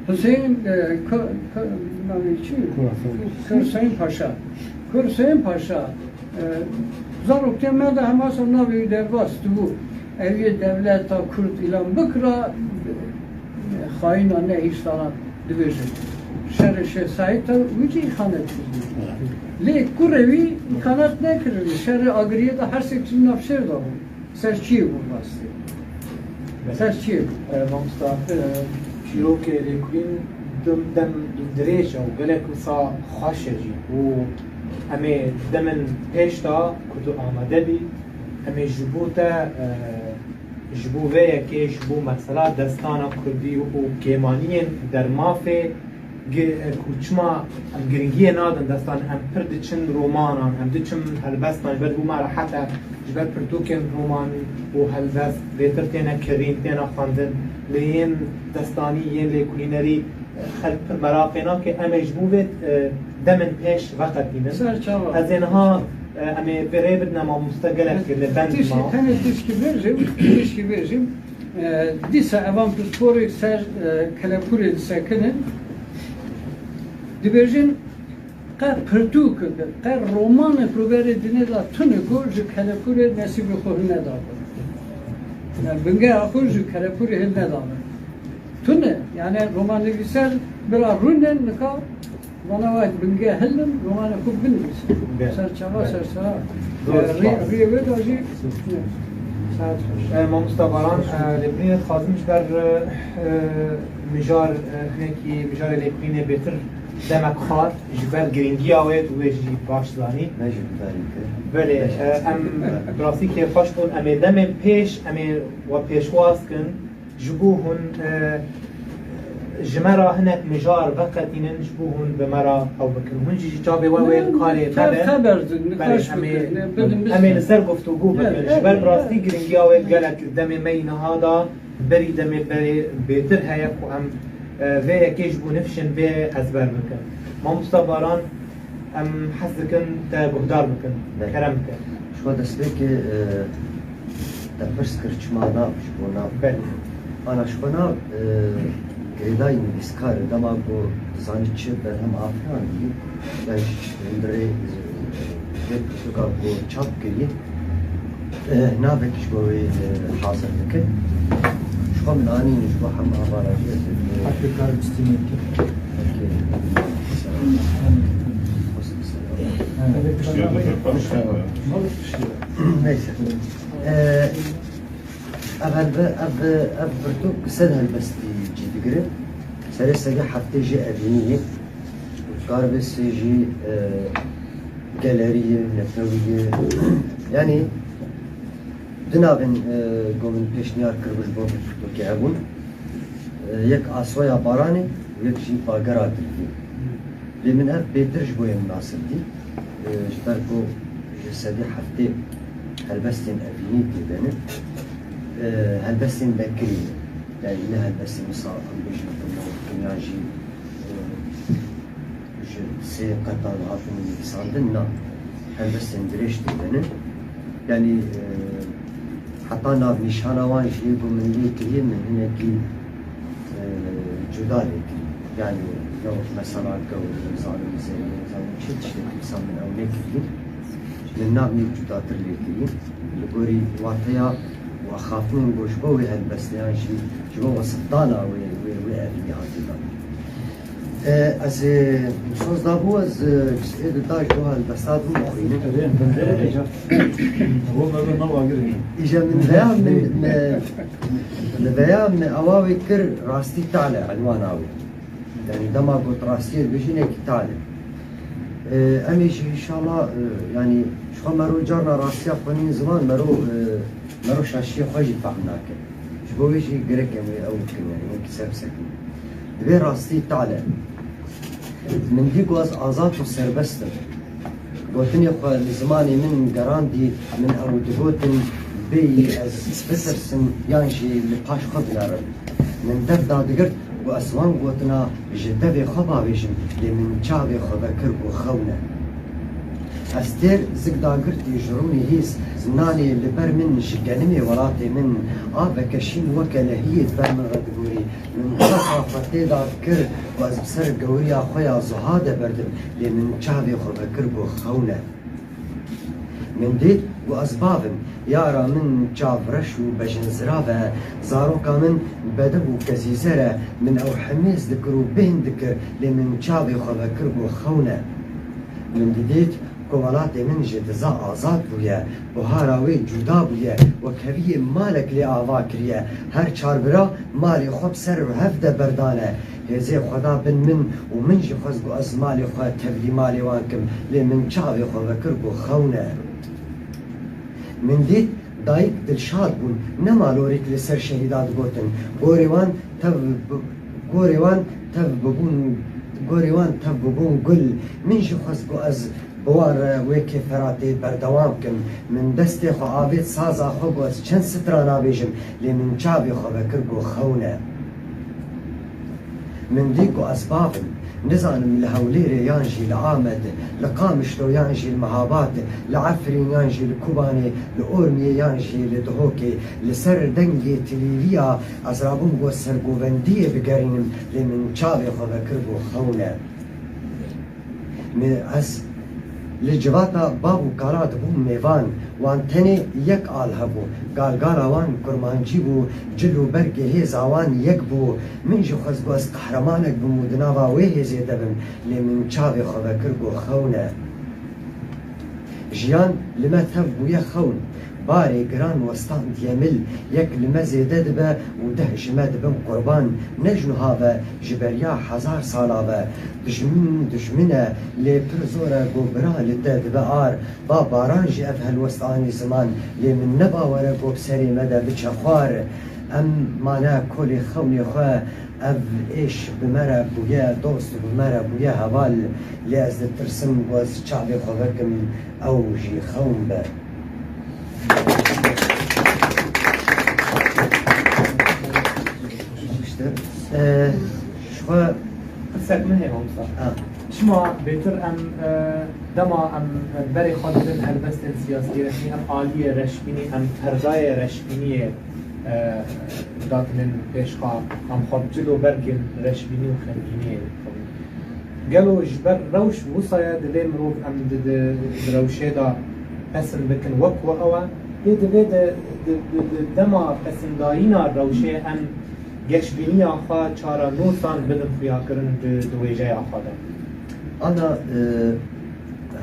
Huseyîn, e, Ka-, Ka-, navê çi? Kur Huseyîn. Kur Huseyîn Paşa. Kur Huseyîn Paşa, e, zarokê me de hema ser navê wî derbas dibû. Ev yê dewleta Kurd îlan bikira, e, xayîna ne hîştaran dibêjin. Şerê Şêx Seîd de wî jî îxanet kirin. Lê kurê wî îxanet nekirin. Şerê Agiriyê de her sê çi nav şêr de bû. Ser çiyê bû rastî? Ser çiyê bû? E, mamosta, e, çîrokê lêkolîn dem, dem dirêj e û gelek wisa xweş e jî. Û em ê demên pêş de ku tu amade bî, em ê ji bo te, e, ji bo vê yekê, ji bo mesela destana kurdî û kêmaniyên dermafê, Gi-, ku çima em giringiyê nadin destan, em pir diçin romanan, em diçin helbestan, ji ber bû me rehet e, ji ber pirtûkên roman û helbest bêtir têne kirîn, têne xwendin, lê yên destanî, yên lêkolînerî, e, xelk pir meraqê nake, em ê ji bo vê, e, demên pêş veqetînin. Ser çava. Ez ê niha, e, em ê vê rê bidine mamoste, gelek li bend ma. Tenê tişkî bêjim, tişkî bêjim. E, dîsa evan pisporê ser, e, kelepûrê disekinin. Dibêjin, qe pirtûkek, qe romanek li berê dinê de tune ku ji kelepûrê nesîbê xwe hilnedabin. Yani bingeha xwe ji kelepûrê hilnedabin. Tune, yani romannivîser bira rûne nika Vana wek bingeh hilin, romanê xwe binivîsin. Be. Ser çava, be, ser çava. Doğru, rê-, spas. Rêyê wê de jî, saet xweş. E, mamosta Baran, e, lêkolînê dixwazim ji ber, e, mijar, e, hinekî mijarê lêkolînê bêtir demek xwar, ji ber giringiya wê û wê jî baş zanî. Me jî gudarî kir. Belê, me jî, e, em bi rastî kêfxweş bûn, em ê demên pêş, em ê we pêşwaz kin. Ji bo hûn, e, ji me re hinek mijar veqetînin, ji bo hûn bi me re ew bikin. Hûn jî ji çavê we wê karê me be. Belê, em ê, em ê li ser guftûgû bikin. Ji ber bi rastî giringiya wê gelek demê me yî niha da, berî demê berê bêtir heye ku em, e, vê yekê ji bo nifşên vê ezber bikin. Mamosta Baran, Em hez dikin te guhdar bikin. Belê. Kerem bike. Ji xwe destpêkê, e, te pirs kir çima nav, ji bo nav. Belê. Ana ji xwe nav, e, girêdayî nivîskar e, dema ku dizanî çi berhem afirandî, yan jî çi hundirê, e, vê pirtûka ku çap kirî, Eh, navek ji bo wê, eh, hazir dikin. Ji xwe min anîn ji bo hema hevala jî ez ê, eh, Hafî karim stîmê kir. Okey. Selam. Neyse. Eh, ev helbe-, ev, ev pirtûk sed helbestî cî digire. Serê sedî heftê jî evînî ye. Karibê sê jî, e, gelerî ye, netewî ye. Yanî di navên, e, ku min pêşniyar kiribû ji bo vê pirtûkê hebûn. E, yek Aswaya Baranê û yek jî Bagera Diliyê. Lê min ev bêtir ji bo yê minasib dît. E, ji ber ku ji sedî heftê helbestên evînî tê de ne. E, helbestên vekirî ne. Yanî ne helbestên wisa em bêjin ku nû dikin yan jî, e, ji sê qetan hatin nivîsandin, na. Helbestên dirêj tê de ne. Yanî, e, heta navnîşana wan jî ku min lê kiriye, min hinekî, e, cuda lê kiriye. Yanî ne wek mesela gewr, zalim, zêr, zalim çi tiştekî wisa min ew nekiriye. Min navnî cudatir lê kiriye. Li gorî wateya û axaftinên ku ji bo wê helbestê yan jî ji bo wesifdana wê, wê, wê evînî hatî dan. E, ez ê soz dabû, ez, e, ê di da ji bo helbesta bim xwînim. Îja min veya min, me, li veya me awa wê kir rastî tale, enwana wê. Yanî dema got rastiyê dibêjî nekî tale. E, em ê jî înşallah, e, yanî ji xwe mero carna rastiya xwe nîn ziman, mero, e, mero şaşiyê xwe jî fehm nake. Ji bo wê jî gerek em ê ew bikin, yanî wekî ser bisekin. Divê rastî tale. Min dî ku ez azad û serbest im. Gotinê xwe li zimanê min gerandî, min ew digotin, bêyî ez bitirsim yan jî li paş xwe binerim. Min dev dadigirt ku ez wan gotina ji devê xwe bavêjim, lê min çavê xwe vekir ku xewn e. Ez têr zik dagirtî ji rûnê hîs, nanê li ber min ji genimê welatê min, a vekeşîn weke lehiyê di ber min re digorî. Min xefa xwe tê da dikir ku ez bi ser gewriya xwe ya zuha de berdim, lê min çavê xwe vekir ku xewn e. Min dît ku ez bav im, yara min çavreş û bejinzirav e, zaroka min bedew û kezîzer e, min ew hemêz dikir û bêhn dikir, lê min çavê xwe vekir ku xewn e. Min didît ku welatê min ji diza azad bûye, buhara wê cuda bûye, wekheviyê malek lê ava kiriye. Her çar bira malê xwe bi ser û hev de berdane. Hêzê xwe da bin min û min jî xwest ku ez malê xwe tevlî malê wan kim, lê min çavê xwe vekir ku xewn e. Min dît dayik dilşad bûn, ne malorîk li ser şehîda digotin. Gorê wan tev bi-, gorê wan tev bibûn, gorê wan tev bibûn gul. Min jî xwest ku ez bi wan re wê kêferatê berdewam kim. Min destê xwe avêt saza xwe, got, çend stran nabêjim, lê min çavê xwe vekir, got, xewn e. Min dî ku ez bav im. Nizanim li Hewlêrê yan jî li Amed, li Qamişlo yan jî li Mehabad, li Efrîn yan jî li Kobanê, li Ormiyê yan jî li Dihokê, li ser dengê tilîviya ez rabûm got sergovendiyê bigerînim, lê min çavê xwe vekir, got, xewn e. Min ez li civata bav û kala dibûm mêvan. Wan tenê yek al hebû. Galgala wan kurmancî bû, cil û bergê hêza wan yek bû. Min jî xwest got ez qehremanek bim û di nava wê hêzê de bim, lê min çavê xwe vekir, got, xewn e. Jiyan li me tev bûye xewn. Barê giran westandiye mil, yek li me zêde dibe û deh ji me dibin qurban. Ne ji nuha ve, ji beriya hezar sala ve. Dijmin, dijmin e, lê pir zor e, go bira li te dibe ar. Va baran jî ev helwest anî ziman, lê min ne bawer e, go bi serê me de biçe xwar. Em mane kolê xewnê xwe, ev êş bi me re bûye dost û bi me re bûye heval, lê ez ditirsim, go ez çavê xwe vekim, ew jî xewn be. Îşte, e, ji xwe Pirsek min heye, mamosta. Ha. Çima bêtir em, e, dema em berê xwe didin helbestên siyasî resmî, em aliyê reşbînî, em perdayê reşbîniyê, e, datinin pêş xwe, em xwe bi cil û bergên reşbînî û xemgîniyê dixwin. Gelo ji ber rewş wisa ye, divê mirov em di, di, di rewşê de pesin bikin wek ku ew e? Yê divê di, di, di, di dema pesindayîna rewşê em geşbîniya xwe çara nûsan bidin xuyakirin di, di wêjeya xwe de? Ana, e,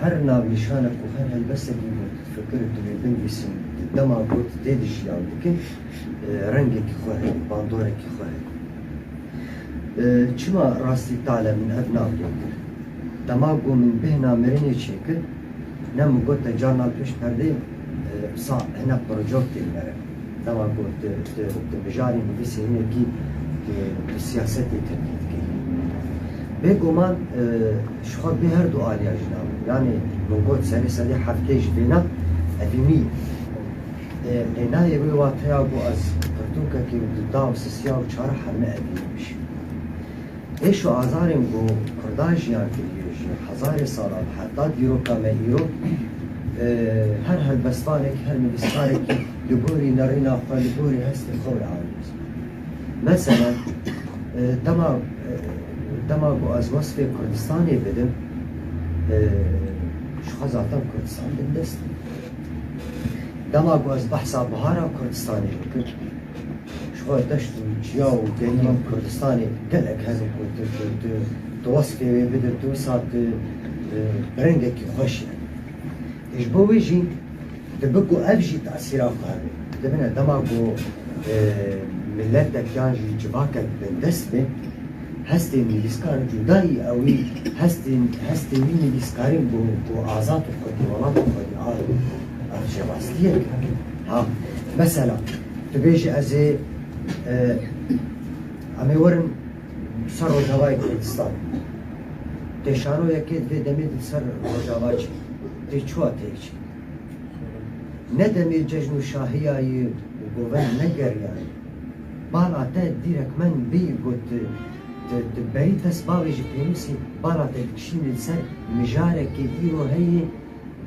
her navnîşanek û her helbestekî ku tu difikirî tu lê binivîsî, di dema ku tu tê de jiyan dikî, e, rengekî xwe heye, bandorekî xwe heye. E, çima rastî tale min ev nav lê kir? Dema ku min bêhna mirinê çêkir, ne min got te carna li pêş perdeyê, e, wisa hinek projeyek tê li me re. Dema ku tu, tu, tu mijarê nivîsê hinekî, tu, tu siyasetê tirkî dikî. Bêguman, e, ji xwe bê her du aliya jî nabin. Yanî min got serê sedê heftê ji vêna evînî. E, lê nayê wê wateya ku ez pirtûkekê û duda û sisiya û çarix heme evînî bişînim. Êş û azarên ku Kurdan jiyan kiriye ji hezarê salan heta dîroka me îro, e, her helbestvanekî, her nivîskarekî li gorî nerîna xwe, li gorî hestê xwe wê anî. Mesela, e, dema, e, dema ku ez wesfê Kurdistanê bidim, e, ji xwe zaten Kurdistan bindest e. Dema ku ez behsa bihara Kurdistanê bikim, ji xwe deşt û çiya û deriyên Kurdistanê gelek hene ku tu, tu, tu, tu wesfê wê bidin, tu wisa tu, e, bi rengekî xweş e. Ji bo wê jî dibe ku ev jî tesîra xwe hebe. Dibine dema ku, e, miletek yan jî civakek bindest be, Hestên nivîskar cudayî, ewî hestên, hestê wî nivîskarên ku, ku azad û xwedî welat û xwedî ar, ev jî rastiyek. Ha, mesela, tu bêjî ez ê, e, em ê werin ser Rojavayê Kurdistan. Tê şanoyekê di vê demê di ser Rojava çi? Tê çiwa tê çi? Ne demê cejn û şahiya yî û govend negeriyayî. Bala te dîrekmen bî ku tu, tu, tu berî dest bavêjî pênûsî bala te dikişînî li ser mijarekê îro heye,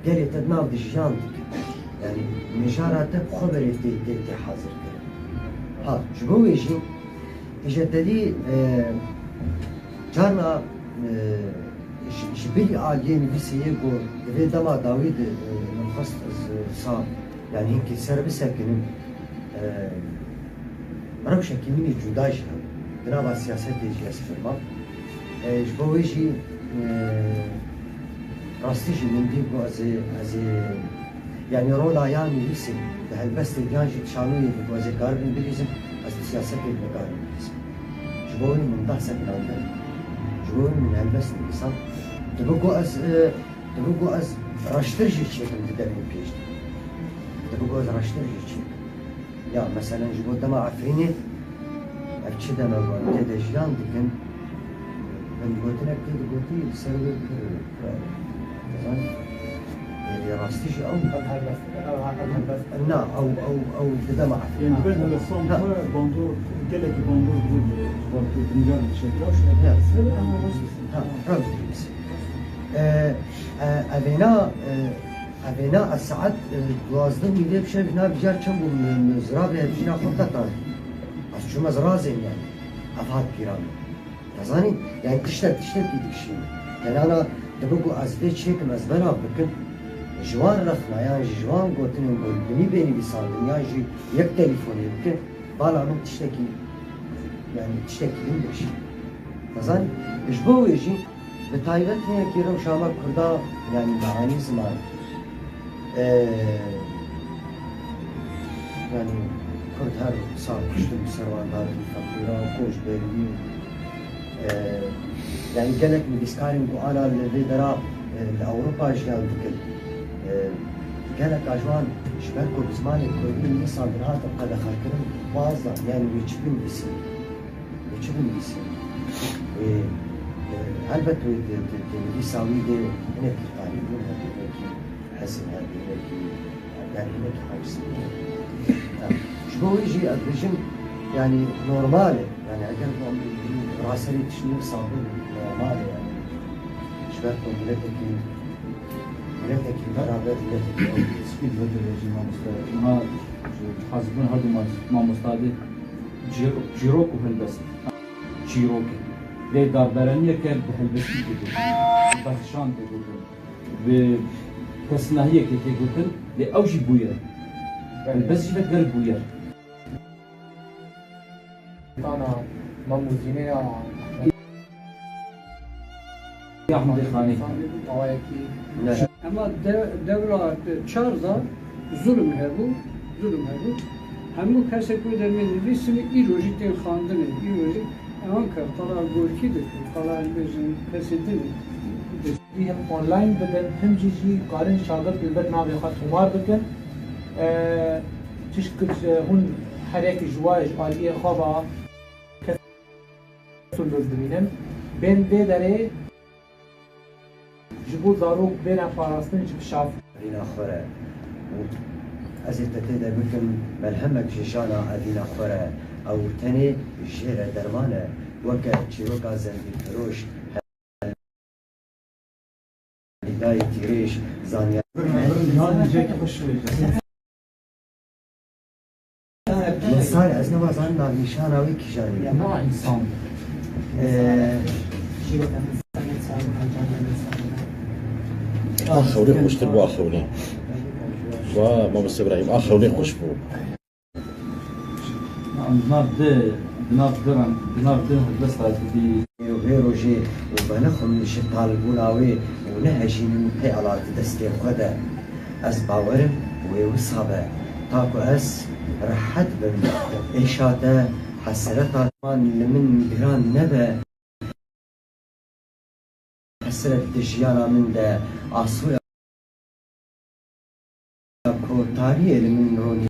gelê te di nav de jiyan dike. Yanî mijara te bi xwe berê tê, tê, tê hazir kirin. Ha, ji bo wê jî, îja te dî, e, carna, e, Ji, ji bilî aliyê nivîsê yê ku di vê dema dawî de, e, min xwest ez, e, sa, yanî hinkî ser bisekinim, e, rewşekî min î cuda jî hebû. Di nava siyasetê jî ez firma. E, ji bo wê jî, e, rastî jî min dî ku ez ê, ez ê Yanî rola ya nivîsê di helbestê yan jî di şanoyê de ku ez ê karibim bilîzim, ez di siyasetê de nikarim bilîzim. Ji bo wê min behsek nandin. Ji bo wê min helbest nivîsam. Dibe ku ez, e, dibe ku ez reştir jî çêkim di demên pêş de. Dibe ku ez reştir jî çêkim. Ya, meselen, ji bo dema Efrînê, ev çi deme ku em tê de jiyan dikin, min gotinek tê digotî, li ser wê pir, pir, dizan, ê, rastî jî ew, na, ew, ew, ew di dema Efrînê. Ên, dibêjin li Samsûrê bandor, gelekî bandor bû, ji bo ku dinya çêkir. Ha, rewş dibîse. E, e, evêna, e, Evêna ez saet, e, duwazdeh nîvê bi şevê nav car çend bû, min, min ziravê hevjîna xwe qetan. Ez çûme zirazên yani. Ev hat pîra min. Te zanî? Yani tiştek, tiştekî dikişîne. Tenana dibe ku ez vê çêkim, ez belav bikim. Ji wan rexna yan jî ji wan gotinên ku binî bê nivîsandin yan jî yek telîfonê bikin, bala min tiştekî, yani tiştekî din dikişîne. Te zanî? Ji bo wê jî Bi taybet hinekî rewşa me Kurda, yanî mehanîzma, e, yanî Kurd her sal kuştin bi ser wan dadin, feqîra, koçberî, e, yanî gelek nivîskarên ku ana li vê dera, e, li Ewropa jiyan dikin. E, gelek a ji wan ji ber ku bi zimanê Kurdî nivîsandin hatin qedexekirin, baz da, yanî wê çi binivîsî? Wê çi binivîsî? Wê, e, helbet wê di, di, di nivîsa wî de hinekî qalîbûn hebe, hinekî hezin hebe, hinekî, yani hinekî acizî hebe. Ha, ji bo wê jî ez dibêjim, yani normal e. Yani eger ku em raserî tiştî wisa bin, normal e yani. Ji ber ku miletekî, miletekî beraber, miletekî ew. Spî dibêjin mamoste. Niha ji dixwazibûn her du ma-, mamosta de Çîro-, çîrok û helbest. Çîrok e. Lê darberaniyeke bi helbestî tê gotin, bi bexşan tê gotin, bi kesnahiyekê tê gotin, lê ew jî bûyer e. Belê. Helbest jî veger bûyer. Tana Mem û Zînê ya Ehmedê Xanî. Awayekî. Ne. Ema de-, dewra çar de zulm hebû, zulm hebû. Hemû kesek wê demê nivîsîne, îro jî tên xandinê, îro jî ewan ke qala gorkî dikin, qala em bêjin kesê din e. Jî hem online bidin, hem jî jî karin şagird li ber navê xwe tomar bikin. E, tişt ku, e, hûn her yekî ji wa ji aliyê xwe ve kes dibînin. Bên vê derê ji bo zarok bêne parastin ji kişaf. Rîna xwe re û ez ê te tê de bikim melhemek ji jana evîna xwe re. Ew tenê jê re derman e, weke çîroka zembîlfiroş, Dayê tîrêj, zanyar. Yan cek xweş wêje. Sar ez nava zan navnîşana wê kîjan e. Ma însan. Ee, A xewnê xweştir bû, a xewnê. Wa, Mamoste Îbrahîm, a xewnê xweş bû. Di nav di, di nav di reng, di nav di helbesta dibî. Vê rojê û venexwin ji talbûna wê û nehejînin pê ala di destê xwe de. Ez bawerim wê wisa be. Ta ku ez rehet bim, êşa te, hesreta wan li min giran nebe. Sirf di jiyana min de asûya ku tariyê li min rûnî.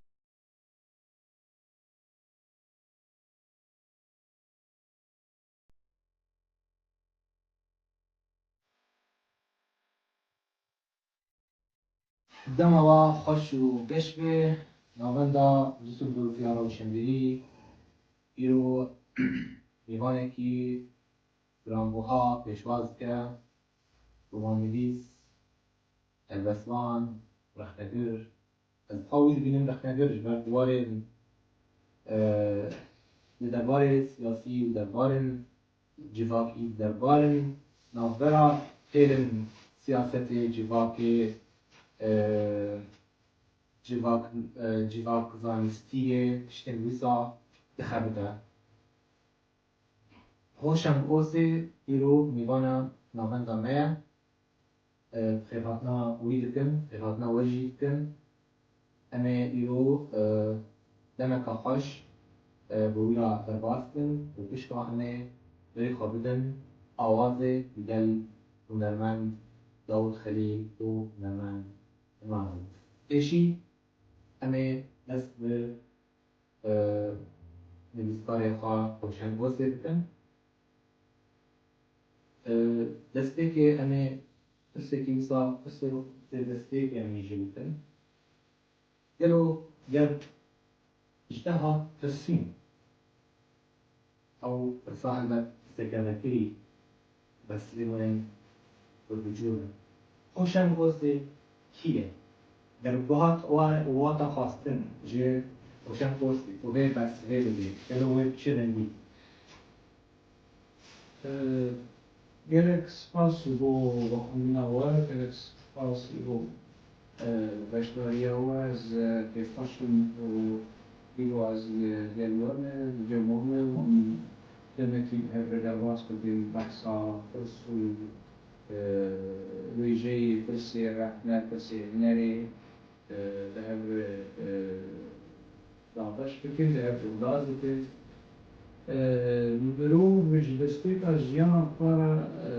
Dema we xweş û geş be. Navenda Dusseldorf ya Rewşenbîrî îro mêvanekî giranbuha pêşwaz dike, romannivîs, helbestvan, rexnegir. Ez xwe wî dibînim rexnegir ji ber di warên, e, di derbarê siyasî û derbarên civakî, derbarên navbera têrên siyasetê, civakê, e, civak, e, civak zanistiyê, tiştên wisa dixebite. Hoşeng Ozê îro mêvana navenda me ye. E, xêrhatina wî dikin, xêrhatina we jî dikin. Em ê îro, e, demeka xweş, e, bi wî re derbas bikin û pişka em ê berê xwe bidin awazê digel hunermend Dawûd Xelîl û hunermend Îman Xelîl. Pêşî em ê dest bi e, nivîskarê xwe Hoşeng Ozê bikin. E, destpêkê em ê pirsekî wisa, pirsê destpêkê em ê jî bikin. Gelo ger ji te hat pirsîn, ew pirsa helbet pirseke vekirî, bes lê wê bibiçûn. Hoşeng Ozê kî ye? Ger bihat wa-, wata xwestin ji Hoşeng Ozê û vê bersivê bidê, gelo wê bi çi rengî? Ee, Gelek spas ji bo vexwendina we, gelek spas ji bo, e, beşdariya we. Ez, e, kêfxweş im û îro ez li gel we me, li cem we me û em demekî bi hev re derbas bibin, behsa pirs û, e, wêjeyê pirsê rehne, pirsê hunerê, e, bi hev re, e, dabeş bikin, bi hev re gaz bikin. E, mirov ji destpêka jiyana xwe re, e,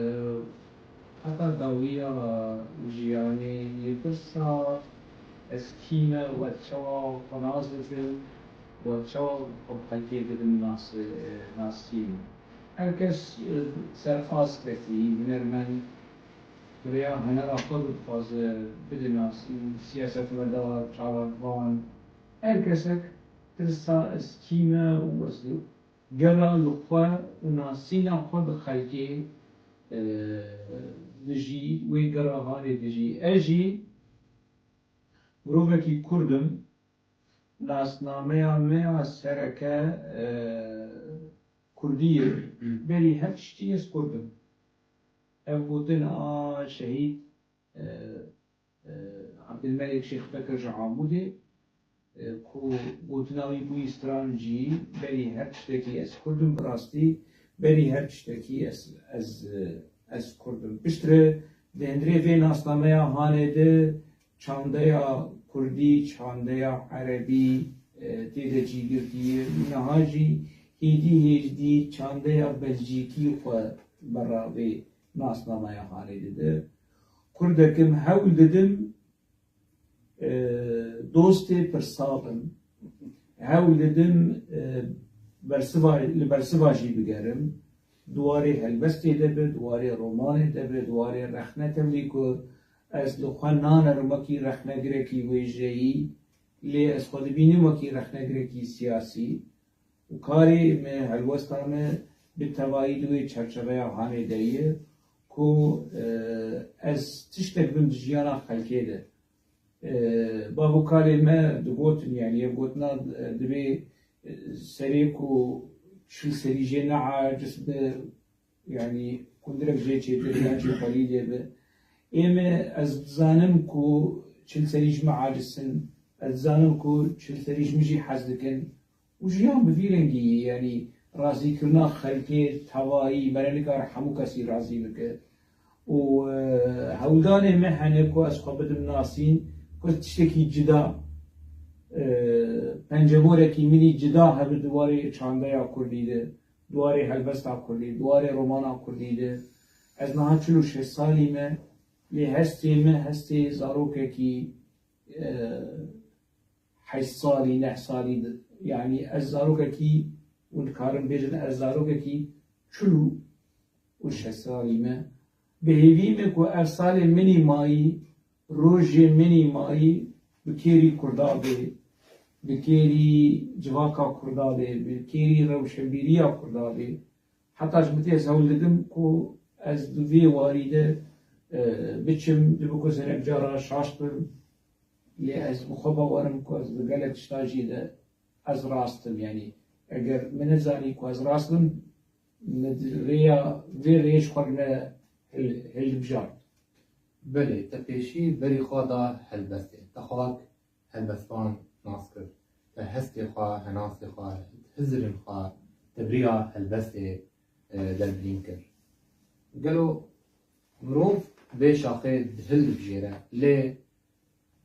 heta dawiya jiyanê yê pirsa ez kî me û ez çawa xwe nas dikim û ez çawa xwe bi xelkê didim nas, e, nasîn. Her kes, e, ser askekî, hunermend, bi rêya hunera xwe dixwaze bide nasîn, siyasetmedar, çalakvan, her kesek tirsa ez kî me û ez gela li xwe û nasîna xwe bi xelkê, e, dijî, wê gela hanê dijî. Ez jî mirovekî Kurd im, nasnameya me ya sereke, e, Kurdî ye. Berî her tiştî ez Kurd im. Ev gotin a şehîd, e, e, Abdulmelek Şêx Bekir ji Amûdê, e, ku gotina wî bûyî stran jî, berî her tiştekî ez Kurd im, bi rastî berî her tiştekî ez, ez, e, ez Kurd im. Piştre di hundirê vê nasnameya hanê de çandeya Kurdî, çandeya Erebî, e, tê de cî girtiye. Niha jî hêdî hêjdî çandeya Belcîkî xwe berra vê nasnameya hanê dide. Kurdek im, hewl didim, e, dostê pirsa bim. Hewl didim, e, bersiva, li bersiva jî bigerim. Di warê helbestê de be, di warê romanê de be, di warê rexne tevlî ku ez li xwe nanerim wekî rexnegirekî wêjeyî, lê ez xwe dibînim wekî rexnegirekî siyasî. Û karê me, helwesta me bi tevayî di wê çerçeveya hanê de ye ku, e, ez tiştek bim di jiyana xelkê de. E, bav û kalê me digotin, yanî ev gotina, e, divê, e, serê ku çil serî jê neaciz be, yanî hundirek jê çêtir yan jî xwelî lê be. Ê me, ez dizanim ku çil serî ji me aciz in, ez dizanim ku çil serî ji min jî hez dikin. Û jiyan bi vî rengî ye, yanî razîkirina xelkê tevayî, me re nikare hemû kesî razî bike. Û, e, hewldanê me hene ku ez xwe bidim nasîn, ku ez tiştekî cida, e, pencemorekî min î cida hebe di warê çandeya kurdî de, di warê helbesta kurdî, di warê romana kurdî de. Ez niha çil û şeş salî me, lê hestê me hestê zarokekî, e, heşt salî, neh salî, yanî ez zarokekî, hûn dikarin bêjin ez zarokekî çil û şeş salî me. Bi hêvî me ku ev salê min î mayî, rojê min î mayî bi kêrî Kurda bê, bi kêrî civaka Kurda bê, bi kêrî rewşenbîriya Kurda bê. Heta ji min tê ez hewl didim ku ez di vê warî de, e, biçim, dibe ku hinek cara şaş bim, lê ez bi xwe bawer im ku ez di gelek tişta jî de ez rast im. Yanî eger min nezanî ku ez rast im, min di rêya, vê rêyê ji xwe re ne hil-, hilbijart. Belê, te pêşî berî xwe da helbestê. Te xwak helbestvan nas kir. Te hestê xwe, henasê xwe, hizirên xwe te bi riya helbestê, e, derbirîn kir. Gelo mirov vê şaxê dihildibijêre, lê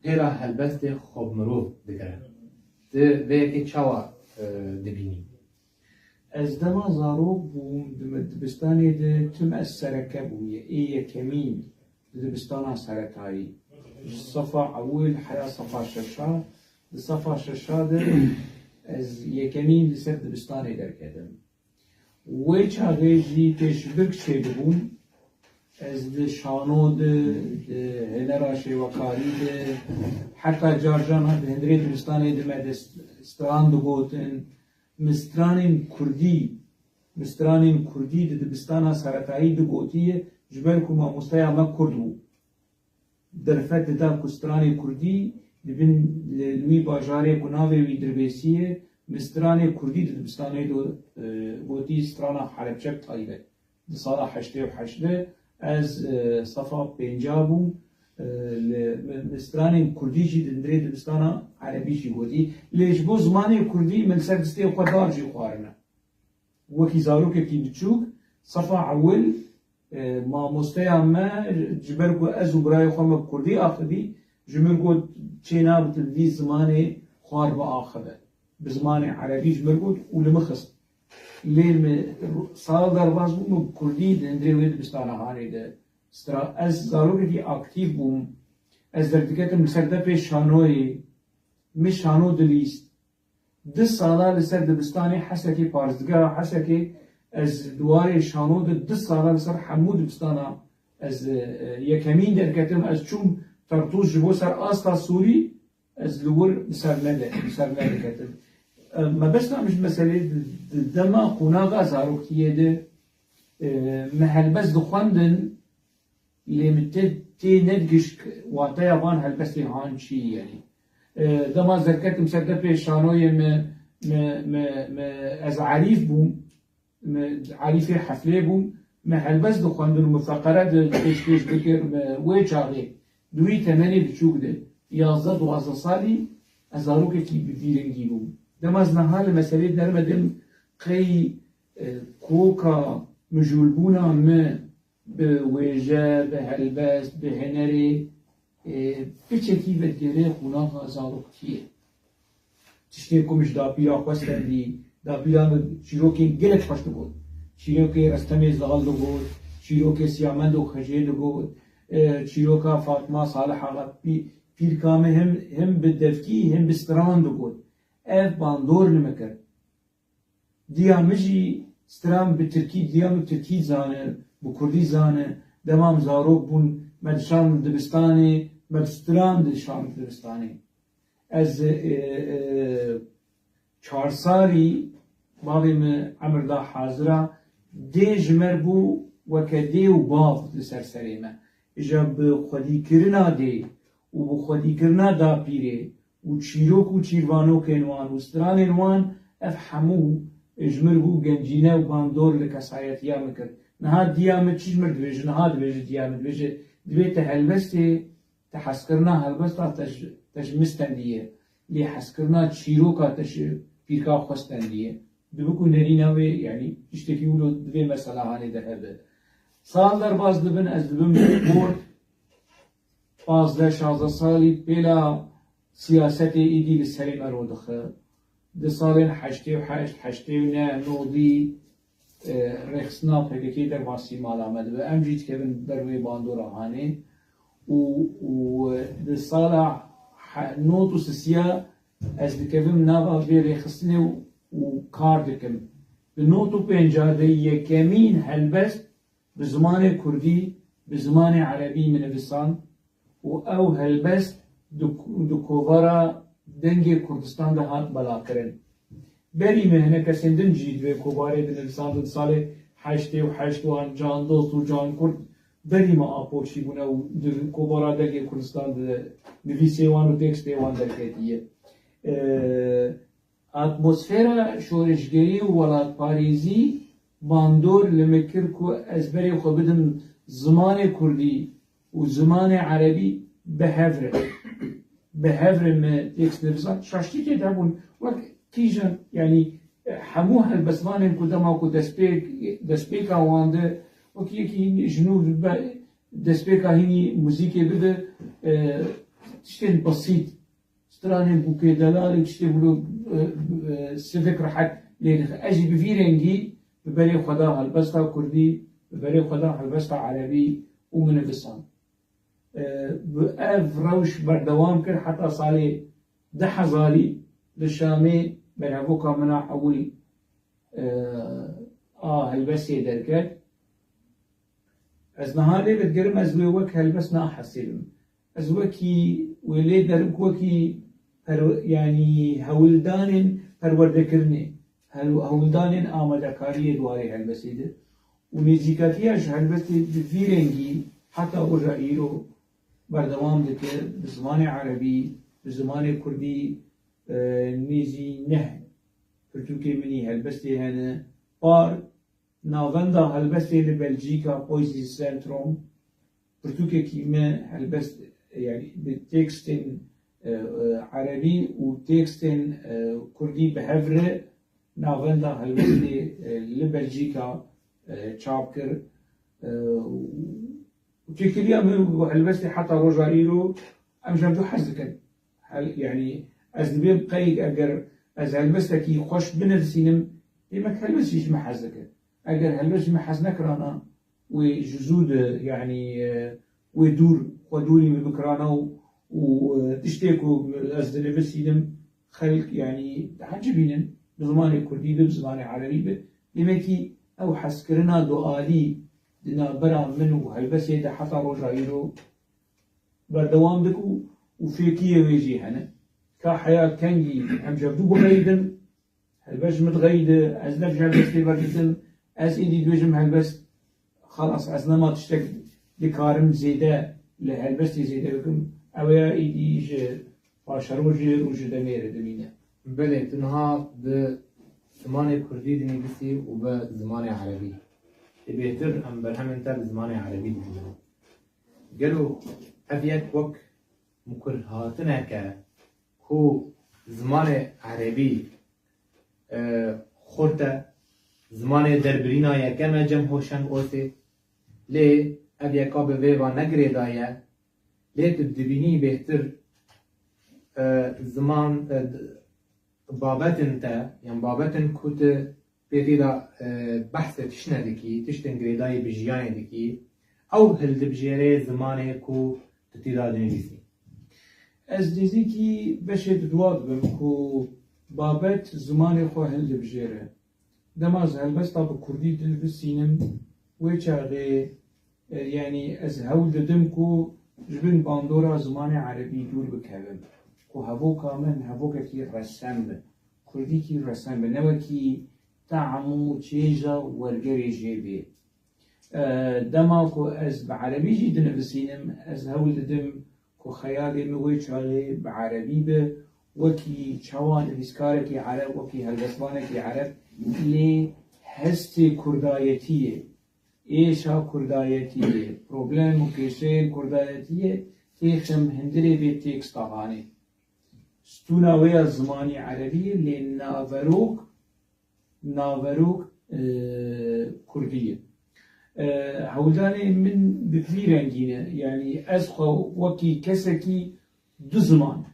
pêra helbestê xwe bi mirov digere. Tu vê yekê çawa, e, dibînî? Ez dema zarok bûm, di me-, dibistanê de tim ez sereke bûm, ye-, ê yekemîn di dibistana seretayî. Ji sefa ewil heya sefa şeşa, di sefa şeşa de ez yekemîn li ser dibistanê derketim. Wê çaxê jî pêşbirk çêdibûm. Ez di şano de, di hunera şêwekarî de, heta carcana di hundirê dibistanê de me de st-, stran digotin. Min stranên kurdî, min stranên kurdî di dibistana seretayî digotiye, ji ber ku mamosteya me kurd bû. Derfet dida ku stranê kurdî di bin li, li wî bajarê ku navê wî Dirbêsî ye, min stranê kurdî di dibistanê de, e, gotî strana Helebçe bi taybet. Di sala heştê û heşt de ez, e, sefa pênca bûm, e, li, min, min stranên kurdî jî di hundirê dibistana erebî jî gotî. Lê ji bo zimanê kurdî min li ser distê xwe dar jî xwarine. Wekî zarokekî biçûk, sefa ewil, e, mamosteya me, ji ber ku ez û birayê xwe me bi kurdî axivî, ji min got, çê nabe tu bi vî zimanê xwar biaxive. Bi zimanê erebî ji min got û li min xist. Lê min sala derbas bû, min bi kurdî di hundirê wê dibistana hanê de stira. Ez zarokekî aktîf bûm. Ez derdiketim li ser depê şanoyê. Min şano dilîst. Du sala li ser dibistanê Hesekê, parêzgeha Hesekê, ez di warê şano de du sala li ser hemû dibistana ez, e, yekemîn derketim. Ez çûm tertûs ji bo ser asta Sûrî, ez li wir bi ser nede-, bi ser nediketim. E, mebesta min ji meselê di, di dema qonaxa zaroktiyê de, e, me helbest dixwendin, lê min tê, tê nedigihişt wateya van helbestê han çi ye, yanî. E, dema ez derketim ser depê şanoyê me, me, me, me, ez Arîf bûm, me Arîfê Heflê bûm, me helbest dixwendin û me feqere di pêşkêş dikir, me wê çaxê di wî temenê biçûk de, yazdeh duwazdeh salî, ez zarokekî bi vî rengî bûm. Dema ez niha li meselê derme dim, qey, e, koka mijûlbûna me bi wêje, bi helbest, bi hunerê, e, piçekî vedigere qonaxa zaroktiyê. Tiştê ku min ji dapîra xwe stendî, dapîra min çîrokên gelek xweş digot. Çîrokê Restemê Zal digot, çîrokê Siyamendo Xecê digot, e, çîroka Fatma Salih Axa, pî-, pîrka min hem, hem bi devkî hem bi stran digot. Ev bandor li min kir. Diya min jî stran bi tirkî, diya min tirkî zane, bi kurdî zane. Dema min zarok bûn, me dişan dibistanê, me bi stran dişan dibistanê. Ez, e, e, çar salî bavê min emir da hazira, dê ji me re bû weke dê û bav li ser serê me. Îja bi xwedîkirina dê û bi xwedîkirina dapîrê û çîrok û çîrvanokên wan û stranên wan, ev hemû ji min re bû gencîne û bandor li kesayetiya min kir. Niha diya min çi ji min re dibêje, niha dibêje diya min, dibêje, dibê te helbestê, te hezkirina helbesta te ji, te ji min stendiye, lê hezkirina çîroka te ji pîrka xwe stendiye. Dibe ku nerîna wê, yanî tiştekî wilo di vê mesela hanê de hebe. Sal derbas dibin, ez dibim li gor pazdeh şazdeh salî pêla siyasetê êdî li serê me rodixe. Di salên heştê û heşt, heştê û neh, nodî, e, rêxistina P K K derbasî mala me dibe. Em jî dikevin ber wê bandora hanê û, û di sala he-, nod û sisiya ez dikevim nava vê rêxistinê û, û kar dikim. Di nod û pênca de yekemîn helbest bi zimanê kurdî, bi zimanê erebî min nivisand û ew helbest di, di kovara Dengê Kurdistan de hat belakirin. Berî me hinek kesên din jî di vê kovarê dinivisandin, salê heştê û heşt wan Can Dost û Can Kurd berî me apoçî bûne û di kovara Dengê Kurdistan de nivîsê wan û tekstê wan derketiye. Ee, Atmosfera şoreşgerî û welatparêzî bandor li min kir ku ez berê xwe bidim zimanê kurdî û zimanê erebî bi hev re. Bi hev re me tekst nivîsand. Şaştî tê de bûn. Wek kîjan, yanî, hemû helbestvanên ku dema ku destpêk, destpêka wan de wek yekî ji nû be-, destpêka hînî muzîkê bide, e, tiştên besît. Stranên ku kê delalê tiştê wilo, e, e, sivik rehet lê dixe. Ez jî bi vî rengî bi berê xwe da helbesta kurdî, bi berê xwe da helbesta erebî û min nivisand. E, bi ev rewş berdewam kir heta salê du hezarî li Şamê berhevoka min a ewil, e, a helbestê derket. Ez niha lê digirim, ez wê wek helbest nahesibim. Ez wekî wê lê derim ku wekî perwe-, yanî hewldanên perwerdekirinê, hew-, hewldanên amadekariyê di warê helbestê de û nêzîkatiya ji helbestê bi vî rengî heta roja îro berdewam dike. Bi zimanê erebî, bi zimanê kurdî, e, nêzî neh pirtûkê min î helbestê hene. Par Navenda helbestê li Belcîka, Poesie Centrum, pirtûkekî me helbest, yanî bi tekstên, e, e, erebî û tekstên, e, kurdî bi hev re navenda helbestê, e, li Belcîka, e, çap kir. E, û çêkiriya min û helbestê heta roja îro em ji hevdu hez dikin. Hel-, yanî ez dibêm qeyk eger ez helbestekî xweş binivîsînim, demek helbestî ji min hez dike. Eger helbest ji min hez nekirana, wê ji zû de, yanî, e, wê dûr, xwe dûrî min bikirana û, û, e, tiştê ku ez dinivîsînim, xelk, yanî, dihecibînin, bi zimanê kurdî be, bi zimanê erebî be. Demekî ew hezkirina dualî di navbera min û helbestê de heta roja îro berdewam dike û, û fêkiyê wê jî hene. Ka heya kengî em ji hevdû bixeyidin, helbest ji min dixeyide, ez ne ji helbestê berdidim, ez êdî dibêjim helbest, xelas, ez nema tiştek dikarim zêde li helbestê zêde bikim, ew ya êdî ji paşerojê û ji demê re dimîne. Belê, tu niha bi zimanê kurdî dinivîsî û bi zimanê erebî. Ê bêhtir em berhemên te bi zimanê erebî dibînin. Gelo ev yek wek mikurhatineke ku zimanê erebî, e, xurt e, zimanê derbirîna yekem e cem Hoşeng Osê, lê ev yeka bi vê va ne girêdayî ye, lê tu dibînî bêhtir, e, ziman, e, d-, babetên te, yan babetên ku tu pê tê de, e, behsê tiştine dikî, tiştên girêdayî bi jiyanê dikî, ew hildibijêre zimanê ku tu tê de dinivîsî. Ez nêzîkî beşê di dua dibim ku babet zimanê xwe hildibijêre. Dema ez helbesta bi kurdî dinivîsînim, wê çaxê, e, yanî ez hewl didim ku ji bin bandora zimanê erebî dûr bikevim. Ku hevoka min hevokekî resen be, kurdîkî resen be, ne wekî tam û çêja wergerê jê bê. E, dema ku ez bi erebî jî dinivîsînim, ez hewl didim ku xeyalê min wê çaxê bi erebî be, wekî çawa nivîskarekî ereb, wekî helbestvanekî ereb, lê hestê kurdayetiyê, êşa kurdayetiyê, problem û kêşeyên kurdayetiyê têxim hundirê vê teksta hanê. Stûna wê ya zimanî erebî ye, lê naverok, naverok, e, kurdî ye. E, hewldanê min bi vî rengî ne. Yanî ez xwe wekî kesekî du ziman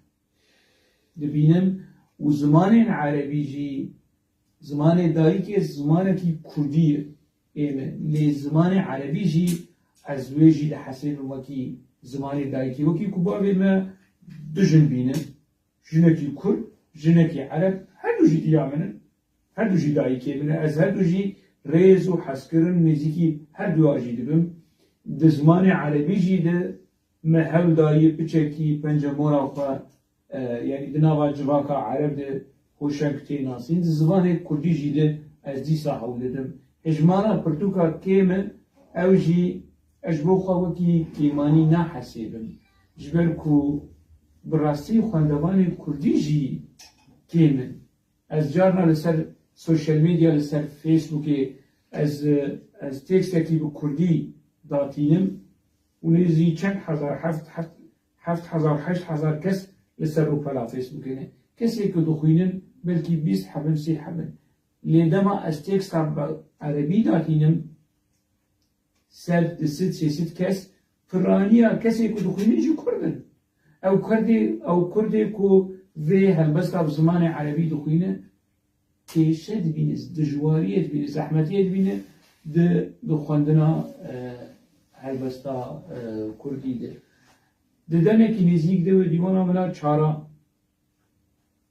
dibînim û zimanên erebî jî Zimanê dayikê zimanekî kurdî ye ê min. Lê zimanê erebî jî ez wê jî dihesibim wekî zimanê dayikê. Wekî ku bavê me du jin bînin, jinekî kurd, jinekî ereb, her du jî diya min in. Her du jî dayikê min e. Ez her du jî rêz û hezkirin nêzîkî her duya jî dibim. Di zimanê erebî jî de me hewl dayî piçekî pencemora xwe, e, yanî di nava civaka ereb de hoşeng tê nasîn. Di zimanê kurdî jî de ez dîsa hewl didim. Hejmara pirtûka kêm e, ew jî ez ji bo xwe wekî kêmanî nahesêbim. Ji ber ku bi rastî xwendevanê kurdî jî kêm in. Ez carna li ser sosyal medya, li ser Facebookê ez, ez tekstekî bi kurdî datînim û nêzî çend hezar, heft, heft, heft hezar, heşt hezar kes li ser rûpela Facebookê ne. Kesê ku dixwînin belkî bîst hebin, sî hebin. Lê dema ez teksta bi erebî datînim, sed, du sed, sê sed kes, piraniya kesê ku dixwînin jî kurd in. Ew kurdê, ew kurdê ku vê helbesta bi zimanê erebî dixwîne, kêşe dibîne, dijwariyê dibîne, zehmetiyê dibîne di, di xwendina, e, helbesta, e, kurdî de. Di demekî nêzîk de wê dîwana min a çara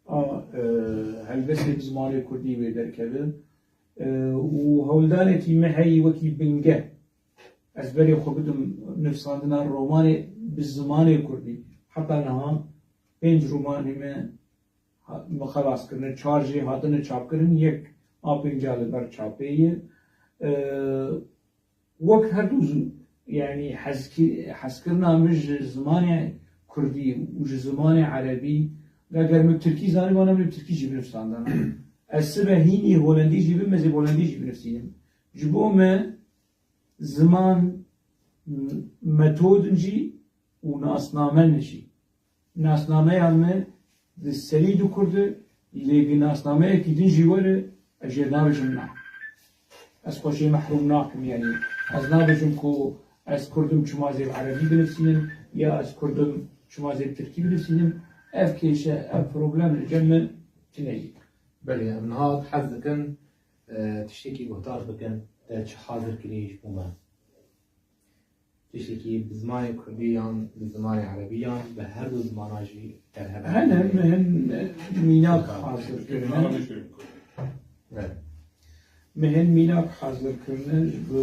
a, e, helbestê bi zimanê kurdî wê derkeve. E, û hewldanekî me heyî wekî bingeh. Ez berê xwe bidim nivîsandina romanê bi zimanê kurdî. Heta niha pênc romanê me ha-, me xelas kirine, çar jê hatine çapkirin, yek a pênca li ber çapê ye. E, wek her du zi-, yanî hezkî-, hezkirina min ji zimanê kurdî û ji zimanê erebî, eger min tirkî zanîbana, min tirkî jî binivîsandana. Ez sibe hînî holendî jî bim, ez ê holendî jî binivîsînim. Ji bo me ziman, m-, metod in jî û nasname in jî. Nasnameya me di serî dikurde, lê gi nasnameyekî din jî were, ez jê nabêjim na. Ez xwe jê mehrûm nakim, yanî ez nabêjim ku ez kurdim çima zê bi erebî binivîsînim ya ez kurdim çima zê bi tirkî binivîsînim. Ev kêşe, ev problem li cem min tune ye. Belê, em niha hez dikin, e, tiştekî guhdar bikin, te çi hazir kirî ji bo me? Tiştekî bi zimanê kurdî yan bi zimanê erebî yan bi her du zimana jî derhebe. Hene, me hin mînak hazir kirine. Evet. Me hin mînak hazir kirine ji bi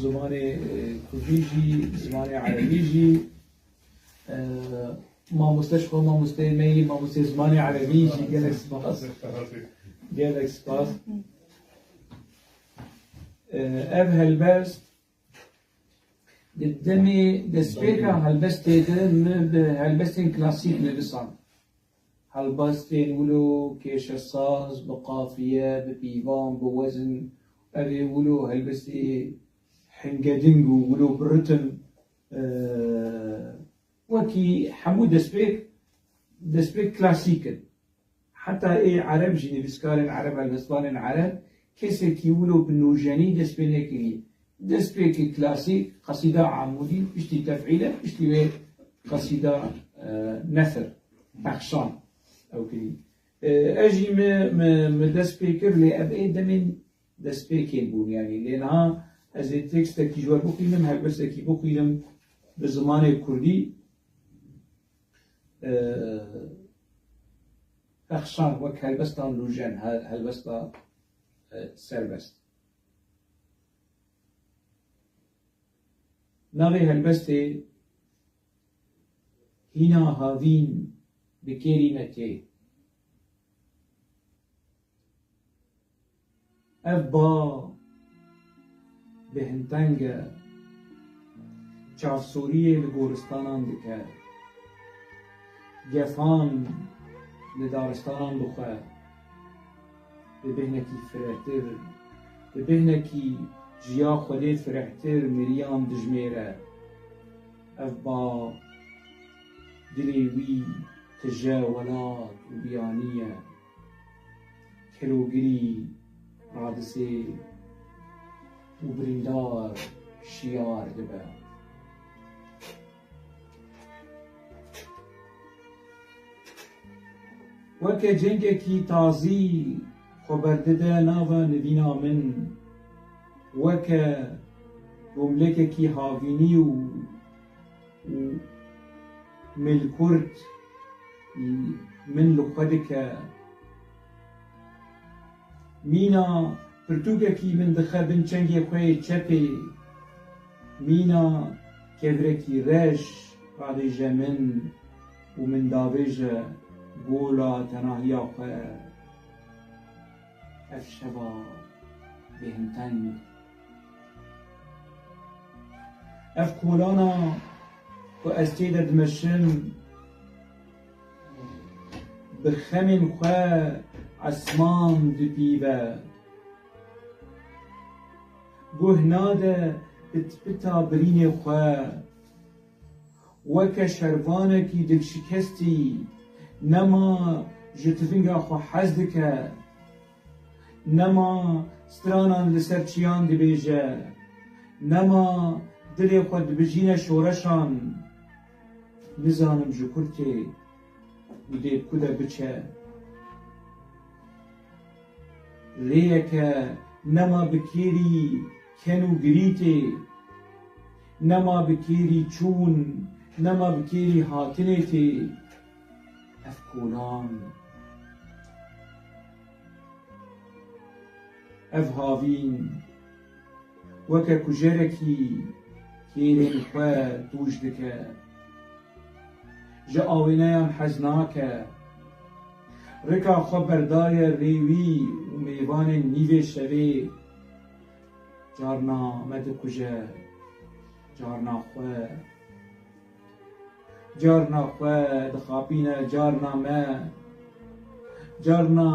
zimanê, e, kurdî jî, zimanê erebî jî. E, mamoste ji xwe mamosteyê me yî, mamosteyê zimanê erebî jî gelek spas. Gelek spas. E, ev helbest Di demê destpêka helbestê de min bi helbestên klasîk nivîsand. Helbestên wilo kêşesaz, bi qafiye, bi pîvan, bi wezin, ev ê wilo helbestê hingeding û wilo bi ritim, e, wekî hemû destpêk, destpêk klasîk in. Heta ê ereb jî, nivîskarên ereb, helbestvanên ereb, kesekî wilo bi nûjenî dest pê nekiriye. Destpêkê klasîk, qesîda Amûdî, piştî tefîle, piştî wê qesîda, e, nesir, pexşan ew kirî. E, ez jî mi, mi, mi dest pê kir, lê ev ê demên destpêkên bûn, yanî lê niha ez ê tekstekî ji we bixwînim, helbestekî bixwînim bi zimanê kurdî. E, pexşan wek helbesta nûjen, he-, helbesta, e, serbest. Navê helbestê Hîna havîn bi kêrî me tê. Ev ba bêhnteng e, çavsoriyê li goristanan dike, gefan li daristanan dixwe, bi bêhnekî firehtir, bi bêhnekî ji ya Xwedê firehtir miriyan dijmêre. Ev ba dilê wî tije welat û biyanî ye. Kelogirî radisê û birîndar şiyar dibe. Weke cengekî tazî Xwe berdide nava nivîna min, weke komlekekî havînî û, û milkurt min li xwe dike. Mîna pirtûkekî min dixe bin çengê xwe yê çepê. Mîna kevrekî reş radêje min û min davêje gola tenahiya xwe. Ev şeva bêhinteng. Ev kolana ku ez tê de dimeşim, bi xemên xwe esman dipîve. Guh nade pitpita birînê xwe. Weke şervanekî dilşikestî, nema ji tivinga xwe hez dike, nema stranan li ser çiyan dibêje, nema dilê xwe dibijîne şoreşan. Nizanim ji kur tê û dê bi ku de biçe. Rêyeke nema bi kêrî ken û girî tê, nema bi kêrî çûn, nema bi kêrî hatinê tê. Ev kolan, ev havîn, weke kujerekî kêrên xwe tûj dike. Ji awêneyan hez nake. Rika xwe berdaye rê wî û mêvanên nîvê şevê. Carna me dikuje, carna xwe. Carna xwe dixapîne, carna me. Carna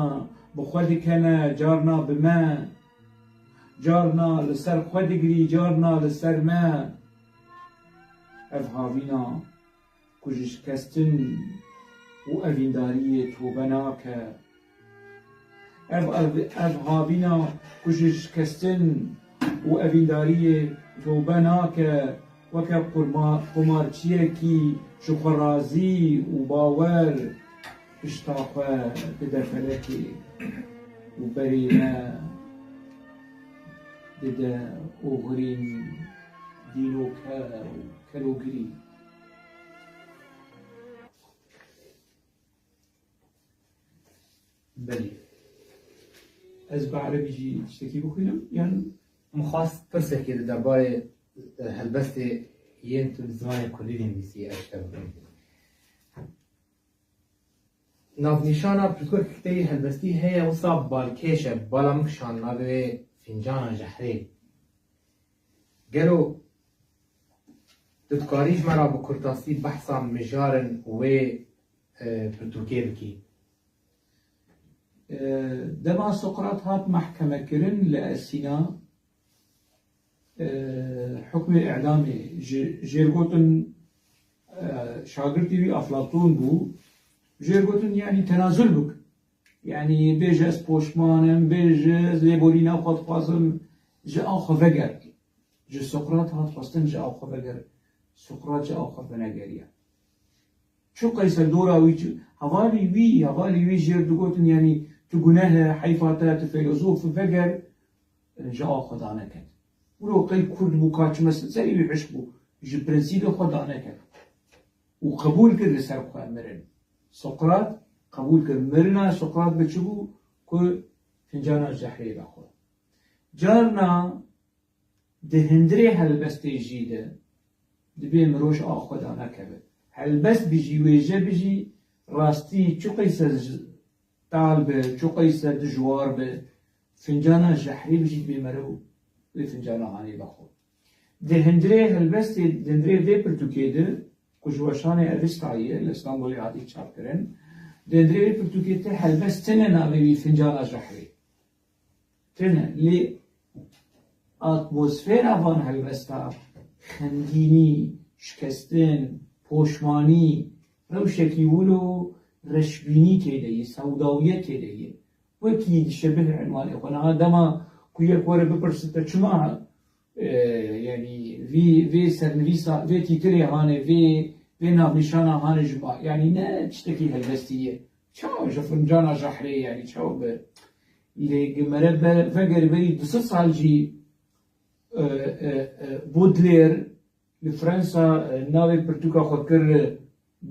bi xwe dikene, carna bi me. Carna li ser xwe digirî, carna li ser me. Ev havîna ku ji şikestin û evîndariyê tobe nake. Ev, ev, ev havîna ku ji şikestin û evîndariyê tobe nake, weke qurma-, qumarçiyekî ji xwerazî û bawer pişta xwe dide felekê û berê me dide oxirîn dînoke û kelogirî. Belê. Ez bi erebî jî tiştekî bixwînim, yan? Min xwest pirsekê di derbarê, e, helbestê yên tu bi zimanê kurdî dinivîsî, ez ji te bipirsim. Navnîşana pirtûkek te yê helbestî heye, wisa balkêş e, bala min kişand navê wê Fincana Jehrê. Gelo tu dikarî ji me re bi kurtasî behsa mijarin wê, e, pirtûkê bikî? E, dema Sokrat hat mehkemekirin li Esîna, e, hukmê îdamê ji, jêrgotin, e, şagirtî wî Aflatûn bû, jêrgotin, yanî tenazul bik. Yanî bêje ez poşman im, bêje ez lêborîna xwe dixwazim, ji av xwe veger. Ji Sokrat hat xwestin ji av xwe veger. Sokrat ji av xwe venegeriya. Çi qeyse dora wî çi, hevalî wî, hevalî wî jêr digotin, yanî tu guneh e, heyfa te, tu feylezof, veger, ji av xwe daneket. Wilo qey kurd bû, ka çime serî wî hişk bû, ji prensîbê xwe daneket. Û qebûl kir li ser xwe mirin. Sokrat qebûl kir. Mirina Sokrat bi çi bû? Ku fincana jehrê vexwe. Carna di hundirê helbestê jî de dibê mirov ji av xwe danekeve. Helbest bijî, wêje bijî, rastî çi qeyse ji tal be, çi qeyse dijwar be, fincana jehrê bijî dibê meriv wê fincana hanê vexwe. Di hundirê helbestê, di hundirê vê pirtûkê de, ku ji weşanê Evîstayê li Stenbolê hatî çapkirin, di hundirê vê pirtûkê te helbest tine navê wî fincana jehrê. Tine, lê atmosfera van helbesta, xemgînî, şikestin, poşmanî, rewşekî wilo reşbînî tê de ye, sewdawiyet tê de ye. Wekî dişebih enwanê xwe. Niha dema ku yek were bipirse te çima, e, yanî vî, vê sernivîsa, vê tîtirê hanê, vê, vê navnîşana hanê ji ba, yanî ne tiştekî helbestî ye. Çawa ji fincana jehrê, yanî çawa bi Lê gi mere be-, veger berî du sed sal jî, e, e, e, Baudelaire li Fransa, e, navê pirtûka xwe kir, e,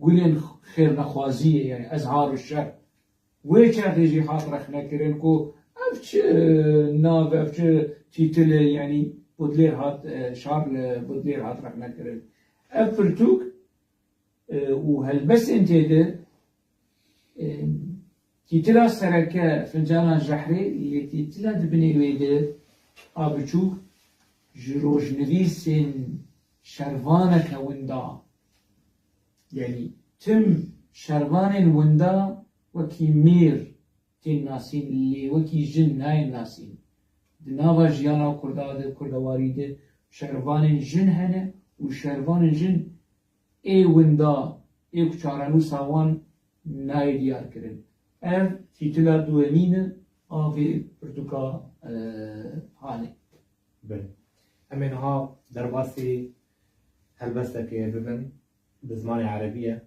Gulên Xêrnexwaziyê, yani Ezhar û Şer. Wê çaxê jî hat rexnekirin ku ev çi nav, ev çi tîtil e, yanî Baudelaire hat, e, Charles Baudelaire hat rexnekirin. Ev pirtûk, e, û helbestên tê de, e, tîtila sereke Fincana Jehrê, lê tîtila di binê wê de a biçûk ji rojnivîsên şervaneke winda. Yanî tim şervanên winda wekî mêr tên nasîn, lê wekî jin nayên nasîn. Di nava jiyana Kurda de, Kurdewarî de şervanên jin hene û şervanên jin ê winda, ê ku çarenûsa wan nayê diyar kirin. Ev tîtila duwemîn e a vê pirtûka, e, hanê. Belê. Em ê niha derbasî helbestekê bibin, bi zimanê erebî ye,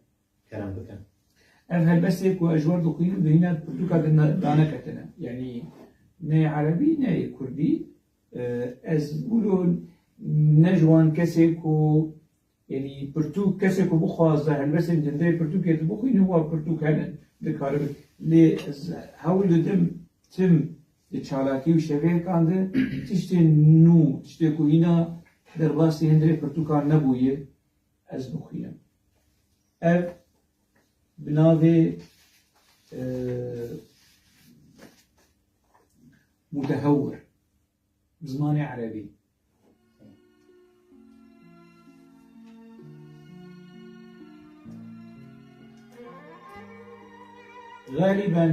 kerem bikin. Ev helbestê ku ez ji we dixwînim, di hîna pirtûka de ne-, daneketine. Yanî ne yê erebî, ne yê kurdî. E, ez wilo ne ji wan kesê ku, yanî pirtûk, kesê ku bixwaze helbestên di hundirê pirtûkê de bixwîne, wa pirtûk hene, dikare. Lê ez hewl didim tim di çalakî û şevêkan de tiştên nû, tiştê ku hîna derbasî hundirê pirtûkan nebûye, ez bixwînim. Ev bi navê, e, Mutehewir, bi zimanê erebî. غالبا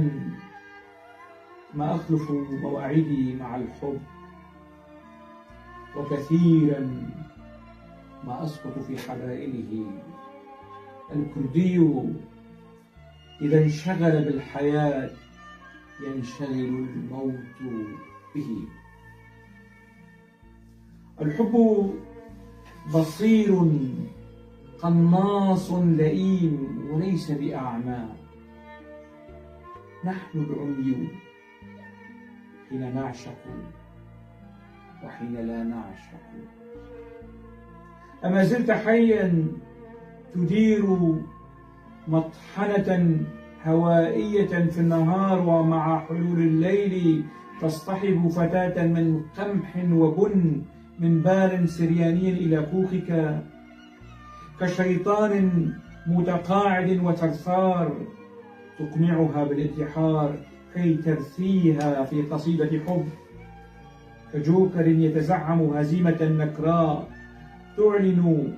ما أخلف مواعيدي مع الحب، وكثيرا ما أسقط في حبائله. الكردي إذا انشغل بالحياة ينشغل الموت به. الحب بصير قناص لئيم وليس بأعمى. نحن العمي حين نعشق وحين لا نعشق. أما زلت حيا تدير مطحنة هوائية في النهار، ومع حلول الليل تصطحب فتاة من قمح وبن من بار سرياني إلى كوخك، كشيطان متقاعد وثرثار تقنعها بالانتحار كي ترثيها في قصيدة حب، كجوكر يتزعم هزيمة نكراء تعلن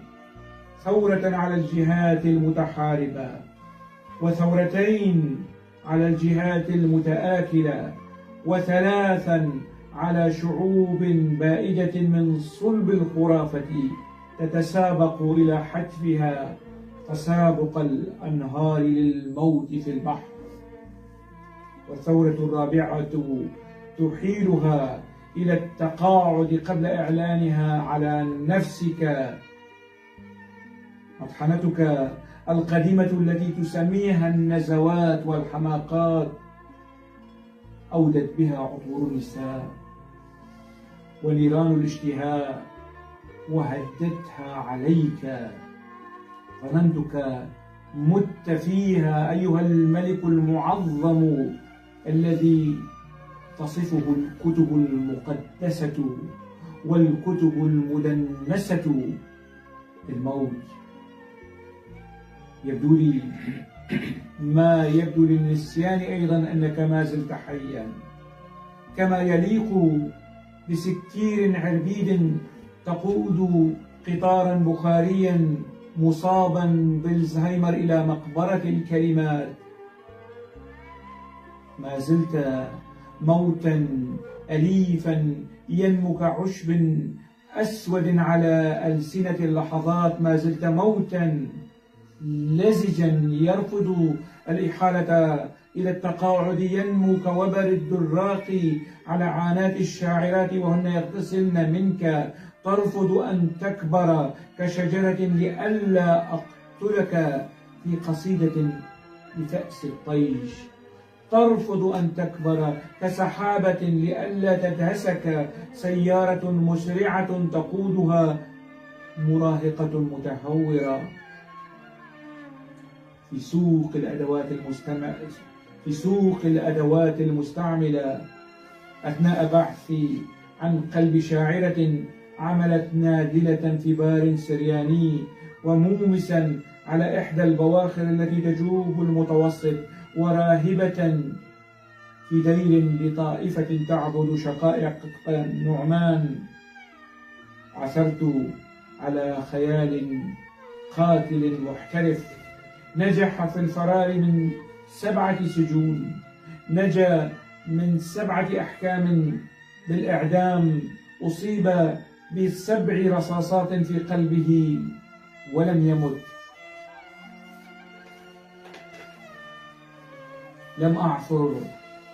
ثورة على الجهات المتحاربة، وثورتين على الجهات المتآكلة، وثلاثا على شعوب بائدة من صلب الخرافة تتسابق إلى حتفها تسابق الأنهار للموت في البحر. والثورة الرابعة تحيلها إلى التقاعد قبل إعلانها على نفسك. مطحنتك القديمة التي تسميها النزوات والحماقات أودت بها عطور النساء ونيران الاشتهاء وهدتها عليك. ظننتك مت فيها أيها الملك المعظم الذي تصفه الكتب المقدسة والكتب المدنسة بالموت. يبدو لي ما يبدو للنسيان أيضا أنك ما زلت حيا، كما يليق بسكير عربيد تقود قطارا بخاريا مصابا بالزهايمر إلى مقبرة الكلمات. ما زلت موتا أليفا ينمو كعشب أسود على ألسنة اللحظات، ما زلت موتا لزجا يرفض الإحالة إلى التقاعد، ينمو كوبر الدراق على عانات الشاعرات وهن يغتسلن منك، ترفض أن تكبر كشجرة لئلا أقتلك في قصيدة لفأس الطيش. ترفض أن تكبر كسحابة لئلا تدهسك سيارة مسرعة تقودها مراهقة متهورة في سوق الأدوات المستمع-، في سوق الأدوات المستعملة. أثناء بحثي عن قلب شاعرة عملت نادلة في بار سرياني ومومسا على إحدى البواخر التي تجوب المتوسط، وراهبة في دير لطائفة تعبد شقائق نعمان، عثرت على خيال قاتل محترف نجح في الفرار من سبعة سجون، نجا من سبعة أحكام بالإعدام، أصيب بسبع رصاصات في قلبه ولم يمت. لم أعثر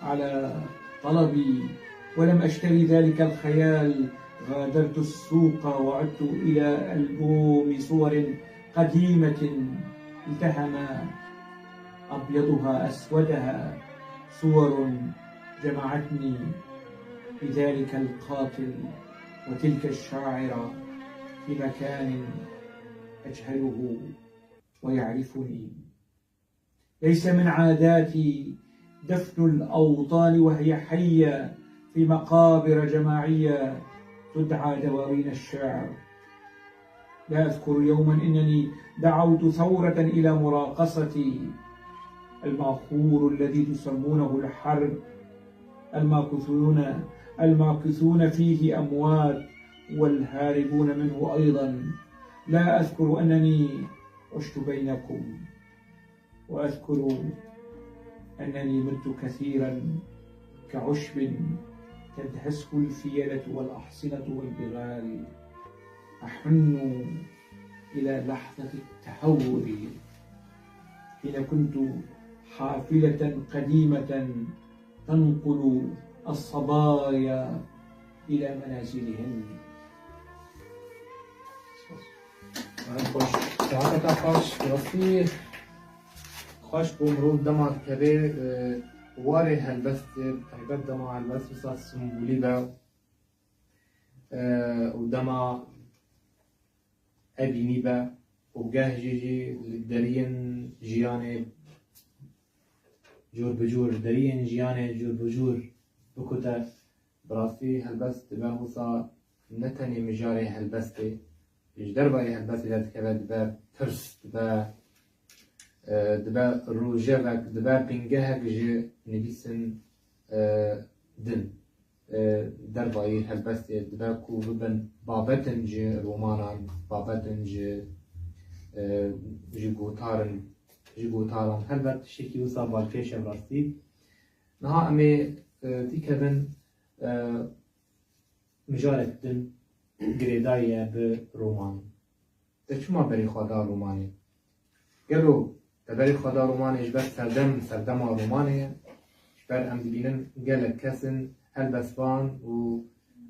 على طلبي ولم أشتري ذلك الخيال. غادرت السوق وعدت إلى ألبوم صور قديمة التهم أبيضها أسودها، صور جمعتني بذلك القاتل وتلك الشاعرة في مكان أجهله ويعرفني. ليس من عاداتي دفن الأوطان وهي حية في مقابر جماعية تدعى دواوين الشعر. لا أذكر يوما إنني دعوت ثورة إلى مراقصتي. الماخور الذي تسمونه الحرب، الماكثون، الماكثون فيه أموات والهاربون منه أيضا. لا أذكر أنني عشت بينكم. وأذكر أنني مت كثيرا كعشب تدهسه الفيلة والأحصنة والبغال. أحن إلى لحظة التهور حين كنت حافلة قديمة تنقل الصبايا إلى منازلهن. Xweş. Saeta te xweş, rastî xweş bû mirov dema dikeve, e, warê helbestê, bi taybet dema helbest wisa simbolî be, e, û dema evînî be û geh jî jî li deriyên jiyanê cûr bi cûr, deriyên jiyanê cûr bi cûr bikute. Bi rastî helbest dibe wisa ne tenê mijarê helbestê, ji dervayê helbestê de dikeve, dibe tirs, dibe, e, dibe rojevek, dibe bingehek ji nivîsin, e, din. E, dervayî helbestê dibe ku bibin babetin ji romanan, babetin ji, e, ji gotarin, ji gotaran. Helbet tiştekî wisa balkêş e bi rastî. Niha em ê, e, tîkevin, e, mijarek din girêdayî ye bi romanê. Te çima berê xwe da romanê? Gelo te berê xwe da romanê ji ber serdem, serdema romanê ye? Ji ber em dibînin gelek kes in helbestvan û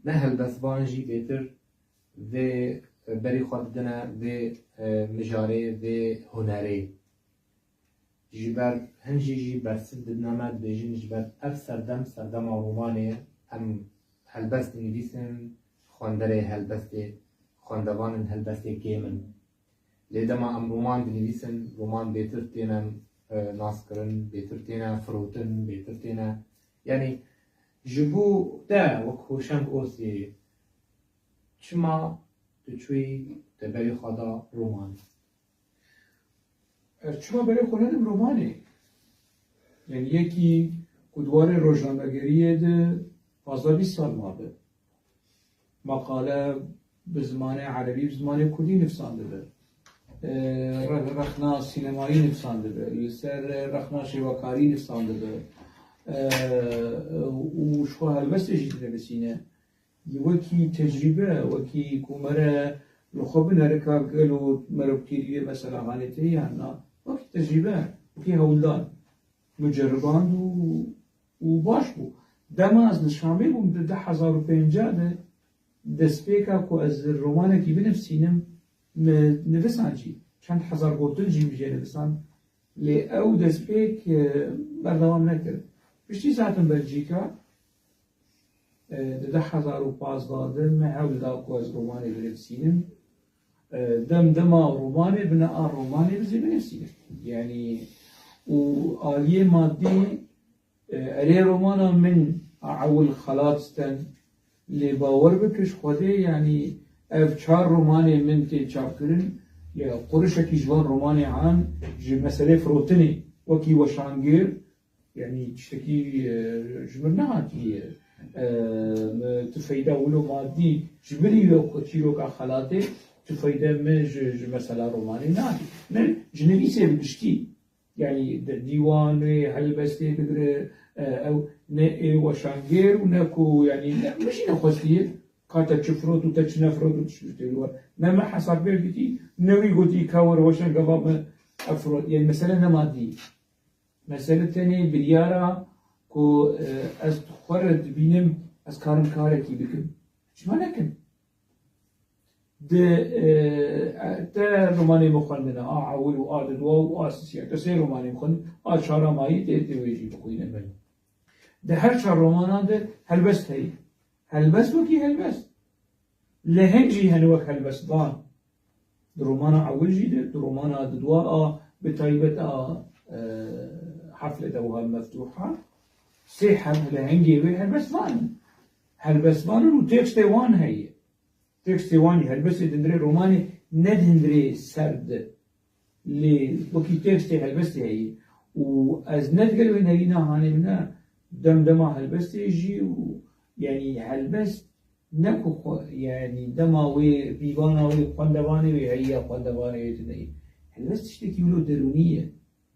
ne helbestvan jî bêtir vê berê xwe didine vê, e, mijarê, vê hunerê. Ji ber hin jî jî bersiv didine me, dibêjin ji ber ev serdem, serdema romanê ye. Em helbest dinivîsin, xwenderê helbestê, xwendevanên helbestê kêm in. Lê dema em roman dinivîsin, roman bêtir têne, e, naskirin, bêtir têne firotin, bêtir têne. Yanî ji bo te wek Hoşeng Osê çima tu çûyî te berê xwe da romanê? Ez çima berê xwe nedim romanê? Yanî yekî ku di warê rojnamegeriyê de pazdeh bîst sal mabe. Maqale bi zimanê erebî, bi zimanê kurdî nivîsandibe. E, re-, rexna sînemayî nivîsandibe. Li ser rexna şêwekarî nivîsandibe. E, û ji xwe helbestê jî dinivîsîne. Wekî tecrîbe, wekî ku mere li xwe binere ka gelo mere bi kêrî vê mesela hanê tê yan na. Wekî tecrîbe, wekî hewldan. Min ceriband û, û baş bû. Dema ez li Şamê bûm di du hezar û pênc de destpêka ku ez romanekî binivîsînim, min nivisand jî. Çend hezar gotin jî min jê nivisand. Lê ew destpêk, e, berdewam nekir. Piştî ez hatim Belçîka, e, di du hezar û pazdeh de me hewl da ku ez romanê binivîsînim. E, dem dema romanê, bi ne a romanê ez ê binivîsînim. Yanî û aliyê madî, e, erê romana min a ewil Xelat Sten, lê bawer bike ji Xwedê, yanî ev çar romanê min tê çapkirin, ya qurişekî ji van romanê an ji meselê firotinê wekî weşangêr, yanî tiştekî, e, ji min nehatiye. E, tu feyda wilo madî ji min îro ku çîroka Xelatê, tu feyda min ji, ji mesela romanê nehatiye. Min ji nivîsê bi giştî, yanî di dîwanê, helbestê bigire, e, ew ne ê weşangêr û ne ku, yanî ne, min jî nexwestiye, ka te çi firot û te çi nefirot û tişt tê li we. Ne min hesabê gotî, ne wî gotî ka were weşan gava min efirot. Yanî mesele ne madî. Mesele tenê biryara ku, e, ez xwe re dibînim, ez karim karekî bikim. Çima nekim? Di, e, te romanê min xwendine, a ewil û a didwa û a sisiya. Te sê romanê min xwendin, a çara mayî tê, tê wê jî bixwîne. Belê. Di her çar romanan de helbest heye. Helbest wekî helbest. Leheng jî hene wek helbestvan. Di romana ewil jî de, di romana didwa a, bi taybet a, e, Hefleta wiha Meftûha, sê heb-, lehengê wê helbestvan in. Helbestvan in û tekstê wan heye. Tekstê wan jî helbestê di hundirê romanê, ne di hundirê serd de. Lê wekî tekstê helbestê heye. Û ez ne digel wê nerîna hanê min e, dem dema helbestê jî û, yanî helbest ne ku xwe, yanî dema wê pîvana wê xwendevanê wê heye ya xwendevanê wê tune ye. Helbest tiştekî wilo derûnî ye.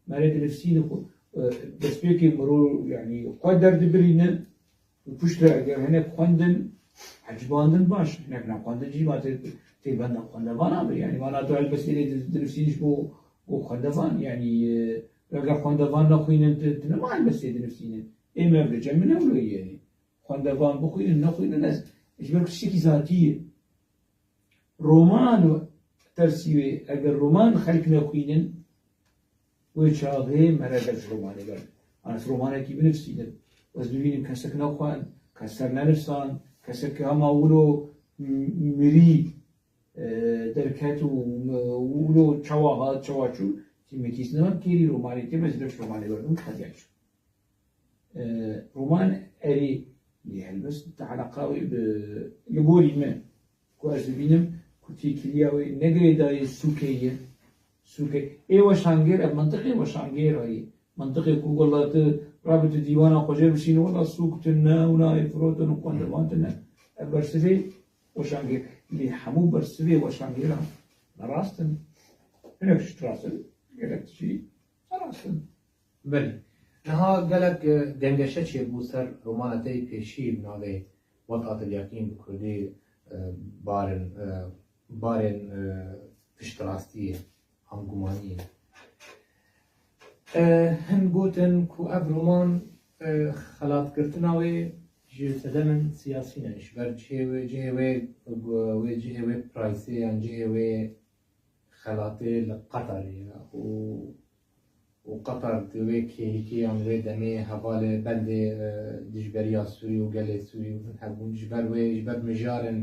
Merê dinivîsîne xwe, e, destpêkê mirov, yanî xwe derdibirîne û piştre eger hinek xwendin, ecibandin baş, hinek nexwendin jî ma tê, tê benda xwendevana be. Yanî mana tu helbestê lê di-, dinivîsînî ji bo, bo xwendevan, yanî, e, eger xwendevan nexwînin, tu, tu nema helbestê dinivîsînin. Ê me bi cem min ew lo yê. Xwendevan bixwînin, nexwînin, ez ji ber ku tiştekî zatî ye. Roman û tersî wê, eger roman xelk nexwînin, wê çaxê mere ber ji romanê ber. An ez romanekî binivîsînim, ez bibînim kesek nexwend, kes ser nenivîsand, kesek hema wilo m-, mirî, e, derket û, û wilo çawa hat, çawa çû, tîmekî sinem kêrî romanê tê, ez ji ber ji romanê ber bûm, hediya çû. E, roman erê, lê helbest te eleqa wê bi, li gorî min, ku ez dibînim ku têkiliya wê ne girêdayî sûkê ye. Sûkê, ê weşangêr, ev mentiqê weşangêra ye. Mentiqê ku wela tu rabî tu dîwana xwe jê bişînî, wela sûk tune û nayê firotin û xwendevan tune. Ev bersivê weşangêr. Lê hemû bersivê weşangêran ne rast in. Hinek ji rast in, gelek jî ne rast in. Belê. Niha gelek, e, gengeşe çêbû ser romana te yê pêşî bi navê Wek Atilyakîn bi kurdî, e, barên, e, barên, e, piştrastiyê, hangumaniyê. E, hin gotin ku ev roman, e, xelatgirtina wê ji sedemên siyasî ne, ji ber cihê wê, cihê wê, wê cihê wê prayîsê yan cihê wê xelatê li Qeterê ye û, û Qeter di wê kêlikê yan wê demê hevalê bendê, e, dijberiya Sûrî û gelê Sûrî û hebûn ji ber wê, ji ber mijarên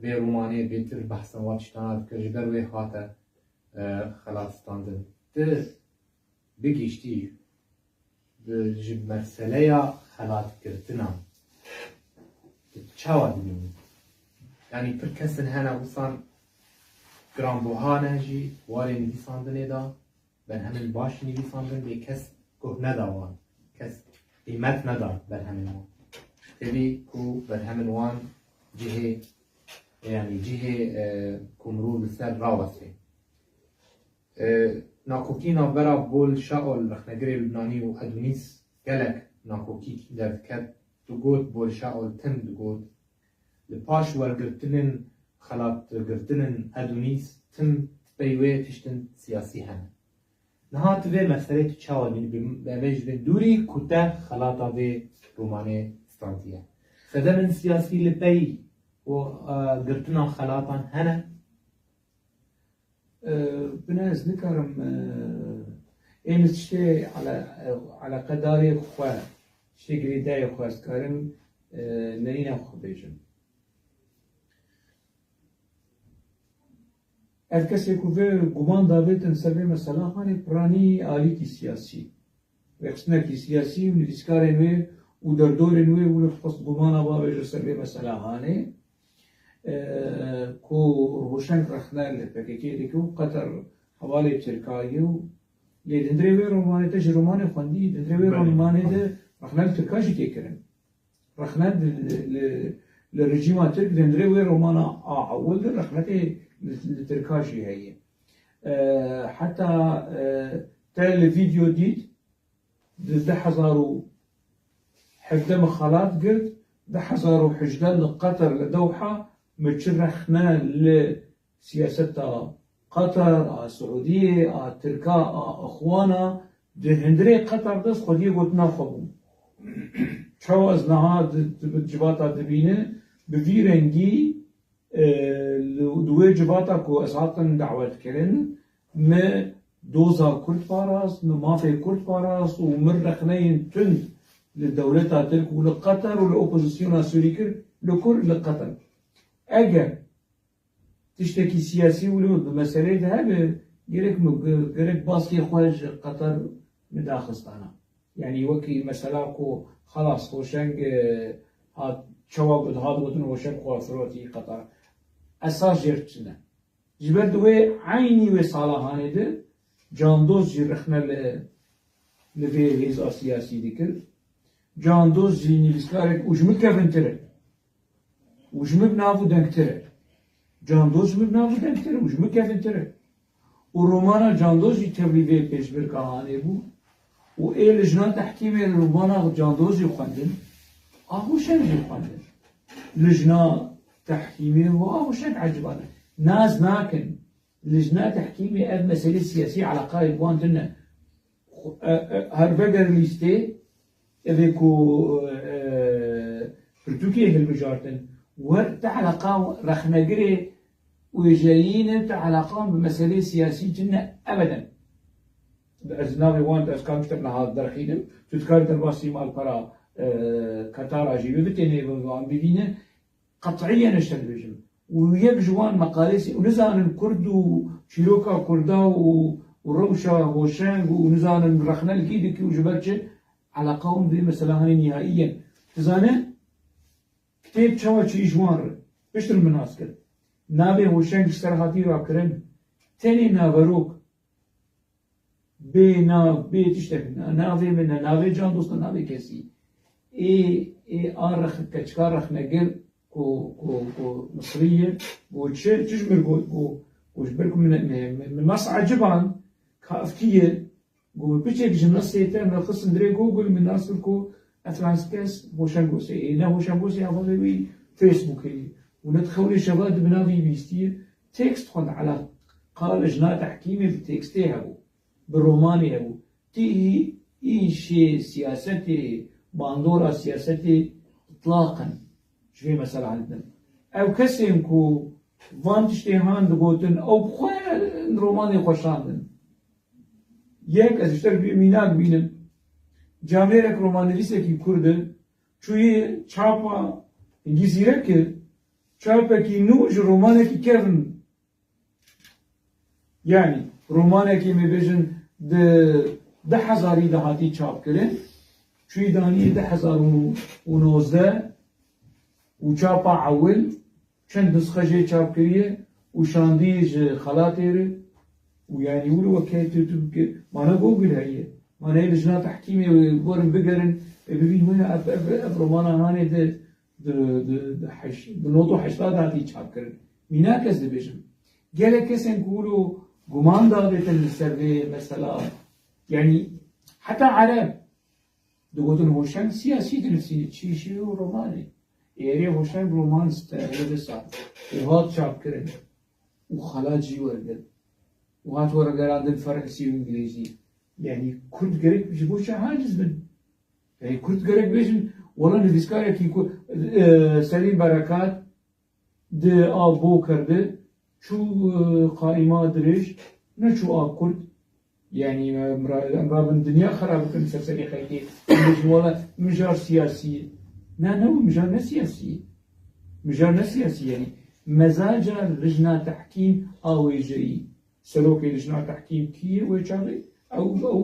vê romanê bêtir behsa wan tiştana dikir, ji ber wê hate, e, xelatistandin. Ti bi giştî bi, ji meseleya xelatgirtina tu çawa dibînî? Yanî pir kesin hene wisan giranbuha ne jî warê nivîsandinê de, berhemên baş nivîsandin lê kes guh neda wan, kes qîmet neda berhemên wan. Tevî ku berhemên wan cihê, yanî cihê, e, ku mirov li ser rawestê. E, nakokî navbera Bol Şaol, rexnegirê Lubnanî, û Edûnîs gelek nakokî derdiket. Digot Bol Şaol tim digot, li paş wergirtinên xelatgirtinên Edûnîs tim pey wê tiştin siyasî hene. Niha tu vê meselê tu çawa dibînî? Bi, bi, em ê ji vê dûrî ku te xelata vê romanê standiye. Sedemên siyasî li pey û, e, girtina xelatan hene? E, bine ez nikarim, e, ê min tiştê ele-, eleqedarê xwe, Tiştê girêdayê xwe ez dikarim, e, nerîna xwe bêjim. Ev kesê ku vê guman davêtin ser vê mesela hanê piranî alîkî siyasî, rêxistinekî siyasî û nivîskarên wê û derdorên wê wilo xwest gumana bavêje ser vê mesela hanê, e, ku Hoşeng rexne li P K K dike û Qeter hevalê Tirka ye û lê di hundirê wê romanê te ji romanê xwendî, di hundirê wê Belê. romanê de rexne li Tirka jî tê kirin. Rexne li, li, li, li rejîma Tirk di hundirê wê romana a ewil de rexnetê li, li Tirka jî heye. E, heta, e, te li vîdeo dît, di du hezar û hevdeh min xelat girt, du hezar û hejdeh li Qeter li Dewha min çi rexne li siyaseta Qeter, a Siûdiyê, a Tirka, a Ixwana, di hundirê Qeter de ez xwediyê gotina xwe bûm. Çawa ez niha di, di, di civata dibînim, bi vî rengî, e, li, di wê civata ku ez hatim dawetkirin, min doza Kurd parast, min mafê Kurd parast û min rexneyên tund li dewleta Tirk û li Qeter û li opozisyona Sûrî kir, li kur li Qeter. Eger tiştekî siyasî wilo di meseleyê de hebe, gerek min, gerek baskê xwe ji Qeter min daxistana. Yanî wekî mesela ku xelas Hoşeng, e, hat, çawa ku dihat gotin Hoşeng xwe firotî Qeter. Esas jêr çi ne? Ji ber di wê eynî wê sala hanê de Candoz jî rexne li, li vê hêza siyasî dikir. Candoz jî nivîskarek û ji min kevintir e. Û ji min bi nav û dengtir e. Candoz ji min bi nav û dengtir e û ji min kevintir e. Û romana Candoz jî tevlî vê pêşbirka hanê bû. Û ê lijna tehkîmê li romana Candoz jî xwendin. A Hoşeng jî xwendin. Lijna tehkîmê û a Hoşeng ecibane. Nas nakin. Lijna tehkîmê ev meselê siyasî eleqayê bi wan tune. Xwe-, e, e, her veger lîstê, evê ku, e, pirtûkê hilbijartin, wer ti eleqa rexnegirê wêjeyî ne, ti eleqa bi meselê siyasî tune ebeden. Ez navê wan ez kam tiştek niha derxînim. Tu dikarî derbasî malpera, e, Qetara jî bibitêne, bi wan bivîne. Qet'iyen ez te dibêjim. Û yek ji wan meqalê sî-, û nizanin Kurd û çîroka Kurda û, û rewşa Hoşeng û nizanin rexne li kî dikî û ji ber çi eleqa hûn vê mesela hanê nihaiyen. Dizane kitêb çawa çi ji wan re piştre min nas kir. Navê Hoşeng ji ser hatî rakirin. Tenê naverok. Bê nav, bê tiştek, na-, navê min ne, navê Can Dost ne, navê kesî. Ê, ê a rex-, keçika rexnegir ku, ku, ku Misrî ye, got çi, çi ji min got, got, got ji ber ku min, min, min, min nas eciban, kaftî ye, got piçek ji nasê te min xistin dirê Google, min nas kir ku ev Fransîs Hoşengosê. Ê ne Hoşengosê, hevalê wî Facebookê ye. Û ne di xewlê şeva di bi navî bîstiye. Tekst xwend, eleqa lijna tehkîmê bi tekstê hebû, bi romanê hebû. Tî îşê siyasetê, bandora siyasetê itlaqen ji vê mesela hildin. Ew kesên ku van tiştê han digotin, ew bi xwe romanê xwe şandin. Yek, ez ji te re bir mînak bînim. Camêrek romannivîsekî Kurd e, çûyê çapa hingî zîrek kir, çapekî nû ji romanekî kevn. Yanî romanekî, me bêjin, di du hezarî de hatî çapkirin, çûyî danî du hezar û nozdeh û çapa ewil çend nusxe jê çap kiriye û şandî ji xelatê re û yanî wilo weke tu, tu bike, mane Google heye. Mane lijna tehkîmê werin bigerin, ê bibîn wina ev, ev, ev romana hanê de di, di, di heş-, di nod û heştad hatî çapkirin. Mînak ez dibêjim. Gelek kesên ku wilo guman davêtin li ser vê mesela, yanî heta Ereb digotin Hoşeng siyasî dinivîsîne, çi şî û romanê. Êrê Hoşeng roman stehwede sar û hat çapkirin û xelat jî wergirt û hat weregerandin Fransî û Îngilîzî. Yanî Kurd gerek ji bo çi haciz bin? Yanî Kurd gerek bêjin, wela nivîskarekî ku, e, Selîm Berekat di a Boker de çû, e, qaîma dirêj, neçû a Kurd, Yanî, em ra-, em rabin dinya xera bikin ser serê xelkê. Em bêjin, wala mijar siyasî ye. Na, ne, mijar ne siyasî ye. Mijar ne siyasî ye. Yanî, mezaca lijna tehkîm a wêjeyî. Serokê lijna tehkîm kî ye wê çaxê? Ew, ew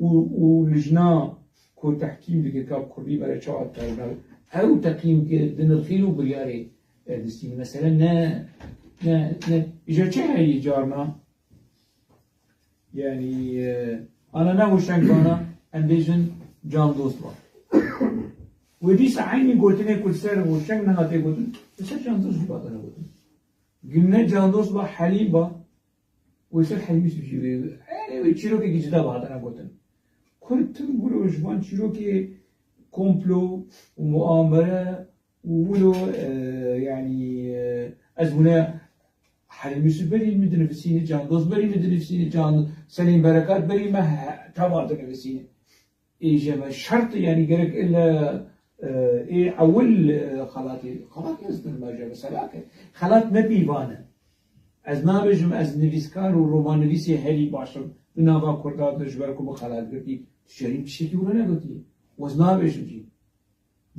û, û lijna ku tehkîm dike ka kurdî bere çawa dikare binabe. Ew teqîm ki dinirxîn û biryarê, e, distîn. Mesele ne, ne, ne, îja çi heye carna? Yanî, e, ana ne hoşeng bana, em bêjin candost ba. Wê dîsa eynî gotinê ku li ser hoşeng nehate gotin, li ser candost jî batene gotin. Gine candost ba, helîm ba, wê ser helîmî jî wê, e, wê çîrokekî cida ba hatene gotin. Kurd tim wilo ji van çîrokê komplo û muamere û wilo, e, yanî, e, ez wine Helîm Yusuf berî min dinivîsîne, Can Dost berî min dinivîsîne, Can Selîm Berekat berî me he-, teva dinivîsîne. Ê je me şert, yanî gerek illa, e, ê ewil, e, xelatê, xelat ez din me je mesela ke. Xelat ne pîvan e. Ez nabêjim ez nivîskar û romannivîsê herî baş im. Di nava Kurda de ji ber ku min xelat girtî, tu şerî tiştekî wilo negotiye. Û ez nabêjim jî.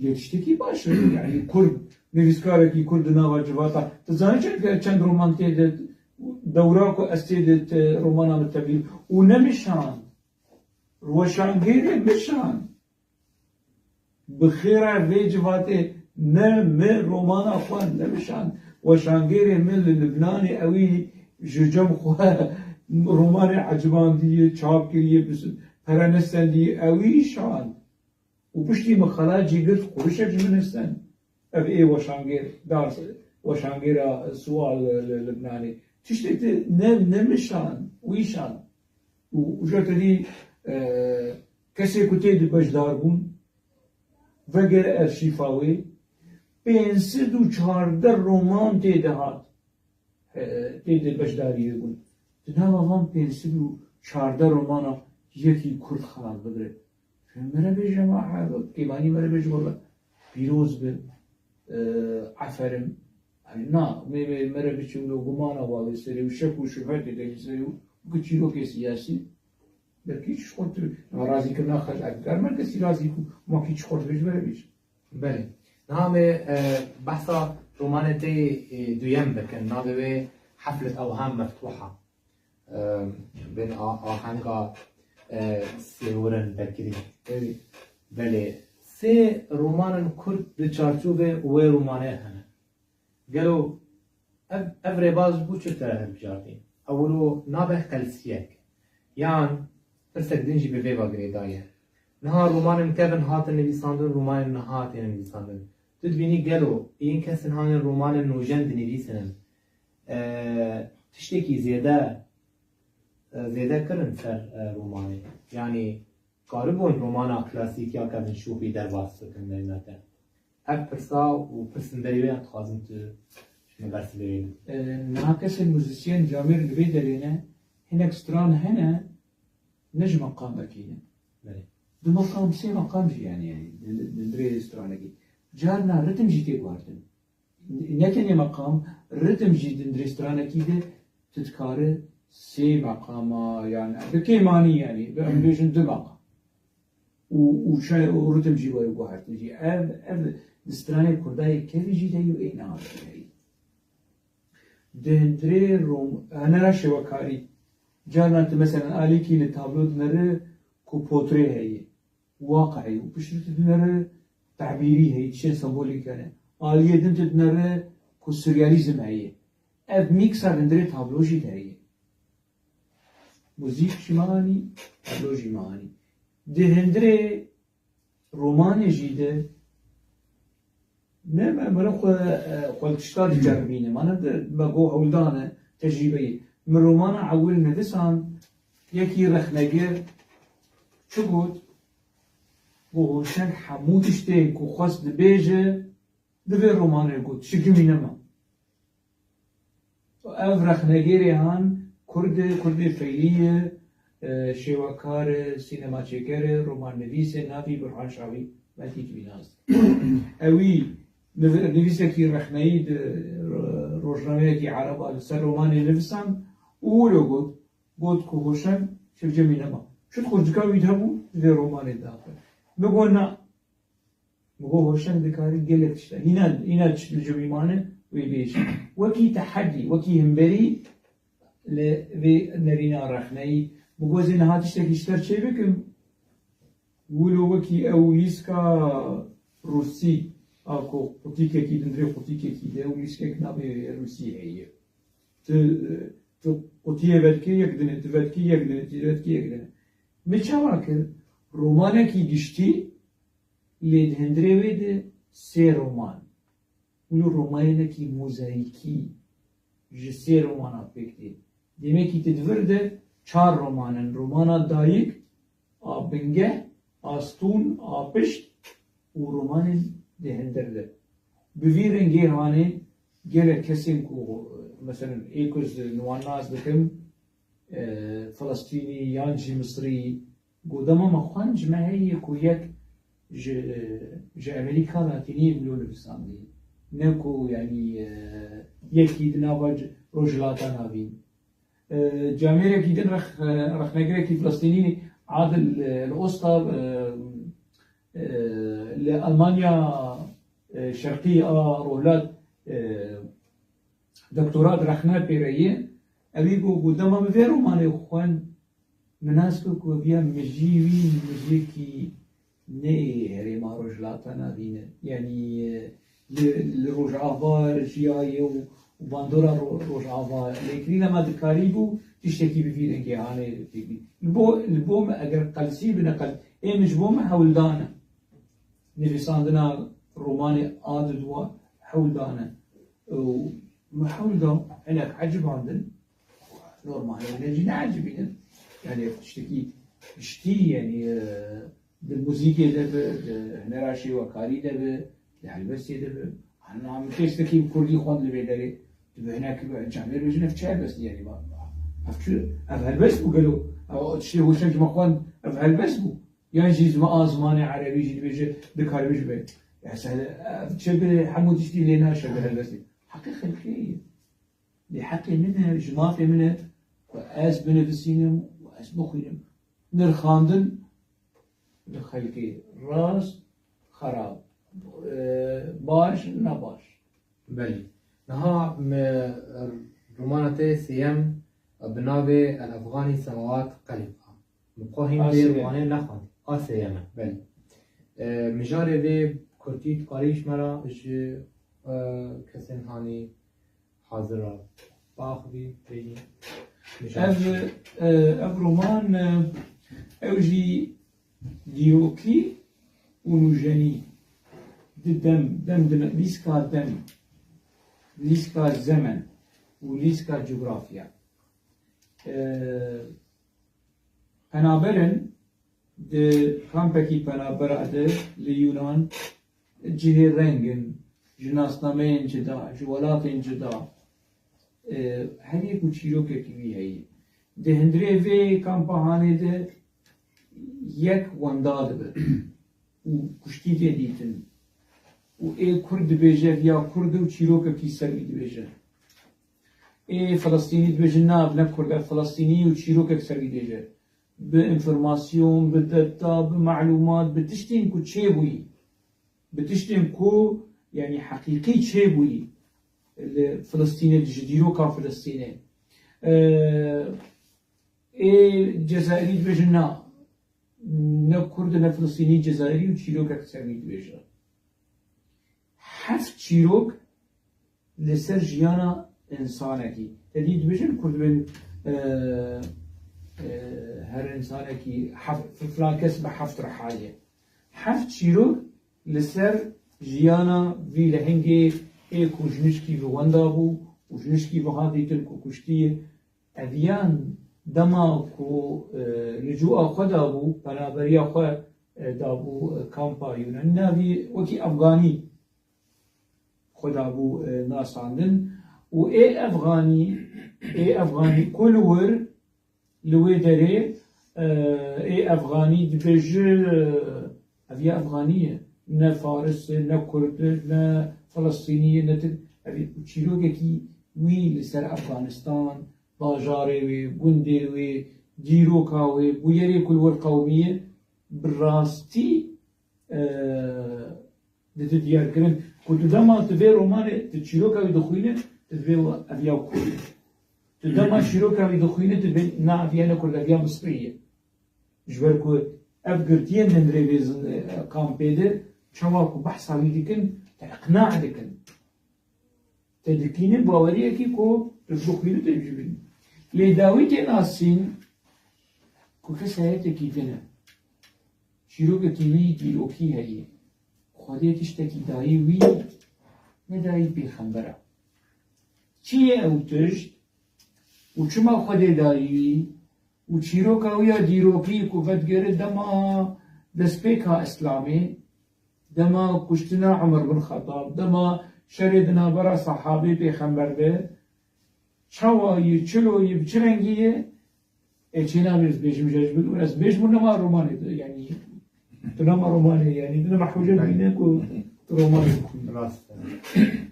Lê tiştekî baş e. Yanî Kurd, nivîskarekî Kurd di nava civata. Tu zanî çend, çend roman tê de, dewra ku ez tê de te, romana min tevlî. Û nemişand. Weşangêrê mişand. Bi xêra vê civatê ne mi romana xwe nemişand. Weşangêrê min li Libnanê ewî ji cem xwe romanê ecibandiye, çap kiriye, bis-, pere nestendiye, ewî şand. Û piştî min xelat jî girt, qurişek ji min hestin. Ev ê weşangêr, dar, weşangêra siwal li, li Libnanê. Tiştê te ne, nemişand, wî şand. Û, û ja te dî, e, kesê ku tê di beşdar bûn, vegere erşîfa wê, pênc sed û çardeh roman tê de hat. E, tê de beşdarî wê bûn. Di nava van pênc sed û çardeh romana yekî Kurd xelat bigire. Mere bêje ma, kêmanî mere bêje wele pîroz be, e, aferin. Hani na, me, me, mere biçim lo gumana wale serê û şek û şubhe dike serê û weke çîrokê siyasî. Belkî hiç xurt, razîkirina xelk, ev kar me kesî razî ku ma kî çi xurt bêje mere bêje. Belê. Niha em ê, e, behsa romanê te, e, duyem bikin. Navê wê Heflet Ewham Meftuha. E, bin a-, ahenga, e, Sêwirên Bekirî. Belê. Belê. Sê romanên Kurd di çarçovê wê romanê hene. Gelo ev, ev rêbaz ji bo çi te hilbijartî? Ew wilo nabe qelsiyek. Yan pirsek din jî bi vê ve girêdayî ye. Niha romanên kevin hatin nivîsandin, romanên niha têne nivîsandin. Tu dibînî gelo yên kesên hanên romanên nûjen dinivîsînin, e, tiştekî zêde, e, zêde kirin ser, e, romanê? Yanî karibûn romana klasîk ya Kevin Şûxî derbas bikin, meyna te? Ev pirsa û pirsên berî wê em dixwazin tu ji me bersivê wê bidî. E, niha kesên muzîsyen camêr li vê derê ne, hinek stran hene, ne ji meqamekî ne. Belê. Du meqam, sê meqam jî yani, yani, di, di, di rê stranekî. Carna ritim jî tê guhertin. Ne tenê meqam, ritim jî di nirê stranekî de tu dikare sê meqama, yani, bi kêmanî, yani, bi em bêjin du meqam. Û, û şe-, û ritim jî were guhertin jî. Ev, ev di stranê Kurdayê kevî jî de yo ê niha de heyî. Di hundirê rom-, hunera şêwekarî. Carna tu, meselen, alîkî li tablo dinere ku potrê heye. Waqe heye û piştre tu dinere tabîrî heye, tiştên sembolîk hene. Aliyê din tu dinere ku surrealîzm heye. Ev mîksa di hundirê tablo jî de heye. Muzîk jî me anî, tablo jî me anî. Di hundirê romanê jî de Ne, me, meriv xwe, e, xwe li tişta diceribîne. Mane de, me got hewldan e, tecrîbeyê. Min romana ewil nivisan, yekî rexnegir çi got? Got, Hoşeng hemû tiştê ku xwest dibêje, di vê romanê got, şikimî nema. Ev rexnegêrê han Kurd e, Kurdê feylî ye, e, şêwekar e, sînemaçêker e, romannivîs e, navî Burhan Şawî, belkî tu wî nas dikî. Ewî niv-, nivîsekî rexneyî di ro-, rojnameyekî ereba li ser romanê nivisan û wilo got, got ku Hoşeng Şevcemî nema. Çut xurcika wî hebû, di vê romanê de axwe. Min got na. Min got Hoşeng dikarî gelek tişta. Hîna, hîna çi li cem wî mane, wê bêjî. Wekî tehedî, wekî himberî li vê nerîna rexneyî. Min got ez ê niha tiştekî ji te re çê bikim. Wilo wekî ew lîska rûsî a ku qutîkekî, di hundirê qutîkekî de ew lîskek navê rûsî heye. Tu, tu qutiyê vedikê yek dine, tu vedikê yek dine, tu vedikê yek dine. Min çawa kir? Romanekî giştî, lê di hundirê wê de sê roman. Wilo romanekî mozayîkî ji sê romana pêk tê. Demekî tu di vir de çar roman in. Romana dayik, a bingeh, a stûn, a pişt û romanên di hundir de. Bi vî rengê hanê gelek kesên ku, meselen, ê ku ez li wan nas dikim, e, Filistînî yan jî Misrî, ku dema me xwend ji me heye ku yek ji, ji Amerîka Latînî wilo nivîsandî. Ne ku, yanî, e, yekî di nava c-, Rojhilata Navîn. E, camêrekî din rex-, e, rexnegirekî Filistînî Adil, e, li Osta, e, e, li Almanya, e, Şerqî a Rojhilat, e, doktora di rexne pê re ye. Ewî got, got, dema min vê romanê xwend, min nas kir ku ev ya mijî wî mijekî ne ê herêma Rojhilata Navîn e. Yanî, e, li, li Rojava jiyaye û, û bandora Ro-, Rojava lê kirî, lema dikarîbû tiştekî bi vî rengê hanê têbî. Li bo, li bo me eger qelsî bine qel-, ê min ji bo me hewldan e. Nivîsandina romanê a di dua hewldan e. Û min hewl da hinek ecibandin. Normal e, hinek jî neecibînin. Yani tiştekî giştî, yani, e, di muzîkê de bi, di hunera şêwekarî de bi, di helbestê de bi. Hana min tiştekî bi kurdî xwend li vê derê. Tu bi hinek bi camêr bêjin, ev çi helbestî yani? Ev çi, ev helbest bû gelo? Ev tiştê hoşek ji me xwend, ev helbest bû. Yan jî ji me a zimanê erebî jî dibêje, dikare bêje be. Ya se-, ev çi bi hemû tiştî lê naşe bi helbestê. Heqê xelkê ye. Lê heqê min e, ji mafê min e ku ez binivîsînim û ez bixwînim. Nirxandin li xelkê rast, xerab, e, baş, nebaş. Belê. Niha me romana te sêyem bi navê El Efxanî Semawat qelîb a. Min xwe hîn A vê sêyem. romanê nexwend. A sêyem e, belê. E, mijarê vê kurtî dikarî ji me re ji, e, kesên hanî hazir a. Baxivî, bêjî. Mijar Ev, çi ye? e, ev roman, e, ew jî dîrokî û nûjenî di dem, dem di lîska dem, lîska zemen û lîska cografya. E, penaberin di kampekî penabera de li Yûnan cihê reng in, ji nasnameyên cida, ji welatên cida, e, her yek û çîrokekî wî heye. Di hundirê vê kampa hanê de yek wenda dibe û kuştî tê dîtin. Û ê Kurd dibêje, viya Kurd û çîrokekî ser wî dibêje. Ê Filistînî dibêjin, na, ev ne Kurd e, Filistînî û çîrokek ser wî dibêje. Bi înformasyon, bi deta, bi malûmat, bi tiştên ku çêbûyî, bi tiştên ku, yanî, heqîqî çêbûyî li Filistînê, ji dîroka Filistînê. Ee, ê Cezayirî dibêjin, na, ne Kurd, ne Filistînî, Cezayirî û çîrokek ser wî dibêje. Heft çîrok li ser jiyana însanekî. Te dî dibêjin Kurd bên, e, e, her însanekî heft, filan kes bi heft riha ye. Heft çîrok li ser jiyana vî lehengê ê ku ji nişkî bi wenda bû û ji nişkî biha dîtin ku kuştiye. Ev yan dema ku, e, licûa xwe dabû, penaberiya xwe, e, dabû, e, kampa Yûnanî, navî wekî Efganî xwe dabû, e, nasandin û ê Efganî, ê Efganî ku li wir, li wê derê, e, ê Efganî dibêje, e, ev ya Efganî ye, ne Faris e, ne Kurd e, ne Filistînî ye, ne Tirk. Ev û çîrokekî wî li ser Efganistan, bajarê wê, gundê wê, dîroka wê, bûyerê ku li wir qewimiye, bi rastî, e, dide diyarkirin. Ku tu dema tu vê romanê, tu çîroka wî dixwîne, tu divê ev ya Kurd e. Tu dema çîroka wî dixwîne, tu divê na ev ya ne Kurd, ev ya Misrî ye. Ji ber ku ev girtiyên hundirê vê zin-, e, kampê de, çawa ku behsa wî dikin, te iqna dikin. Te dikînin baweriyekî ku tu bixwînî, tu bibînî. Lê dawî tê nasîn ku kesayetekî din e. Çîrokekî wî dîrokî heye. Xwedê tiştekî dayî wî, nedayî pêxembera. Çi ye ew tişt? Û çima Xwedê dayî wî? Û çîroka wî ya dîrokî ku vedigere dema destpêka Îslamê, dema kuştina Umar bin Xettab, dema şerê di navbera sahabê pêxember de, çawa yî, çilo yî, bi çi rengî ye? Ê çênabê ez bêjim, ji ez bibûn, ez bêjim, nema romanê de, yanî, tu nema romanê, yanî, tu nema hewce bîne ku tu romanê bixwînî. Rast e.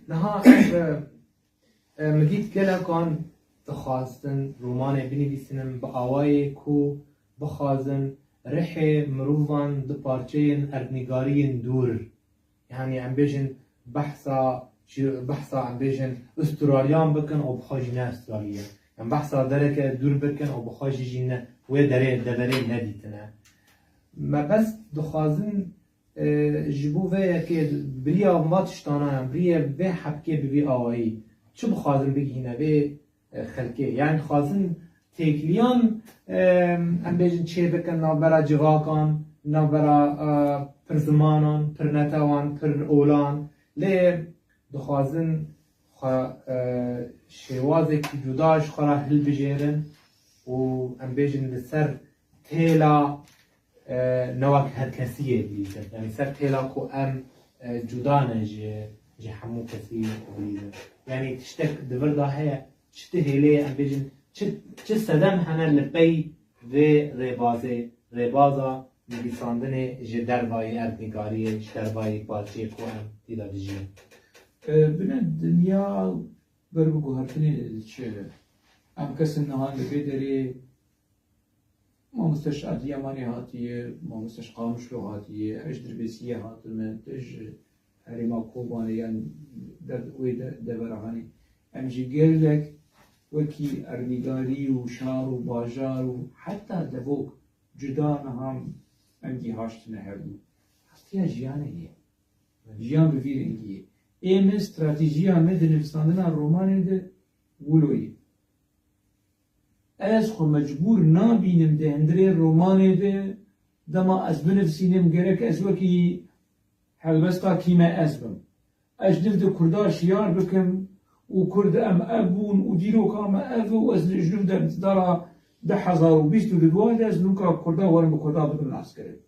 Niha ev, e, e, min dît gelekan dixwastin romanê binivîsînin bi awayê ku bixwazin rihê mirovan di parçeyên erdnîgariyên dûr, yanî em bêjin behsa, çi, behsa em bêjin Ustûraliyan bikin û bi xwe jî ne Ustûraliye. Em behsa dereke dûr bikin û bi xwe jî jî ne, wê derê, deverê nedîtine. Me bes dixwazin, e, ji bo vê yekê biriya va tiştana, yan biriya vê hebkê bi vî awayî çi bixwazin bigihîne vê, e, xelkê. Yanî dixwazin têkiliyan, e, em bêjin çê bikin navbera civakan, navbera, e, pirzimanan, pirnetewan, pirolan. Lê dixwazin xwe, e, şêwazekî cuda ji xwe re hilbijêrin û em bêjin li ser têla, e, ne wek her kesiyê bilîzin. Yanî ser têla ku em, e, cuda ne ji, ji hemû kesî bilîzin. Yanî tiştek di vir de heye, çi ti hêlê ye, em bêjin, çi, çi sedem hene li pey vê rêbazê, rêbaza nivîsandinê ji dervayî erdnîgariyê, ji dervayî parçeyê ku em tê de dijîn. E, bine dinya ber bi guhertinê diçe. Em kesin niha li vê derê Mamoste ji Adiyamanê hatiye, mamoste ji Qamişlo hatiye, ez ji Dirbêsiyê hatime, tu ji herêma Kobanê yan der-, wê de-, devera hanê. Em ji gelek wekî erdnîgarî û şar û bajar û heta devok cuda niha em gihaştine hevdû. Hatiya jiyanê ye. Jiyan bi vî rengî ye. Ê min, stratejiya me di nivîsandina romanê de wilo ye. Ez xwe mecbûr nabînim di hundirê romanê de, dema ez binivîsînim, gerek ez wekî helbesta kî me ez bim. Ez ji div di Kurda şiyar bikim û Kurd em ev bûn û dîroka me ev û ez ji div de dara du hezar û bîst û du de ez nûka Kurda werim bi Kurda bibim naskirin.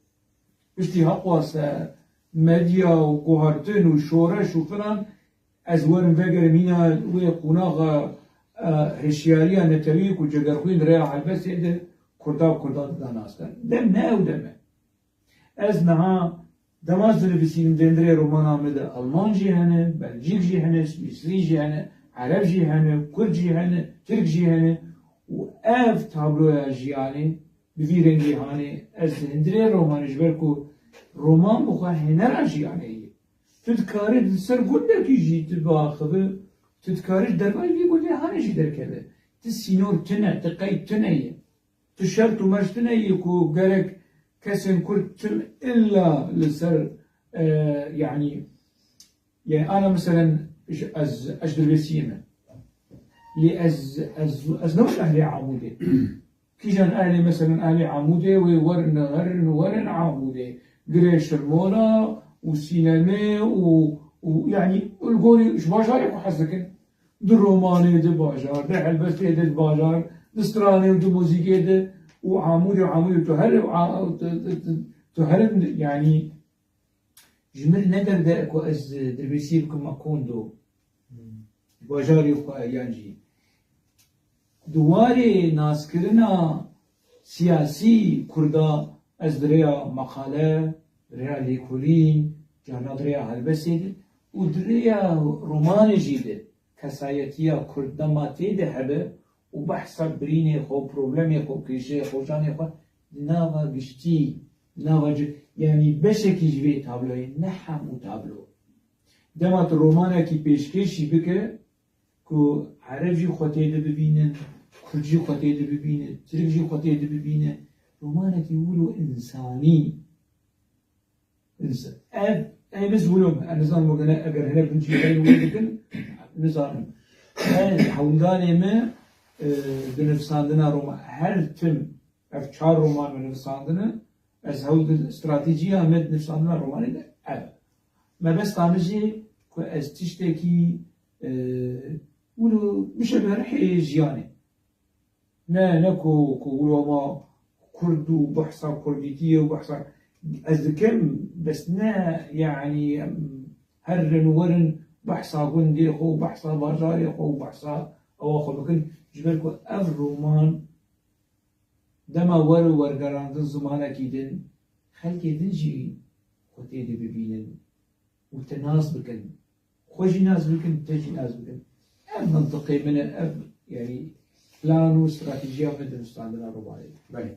Piştî heqwase medya û guhertin û şoreş û filan, ez werim vegerim hîna wê qonaxa, e, hişyariya netewî ku cegerxwîn rêya helbestê de Kurda bi Kurda dida naskirin. Dem ne ew dem e. Ez niha dema ez dinivîsînim, di hundirê romana min de Alman jî hene, Belcîk jî hene, Swîsrî jî hene, Ereb jî hene, Kurd jî hene, Tirk jî hene û ev tabloya jiyanê bi vî rengî hanê. Ez di hundirê romanê, ji ber ku roman bi xwe hênera jiyanê ye. Tu dikarî li ser gundekî jî tu biaxive, tu dikarî ji dervayî vî gundê hanê jî derkeve. Tu sînor tune, tu qeyd tune ye. Tu şert û merc tune ye ku gerek kesên Kurd tim illa li ser, e, yanî, yanî ana meselen ji, ez, ez ji Dirbêsiyê me. Lê ez, ez, ez ne wek ehlê Amûdê. Kîjan ehlê, meselen, ehlê Amûdê wê werin, herin, werin Amûdê. Girê şirmola û sînemê û, û, yanî, li gorî ji bajarê ku hez dikin. Di romanê, di bajar, di helbestê, di bajar, di stranê û di muzîkê de û Amûdê û Amûdê tu her, tu, tu, tu, tu her, yanî, ji min ne derde ku ez Dirbêsiyê bikim Makondo. Bajarê xwe yan jî. Di warê naskirina siyasî Kurda ez di rêya meqale, di rêya lêkolîn, carna di rêya helbestê de û di rêya romanê jî de kesayetiya Kurd dema tê de hebe û behsa birînê xwe, problemê xwe, kêşeyê xwe, janê xwe di nava giştî, di nava ci-, yanî beşekî ji vê tabloyê, ne hemû tablo. Dema tu romanekî pêşkêşî bike, ku Ereb jî xwe tê de bibînin, Kurd jî xwe tê de bibînin, Tirk jî xwe tê de bibînin, romanekî wilo însanî. Ins-, ev, ev ez wilo me. Ez nizanim wegere eger hinek min jî herin wê dikin, nizanim. Ev hewldanê me, e, di nivîsandina roman, her tim ev çar roman min nivîsandine, ez hewl di stratejiya me di nivîsandina romanê de ev. Mebesta min jî ku ez tiştekî, e, wilo bişe berhê jiyanê. Ne, ne ku, ku wilo ma Kurd û behsa Kurdîtiyê û behsa ez dikim, bes ne, yanî, em herin werin behsa gundê xwe û behsa bajarê xwe û behsa ewa xwe bikin. Ji ber ku ev roman dema wer û wergerandin zimanekî din, xelkê din jî xwe tê de bibînin û te nas bikin. Xwe jî nas bikin, te jî nas bikin. Ev mintiqê min e, ev, yanî, plan û stratejiya min di nivîsandina romanê de. Belê.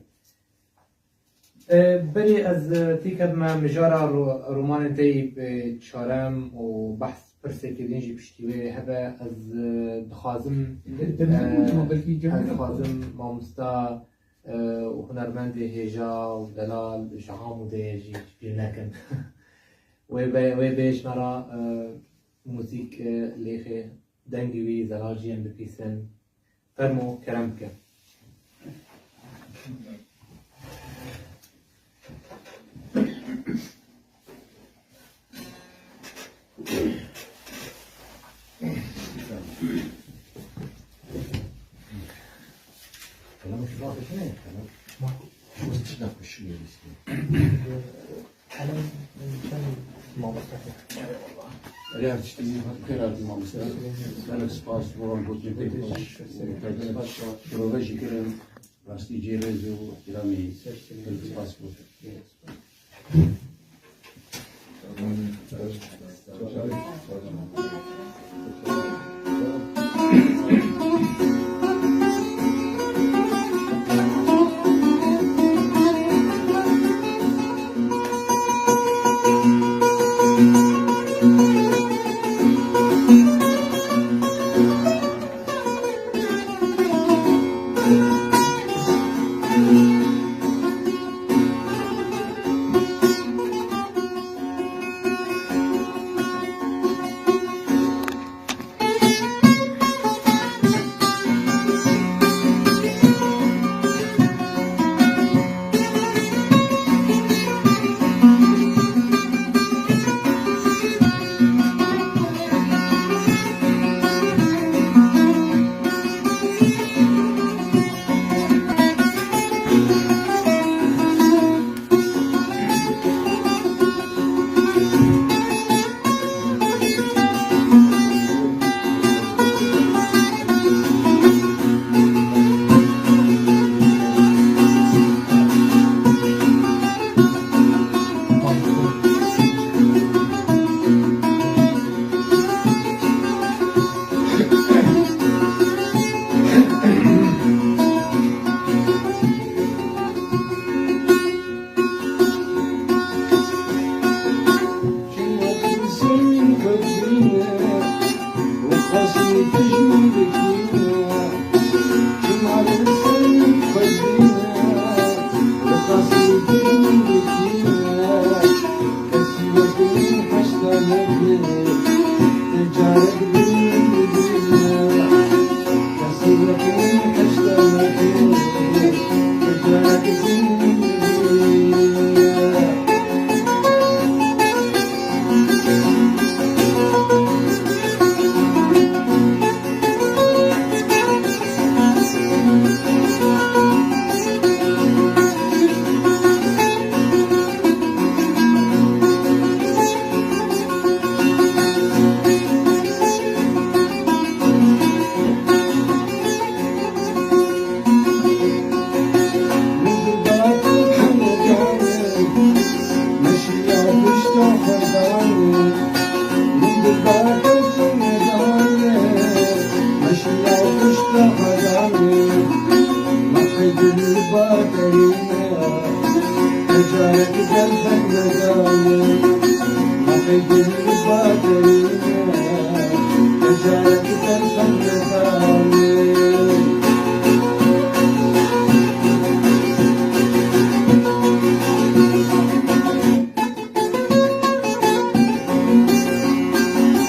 E, belê ez, e, têkevime mijara ro-, romanê te yî, e, çarem û behs pirsekê din jî piştî wê hebe. Ez, e, dixwazim, Li, li, e, li, belkî ez cem- dixwazim mamosta, e, û hunermendê hêja û delal ji Amûdê jî bîr nekin. Wê be-, wê bêjna ra, e, muzîk, e, lêxê dengê wî zelal jî em bipîsin. Fermo, kerem bike. Qelem şuna xweş ne? Qelem. Şuna xweş ne? Qelem, sen mamoste. Erê, her tiştî xêr hatî mamoste. Gelek spas bo gotinên xweş. Gelek spas. Şirove jî kirin. Rastî cê rêz û îhtiramê. Gelek spas bo.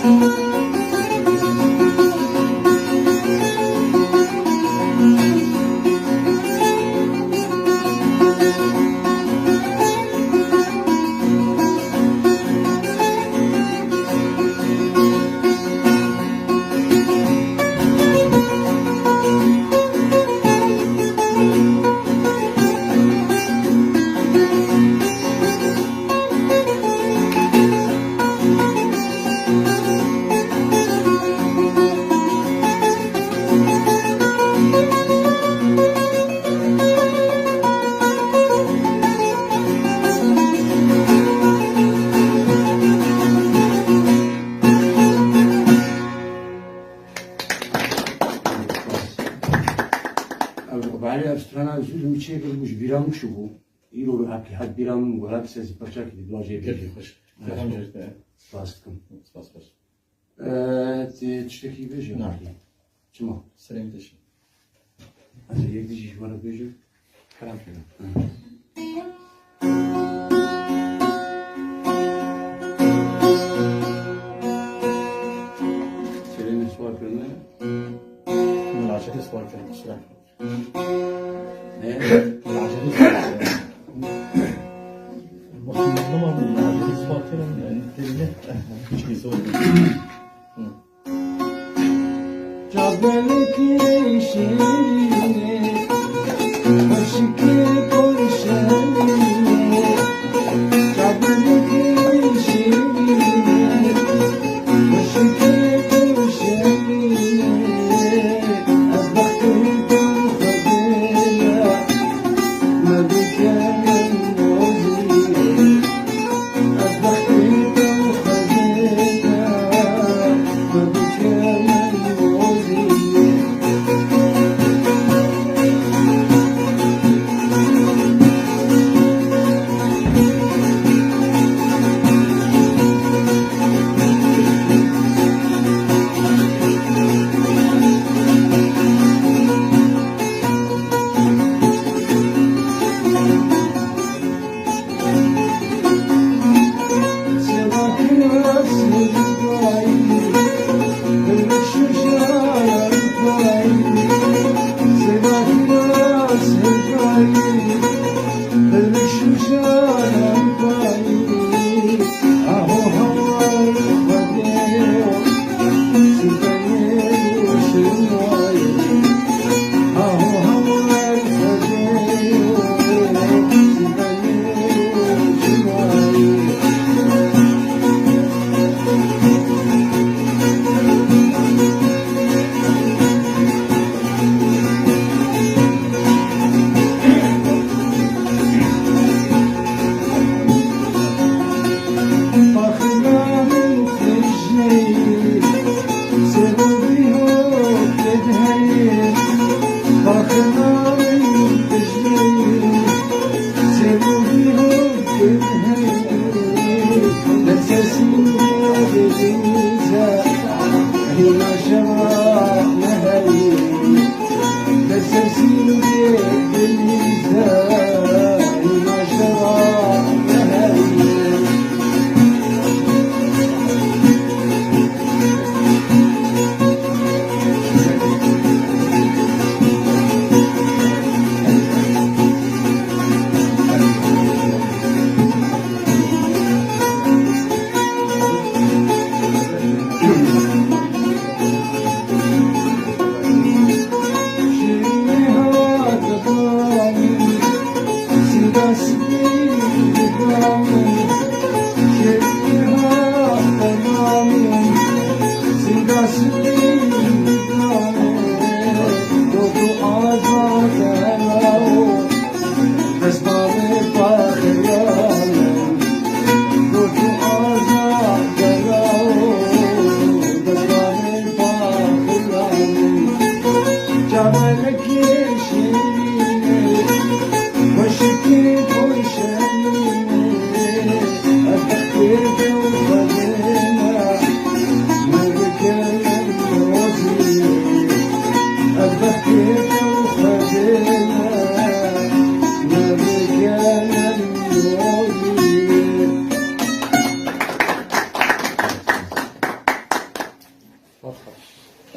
Ev, belê ev strana ez min çêkir bû, ji bîra min çûbû. Îro bi hevkî het bîra min, welat sezî parçakî di dua jê bêjî. Gelek xweş. Ferham Cevdet. Spas dikim. Spas xweş. Ee, tu tiştekî bêjî? Na. Çima? Serê min tişt. Ez ê yek dijî ji we re bêjim. Kerem kene. Hı. Serê min spas kirine. Min aşiqî spas kirin, qisra. Ne? Lacivî. Bakın, tamam, lacivî ispat kirin, yani, tebine. Hiç kimse oldu. Hı. Çabelekî şîrînê, xweşikê Kurşenê, çabelekî şîrînê, xweşikê Kurşenê.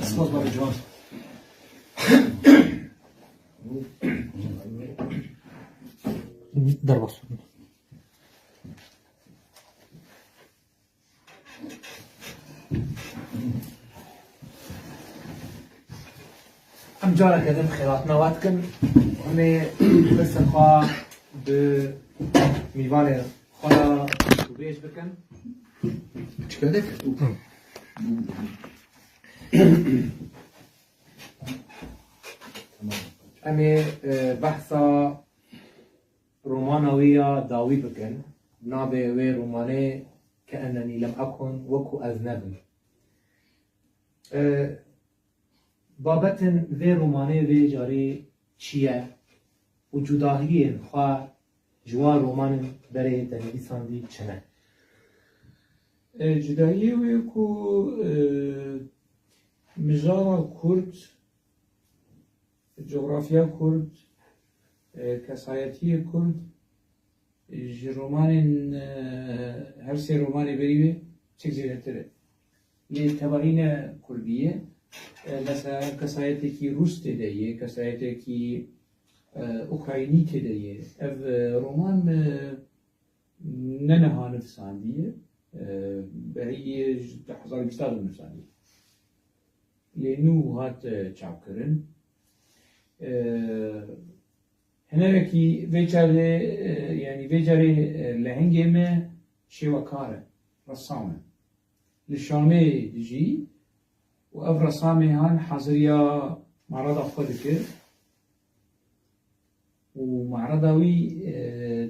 Spas bavê ciwan. Derbas bûm. Em careke din xêrhatina we dikin. Em ê pirsên xwe bi mîvanê xwe re gotûbêj bikin. Çiqedek? Em ê, e, behsa romana wî ya dawî bikin. Navê wê romanê Ke ennenî lem ekun, wekû ez nebim. E, babetên vê romanê vê carê çi ye û cudahiyên xwe ji wan romanên berê te nivîsandî çi ne? E, cudahiyê wê ku, e, mijara Kurd, cografya Kurd, e, kesayetiyê Kurd, e, ji romanên, e, her sê romanê berî wê çik zêdetir e. Lê tevayî ne Kurdî ye. E, mesela kesayetekî Rûs tê de ye, kesayetekî, e, Ukraynî tê de ye. Ev, e, roman, e, ne niha nivîsandiye. E, berî ji du hezar û bîst de nivîsandiye. Lê nû hat, e, çapkirin. E, Hinerekî vê çarê, e, yanî vê carê, e, lehengê me şêwekar e, resam e. Li Şamê dijî û ev resamê han haziriya merada xwe dike û merada wî, e,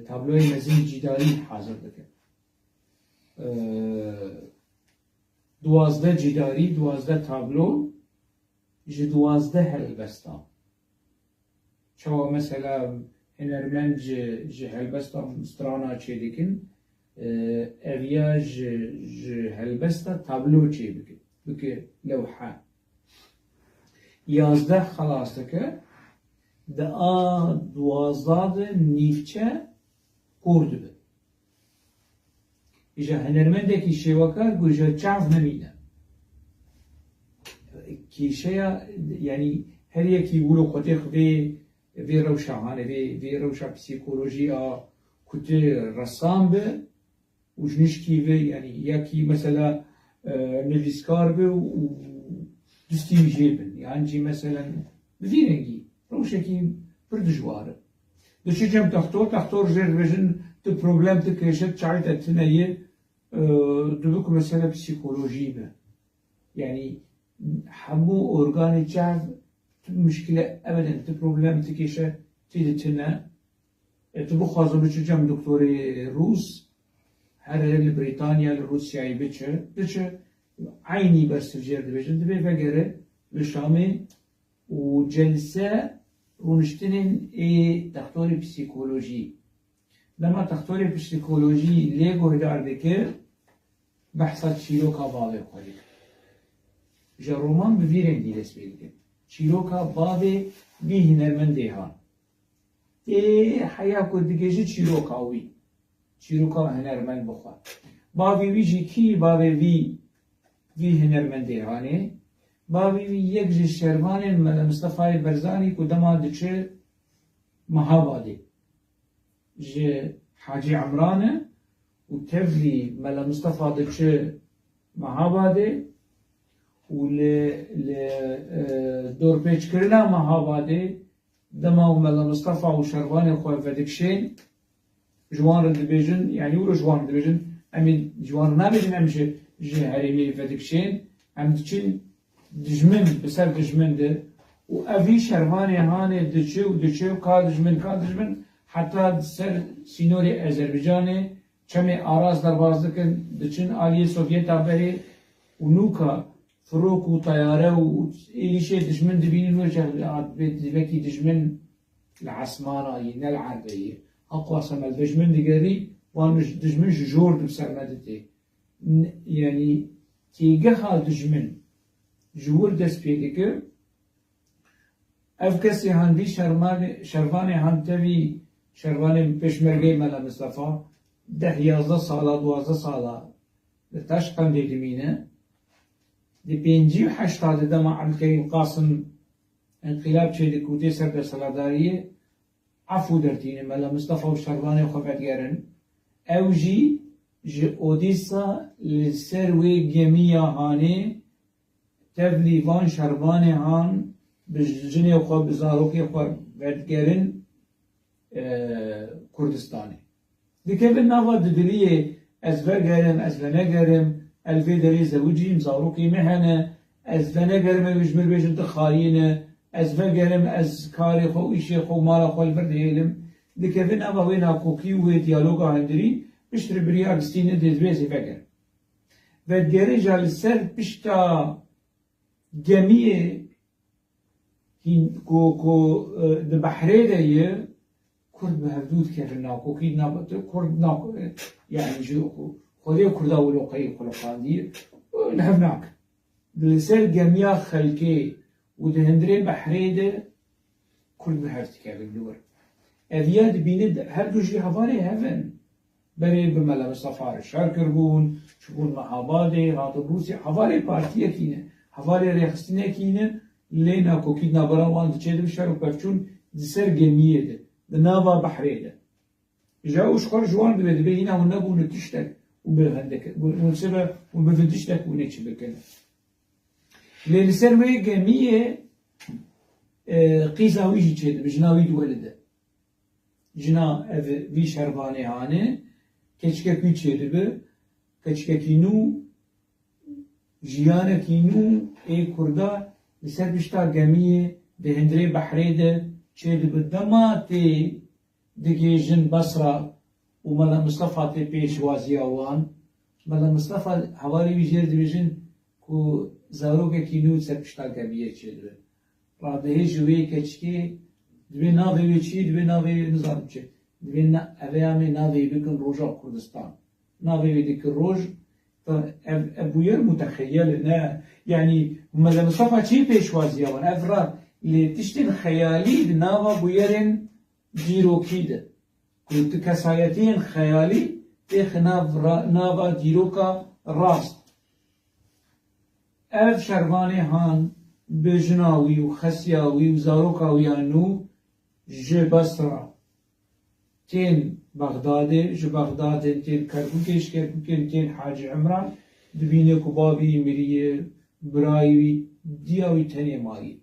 tabloyê mezin cîdarî hazir dike. E, duwazdeh cîdarî, duwazdeh tablo ji duwazdeh helbesta. Çawa mesela hunermend ji, ji helbesta strana çêdikin, e, ev ya ji, ji helbesta tablo çêbike, bike lewha. Yazdeh xelas dike, di a duwazdeh de nîvçe kor dibe. Îja hunermendekî şêwekar ku ji çav nemîne. Kêşeya, yanî her yekî wilo xwedê xwedê vê rewşa hane, vê, vê rewşa psîkolojî a ku tu resam bi û ji nişkî vê, yanî yekî mesela, e, nivîskar bi û dustî wî jê bin. Yan jî meselen bi vî rengî rewşekî pir dijwar e. Diçe cem textor, textor jê dibêjin tu problem, tu kêşe, tu çayê te tune ye, e, dibe ku mesele psîkolojî be. Yanî hemû organê çav tu muşkile ebeden, tu problem, tu kêşe tê de tune. E, tu bixwaze biçe cem doktorê Rûs, here li Brîtanya, li Rûsyayê biçe, diçe, eynî bersiv jê re dibêjin, divê vegere li Şamê û celse rûniştinên ê textorê psîkolojî. Dema textorê psîkolojî lê guhdar dike, behsa çîroka bavê xwe dike. Ji roman bi vî rengî dest pê dike. Çîroka bavê vî hunermendê han. Tê heya ku digihîje çîroka wî. Çîroka hunermend bixwe. Bavê wî jî kî? Bavê vî, vî hunermendê hanê. Bavê wî yek ji şervanên Mele Mistefayê Berzanî ku dema diçe Mehabadê. Ji Hacî Emran e û tevlî Mele Mistefa diçe Mehabadê û li, li, e, dorpêçkirina Mehabadê dema û Mela Mistefa û şervanê xwe vedikişên, ji wan re dibêjin, yanî wilo ji wan re dibêjin, em ê ji wan re nabêjin, em ji, ji herêmê vedikişên, em diçin dijmin, bi ser dijmin de û ev vî şervanê hanê diçe û diçe û ka dijmin, ka dijmin, heta di ser sînorê Ezerbicanê çemê Aras derbas dikin, diçin aliyê Sovyeta berê û nûka firok û teyare û êrîşê dijmin dibînin, wê jî dibê, dibekî dijmin li esmana yî, ne li erdê yî. Haqwa semel dijmin digerî, wan dijmin ji jor di ser me ditê. N-, yanî têgeha dijmin ji wir dest pê dike. Ev kesê han vî şermanê-, şervanê han tevî şervanê pêşmergeyê Mela Mistefa deh yazdeh sala, duwazdeh sala li Taşqendê dimîne. Di pêncî û heşta de dema Ebdulkerîm Qasim înqîlab çêdike û tê ser desthilatdariyê, efû dertîne, Mela Mistefa û şervanê xwe vedigerin. Ew jî ji Odîsa li ser wê gemiya Hanê tevlî van şervanê Han bi jinê xwe, bi zarokê xwe vedigerin, e, Kurdistanê. Dikevin nava dudiliyê, ez vegerim, ez venegerim, ez li vê derê zewicîm, zarokê me hene, ez venegerim, ew ji min bêjin tu xayîn e, ez vegerim, ez karê xwe û îşê xwe û mala xwe li vir dihêlim. Dikevin nava wê nakokî û wê diyaloga hundirî, piştre biryar distîne dê divê ez ê vegerim. Vedigerin jî li ser pişta gemiyê hîn, ku, ku, e, di behrê de ye, Kurd bi hevdû dikevin nakokî, nabete Kurd nako-, e, yani ji xwe-, Xwedê Kurda wilo qeyî xuliqandiye, e, li hev nakin. Li ser gemiya xelkê û di hundirê behrê de Kurd bi hev dikevin li wir. Ev ya dibîne de, her du jî hevalê hev in. Berê bi Mela Mistefa re şer kiribûn, çûbûn Mehabadê, hatin Rûsya, hevalê partiyekî ne, hevalê rêxistinekî ne, lê nakokî di navbera wan de çêdibe, şer û pevçûn di ser gemiyê de, di nava behrê de. Ji ew ji xwe re ji wan dibe, dibe hîna hûn nebûne tiştek û bi hendek, hûn, hûn çi be, hûn bi vê tiştek hûn ê çi bikin. Lê li ser wê gemiyê, e, qîza wî jî çêdibe, jina wî diwelide. Jina ev vî şervanê Hanê, keçikek wî çêdibe, keçikekî nû, jiyanekî nû ê Kurda li ser pişta gemiyê di hundirê behrê de çêdibe. Dema tê digihêjin Basra û Mela Mistefa tê pêşwaziya wan, Mela Mistefa hevalê wî jê re dibêjin ku zarokekî nû ser pişta gemiyê çêdibe. Radihêje wê keçikê, divê navê wê çi ye, divê navê wê nizanim çi. Divê na-, ev ê em ê navê wê bikin Roja Kurdistan. Navê wê dikin Roj, ta ev, ev bûyer mutexeyel e, ne? Yanî Mela Mistefa çi pêşwaziya wan? Ev ra lê tiştên xeyalî di nava bûyerên dîrokî de. Ku tu kesayetiyên xeyalî têxe nav ra-, nava dîroka rast. Ev şervanê Han bi jina wî û xesiya wî û zaroka wî ya nû ji Basra tên Bexdadê, ji Bexdadê tên Kerkûkê, ji Kerkûkê tên Hacî Imran, dibîne ku bavê wî miriye, birayê wî, diya wî tenê maye.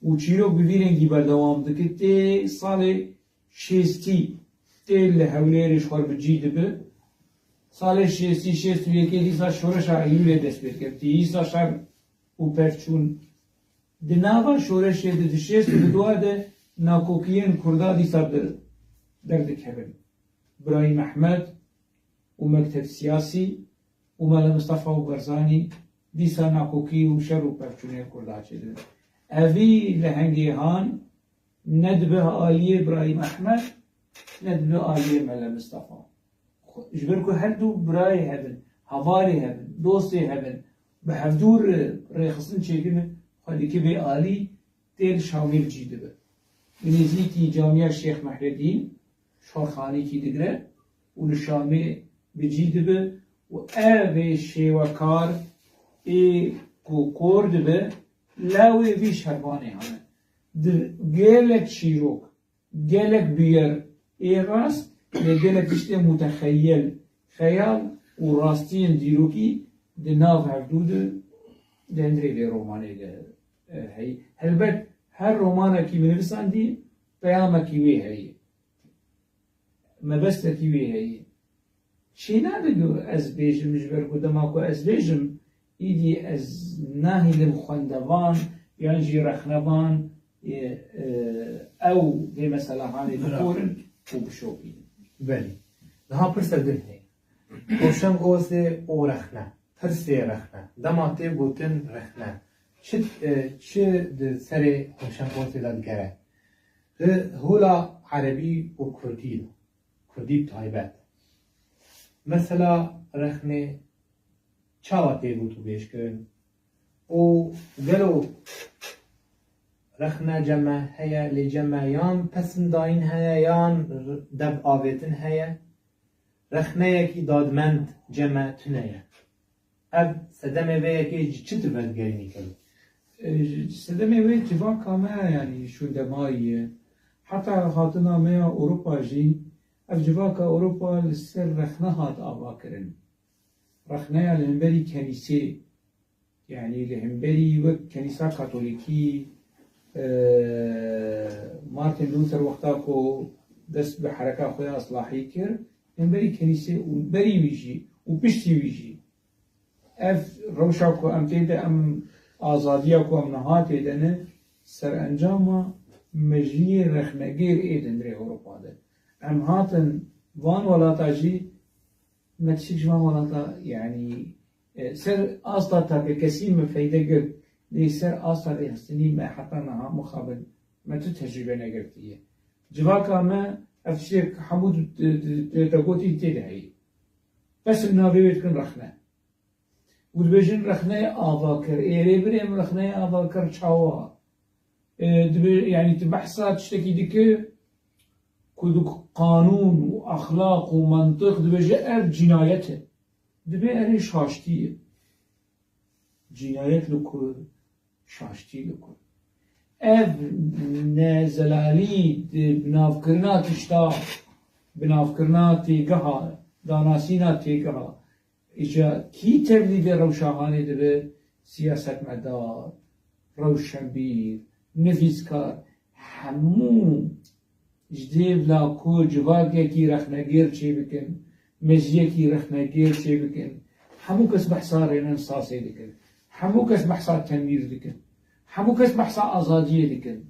Û çîrok bi vî rengî berdewam dike. Tê salê şêstî tê li Hewlêrê ji xwe re bi cî dibe. Salê şêstî, şêst û yekê dîsa şoreşa Eylûlê dest pê dike. Dîsa şer û pevçûn. Di nava şoreşê de, di şêst û di dua de nakokiyên Kurda dîsa di-, derdikevin. Birahîm Ehmed û mekteb siyasî û Mela Mistefa û Barzanî dîsa nakokî û şer û pevçûnê Kurda çêdibin. Evî lehengê Han ne dibe aliyê Birahîm Ehmed, ne dibe aliyê Mela Mistefa. Ji ber ku her du birayê hebin, hevalê hebin, dostê hebin, bi hevdû re rêxistin çêkirine, xwe dike bê alî, tê li Şamê bi cî dibe. Li nêzîkî Camiya Şêx Mehredîn, Şorxanîkî digire û li Şamê bi cî dibe û ev ê şêwekar ê ku kor dibe, lawê vî şervanê hene. Di gelek çîrok, gelek bûyer ê rast, lê gelek tiştê mutexeyel, xeyal û rastiyên dîrokî di nav hevdû de, di hundirê vê romanê de, e, heyî. Helbet her romanekî min nivisandî, peyamekî wê heye. Mebestekî wê heye. Çênabe ku ez bêjim, ji ber ku dema ku ez bêjim, îdî ez nahêlim xwendevan yan jî rexnevan, e, e, ew vê meselehanê Bira. bixorin û bişopînin. Belê. Niha pirse din heye. Rewşen Gozê û rexne. Pirsê rexne. Dema tê gotin rexne, çi, e, çi di serê Rewşen Gozê de digere? Di hola erebî û kurdî de, kurdî bi taybet. Mesela rexnê çawa tê gotûbêjkirin? Û gelo rexne cem me heye, lê cem me yan pesindayîn heye, yan dev avêtin heye? Rexneyekî dadmend cem me tune ye. Ev sedemê vê yekê ji çi dibe digerînî kevin? E, ji sedemê wê civaka me, yanî şûndemayî ye. Heta hatina me ya Ewropa jî, ev civaka Ewropa li ser rexne hat avakirin. Rexneya li hemberî kenîsê, yanî li hemberî wek Kenîsa Katolîkî, e, Martin Luther wexta ku dest bi hereka xwe ya islahî kir, li hemberî kenîsê û berî wî jî û piştî wî jî ev rewşa ku em tê de, em azadiya ku em niha tê de ne, serencama mejiyê rexnegêr ê di hundirê Ewropa de. Em hatin van welata jî, me tiştek ji van welata, yanî, e, ser asta takekesî me feyde girt, lê ser asta rêxistinî me heta niha mixabin me tu tecrûbe negirtiye. Civaka me ev tiştek hemû tu, tu, tu, tu te gotî tê de heye. Bes em navê wê dikin rexne. Û dibêjin rexneyê avakir. Ê rêbirê em rexneyê avakir çawa? E, dibê, yanî tu behsa tiştekî dike ku di qanûn û exlaq û mentiq dibêje ev cînayet e. Dibê erê şaştî ye. Cînayet li ku? Şaştî li ku? Ev nezelalî di binavkirina tişta, binavkirina têgeha, danasîna têgeha, îca kî tevlîdê rewşa hanê dibe? Siyasetmedar, rewşenbîr, nivîskar, hemû ji dêvla ku civakekî rexnegêr çêbikin, mejiyekî rexnegêr çêbikin, hemû kes behsa Rênesasê dikin, hemû kes behsa tenwîr dikin, hemû kes behsa azadiyê dikin.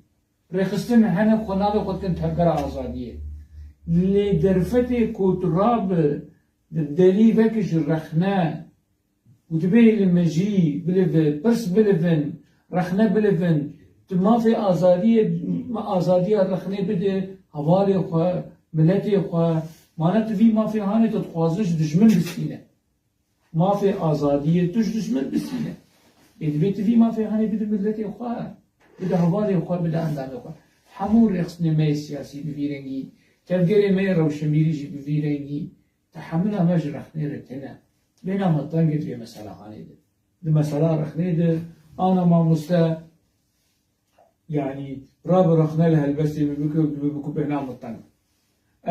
Rêxistin hene xwe navê xwe dikin tevgera azadiyê. Lê derfetê ku tu rabe di delî veke ji rexne û dibê li mejî bilive, pirs bilivin, rexne bilivin, tu mafê azadiyê, azadiya rexnê bide hevalê xwe, miletê xwe, mana tu vî mafê hanê tu dixwaze ji dijmin bistîne. Mafê azadiyê tu ji dijmin bistîne. Ê dibê tu vî mafê hanê bide miletê xwe, bide hevalê xwe, bide endamê xwe. Hemû rêxistinê me yê siyasî bi vî rengî, tevgerê me yê rewşenbîrî jî bi vî rengî, Tehemila me ji rexnê re tune. Bêhna me teng e di vê mesela hanê de. Di mesela rexnê de, ana mamoste, yanî, rabe rexne li helbestê min bike û dibe biku bêhna me teng.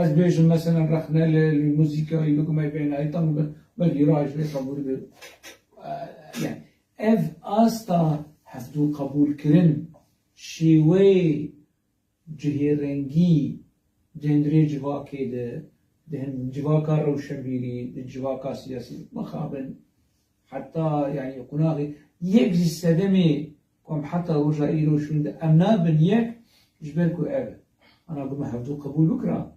Ez bêjim, meselen, rexne li, li muzîkayî biku me bêhnayî teng be, belkî ra ji vê qebûl be. Eh, yanî, ev asta hevdû qebûlkirin, şêweyê cihêrengî di hundirê civakê de, di hin-, civaka rewşenbîrî, di civaka siyasî mixabin, heta, yanî, qunaxê yek ji sedemê ku em heta roja îro şûnde em nabin yek, ji ber ku ev e. Ana ku me hevdû qebûl bikira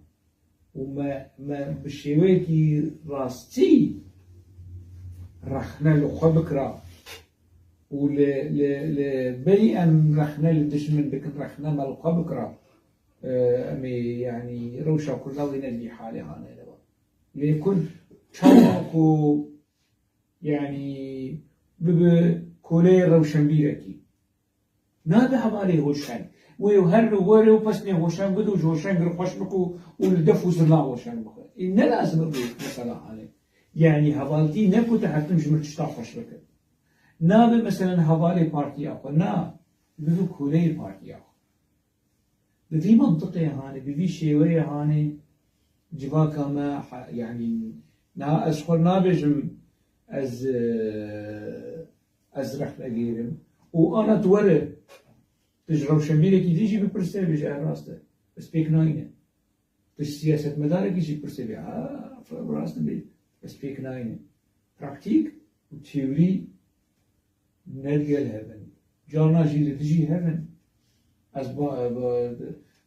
û me, me bi şêweyekî rastî rexne li xwe bikira, û li, li, li berî em rexne li dijmin bikin, rexne me li xwe bikira, e, em ê, yanî, rewşa Kurda wê ne di vî halê hanê de be. Lê Kurd çawa ku, yanî, bibe koleyê rewşenbîrekî, nabe hevalê hoşeng. Wê her li were û pesnê hoşeng bide û ji hoşeng re xweş bike û li def û zirna hoşeng bike. Ê, ne lazim e vê mesela hanê. Yanî, hevaltî ne ku tu her tim ji min tişta xweş bike. Nabe, meselen, hevalê partiya xwe, na, bibe koleyê partiya xwe. Bi vî mantiqê hanê, bi vî şêweyê hanê civaka me, ha-, yanî, na, ez xwe nabêjim, ez, e, ez rexnegêr im. Û ana tu were, tu ji rewşenbîrekî dî jî bipirse, bêje, ev rast e. Ez pêk nayîne. Tu ji siyasetmedarekî jî pirsê bê, ha, rast dibê, ez pêk nayînim. Praktîk û teorî ne digel hev in. Carna jî li dijî hev in. Ez ba-, ba-,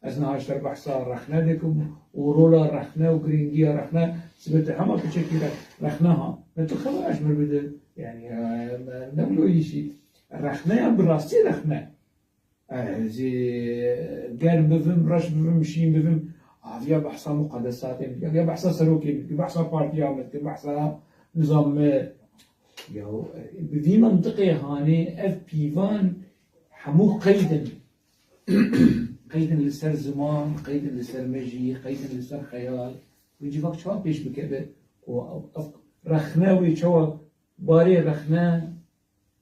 ez niha ji te re behsa rexne dikim û rola rexne û girîngiya rexne, sibê tu hema piçekî re rexne ha. Ne tu xebera ji min bide, yanî, e, ne wilo yî jî. Rexneya bi rastî rexne. Ez ê germ bibim, reş bibim, şîn bibim, aviya behsa muqedesatê min dike, aviya behsa serokê min dike, behsa partiya min dike, behsa nizam me. Ya, bi vî mentiqê hanê ev pîvan hemû qeyd in. Qeyd in li ser ziman, qeyd in li ser mejî, qeyd in li ser xeyal. Wê civak çawa pêş bikeve ku ev, ev rexne wê çawa Barê rexne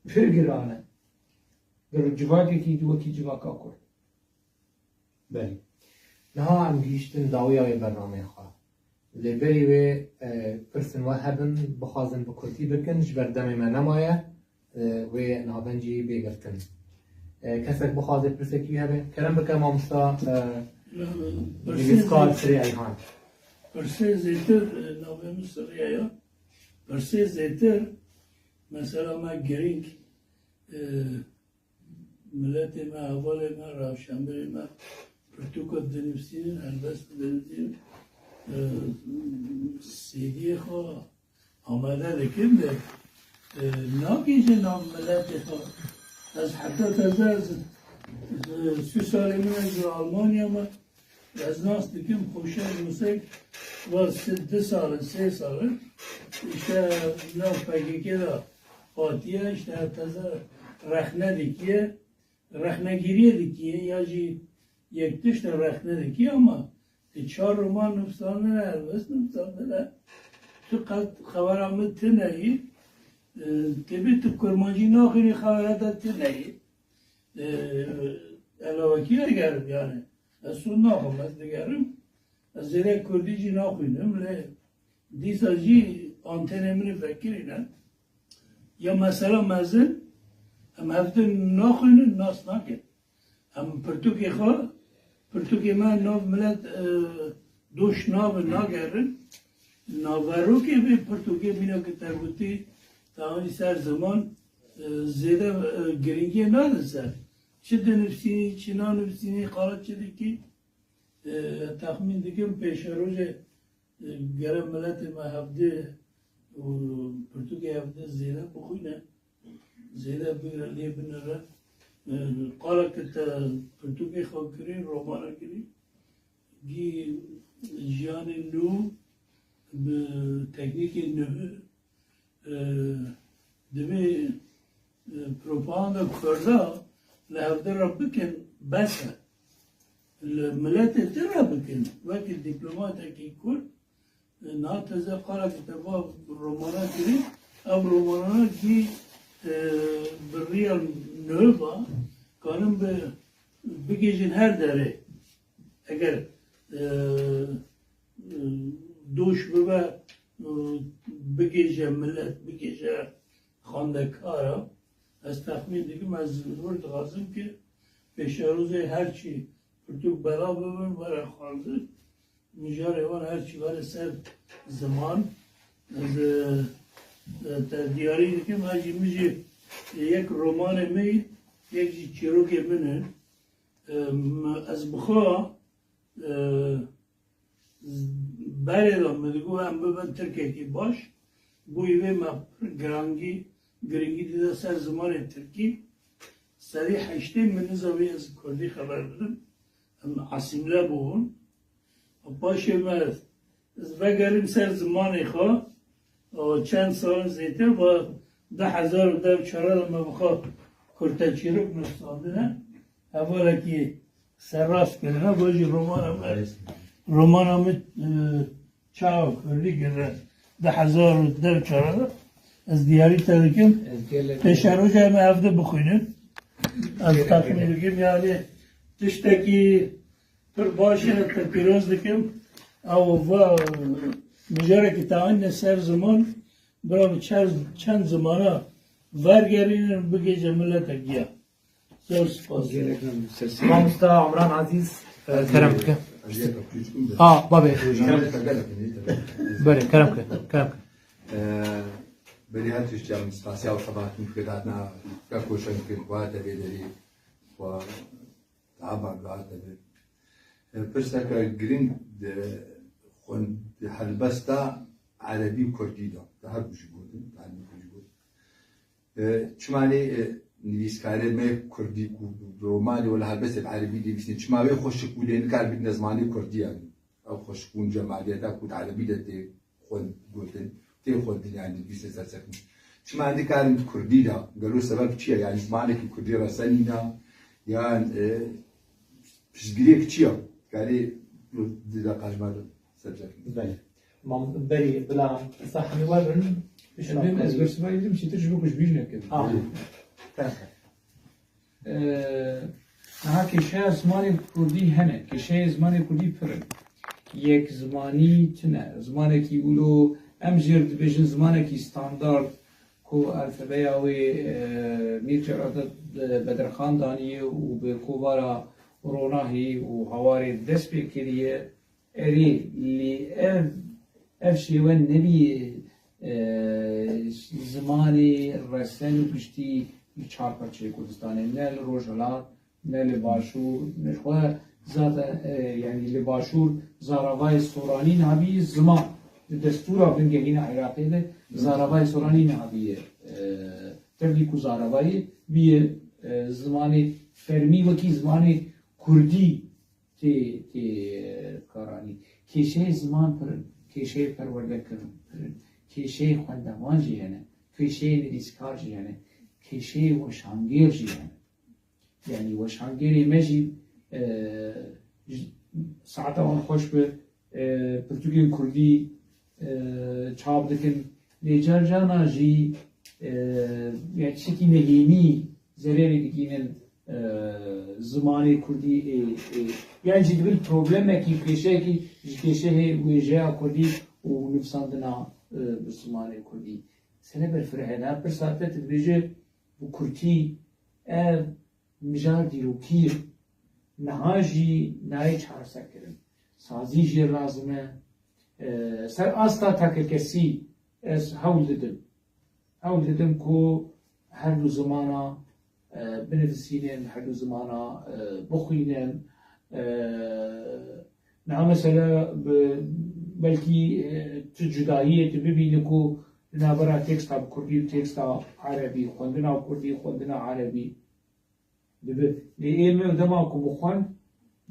pir giran e. Di civakekî wekî civaka Kurd. Belê. Niha em gihîştin dawiya wê bernameyê xwe. Lê berî wê, e, pirsên we hebin, bixwazin bi kurdî bikin, ji ber demê me nemaye, e, wê navend jî bê girtin. E, kesek bixwaze pirsekî wî hebe, kerem bike mamosta, e, Pirsê nivîskar zê-, Sirê Eyhan. Pirsê zêtir, e, navê min Sirê ye. Pirsê zêtir, mesela me girîng, e, Miletê me, hevalê me, rewşenbirê me pirtûka dinivîsînin, helbest dinivîsînin, e, C D'yê xwe amade dikin de, e, nagihîje nav miletê xwe. Ez heta teze ez, e, sî salê min ez li Almanya me. Ez nas dikim, Xoşer Musek, va si-, du sal in, sê sal in, işte, nav P K K de hatiye, işte, teze rexne dikiye, rexnegiriye dikiye, ya jî yek tişt rexne dikiye, ama tu çar roman nivîsandine, helbest nivîsandine, tu qet xebera min tune yî, e, tebî tu kurmancî naxwînî, xebera te tune yî. E, elawekî digerim yani. Ez sûd naxwim, ez digerim. Ez zêde kurdî jî naxwînim, lê dîsa jî antenê min ê vekirîne. Ya mesela mezin, em hevdin naxwînin, nas nakin. Em pirtûkê xwe, pirtûkê me nav milet, e, doş nabin, nagerin. Naverokê vê pirtûkê mîna ki te gotî, te anî ser ziman, e, zêde, e, girîngiyê nadin ser. Çi dinivîsînî, çi nanivîsînî, qala çi dikî, e, texmîn dikim pêşerojê, e, gere miletê me hevdî û pirtûkê hevdî zêde bixwîne, zêde bigre lê binire. E, qala ki te pirtûkê xwe kirî, romana kirî, gî jiyanê nû bi teknîkê nû, e, divê, e, propaganda Kurda li hevdî re bikin, bes e. Li miletê din re bikin. Wekî dîplomatekî Kurd, e, niha teze qala ki te va romana kirî, ev romanana gî, e, bi riya nû ve kanin bi, bigihîjin her derê. Eger, e, e, doş bibe, e, bigihîje milet, bigihîje xwendekara, ez texmîn dikim, ez ji wir dixwazim ki pêşerojê her çî pirtûk belav bibin, were xwendin, mijarê wan her çî were ser ziman. Ez, e, e, te diyarî dikim, ez jî, min jî yek romanê min, yek jî çîrokê min in. Em, ez bi xwe, e, berê de min digot em bibin Tirkekî baş. Bo vê me pir girangî, girîngî dide ser zimanê Tirkî. Serî heştê min nizanî ez Kurdî xeber bidim. Em asîmle bûbûn. Paşê me ez vegerim ser zimanê xwe. O çend sal zêtir, va du hezar û deh çar de me bi xwe kurteçîrok nivîsandine. Hevalekî serrast kirine, got jî romana me, romana min, e, çawa kurdî kirine du hezar û deh çar de. Ez diyarî te dikim. Pêşeroja em hevdî bixwînin. Ez texmîn dikim, yani tiştekî pir baş e, te pîroz dikim. Ew va, mijarekî te anîne ser ziman, bira bi çer-, çend zimana vergerînin, bigihîje miletek giya. Zor spas. Mamosta Umran Aziz, e, kerem bike. A, babê. Belê, kerem bike, kerem bike. Ee, belê her tişt ya min spasiya û xebatên ku hatine, ka koşan kir, xwe te vê derî, xwe Taban rahat e. E, pirseke girîng di xwend-, di helbesta erebî û kurdî de, di her du jî gotin, di her du jî gotin. E, çima lê, e, nivîskarê me kurdî ku romanê wela helbestê bi erebî dinivîsîne, çima wê xweşik û lê nikar bidine zimanê kurdî yanî? Ew xweşik bûn cemaliyeta ku di erebî de tê xwend gotin, tê xwendin, yani dibîstin ser çekin. Çima nikarin kurdî de? Gelo sebeb çi ye? Yani zimanekî kurdî resen nîne, yan, e, piştgirêk çi ye? Karê di deqa ji me re ser çekin. Belê. Mam berî bila sahnê we bin. Em ez bersivayî bidim, çitir ji bo ku ji bîr nekim. Ah. Ee, niha kêşeya zimanê kurdî hene. Kêşeyê zimanê kurdî pir in. Yek zimanî tune. Zimanekî wilo em jê re dibêjin zimanekî standard ku alfebeya wê, e, Mîr Celadet Bedirxan daniye û bi kovara Ronahî û Hawarê dest pê kiriye. Erê, lê ev, ev şêwe nebî, e, zimanê resen û giştî li çar parçeyê Kurdistanê, ne li Rojhilat, ne li Başûr, ne xwe zaten, e, yanî li Başûr zaravayê soranî niha bî ziman. Di destûra bingehîna Iraqê de zaravayê soranî niha bîye, e, tevlî ku zaravayê bîye, e, zimanê fermî wekî zimanê kurdî tê, tê karanî. Kêşeyê ziman pir in, kêşeyê perwerdekirin pir in, kêşeyê xwendevan jî hene, kêşeyê nivîskar jî hene, kêşeyê weşangêr jî hene. Yanî weşangêrê me jî, e, ji, saeta wan xweş be, e, pirtûkên kurdî, e, çap dikin. Lê car carna jî, e, ya tiştekî nehênî zererê digînin, e, zimanê kurdî, ê, ê, yan jî dibin problemekî, kêşeyekî ji kêşeyê wêjeya kurdî û nivîsandina, e, bi zimanê kurdî. Sene berfirehê, niha pirsa te tu dibêje bi kurtî ev mijar dîrokî ye. Niha jî nayê çareserkirin. Sazî jê lazim e. E, ser asta takekesî ez hewl didim. Hewl didim ku her du zimana, e, binivîsînin, her du zimana, e, bixwînin. E, niha mesela bi, belkî, e, tu cudayiyê tu bibînî ku li navbera teksta bi kurdî û teksta erebî, xwendina kurdî, xwendina erebî, dibe. Lê ê me dema ku bixwend,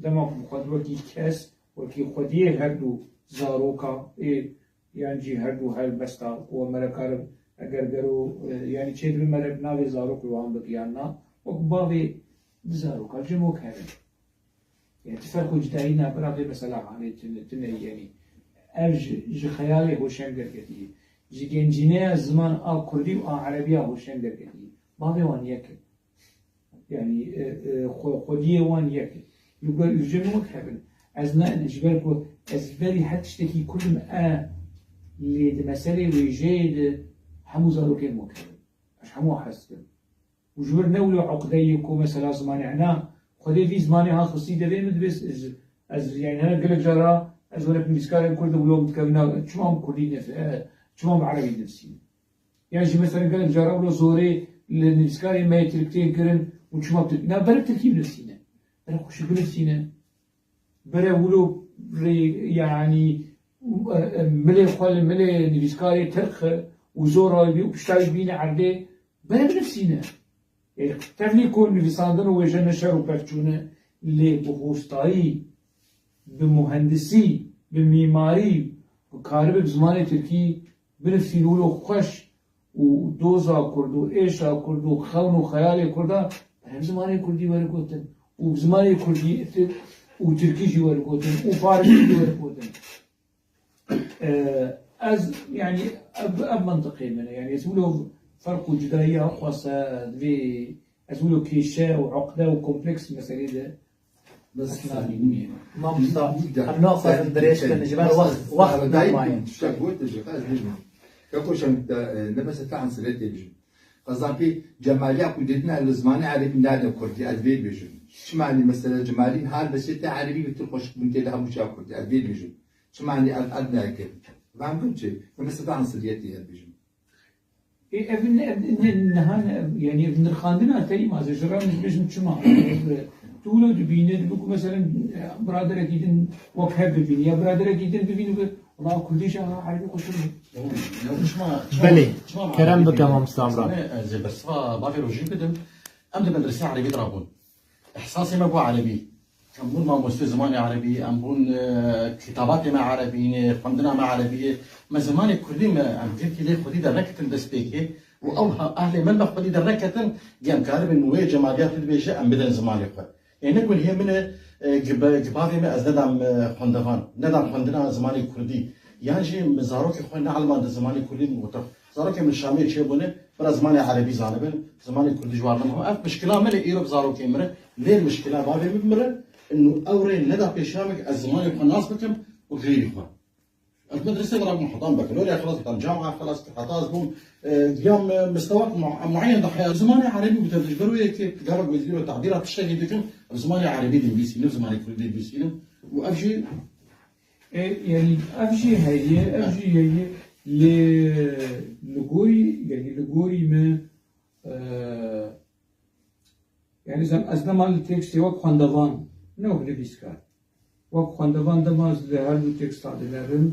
dema ku bixwend wekî kes, wekî xwediyê her du zaroka ê, yan jî her du helbesta ku me re karin, eger gero, e, yanî çêdibe me re bi navê zarok li wan bike yan na, wek bavê du zaroka jî wek hev in. Yanî tu ferq û cudayî navbera vê mesela hanê tune, tune yanî. Ev ji, ji xeyalê hoşeng derketiye. Ji gencîneya ziman a kurdî û a erebî ya hoşeng derketiye. Bavê wan yek e. Yanî, e, e, xwe-, xwediyê wan yek e. Li gor û cem wek hev in. Ez ne, ji ber ku ez berî her tiştekî kurd im e, lê di meselê wêjeyê de hemû zarokên wek hev in. Ez hemû hez dikim. Û ji wir ne wilo uqdeyê ku mesela zimanê hena, xwedê vî zimanê ha xistî devê min dibê ez, ez, yanî hene gelek cara ez were nivîskarên kurd wilo min dikevina, çima min kurdî nivîse, e, çima min erebî nivîsîne. Yan jî mesela gelek cara wilo zorê li nivîskarê me yê tirk tên kirin û çima tirk, na berek tirkî binivîsîne. Berek xweşik binivîsîne. Bere wilo rê, yanî, e, e, milê xwe li milê nivîskarê tirk xe û zora wî û pişta wî bîne erdê, bere binivîsîne. Ê, tevlî ku nivîsandin û wêje ne şer û pevçûn e, lê bi hostayî, bi muhendisî, bi mîmarî, ku karibe bi zimanê tirkî binivîsîne wilo xweş û doza kurd û êşa kurd û xewn û xeyalê kurda bi zimanê kurdî were gotin û bi zimanê kurdî û tirkî jî were gotin û farisî jî were gotin. Ee, ez, yanî, ev, ev mentiqê min e. Yanî, ez wilo ferq û cudayiya xwese divê, ez wilo kêşe û uqde û kompleks meselê de Bes Esna nîye. Mamosta, em naxwazin dirêj bin, ji ber wext, wext nemaye. Tiştek got, ez bêjim. Kako şem, e, ne bes te ansirê tê bijim. Qezapî Cemaliya ku dêdine li zimanê erebî nade kurdî, ez vê bêjim. Çima, yanî, mesela Cemalî niha li besê te erebî bi tir xweşik bûn tê li hemû çav kurdî, ez vê bêjim. Çima, yanî, ev, ev neke? Van gund çi? Ne bes te ansiriyetê, ez bêjim. Ê, ev ne, ev ne, niha ne, ev, yanî ev nirxandina te îmaz e, ji re min dibêjim çima. Ev, tu wilo dibîne, dibe ku meselen, e, biraderekî din wek hev bibîne, ya biraderekî din bibîne bi, wela kurdî jî ha erebî xweştir bû. Ya çima, çima, Belê, çima kerem erebî bike, bîne? Mamosta Emran. Sene, e, ez ê bersiva bavê rojî bidim. Em di medresê erebî de rabûn. Ihsasê me bû erebî. Em bûn mamostê zimanê erebî, em bûn, e, kitabatê me erebî ne, xwendina me erebî ye. Me zimanê kurdî me, em girkî lê xwedî derneketin destpêkê û ew ha-, ehlê me me xwedî derneketin, dî em karibin wê Cemaliya tu dibêje, em bidin zimanê xwe. Ê ne gunhê min e, e, gi be-, gi bavê me ez nedam, e, xwendevan, nedam xwendina zimanê kurdî. Yan jî min zarokê xwe neelimand zimanê kurdî, min gote, zarokê min Şamê çêbûne, bira zimanê erebî zanibin, zimanê kurdî ji wan re muhim. Ev mişkila min e, îro bi zarokê min re, lê mişkila bavê min bi min re, û ew rê neda pêşiya min, ez zimanê xwe nas bikim û girî xwe. Ez medresê bira bûm, heta bakalorya xilas, heta camia xilas, heta ez bûm, e, ya me-, mistewak mu-, mueyen de heya. Zimanê erebî bû, te ji ber wê yekê gava guhdîro tadîra tiştekî dikim, bi zimanê erebî dinivîsînim, zimanê kurdî dinivîsînim. Û ev jî E, yanî ev jî heye, ev jî heye. Lê li gorî, yanî li gorî me, e, yanî zem-, ez dema li tekstê wek xwendevan, ne wek nivîskar. Wek xwendevan dema ez li her du teksta dinevim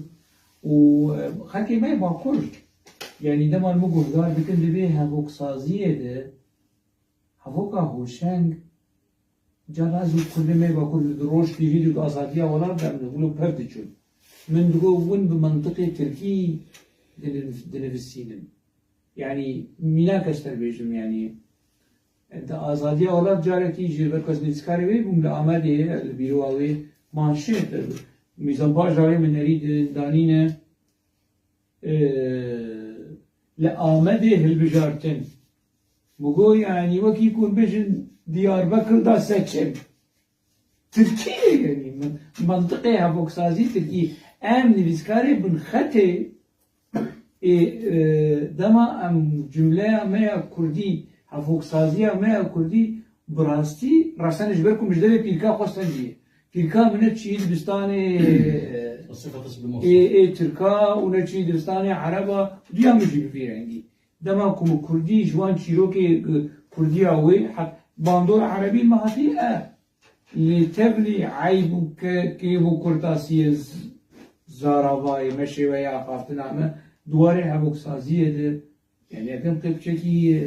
û, e, xelkê me yê Bakur, yanî dema min guhdar dikin, divê hevoksaziyê de hevoka Hoşeng, cara ez û kurdê me Bakur li roj tîvî di azadiya welat de em li wilo pev diçûn. Min digo win bi mentiqê tirkî diniv-, dinivîsînin. Yanî mînak ez te bêjim, yanî di azadiya welat carekî ji ber ku ez nivîskarê wê bûm li Amedê, li bîroya wê manşet, mîzanpaja wê min nerî di-, danîne, e, li Amedê hilbijartin. Min got, yanî wekî ku bêjin Diyarbekir da seçim. Tirkî ye, yanî min, mentiqê hevoksazî tirkî. Em nivîskarê binxetê, ê, e, dema em cumleya me ya kurdî, hevoksaziya me ya kurdî bi rastî, rasten ji ber ku min ji devê pîrka xwe stendiyê. Pîrka min ne çî dibistanê, e, Sifetis bi ê, ê tirka û ne çî dibistanê ereba, duya min jî bi vî rengî. Dema ku min kurdî ji wan çîrokê, e, kurdiya wê, hek bandor erebî me hatî, e, lê tevlî eyb û ke-, kêf û kurtasiyê z-, zaravayê me, şêweya axaftina me, di warê hevoksaziyê de, yanî ekem tê piçekî, e,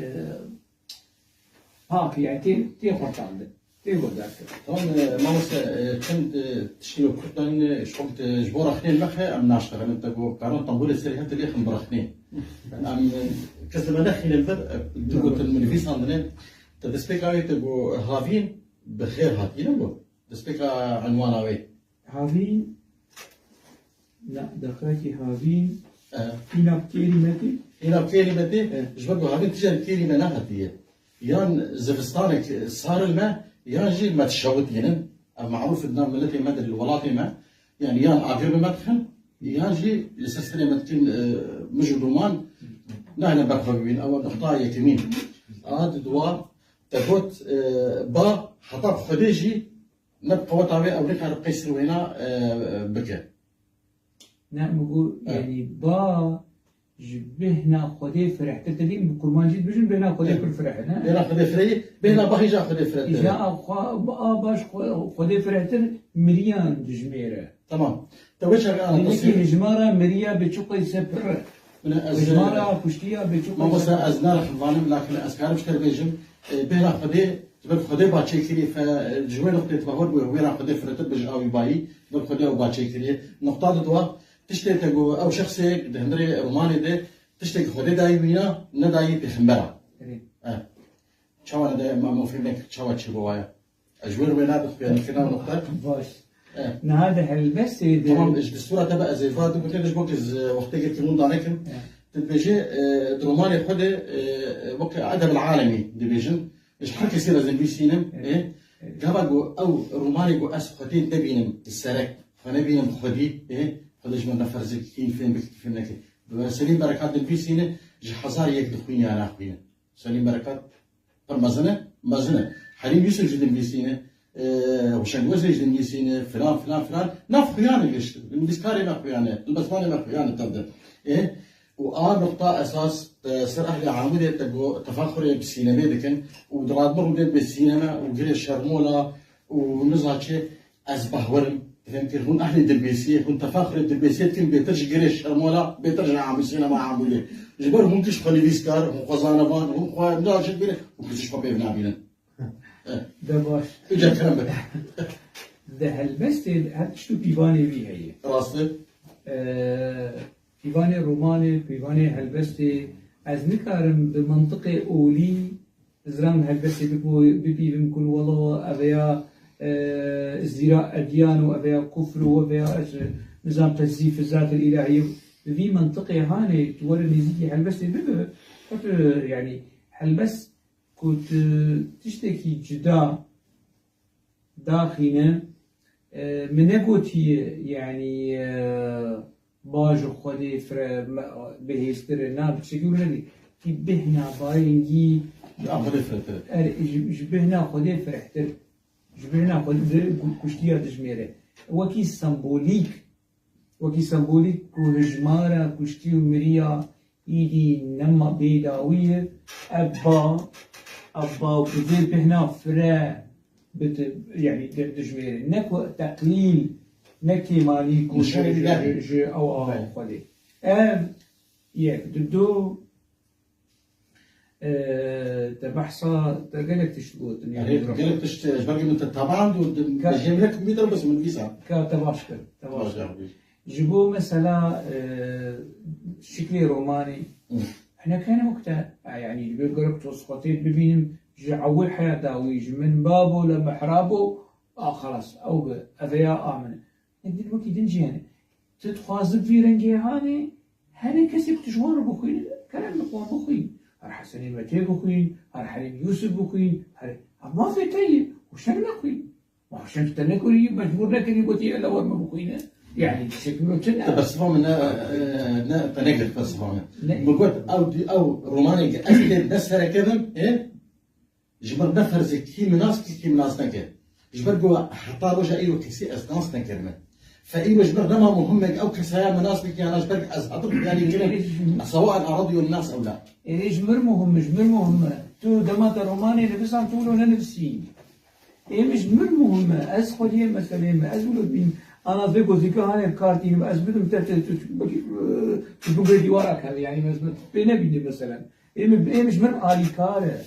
pak, yanî tê, tê xurtandin, tê guhdarkirin. Tamam, e, mamoste, e, çend, e, tiştê wê kurtan, e, ji xwe, e, ji bo rexnên me xe, em naştexilin, te got, karan tembûrê serê hev te lê xin bi rexnê. Em, e, kes li me nexînin vir, e, tu gotin min nivîsandine, te destpêka wê te got, havîn, bi xêr hatî, ne got? Destpêka enwana wê. Havîn, na, dexekî havîn, E. Îna bi kêrî me tê? Îna bi kêrî me tê, E. Ji ber ku havîn tije li kêrî me nehatiye. Yan zivistanek sar li me, yan jî me dişewitînin. Ev marûf e di nav miletê me de, li welatê me. Yanî yan agir bi me dixin, yan jî li ser serê me dikin, e, mij û dûman, nahêlin ber xwe bibînin. Ew e nuqta yekemîn. A di dua te got, e, ba heta bi Xwedê jî ne bi qeweta wê ew nikare qeysir wêna, e, bike. Ne, min got, E. Yanî ba ji bêhna Xwedê firehtir, te dî bi kurmancî dibêjin, bêhna Xwedê E. Pir fireh e, ne? Bêhna Xwedê firehî, bêhna ba hîja Xwedê firehtir. Îja a xwe, a baş xwe, Xwedê firehtir miriyan dijmêre. Tamam. Te wê çaxê ana Hinekî qesî. Hijmara miriya bêçûqê se pir e. Min ez, Hijmara kuştiya bêçûqê se pir e. Mamoste, ez naraxivînim, lakin ez karim ji te re bêjim, e, bêhna Xwedê, ji ber Xwedê ba çêkirî, fe, e, ji wê noqtê tu bahwer bû, wêra Xwedê firehtir be ji awî bayî, ji ber Xwedê ew ba çêkirî. Noqta di dua, tiştê te got, ew şexsê di hundirê romanê de tiştê Xwedê dayî wîna, nedayî pêxembera. Erê. E. Çawa nede, ma mofîm nek, çawa çêbû waya? Ez ji wir wê nadim xuyanîkirina noqte. Baş. E. Niha di helbestê de Tamam, ji destûra te be ez ê va du gotê ji bo ku ez, e, wextê girkî hûn danekim. E. Tu dibêjê, e, di romanê xwe de, e, wek edeb el alemî dibêjin. Ji her kesî re ez nivîsînim. E. E. E. Gava ku ew romanê ku ez Xwedê nebînim di serek, xwe nebînim Xwedî, e, Xwedê ji min re ferz e, kî fêm bike, kî fêm neke. Bi Selîm Berekat dinivîsîne, ji hezar yek dixwîne ya naxwîne. Selîm Berekat pir mezin e, mezin e. Helîm Yusuf jî dinivîsîne, e, Huşeng Wezîr jî dinivîsîne, filan, filan, filan. Nav xuyan e gişt. Nivîskarê me xuyan e, dilbestvanê me xuyan e tev de. E, û a nuqta esas, e, ser ehlê Amûdê te got, tefaxurê bi sînemê dikin û di radibir rûdê bi sîneme û girê şermola û niza çi. Ez bahwer im, dibêm kir, hûn ehlê Dirbêsiyê, hûn tefaxurê Dirbêsiyê dikin, bêtir ji girê şermola, bêtir ji Amû-, sînema Amûdê. Ji ber hûn giş xwe nivîskar, hûn xwe zanevan, hûn xwe nirajin bîne, hûn giş xwe pêv nabînin. De baş. Îca kerem bike. Di helbestê her tişt û pîvanê wî heye. Rast e. Ee, pîvanê romanê, pîvanê helbestê, ez nikarim bi mentiqê olî Ziran helbestê bipîvim ku wela eveya, e, zîra ediyan û eveya kufr û eveya ji Nizam tezîf zat îlahî bi vî mentiqê hanê tu were nêzîkî helbestê bibe, xwe tu, yanî helbest ku tu tiştekî cuda daxîne, e, min negotiye, yanî, e, ba ji Xwedê fire me-, bihêztir e, na, bi tiştekî wilo nedî. Tî bêhna bayingî Ji a Xwedê firehtir e. Er, ji, ji bêhna Xwedê firehtir. Ji bêhna Xwedê di ku-, kuştiya dijmêre. Wekî sembolîk, wekî sembolîk ku hijmara kuştî û miriya êdî nema bêdawî ye, ev ba, ev ba ku vê bêhna fire bit-, yanî di-, dijmêre. Ne ku teqlîl, ne kêmalî ku ji, Nişanî ji, ji, ji ew a Belê. Xwedê. Ev yek, di du, e, te behsa, te gelek tişt gotin, yanî Erê, gelek tişt, ji ber ku min te teban û di-, Ka- ji min ek mî de bes min vîsa. Ka te baş kir, te baş Baş kir. Ji bo mesela, e, şiklê romanê, Hı. hinek hene wekte, e, yanî ji bo gerek tosxotê bibînim, ji ewil heya dawî, ji min babo le mihrabo, a xelas, ew bi, ev ya a min. Ê din wekî din jî hene. Tu dixwazi vî rengê hanê, hene kesê ku tu ji wan re bixwînî, kerem li xwe bixwîn. Her Hesenê Metê bixwîn, her Helîm Yûsif bixwîn, her, ev mafê te ye, û şeng nexwîn. Ma şeng te nekurî, mecbûr nekirî, gotî, "Ele wer me bixwîne." Yanî, tiştekî wilo tune. Te bersiva min ne, ne, te nekir bersiva min. Ne. Min got, ew di-, ew romanê ki ez lê ne serekevim, ê? Ji ber ne ferzê kî min nas kir, kî min nas nekir. Ji ber ku heta roja îro kesî ez nas nekirime. Fe îro ji ber nema muhim e, ew kesaya min nas bike, yana ji ber ez hatim yanî kirim. Sewa el aradiyo nas ew la. Ê, ji mir muhim e, ji mir muhim e. Tu dema te romanê nivîsan, tu wilo nenivîsî. Ê, min ji mir muhim e. Ez xwediyê meselê me. Ez wilo dibînim. Ana vê gozîka hanê bi kar tînim. Ez bidim te, te, tu, tu, tu, tu bigre dîwara kevî. Yanî ez pê nebînî meselen. Ê, min, ê, min ji mir alîkar e.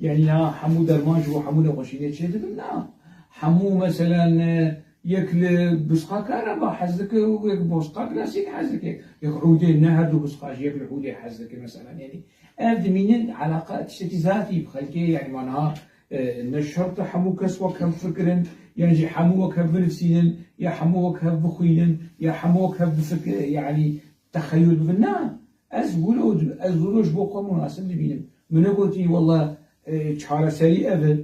Yanî niha hemû derman ji bo hemû nexweşînê çêdibin? Na. Hemû, meselen, e, yek li bisqa kareba hez dike û yek bosqa klasîk hez dike. Yek ûdê, ne her du bisqa jî, yek li ûdê hez dike, meselen. Yanî ev dimînin eleqa tiştekî zatî bi xelkê, yanî ma niha, e, ne şert e hemû kes wek hev bifikirin, yan jî hemû wek hev binivîsînin, ya hemû wek hev bixwînin, ya hemû wek hev bifik-, yanî texeyul bibin. Na. Ez wilo, ez wilo ji bo xwe munasib dibînim. Min negotî, wela, e, çareserî ev e.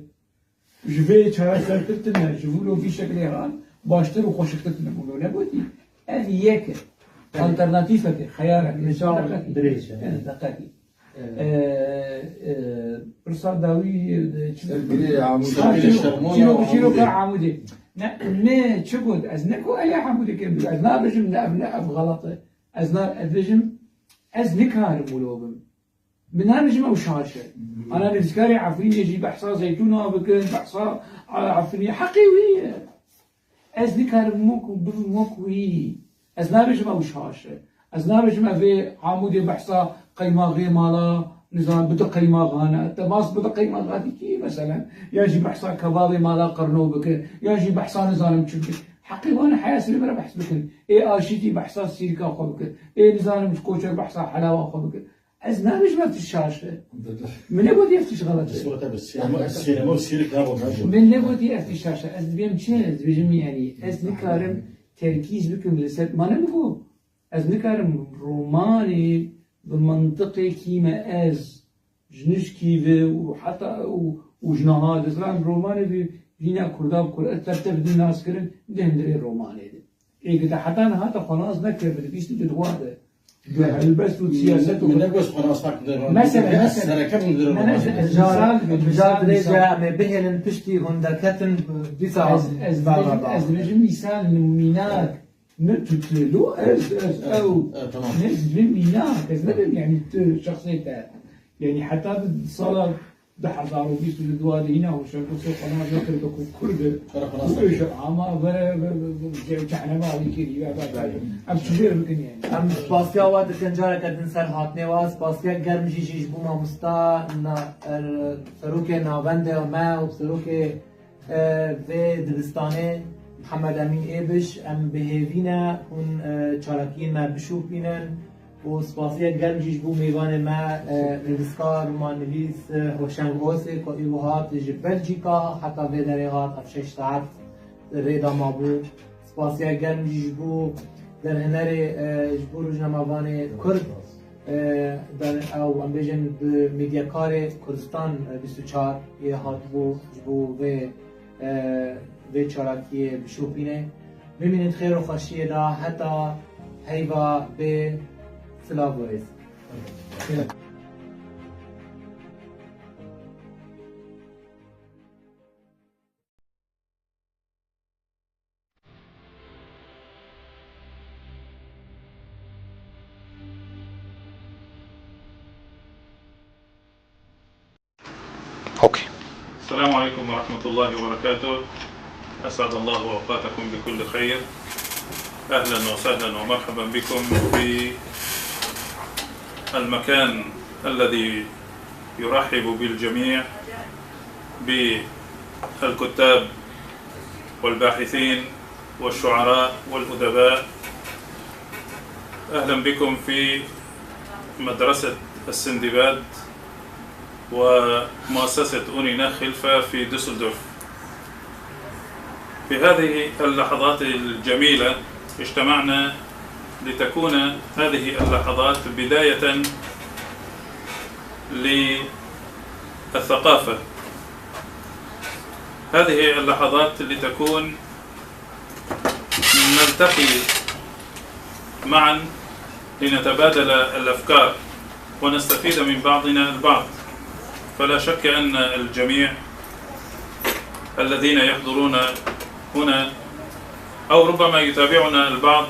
Ji vê çaresertir tune, ji wilo vî şeklê han baştir û xweşiktir tune. Wilo negotî. Ev yek e. Alternatîfek e, xeyarek e. Misal Deqekî. dirêj e. Evet, deqekî. Evet. E, e, pirsa dawî, e, çi Sevgili Amûd. Ha, Sevgili çîro-, Şermola çîro-, çîroka Amûdê. Amûdê. Ne, me çi got? Ez ne ku Elê Amûdê kim? Ez nabêjim ne ev, ne ev xelat e. Ez na-, ez dibêjim, ez nikarim wilo bim. Min nabêjim ew şaş e. Ana nivîskarê Efrînê jî behsa zeytûna bikin, behsa, a, Efrînê. Heqê wî ye. Ez nikarim wek, bibim wek wî. Ez nabêjim ew şaş e. Ez nabêjim ev ê Amûdê behsa qeymaxê mala, nizanim, bi du qeymaxan e. Te mas bi du qeymaxa dîtî, meselen. Ya jî behsa kebabê mala Qirno bike. Ya jî behsa nizanim çi bike. Heqê wan e heya sibê me re behs bikin. Ê aşîtî behsa sîrika xwe bike. Ê nizanim koçer behsa helawa xwe bike. Ez nabêjim ev tişt şaş e. Min negotî ev tişt xelet e. Sînema, sînema û sîrik nabo mecbûr. Min negotî ev tişt şaş e. Ez dibêm çi? Ez dibêjim, yanî, ez nikarim terkîz bikim li ser. Ma ne min got? Ez nikarim romanê bi mentiqê kî me ez, ji nişkî ve û heta û, û ji niha diziran romanê bi vîna kurda bi kur. Ez tev tev din nas kirin, di hundirê romanê de. Ê, heta niha te xwe nas nekir, bi dibîst û di dua de. Bi helbest û siyaset û Min ne gost xwe nas nakin. Mesela, mesela. Sereke min Ne, ne, misal, misal, misal. Em ê bihêlin piştî hûn derketin, dîsa Ez, ez bala dibêjim, bala. Ez dibêjim misal, mînak. Ne tu, tu, lo, ez, ez, Evet, ew. Evet, tamam. Ne, ez dibêjim mînak. Ez nebim, yanî, tu şexsê te. Yanî, heta di sala du hezar û bîst û du de hîna Hoşeng Osê xwe nas nekir bi ku Kurd e. Xwe nas Bu nekir. Ama vere, ve, ve, ve, ce-, cehnema wî kirî, ve, ve, ve. Em çi jê re bikin yani? Em spasiya we dikin, careke din ser hatinê we. Spasiya germ jî, jî ji bo mamosta na-, er, serokê navendê me û serokê, e, vê dibistanê Mihemed Emîn Êbiş. Em bi hêvî ne hûn, e, çalakiyên me bişopînin. û spasiya germ jî ji bo mêvanê me, e, nivîskar, romannivîs, e, Hoşeng Osê, ku îro hat ji Belcîka, heta vê derê hat, ev şeş saet rê de mabû. Spasiya germ jî ji bo derhinerê, e, ji bo rojnamevanê Kurd, e, der-, ew, em bêjin, bi medyakarê Kurdistan, e, bîst û çar yê hatibû ji bo vê, e, vê çalakiyê bişopîne. Bimînin xêr û xweşiyê de heta heyva bê silav û rêz. السلام عليكم ورحمة الله وبركاته. أسعد الله أوقاتكم بكل خير. أهلا وسهلا ومرحبا بكم في المكان الذي يرحب بالجميع، بالكتاب والباحثين والشعراء والأدباء. أهلا بكم في مدرسة السندباد ومؤسسة أونينا خلفة في دوسلدورف. في هذه اللحظات الجميلة اجتمعنا لتكون هذه اللحظات بداية للثقافة. هذه اللحظات لتكون نلتقي معا لنتبادل الأفكار ونستفيد من بعضنا البعض. فلا شك أن الجميع الذين يحضرون هنا، أو ربما يتابعنا البعض،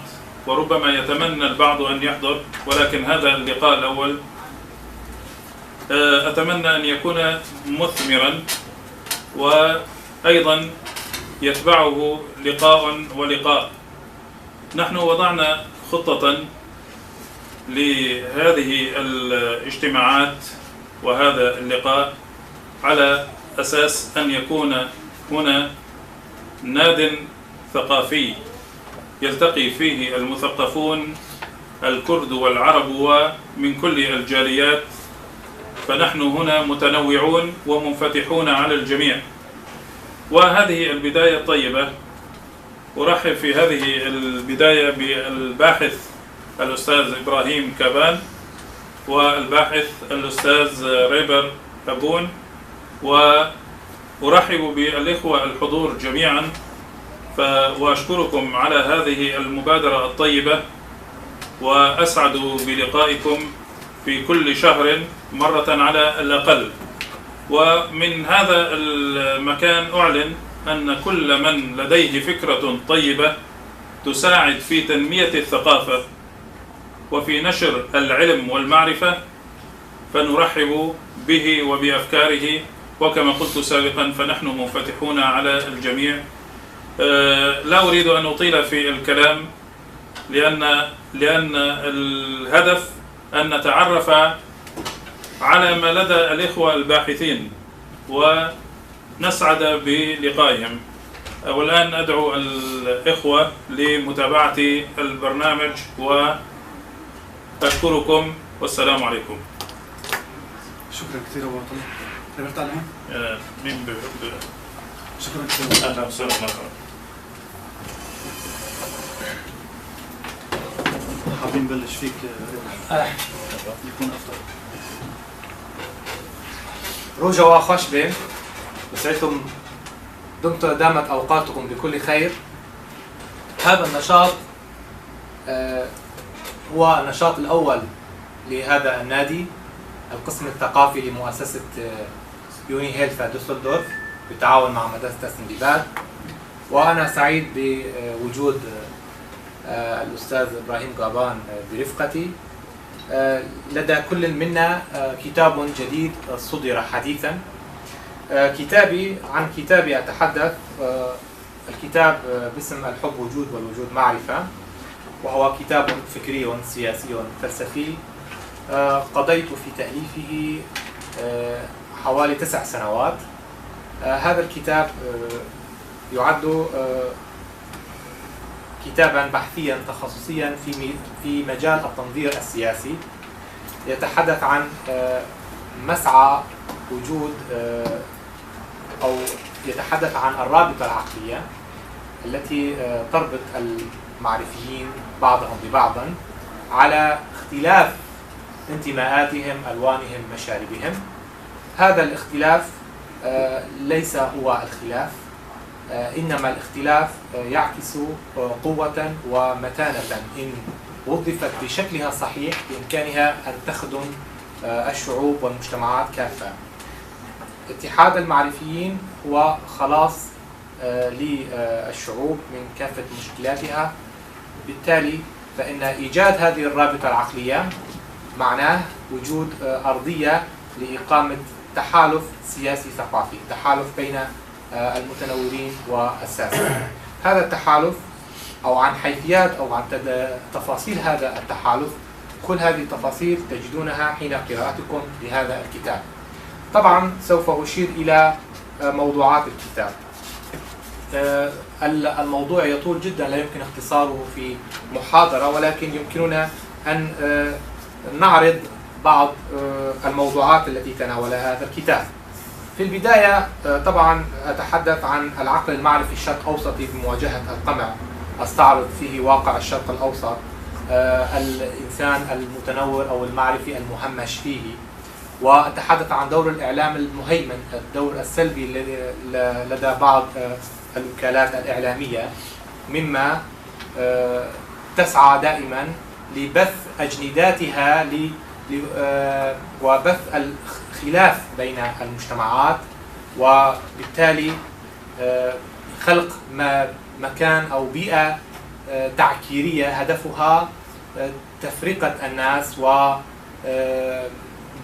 وربما يتمنى البعض أن يحضر، ولكن هذا اللقاء الأول، آه، أتمنى أن يكون مثمرا، وأيضا يتبعه لقاء ولقاء. نحن وضعنا خطة لهذه الاجتماعات وهذا اللقاء على أساس أن يكون هنا ناد ثقافي يلتقي فيه المثقفون الكرد والعرب ومن كل الجاليات، فنحن هنا متنوعون ومنفتحون على الجميع. وهذه البداية الطيبة. أرحب في هذه البداية بالباحث الأستاذ إبراهيم كابان والباحث الأستاذ ريبر أبون، وأرحب بالإخوة الحضور جميعا، ف-، وأشكركم على هذه المبادرة الطيبة، وأسعد بلقائكم في كل شهر مرة على الأقل. ومن هذا المكان أعلن أن كل من لديه فكرة طيبة تساعد في تنمية الثقافة وفي نشر العلم والمعرفة فنرحب به وبأفكاره، وكما قلت سابقا فنحن منفتحون على الجميع. آه، لا أريد أن أطيل في الكلام لأن، لأن الهدف أن نتعرف على ما لدى الإخوة الباحثين ونسعد بلقائهم. والآن أدعو الإخوة لمتابعة البرنامج وأشكركم والسلام عليكم. شكرا كثير أبو عطية. تقدر تعلم؟ آه، مين ب-، ب-، شكرا كثير. أهلا وسهلا، مرحبا. حابين نبلش فيك، آه، يكون أفضل. روجا وا خوش بين. بسعيتم، دمتم، دامت أوقاتكم بكل خير. هذا النشاط، آه، هو النشاط الأول لهذا النادي، القسم الثقافي لمؤسسة، آه، يوني هيلفا دوسلدورف بالتعاون مع مدرسة السندباد. وأنا سعيد بوجود، آه، الأستاذ إبراهيم قابان، آه، برفقتي. آه، لدى كل منا، آه، كتاب جديد، آه، صدر حديثا. آه، كتابي، عن كتابي أتحدث. آه، الكتاب، آه، باسم الحب وجود والوجود معرفة، وهو كتاب فكري سياسي فلسفي. آه، قضيت في تأليفه، آه، حوالي تسع سنوات. آه، هذا الكتاب، آه، يعد، آه، كتابا بحثيا تخصصيا في م-، في مجال التنظير السياسي، يتحدث عن، آه، مسعى وجود، آه، أو يتحدث عن الرابطة العقلية التي، آه، تربط المعرفيين بعضهم ببعض على اختلاف انتماءاتهم، ألوانهم، مشاربهم. هذا الاختلاف، آه، ليس هو الخلاف، آه، إنما الاختلاف، آه، يعكس، آه، قوة ومتانة إن وظفت بشكلها الصحيح بإمكانها أن تخدم، آه، الشعوب والمجتمعات كافة. اتحاد المعرفيين هو خلاص، آه، للشعوب من كافة مشكلاتها. بالتالي فإن إيجاد هذه الرابطة العقلية معناه وجود، آه، أرضية لإقامة تحالف سياسي ثقافي، تحالف بين، آه، المتنورين والساسة. هذا التحالف، أو عن حيثيات أو عن تد-، تفاصيل هذا التحالف، كل هذه التفاصيل تجدونها حين قراءتكم لهذا الكتاب. طبعًا سوف أشير إلى، آه، موضوعات الكتاب. آه، ال-، الموضوع يطول جدًا، لا يمكن اختصاره في محاضرة، ولكن يمكننا أن، آه، نعرض بعض، آه، الموضوعات التي تناولها هذا الكتاب. في البداية، آه، طبعًا أتحدث عن العقل المعرفي الشرق أوسطي بمواجهة القمع، أستعرض فيه واقع الشرق الأوسط، آه، الإنسان المتنور أو المعرفي المهمش فيه، وأتحدث عن دور الإعلام المهيمن، الدور السلبي ل-، ل-، لدى بعض، آه، الوكالات الإعلامية، مما، آه، تسعى دائمًا لبث أجنداتها ل-، ل-، آه، وبث الخلاف بين المجتمعات، وبالتالي، آه، خلق م-، مكان أو بيئة، آه، تعكيرية هدفها، آه، تفرقة الناس و، آه،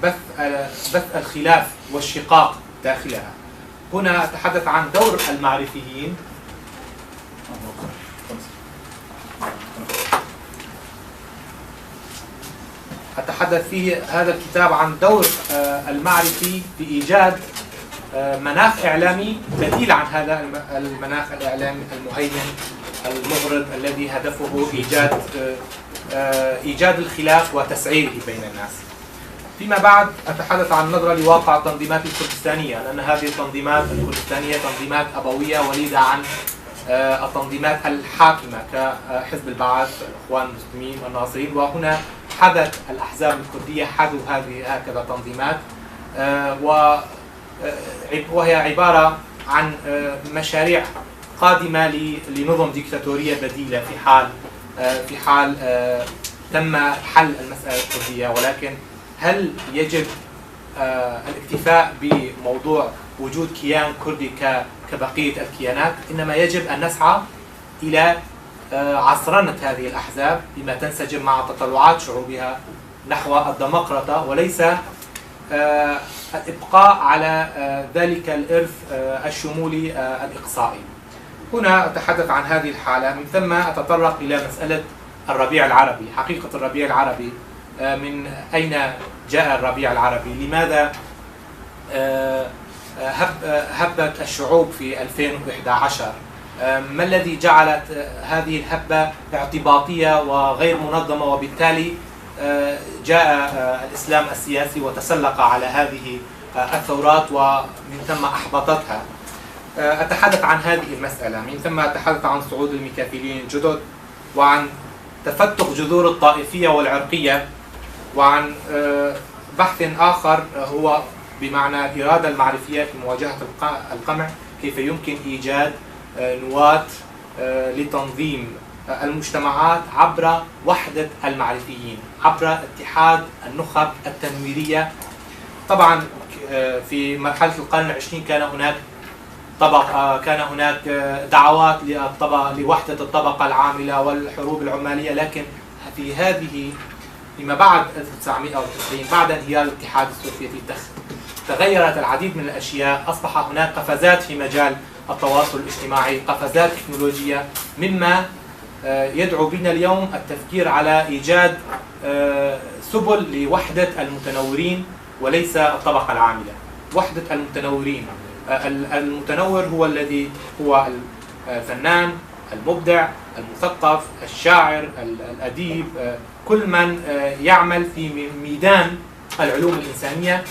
بث، آه، بث الخلاف والشقاق داخلها. هنا أتحدث عن دور المعرفيين. أتحدث في هذا الكتاب عن دور، آه، المعرفي بإيجاد، آه، مناخ إعلامي بديل عن هذا الم-، المناخ الإعلامي المهيمن المغرض الذي هدفه إيجاد، آه، آه، إيجاد الخلاف وتسعيره بين الناس. فيما بعد أتحدث عن نظرة لواقع التنظيمات الكردستانية، لأن هذه التنظيمات الكردستانية تنظيمات أبوية وليدة عن، آه، التنظيمات الحاكمة كحزب البعث، الإخوان المسلمين، الناصرين، وهنا حذت الأحزاب الكردية، حذوا هذه هكذا تنظيمات، آه، و، آه، عب-، وهي عبارة عن، آه، مشاريع قادمة ل-، لنظم ديكتاتورية بديلة في حال، آه، في حال، آه، تم حل المسألة الكردية، ولكن هل يجب، آه، الاكتفاء بموضوع وجود كيان كردي ك-، كبقية الكيانات؟ إنما يجب أن نسعى إلى، آه، عصرنة هذه الأحزاب بما تنسجم مع تطلعات شعوبها نحو الديمقراطية، وليس، آه، الإبقاء على، آه، ذلك الإرث، آه، الشمولي، آه، الإقصائي. هنا أتحدث عن هذه الحالة، من ثم أتطرق إلى مسألة الربيع العربي، حقيقة الربيع العربي، آه، من أين جاء الربيع العربي؟ لماذا، آه، آه، هب-، آه، هبت الشعوب في ألفين وإحدى عشر؟ آه، ما الذي جعلت، آه، هذه الهبة اعتباطية وغير منظمة، وبالتالي، آه، جاء، آه، الإسلام السياسي وتسلق على هذه، آه، الثورات ومن ثم أحبطتها؟ آه، أتحدث عن هذه المسألة، من ثم أتحدث عن صعود الميكافيليين الجدد، وعن تفتق جذور الطائفية والعرقية، وعن، آه، بحث آخر، آه، هو بمعنى الإرادة المعرفية في مواجهة الق-، القمع، كيف يمكن إيجاد، آه، نواة، آه، لتنظيم، آه، المجتمعات عبر وحدة المعرفيين، عبر اتحاد النخب التنويرية. طبعًا، آه، في مرحلة القرن العشرين كان هناك طبق-، آه، كان هناك، آه، دعوات للطبقة، لوحدة الطبقة العاملة والحروب العمالية، لكن في هذه، فيما بعد ألف وتسعمية وتسعين، بعد انهيار الاتحاد السوفيتي، تخ-، تغيرت العديد من الأشياء، أصبح هناك قفزات في مجال التواصل الاجتماعي، قفزات تكنولوجية، مما، آه، يدعو بنا اليوم التفكير على إيجاد، آه، سبل لوحدة المتنورين وليس الطبقة العاملة، وحدة المتنورين. آه، ال-، المتنور هو الذي هو ال-، آه، الفنان، المبدع، المثقف، الشاعر، ال-، الأديب، آه، كل من، آه، يعمل في مي-، ميدان العلوم الإنسانية،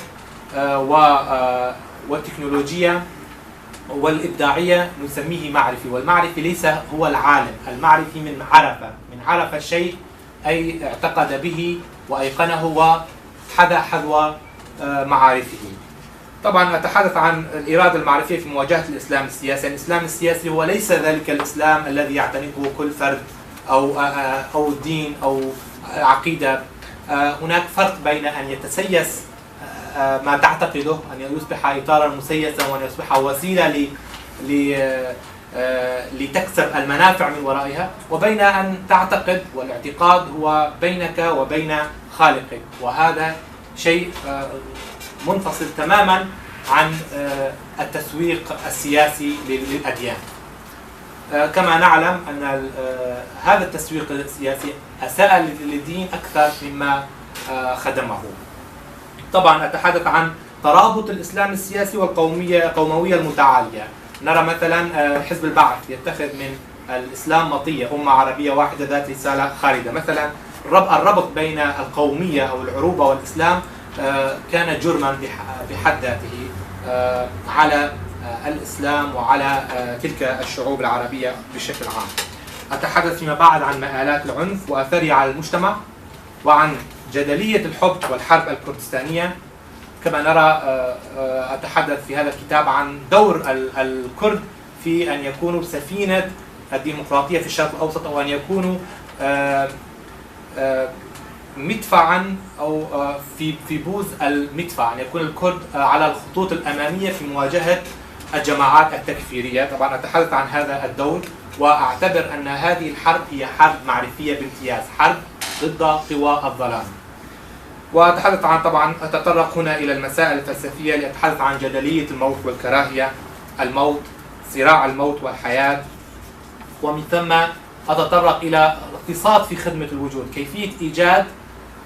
آه، و، آه، والتكنولوجيا. والإبداعية نسميه معرفي، والمعرفي ليس هو العالم، المعرفي من عرف، من عرف الشيء أي اعتقد به وأيقنه وحذا حذو، آه، معارفه. طبعا أتحدث عن الإرادة المعرفية في مواجهة الإسلام السياسي. الإسلام السياسي هو ليس ذلك الإسلام الذي يعتنقه كل فرد أو، آه، آه، أو دين أو عقيدة. آه، هناك فرق بين أن يتسيس، آه، ما تعتقده، أن يصبح إطارا مسيسا وأن يصبح وسيلة ل-، ل-، آه، لتكسب المنافع من ورائها، وبين أن تعتقد، والاعتقاد هو بينك وبين خالقك، وهذا شيء، آه، منفصل تماما عن، آه، التسويق السياسي لل-، للأديان. آه، كما نعلم أن ال-، آه، هذا التسويق السياسي أساء لل-، للدين أكثر مما، آه، خدمه. طبعا أتحدث عن ترابط الإسلام السياسي والقومية، القوموية المتعالية. نرى مثلا، آه، حزب البعث يتخذ من الإسلام مطية، أمة عربية واحدة ذات رسالة خالدة. مثلا رب-، الربط بين القومية أو العروبة والإسلام، آه، كان جرما بح-، بحد ذاته، آه، على، آه، الإسلام وعلى، آه، تلك الشعوب العربية بشكل عام. أتحدث فيما بعد عن مآلات العنف وأثرها على المجتمع، وعن جدلية الحب والحرب الكردستانية. كما نرى، آه، آه، أتحدث في هذا الكتاب عن دور ال-، الكرد في أن يكونوا سفينة الديمقراطية في الشرق الأوسط، أو أن يكونوا، آه، آه، مدفعا أو، آه، في، في بوز المدفع، أن يكون الكرد، آه، على الخطوط الأمامية في مواجهة الجماعات التكفيرية. طبعا أتحدث عن هذا الدور، وأعتبر أن هذه الحرب هي حرب معرفية بامتياز، حرب ضد قوى الظلام. وأتحدث عن، طبعا أتطرق هنا إلى المسائل الفلسفية لأتحدث عن جدلية الموت والكراهية، الموت، صراع الموت والحياة، ومن ثم أتطرق إلى الاقتصاد في خدمة الوجود، كيفية إيجاد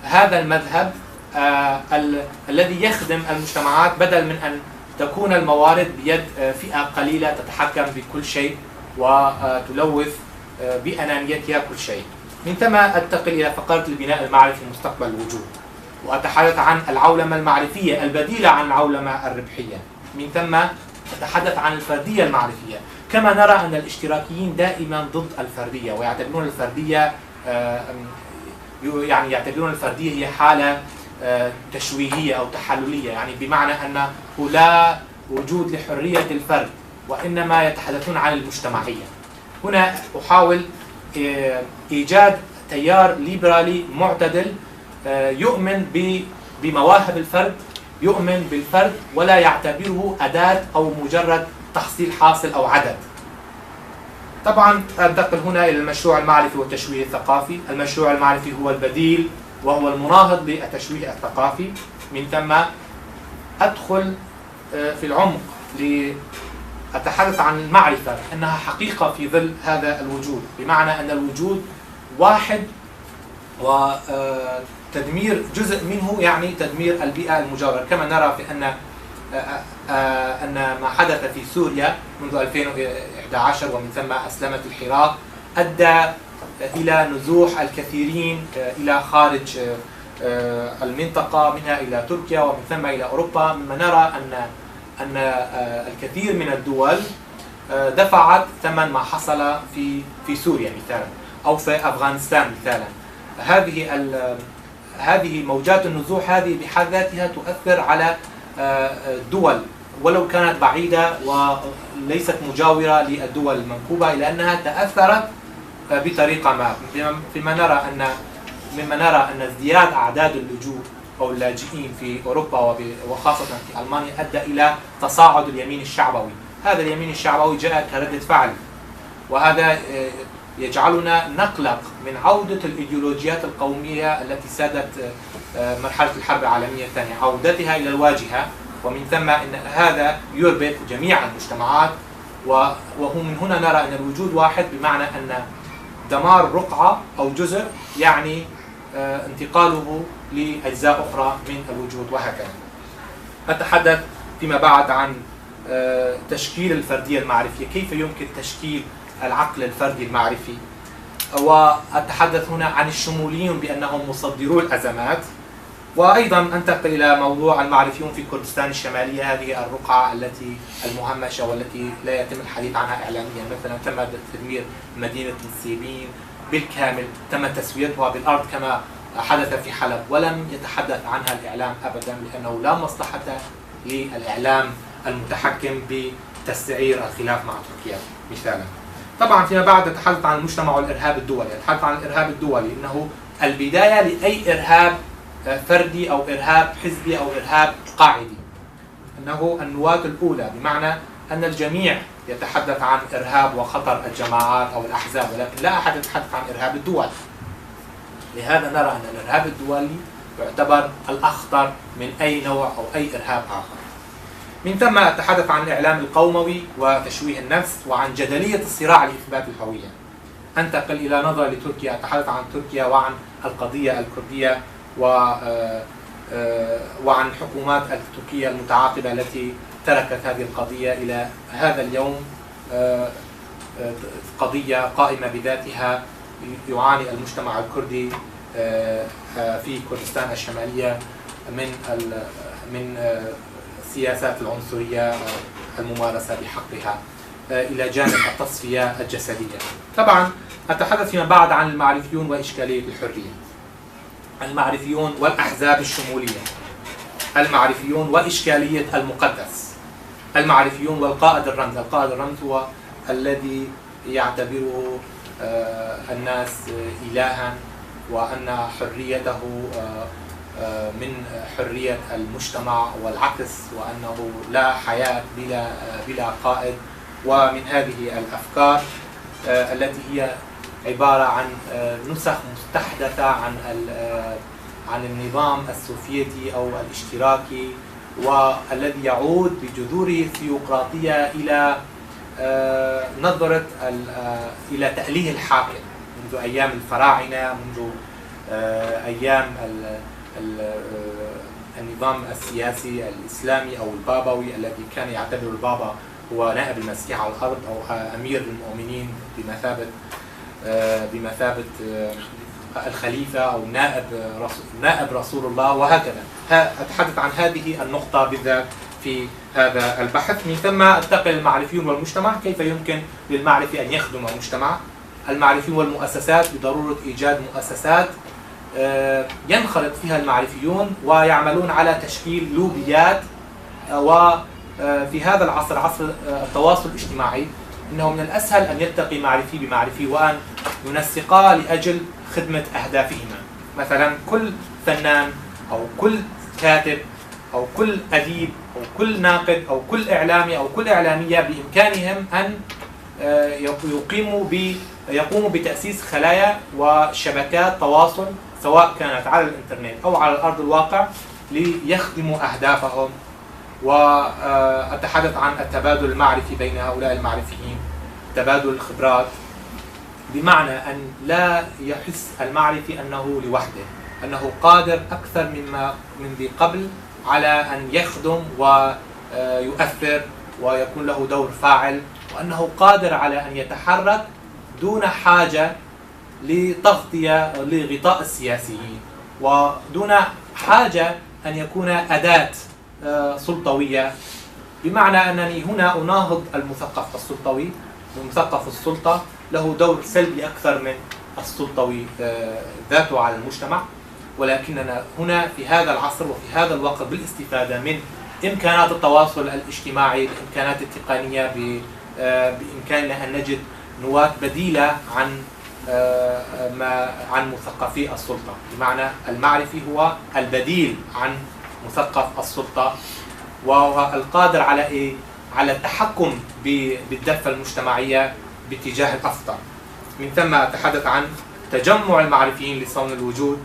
هذا المذهب، آه، ال-، الذي يخدم المجتمعات بدل من أن تكون الموارد بيد، آه، فئة قليلة تتحكم بكل شيء وتلوث، آه، بأنانيتها كل شيء. من ثم أنتقل إلى فقرة البناء المعرفي مستقبل الوجود، وأتحدث عن العولمة المعرفية البديلة عن العولمة الربحية. من ثم أتحدث عن الفردية المعرفية. كما نرى أن الاشتراكيين دائما ضد الفردية، ويعتبرون الفردية، آه، ي-، يعني يعتبرون الفردية هي حالة، آه، تشويهية أو تحللية، يعني بمعنى أنه لا وجود لحرية الفرد، وإنما يتحدثون عن المجتمعية. هنا أحاول، آه، إيجاد تيار ليبرالي معتدل، آه، يؤمن ب-، بمواهب الفرد، يؤمن بالفرد ولا يعتبره أداة أو مجرد تحصيل حاصل أو عدد. طبعا أنتقل هنا إلى المشروع المعرفي والتشويه الثقافي. المشروع المعرفي هو البديل وهو المناهض للتشويه الثقافي. من ثم أدخل، آه، في العمق لأتحدث عن المعرفة أنها حقيقة في ظل هذا الوجود، بمعنى أن الوجود واحد و، آه، تدمير جزء منه يعني تدمير البيئة المجاورة، كما نرى في أن، آه، آه، أن ما حدث في سوريا منذ ألفين وإحدى عشر ومن ثم أسلمت الحراك أدى إلى نزوح الكثيرين، آه، إلى خارج، آه، آه، المنطقة، منها إلى تركيا ومن ثم إلى أوروبا، مما نرى أن، أن، آه، الكثير من الدول، آه، دفعت ثمن ما حصل في، في سوريا مثالا، أو في أفغانستان مثالا. هذه ال-، هذه موجات النزوح هذه بحد ذاتها تؤثر على، آه، الدول، ولو كانت بعيدة وليست مجاورة للدول المنكوبة، إلا أنها تأثرت، آه، بطريقة ما. فيما، فيما نرى أن، مما نرى أن ازدياد أعداد اللجوء أو اللاجئين في أوروبا وب-، وخاصة في ألمانيا أدى إلى تصاعد اليمين الشعبوي. هذا اليمين الشعبوي جاء كردة فعل، وهذا، آه، يجعلنا نقلق من عودة الإيديولوجيات القومية التي سادت، آه، مرحلة الحرب العالمية الثانية، عودتها إلى الواجهة، ومن ثم إن هذا يربك جميع المجتمعات، و-، وهو من هنا نرى أن الوجود واحد، بمعنى أن دمار رقعة أو جزء يعني، آه، انتقاله لأجزاء أخرى من الوجود، وهكذا. أتحدث فيما بعد عن، آه، تشكيل الفردية المعرفية، كيف يمكن تشكيل العقل الفردي المعرفي، وأتحدث هنا عن الشموليون بأنهم مصدرو الأزمات، وأيضًا أنتقل إلى موضوع المعرفيون في كردستان الشمالية، هذه الرقعة التي المهمشة والتي لا يتم الحديث عنها إعلاميًا. مثلًا تم تدمير مدينة نصيبين بالكامل، تم تسويتها بالأرض كما حدث في حلب، ولم يتحدث عنها الإعلام أبدًا، لأنه لا مصلحة للإعلام المتحكم بتسعير الخلاف مع تركيا مثالًا. طبعًا فيما بعد نتحدث عن المجتمع والإرهاب الدولي، نتحدث عن الإرهاب الدولي، إنه البداية لأي إرهاب، آه، فردي أو إرهاب حزبي أو إرهاب قاعدي، إنه النواة الأولى، بمعنى أن الجميع يتحدث عن إرهاب وخطر الجماعات أو الأحزاب، ولكن لا أحد يتحدث عن إرهاب الدول. لهذا نرى أن الإرهاب الدولي يعتبر الأخطر من أي نوع أو أي إرهاب آخر. من ثم أتحدث عن الإعلام القوموي وتشويه النفس وعن جدلية الصراع لإثبات الهوية. أنتقل إلى نظرة لتركيا، أتحدث عن تركيا وعن القضية الكردية و، آه، آه، وعن الحكومات التركية المتعاقبة التي تركت هذه القضية إلى هذا اليوم، آه، آه، قضية قائمة بذاتها. يعاني المجتمع الكردي، آه، آه، في كردستان الشمالية من ال-، من، آه، السياسات العنصرية، آه، الممارسة بحقها، آه، إلى جانب التصفية الجسدية. طبعًا أتحدث فيما بعد عن المعرفيون وإشكالية الحرية. المعرفيون والأحزاب الشمولية، المعرفيون وإشكالية المقدس، المعرفيون والقائد الرمز. القائد الرمز هو الذي يعتبره، آه، الناس، آه، إلهًا، وأن حريته، آه، آه، من حرية المجتمع والعكس، وأنه لا حياة بلا، آه، بلا قائد. ومن هذه الأفكار، آه، التي هي عبارة عن، آه، نسخ مستحدثة عن ال-، آه، عن النظام السوفيتي أو الاشتراكي، والذي يعود بجذوره الثيوقراطية إلى، آه، نظرة ال-، آه، إلى تأليه الحاكم منذ أيام الفراعنة، منذ، آه، أيام ال-، ال-، آه، النظام السياسي الإسلامي أو البابوي، الذي كان يعتبر البابا هو نائب المسيح على الأرض أو أمير المؤمنين بمثابة، آه، بمثابة، آه، الخليفة أو نائب رسو-، نائب رسول الله وهكذا. ها-، أتحدث عن هذه النقطة بالذات في هذا البحث. من ثم أنتقل للمعرفيون والمجتمع، كيف يمكن للمعرفي أن يخدم المجتمع؟ المعرفيون والمؤسسات، بضرورة إيجاد مؤسسات، آه، ينخرط فيها المعرفيون ويعملون على تشكيل لوبيات، آه، و، آه، في هذا العصر، عصر، آه، التواصل الاجتماعي، إنه من الأسهل أن يلتقي معرفي بمعرفي وأن ينسقا لأجل خدمة أهدافهما. مثلًا كل فنان أو كل كاتب أو كل أديب أو كل ناقد أو كل إعلامي أو كل إعلامية بإمكانهم أن، آه، يق-، يقيموا ب-، يقوموا بتأسيس خلايا وشبكات تواصل، سواء كانت على الإنترنت أو على الأرض الواقع، ليخدموا أهدافهم. وأتحدث عن التبادل المعرفي بين هؤلاء المعرفيين، تبادل الخبرات، بمعنى أن لا يحس المعرفي أنه لوحده، أنه قادر أكثر مما من ذي قبل على أن يخدم ويؤثر ويكون له دور فاعل، وأنه قادر على أن يتحرك دون حاجة لتغطية لغطاء السياسيين، ودون حاجة أن يكون أداة، آه، سلطوية، بمعنى أنني هنا أناهض المثقف السلطوي، المثقف السلطة له دور سلبي أكثر من السلطوي، آه، ذاته على المجتمع، ولكننا هنا في هذا العصر وفي هذا الوقت بالاستفادة من إمكانات التواصل الاجتماعي، الإمكانات التقنية، ب-، آه، بإمكاننا أن نجد نواة بديلة عن، آه، ما، عن مثقفي السلطة، بمعنى المعرفي هو البديل عن مثقف السلطة، وهو القادر على إيه؟ على التحكم ب-، بالدفة المجتمعية باتجاه الأفضل. من ثم أتحدث عن تجمع المعرفيين لصون الوجود،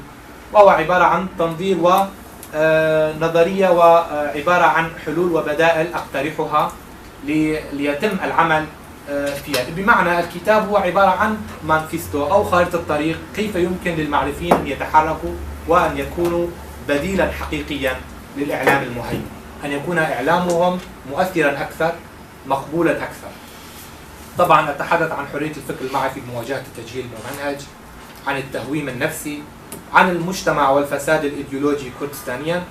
وهو عبارة عن تنظير و، آه، نظرية، وعبارة عن حلول وبدائل أقترحها ل-، ليتم العمل، آه، فيها. بمعنى الكتاب هو عبارة عن مانفيستو أو خارطة طريق، كيف يمكن للمعرفيين أن يتحركوا وأن يكونوا بديلًا حقيقيًا للإعلام المهيمن، أن يكون إعلامهم مؤثرًا أكثر، مقبولًا أكثر. طبعًا أتحدث عن حرية الفكر المعرفي بمواجهة التجهيل الممنهج، عن التهويم النفسي، عن المجتمع والفساد الإيديولوجي كردستانيا،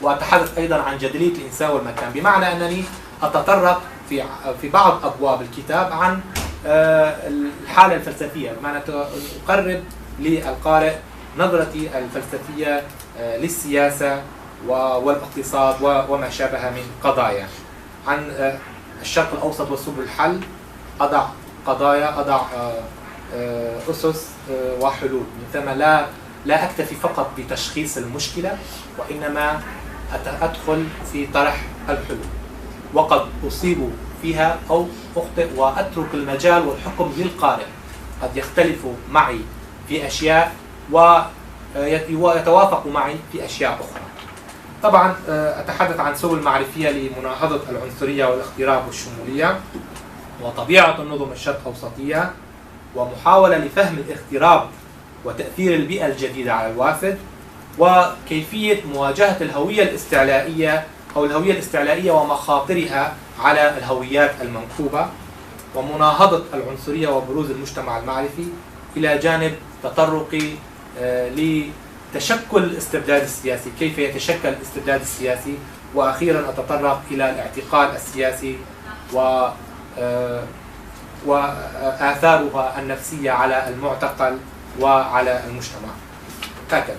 وأتحدث أيضا عن جدلية الإنسان والمكان، بمعنى أنني أتطرق في في بعض أبواب الكتاب عن آه، الحالة الفلسفية، بمعنى أقرب للقارئ نظرتي الفلسفية آه، للسياسة و- والاقتصاد و- وما شابه من قضايا عن آه، الشرق الأوسط وسبل الحل. أضع قضايا، أضع آه، آه، أسس آه، وحلول. من ثم لا لا أكتفي فقط بتشخيص المشكلة، وإنما أت- أدخل في طرح الحلول، وقد أصيب فيها أو أخطئ وأترك المجال والحكم للقارئ، قد يختلف معي في أشياء و- ويتوافق معي في أشياء أخرى. طبعا آه، أتحدث عن سبل معرفية لمناهضة العنصرية والاغتراب والشمولية وطبيعة النظم الشرق أوسطية ومحاولة لفهم الاغتراب وتأثير البيئة الجديدة على الوافد، وكيفية مواجهة الهوية الاستعلائية أو الهوية الاستعلائية ومخاطرها على الهويات المنكوبة، ومناهضة العنصرية وبروز المجتمع المعرفي، إلى جانب تطرقي آه، لتشكل الاستبداد السياسي، كيف يتشكل الاستبداد السياسي، وأخيرا أتطرق إلى الاعتقال السياسي و آه، وآثارها النفسية على المعتقل وعلى المجتمع. هكذا.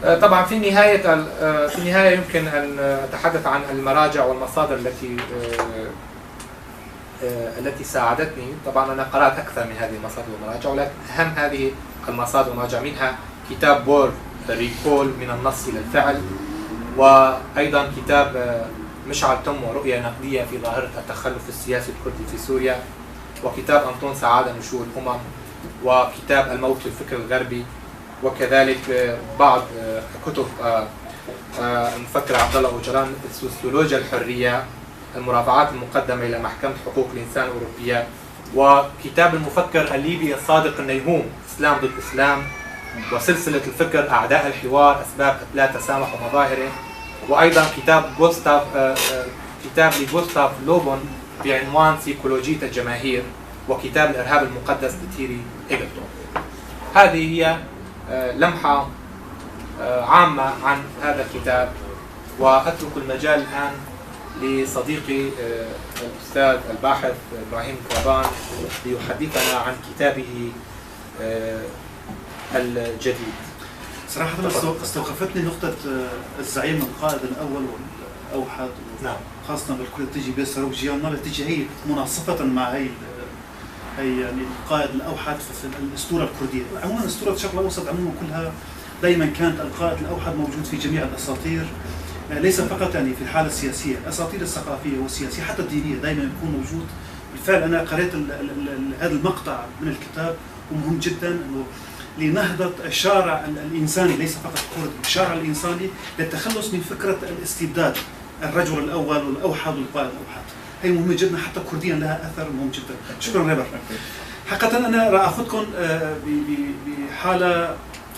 آه، طبعا في نهاية ال- آه، في النهاية يمكن أن أتحدث عن المراجع والمصادر التي آه، آه، التي ساعدتني. طبعا أنا قرأت أكثر من هذه المصادر والمراجع، ولكن أهم هذه المصادر والمراجع منها كتاب بور، ريكول من النص إلى الفعل، وأيضا كتاب آه، مشعل تمو، رؤية نقدية في ظاهرة التخلف السياسي الكردي في سوريا، وكتاب أنطون سعادة، نشوء الأمم، وكتاب الموت في الفكر الغربي، وكذلك آه، بعض آه، كتب آه، آه، المفكر عبد الله أوجلان، مثل سوسيولوجيا الحرية، المرافعات المقدمة إلى محكمة حقوق الإنسان الأوروبية، وكتاب المفكر الليبي الصادق النيهوم، إسلام ضد إسلام، وسلسلة الفكر أعداء الحوار، أسباب لا تسامح ومظاهره، وأيضا كتاب غوستاف، آه، آه، كتاب لغوستاف لوبون بعنوان سيكولوجية الجماهير، وكتاب الإرهاب المقدس لثيري إيغلتون. هذه هي آه، لمحة آه، عامة عن هذا الكتاب، وأترك المجال الآن لصديقي آه، الأستاذ الباحث إبراهيم كربان ليحدثنا عن كتابه آه، الجديد. صراحة استو- استوقفتني نقطة آه، الزعيم القائد الأول والأوحد، نعم. خاصة بالكل تجي بيسر وجيان، ما تجي هي مناصفة مع هي ال- هي يعني القائد الأوحد في في الأسطورة الكردية. عموما أسطورة الشرق الأوسط عموما كلها دائما كانت القائد الأوحد موجود في جميع الأساطير، آه، ليس فقط يعني في الحالة السياسية، الأساطير الثقافية والسياسية حتى الدينية دائما يكون موجود. بالفعل أنا قريت ال- ال- ال- ال- هذا المقطع من الكتاب، ومهم جدا أنه لنهضة الشارع ال- الإنساني، ليس فقط الكردي، الشارع الإنساني للتخلص من فكرة الاستبداد، الرجل الأول والأوحد والقائد الأوحد. هي مهمة جدا، حتى كرديا لها أثر مهم جدا. شكرا ريبر. حقيقة أنا راح أخذكم آه، ب- ب- بحالة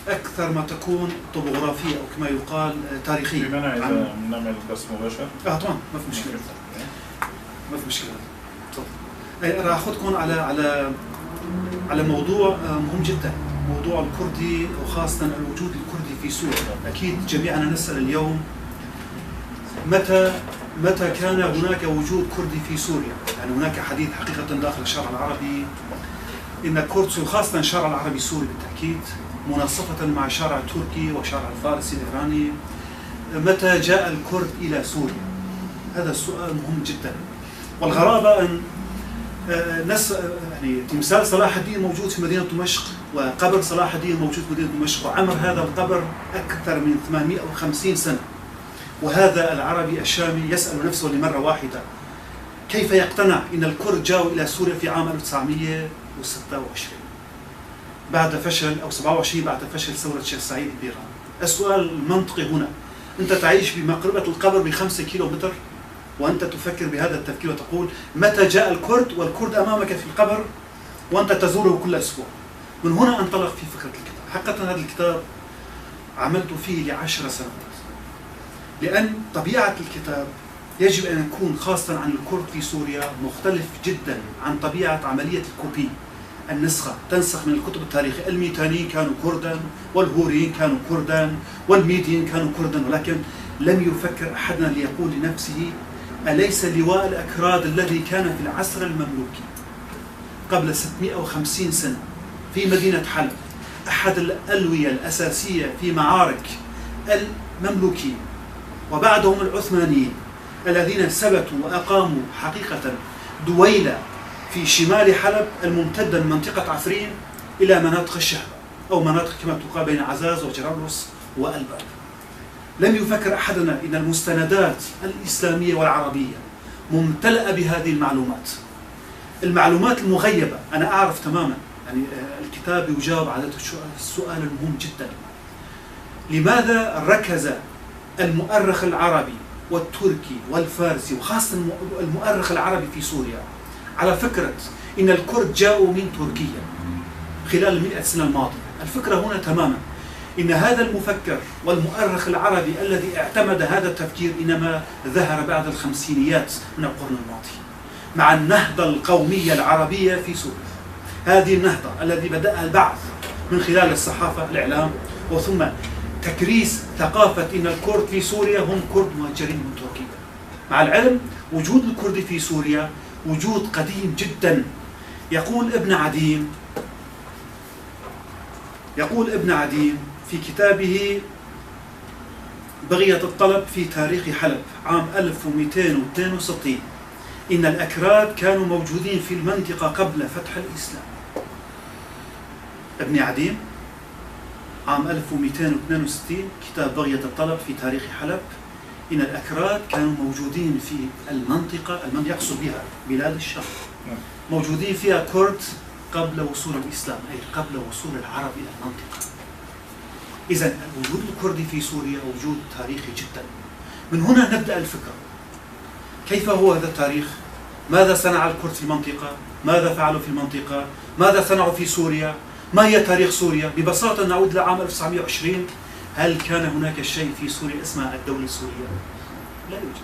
أكثر ما تكون طبوغرافية أو كما يقال آه، تاريخية. بمنع إذا عن- بنعمل بث مباشر؟ آه طبعا، ما في مشكلة. ما في مشكلة. تفضل. آه، راح أخذكم على على على موضوع آه، مهم جدا، موضوع الكردي وخاصة الوجود الكردي في سوريا. أكيد جميعنا نسأل اليوم متى متى كان هناك وجود كردي في سوريا؟ يعني هناك حديث حقيقة داخل الشارع العربي إن الكرد، وخاصة الشارع العربي السوري بالتأكيد، مناصفة مع الشارع التركي والشارع الفارسي الإيراني، متى جاء الكرد إلى سوريا؟ هذا السؤال مهم جدا. والغرابة أن آه، نس يعني تمثال صلاح الدين موجود في مدينة دمشق، وقبر صلاح الدين موجود في مدينة دمشق، وعمر هذا القبر أكثر من ثمانمائة وخمسين سنة. وهذا العربي الشامي يسأل نفسه لمرة واحدة: كيف يقتنع أن الكرد جاءوا إلى سوريا في عام ألف وتسعمية وستة وعشرين بعد فشل، أو سبعة وعشرين بعد فشل ثورة الشيخ سعيد بإيران؟ السؤال المنطقي هنا، أنت تعيش بمقربة القبر بخمسة كيلو متر، وأنت تفكر بهذا التفكير وتقول: متى جاء الكرد والكرد أمامك في القبر وأنت تزوره كل أسبوع؟ من هنا أنطلق في فكرة الكتاب. حقيقة هذا الكتاب عملت فيه لعشر سنوات، لأن طبيعة الكتاب يجب أن يكون خاصة عن الكرد في سوريا مختلف جدا عن طبيعة عملية الكوبي. النسخة تنسخ من الكتب التاريخية، الميتانيين كانوا كردا، والهوريين كانوا كردا، والميديين كانوا كردا، ولكن لم يفكر أحدنا ليقول لنفسه: أليس لواء الأكراد الذي كان في العصر المملوكي قبل ستمائة وخمسين سنة في مدينة حلب أحد الألوية الأساسية في معارك المملوكيين وبعدهم العثمانيين الذين ثبتوا وأقاموا حقيقة دويلة في شمال حلب الممتدة من منطقة عفرين إلى مناطق الشهبة، أو مناطق كما تقال بين عزاز وجرابلس وألباب؟ لم يفكر أحدنا إن المستندات الإسلامية والعربية ممتلأة بهذه المعلومات. المعلومات المغيبة، أنا أعرف تمامًا، يعني، آه، الكتاب يجاوب على الش-، السؤال المهم جدًا: لماذا ركز المؤرخ العربي والتركي والفارسي، وخاصة الم-، المؤرخ العربي في سوريا، على فكرة إن الكرد جاءوا من تركيا خلال المئة سنة الماضية؟ الفكرة هنا تمامًا إن هذا المفكر والمؤرخ العربي الذي اعتمد هذا التفكير إنما ظهر بعد الخمسينيات من القرن الماضي، مع النهضة القومية العربية في سوريا. هذه النهضة الذي بدأها البعث من خلال الصحافة، الإعلام، وثم تكريس ثقافة إن الكرد في سوريا هم كرد مهجرين من تركيا. مع العلم، وجود الكردي في سوريا وجود قديم جدًا. يقول ابن عديم، يقول ابن عديم في كتابه بغية الطلب في تاريخ حلب عام ألف ومئتين واثنين وستين: إن الأكراد كانوا موجودين في المنطقة قبل فتح الإسلام. ابن عديم، عام ألف ومئتين واثنين وستين، كتاب بغية الطلب في تاريخ حلب: إن الأكراد كانوا موجودين في المنطقة، المن-، يقصد بها بلاد الشام، نعم. موجودين فيها كرد قبل وصول الإسلام، أي قبل وصول العرب إلى المنطقة. إذن الوجود الكردي في سوريا وجود تاريخي جدًا. من هنا نبدأ الفكرة. كيف هو هذا التاريخ؟ ماذا صنع الكرد في المنطقة؟ ماذا فعلوا في المنطقة؟ ماذا صنعوا في سوريا؟ ما هي تاريخ سوريا؟ ببساطة نعود لعام ألف وتسعمية وعشرين. هل كان هناك شيء في سوريا اسمها الدولة السورية؟ لا يوجد.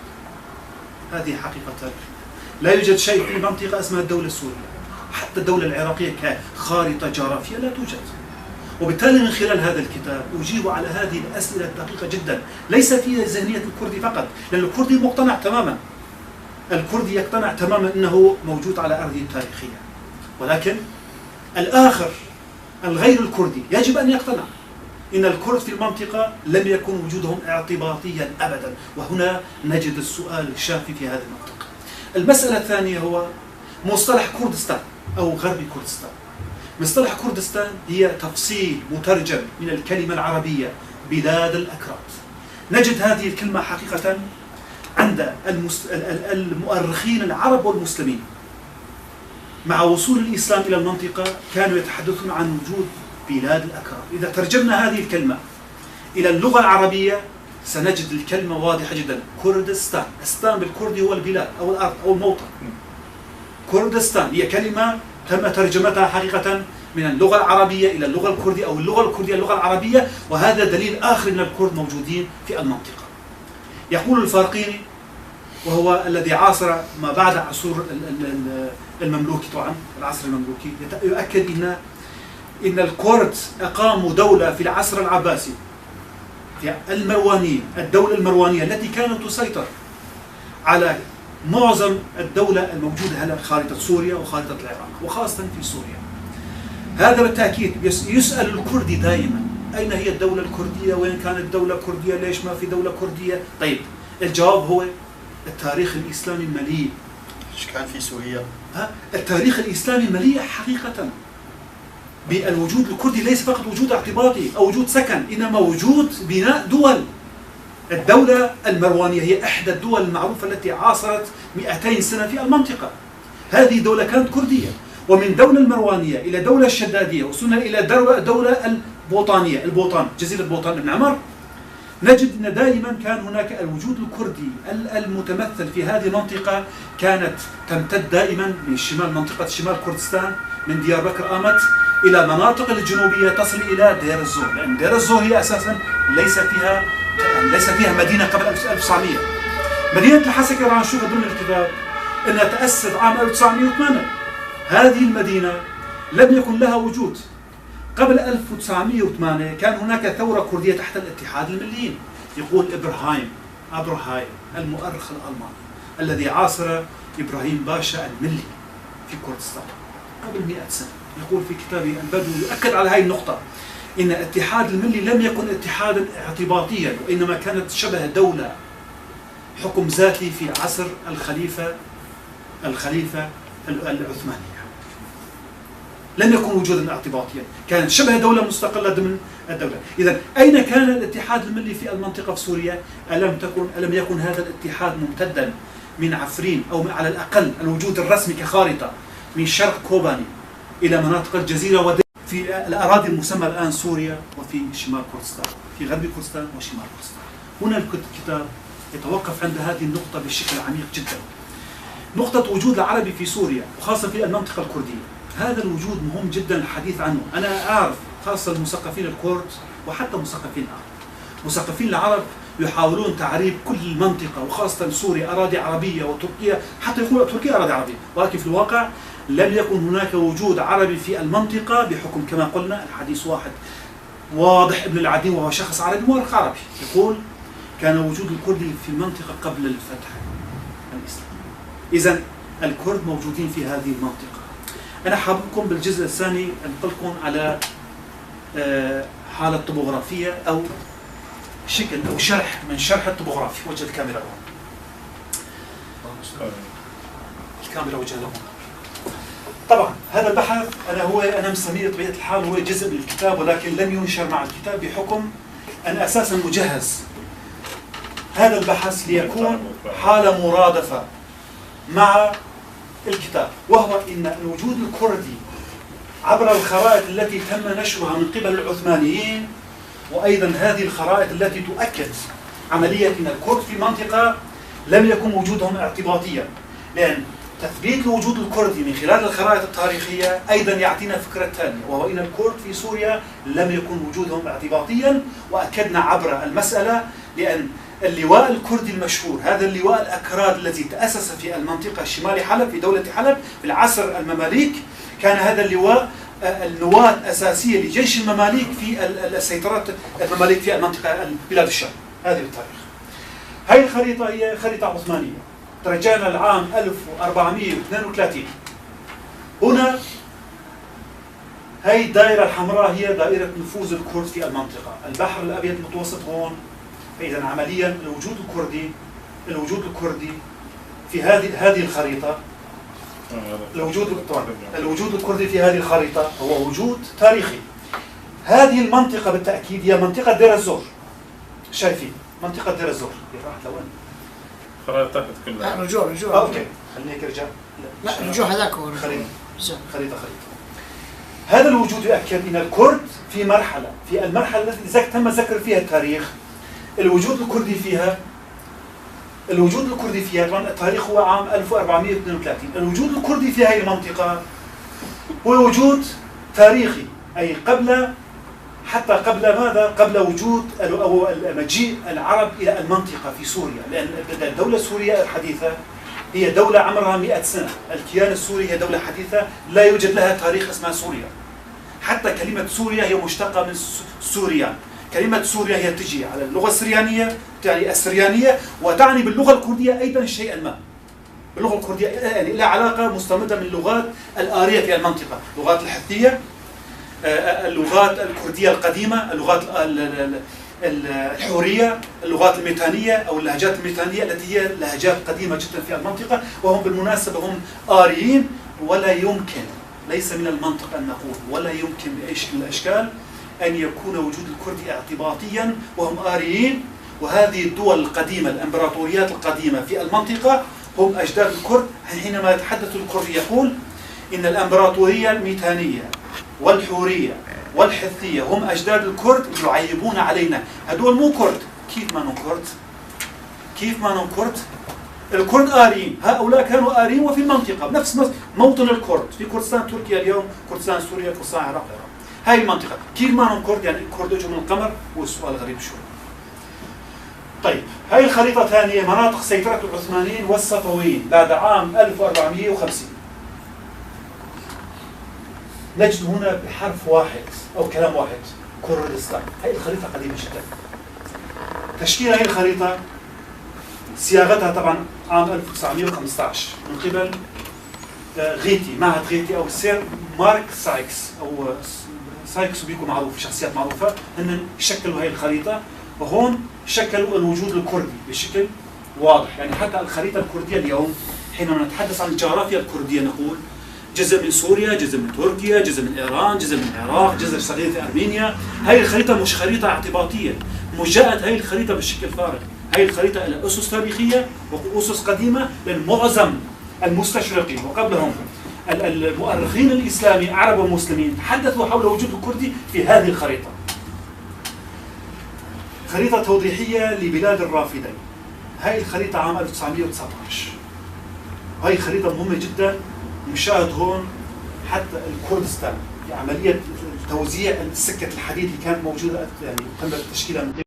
هذه حقيقة تاريخية. لا يوجد شيء في المنطقة اسمها الدولة السورية. حتى الدولة العراقية كخارطة جغرافية لا توجد. وبالتالي من خلال هذا الكتاب أجيب على هذه الأسئلة الدقيقة جدًا. ليس في ذهنية الكردي فقط، لأن الكردي مقتنع تمامًا. الكردي يقتنع تمامًا أنه موجود على أرضه التاريخية. ولكن الآخر، الغير الكردي، يجب أن يقتنع إن الكرد في المنطقة لم يكن وجودهم اعتباطيًا أبدًا. وهنا نجد السؤال الشافي في هذه المنطقة. المسألة الثانية هو مصطلح كردستان أو غربي كردستان. مصطلح كردستان هي تفصيل مترجم من الكلمة العربية بلاد الأكراد. نجد هذه الكلمة حقيقة عند المس-، ال-، ال-، المؤرخين العرب والمسلمين. مع وصول الإسلام إلى المنطقة كانوا يتحدثون عن وجود بلاد الأكراد. إذا ترجمنا هذه الكلمة إلى اللغة العربية سنجد الكلمة واضحة جدًا: كردستان. استان بالكردي هو البلاد أو الأرض أو الموطن. كردستان هي كلمة تم ترجمتها حقيقة من اللغة العربية إلى اللغة الكردية، أو اللغة الكردية اللغة العربية، وهذا دليل آخر أن الكرد موجودين في المنطقة. يقول الفارقيني، وهو الذي عاصر ما بعد عصور ال-، ال-، ال-، المملوكي، طبعًا العصر المملوكي، يت-، يؤكد إن، إن الكرد أقاموا دولة في العصر العباسي، في المروانية، الدولة المروانية التي كانت تسيطر على معظم الدولة الموجودة هلأ خارطة سوريا وخارطة العراق، وخاصة في سوريا. هذا بالتأكيد يس-، يسأل الكردي دائمًا: أين هي الدولة الكردية؟ وين كانت دولة كردية؟ ليش ما في دولة كردية؟ طيب، الجواب هو التاريخ الإسلامي مليء. إيش كان في سوريا؟ ها؟ التاريخ الإسلامي مليء حقيقة بالوجود الكردي، ليس فقط وجود اعتباطي أو وجود سكن، إنما وجود بناء دول. الدولة المروانية هي إحدى الدول المعروفة التي عاصرت مئتي سنة في المنطقة. هذه دولة كانت كردية، ومن دولة المروانية إلى دولة الشدادية، وصلنا إلى درو-، دولة البوطانية، البوطان، جزيرة بوطان ابن عمر. نجد أن دائمًا كان هناك الوجود الكردي ال-، المتمثل في هذه المنطقة كانت تمتد دائمًا من شمال، منطقة شمال كردستان، من ديار بكر آمت إلى مناطق الجنوبية تصل إلى دير الزور، لأن دير الزور هي أساسًا ليس فيها، ليس فيها مدينة قبل ألف، ألف وتسعمية. مدينة الحسكة راح نشوفها ضمن الكتاب، إنها تأسست عام ألف وتسعمية وثمانية. هذه المدينة لم يكن لها وجود. قبل ألف وتسعمية وثمانية كان هناك ثورة كردية تحت الاتحاد المليين، يقول إبراهيم، أبراهايم، المؤرخ الألماني الذي عاصر إبراهيم باشا الملي في كردستان قبل مئة سنة، يقول في كتابه البدو، يؤكد على هاي النقطة، إن الاتحاد الملي لم يكن اتحادا اعتباطيا، وإنما كانت شبه دولة، حكم ذاتي في عصر الخليفة، الخليفة ال-، العثمانية. لم يكن وجودا اعتباطيا، كانت شبه دولة مستقلة ضمن الدولة. إذا أين كان الاتحاد الملي في المنطقة في سوريا؟ ألم تكن، ألم يكن هذا الاتحاد ممتدا من عفرين، أو على الأقل الوجود الرسمي كخارطة من شرق كوباني إلى مناطق الجزيرة ود-، في الأراضي المسمى الآن سوريا، وفي شمال كردستان، في غرب كردستان وشمال كردستان. هنا الكت-، الكتاب يتوقف عند هذه النقطة بشكل عميق جدا. نقطة وجود العربي في سوريا، وخاصة في المنطقة الكردية. هذا الوجود مهم جدا الحديث عنه. أنا أعرف، خاصة المثقفين الكرد وحتى مثقفين العرب، مثقفين العرب يحاولون تعريب كل المنطقة، وخاصة سوريا، أراضي عربية وتركيا، حتى يقول تركيا أراضي عربية، ولكن في الواقع لم يكن هناك وجود عربي في المنطقة بحكم، كما قلنا، الحديث واحد واضح ابن العدي، وهو شخص عربي، مؤرخ عربي، يقول: كان وجود الكردي في المنطقة قبل الفتح الإسلامي. إذن الكرد موجودين في هذه المنطقة. أنا حاببكم بالجزء الثاني أنقلكم على، آه، حالة طبوغرافية أو شكل أو شرح من شرح الطبوغرافي. وجه الكاميرا هون. الكاميرا وجهها لهون. طبعًا هذا البحث أنا هو، أنا مسميه بطبيعة الحال هو جزء من الكتاب، ولكن لم ينشر مع الكتاب بحكم أن أساسًا مجهز هذا البحث ليكون حالة مرادفة مع الكتاب، وهو إن الوجود الكردي عبر الخرائط التي تم نشرها من قبل العثمانيين، وأيضًا هذه الخرائط التي تؤكد عملية أن الكرد في المنطقة لم يكن وجودهم اعتباطيًا، لأن تثبيت الوجود الكردي من خلال الخرائط التاريخية أيضًا يعطينا فكرة ثانية، وهو أن الكرد في سوريا لم يكن وجودهم اعتباطيًا، وأكدنا عبر المسألة لأن اللواء الكردي المشهور، هذا اللواء الأكراد الذي تأسس في المنطقة شمال حلب، في دولة حلب، في العصر المماليك، كان هذا اللواء، آه، النواة الأساسية لجيش المماليك في ال-، ال-، السيطرة المماليك في المنطقة، ال-، بلاد الشام. هذه التاريخ. هاي الخريطة هي خريطة عثمانية، ترجعنا لعام ألف وأربعمية واثنين وثلاثين. هنا هاي الدائرة الحمراء هي دائرة نفوذ الكرد في المنطقة. البحر الأبيض المتوسط هون. فإذا عمليًا الوجود الكردي، الوجود الكردي في هذه، هذه الخريطة، الوجود، طبعًا، الوجود الكردي في هذه الخريطة هو وجود تاريخي. هذه المنطقة بالتأكيد هي منطقة دير الزور. شايفين منطقة دير الزور؟ هي راحت لوين؟ خرائط تحت كلها. لا، رجوع، رجوع، آه، رجوع. أوكي. خليني أكرجع. لا، رجوع هذاك هو، رجوع. خريطة. زين. خريطة، خريطة. هذا الوجود يؤكد أن الكرد في مرحلة، في المرحلة التي ذك-، تم ذكر فيها التاريخ، الوجود الكردي فيها، الوجود الكردي فيها، طبعًا التاريخ هو عام ألف وأربعمية واثنين وثلاثين. الوجود الكردي في هاي المنطقة هو وجود تاريخي، أي قبل حتى قبل ماذا؟ قبل وجود ال-، أو ال-، مجيء العرب إلى المنطقة في سوريا، لأن الد-، الدولة السورية الحديثة هي دولة عمرها مئة سنة. الكيان السوري هي دولة حديثة، لا يوجد لها تاريخ اسمها سوريا. حتى كلمة سوريا هي مشتقة من س-، سوريا. كلمة سوريا هي تجي على اللغة السريانية، تعني السريانية، وتعني باللغة الكردية أيضًا شيئًا ما. اللغة الكردية، يعني، لها علاقة مستمدة من اللغات الآرية في المنطقة، اللغات الحثية، آه، آه، اللغات الكردية القديمة، اللغات ال-، ال-، ال-، ال-، الحورية، اللغات الميتانية أو اللهجات الميتانية التي هي لهجات قديمة جدًا في المنطقة، وهم بالمناسبة هم آريين، ولا يمكن، ليس من المنطق أن نقول، ولا يمكن بأي شكل من الأشكال أن يكون وجود الكرد اعتباطيًا وهم آريين، وهذه الدول القديمة، الإمبراطوريات القديمة في المنطقة هم أجداد الكرد. حينما يتحدث الكردي يقول إن الإمبراطورية الميتانية والحورية والحثية هم أجداد الكرد، يعيبون علينا. هدول مو كرد. كيف مانن كرد؟ كيف مانن كرد؟ الكرد آريين، هؤلاء كانوا آريين وفي المنطقة، بنفس مس-، موطن الكرد، في كردستان تركيا اليوم، كردستان سوريا، كردستان العراق، العراق. هاي المنطقة، كيف مانن كرد؟ يعني الكرد اجوا من القمر؟ هو السؤال غريب شوي. طيب، هاي الخريطة ثانية، مناطق سيطرة العثمانيين والصفويين بعد عام ألف وأربعمية وخمسين. نجد هنا بحرف واحد أو كلام واحد: كردستان. هاي الخريطة قديمة جدًا. تشكيل هاي الخريطة، صياغتها طبعًا عام ألف وتسعمية وخمستاش من قبل، آه، غيتي، معهد غيتي أو سير مارك سايكس، أو، آه، سايكس وبيكو معروف، شخصيات معروفة، هن شكلوا هاي الخريطة. وهون شكلوا الوجود الكردي بشكل واضح. يعني حتى الخريطة الكردية اليوم، حينما نتحدث عن الجغرافيا الكردية، نقول جزء من سوريا، جزء من تركيا، جزء من إيران، جزء من العراق، جزر صغيرة في أرمينيا. هاي الخريطة مش خريطة اعتباطية، مش جاءت هاي الخريطة بالشكل الفارغ. هاي الخريطة لها أسس تاريخية وأسس قديمة، لأن معظم المستشرقين وقبلهم ال-، المؤرخين الإسلامي عرب ومسلمين تحدثوا حول وجود الكردي في هذه الخريطة. خريطة توضيحية لبلاد الرافدين. هاي الخريطة عام ألف وتسعمية وتسعتاش. هاي خريطة مهمة جدًا. نشاهد هون حتى الكردستان في عملية توزيع السكة الحديد اللي كانت موجودة، يعني، تم تشكيلها من قبل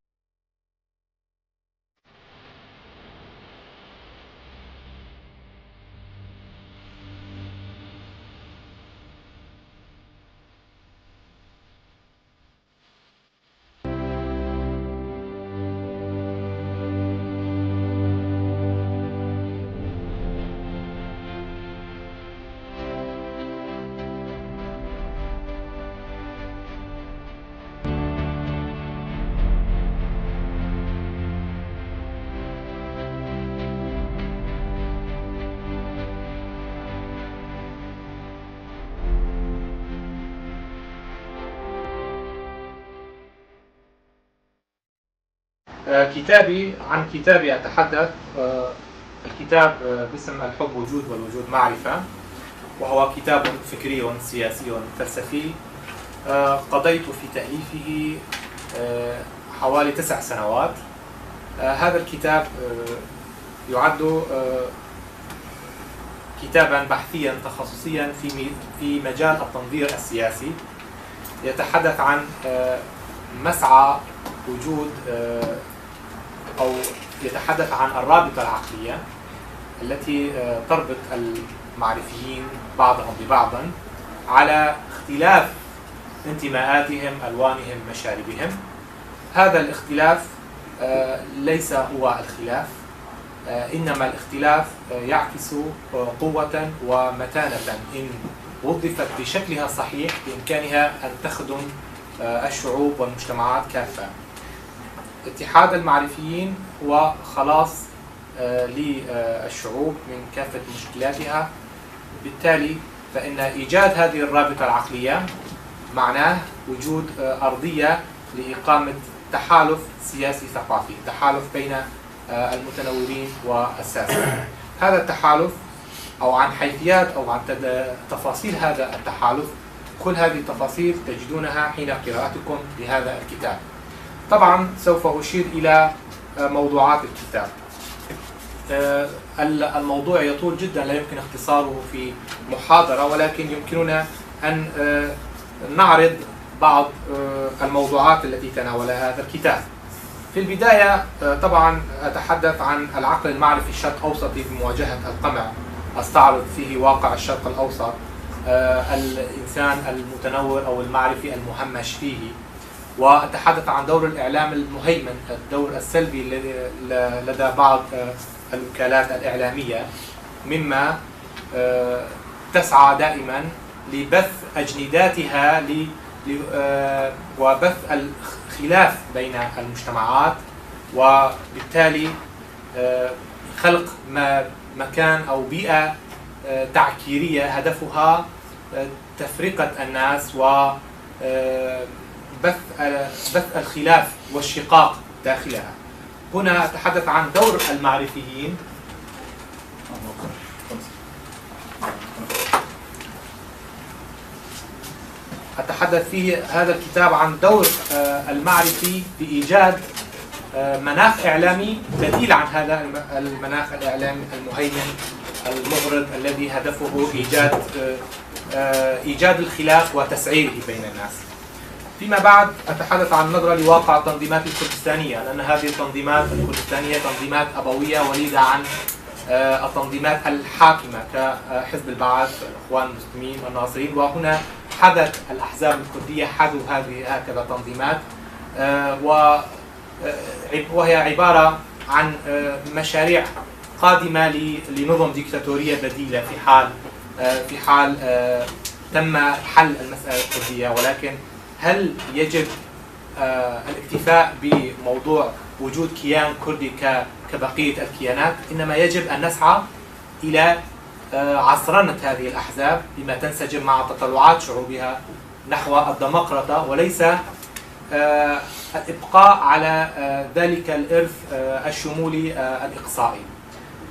آه، كتابي، عن كتابي أتحدث. آه، الكتاب، آه، باسم الحب وجود والوجود معرفة، وهو كتاب فكري سياسي فلسفي. آه، قضيت في تأليفه، آه، حوالي تسع سنوات. آه، هذا الكتاب، آه، يعد، آه، كتابا بحثيا تخصصيا في مي-، في مجال التنظير السياسي. يتحدث عن، آه، مسعى وجود، آه، أو يتحدث عن الرابطة العقلية التي، آه، تربط المعرفيين بعضهم ببعضا على اختلاف انتماءاتهم، ألوانهم، مشاربهم. هذا الاختلاف، آه، ليس هو الخلاف، آه، إنما الاختلاف، آه، يعكس، آه، قوة ومتانة إن وظفت بشكلها الصحيح بإمكانها أن تخدم، آه، الشعوب والمجتمعات كافة. اتحاد المعرفيين هو خلاص، آه، للشعوب من كافة مشكلاتها. بالتالي فإن إيجاد هذه الرابطة العقلية معناه وجود، آه، أرضية لإقامة تحالف سياسي ثقافي، تحالف بين، آه، المتنورين والساسة. هذا التحالف، أو عن حيثيات أو عن تد-، تفاصيل هذا التحالف، كل هذه التفاصيل تجدونها حين قراءتكم لهذا الكتاب. طبعا سوف أشير إلى، آه، موضوعات الكتاب. آه، ال-، الموضوع يطول جدا، لا يمكن اختصاره في محاضرة، ولكن يمكننا أن، آه، نعرض بعض، آه، الموضوعات التي تناولها هذا الكتاب. في البداية، آه، طبعا أتحدث عن العقل المعرفي الشرق أوسطي بمواجهة القمع، أستعرض فيه واقع الشرق الأوسط، آه، الإنسان المتنور أو المعرفي المهمش فيه، وأتحدث عن دور الإعلام المهيمن، الدور السلبي ل-، ل-، لدى بعض، آه، الوكالات الإعلامية، مما، آه، تسعى دائما لبث أجنداتها ل-، ل-، آه، وبث الخلاف بين المجتمعات، وبالتالي، آه، خلق م-، مكان أو بيئة، آه، تعكيرية هدفها، آه، تفرقة الناس و، آه، بث، آه، بث الخلاف والشقاق داخلها. هنا أتحدث عن دور المعرفيين. أتحدث في هذا الكتاب عن دور، آه، المعرفي بإيجاد، آه، مناخ إعلامي بديل عن هذا الم-، المناخ الإعلامي المهيمن المغرض الذي هدفه إيجاد، آه، آه، إيجاد الخلاف وتسعيره بين الناس. فيما بعد أتحدث عن نظرة لواقع التنظيمات الكردستانية، لأن هذه التنظيمات الكردستانية تنظيمات أبوية وليدة عن، آه، التنظيمات الحاكمة كحزب البعث، الإخوان المسلمين والناصرين، وهنا حذت الأحزاب الكردية، حذوا هذه هكذا تنظيمات، آه، و، آه، عب-، وهي عبارة عن، آه، مشاريع قادمة ل-، لنظم ديكتاتورية بديلة في حال، آه، في حال، آه، تم حل المسألة الكردية. ولكن هل يجب، آه، الاكتفاء بموضوع وجود كيان كردي ك-، كبقية الكيانات؟ إنما يجب أن نسعى إلى، آه، عصرنة هذه الأحزاب بما تنسجم مع تطلعات شعوبها نحو الديمقراطية، وليس، آه، الإبقاء على، آه، ذلك الإرث، آه، الشمولي، آه، الإقصائي.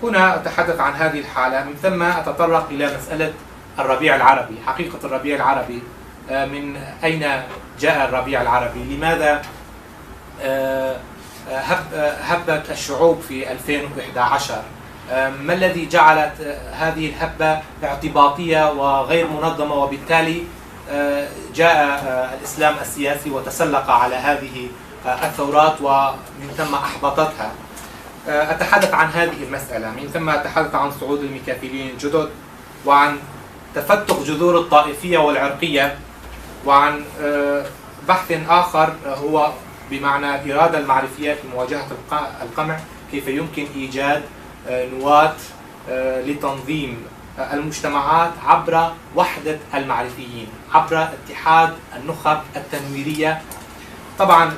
هنا أتحدث عن هذه الحالة، من ثم أتطرق إلى مسألة الربيع العربي، حقيقة الربيع العربي، آه، من أين جاء الربيع العربي؟ لماذا، آه، آه، هب-، آه، هبت الشعوب في ألفين وإحدى عشر؟ آه، ما الذي جعلت، آه، هذه الهبة اعتباطية وغير منظمة، وبالتالي، آه، جاء، آه، الإسلام السياسي وتسلق على هذه، آه، الثورات ومن ثم أحبطتها؟ آه، أتحدث عن هذه المسألة، من ثم أتحدث عن صعود الميكافيليين الجدد، وعن تفتق جذور الطائفية والعرقية، وعن، آه، بحث آخر، آه، هو بمعنى الإرادة المعرفية في مواجهة الق-، القمع، كيف يمكن إيجاد، آه، نواة، آه، لتنظيم، آه، المجتمعات عبر وحدة المعرفيين، عبر اتحاد النخب التنويرية. طبعًا،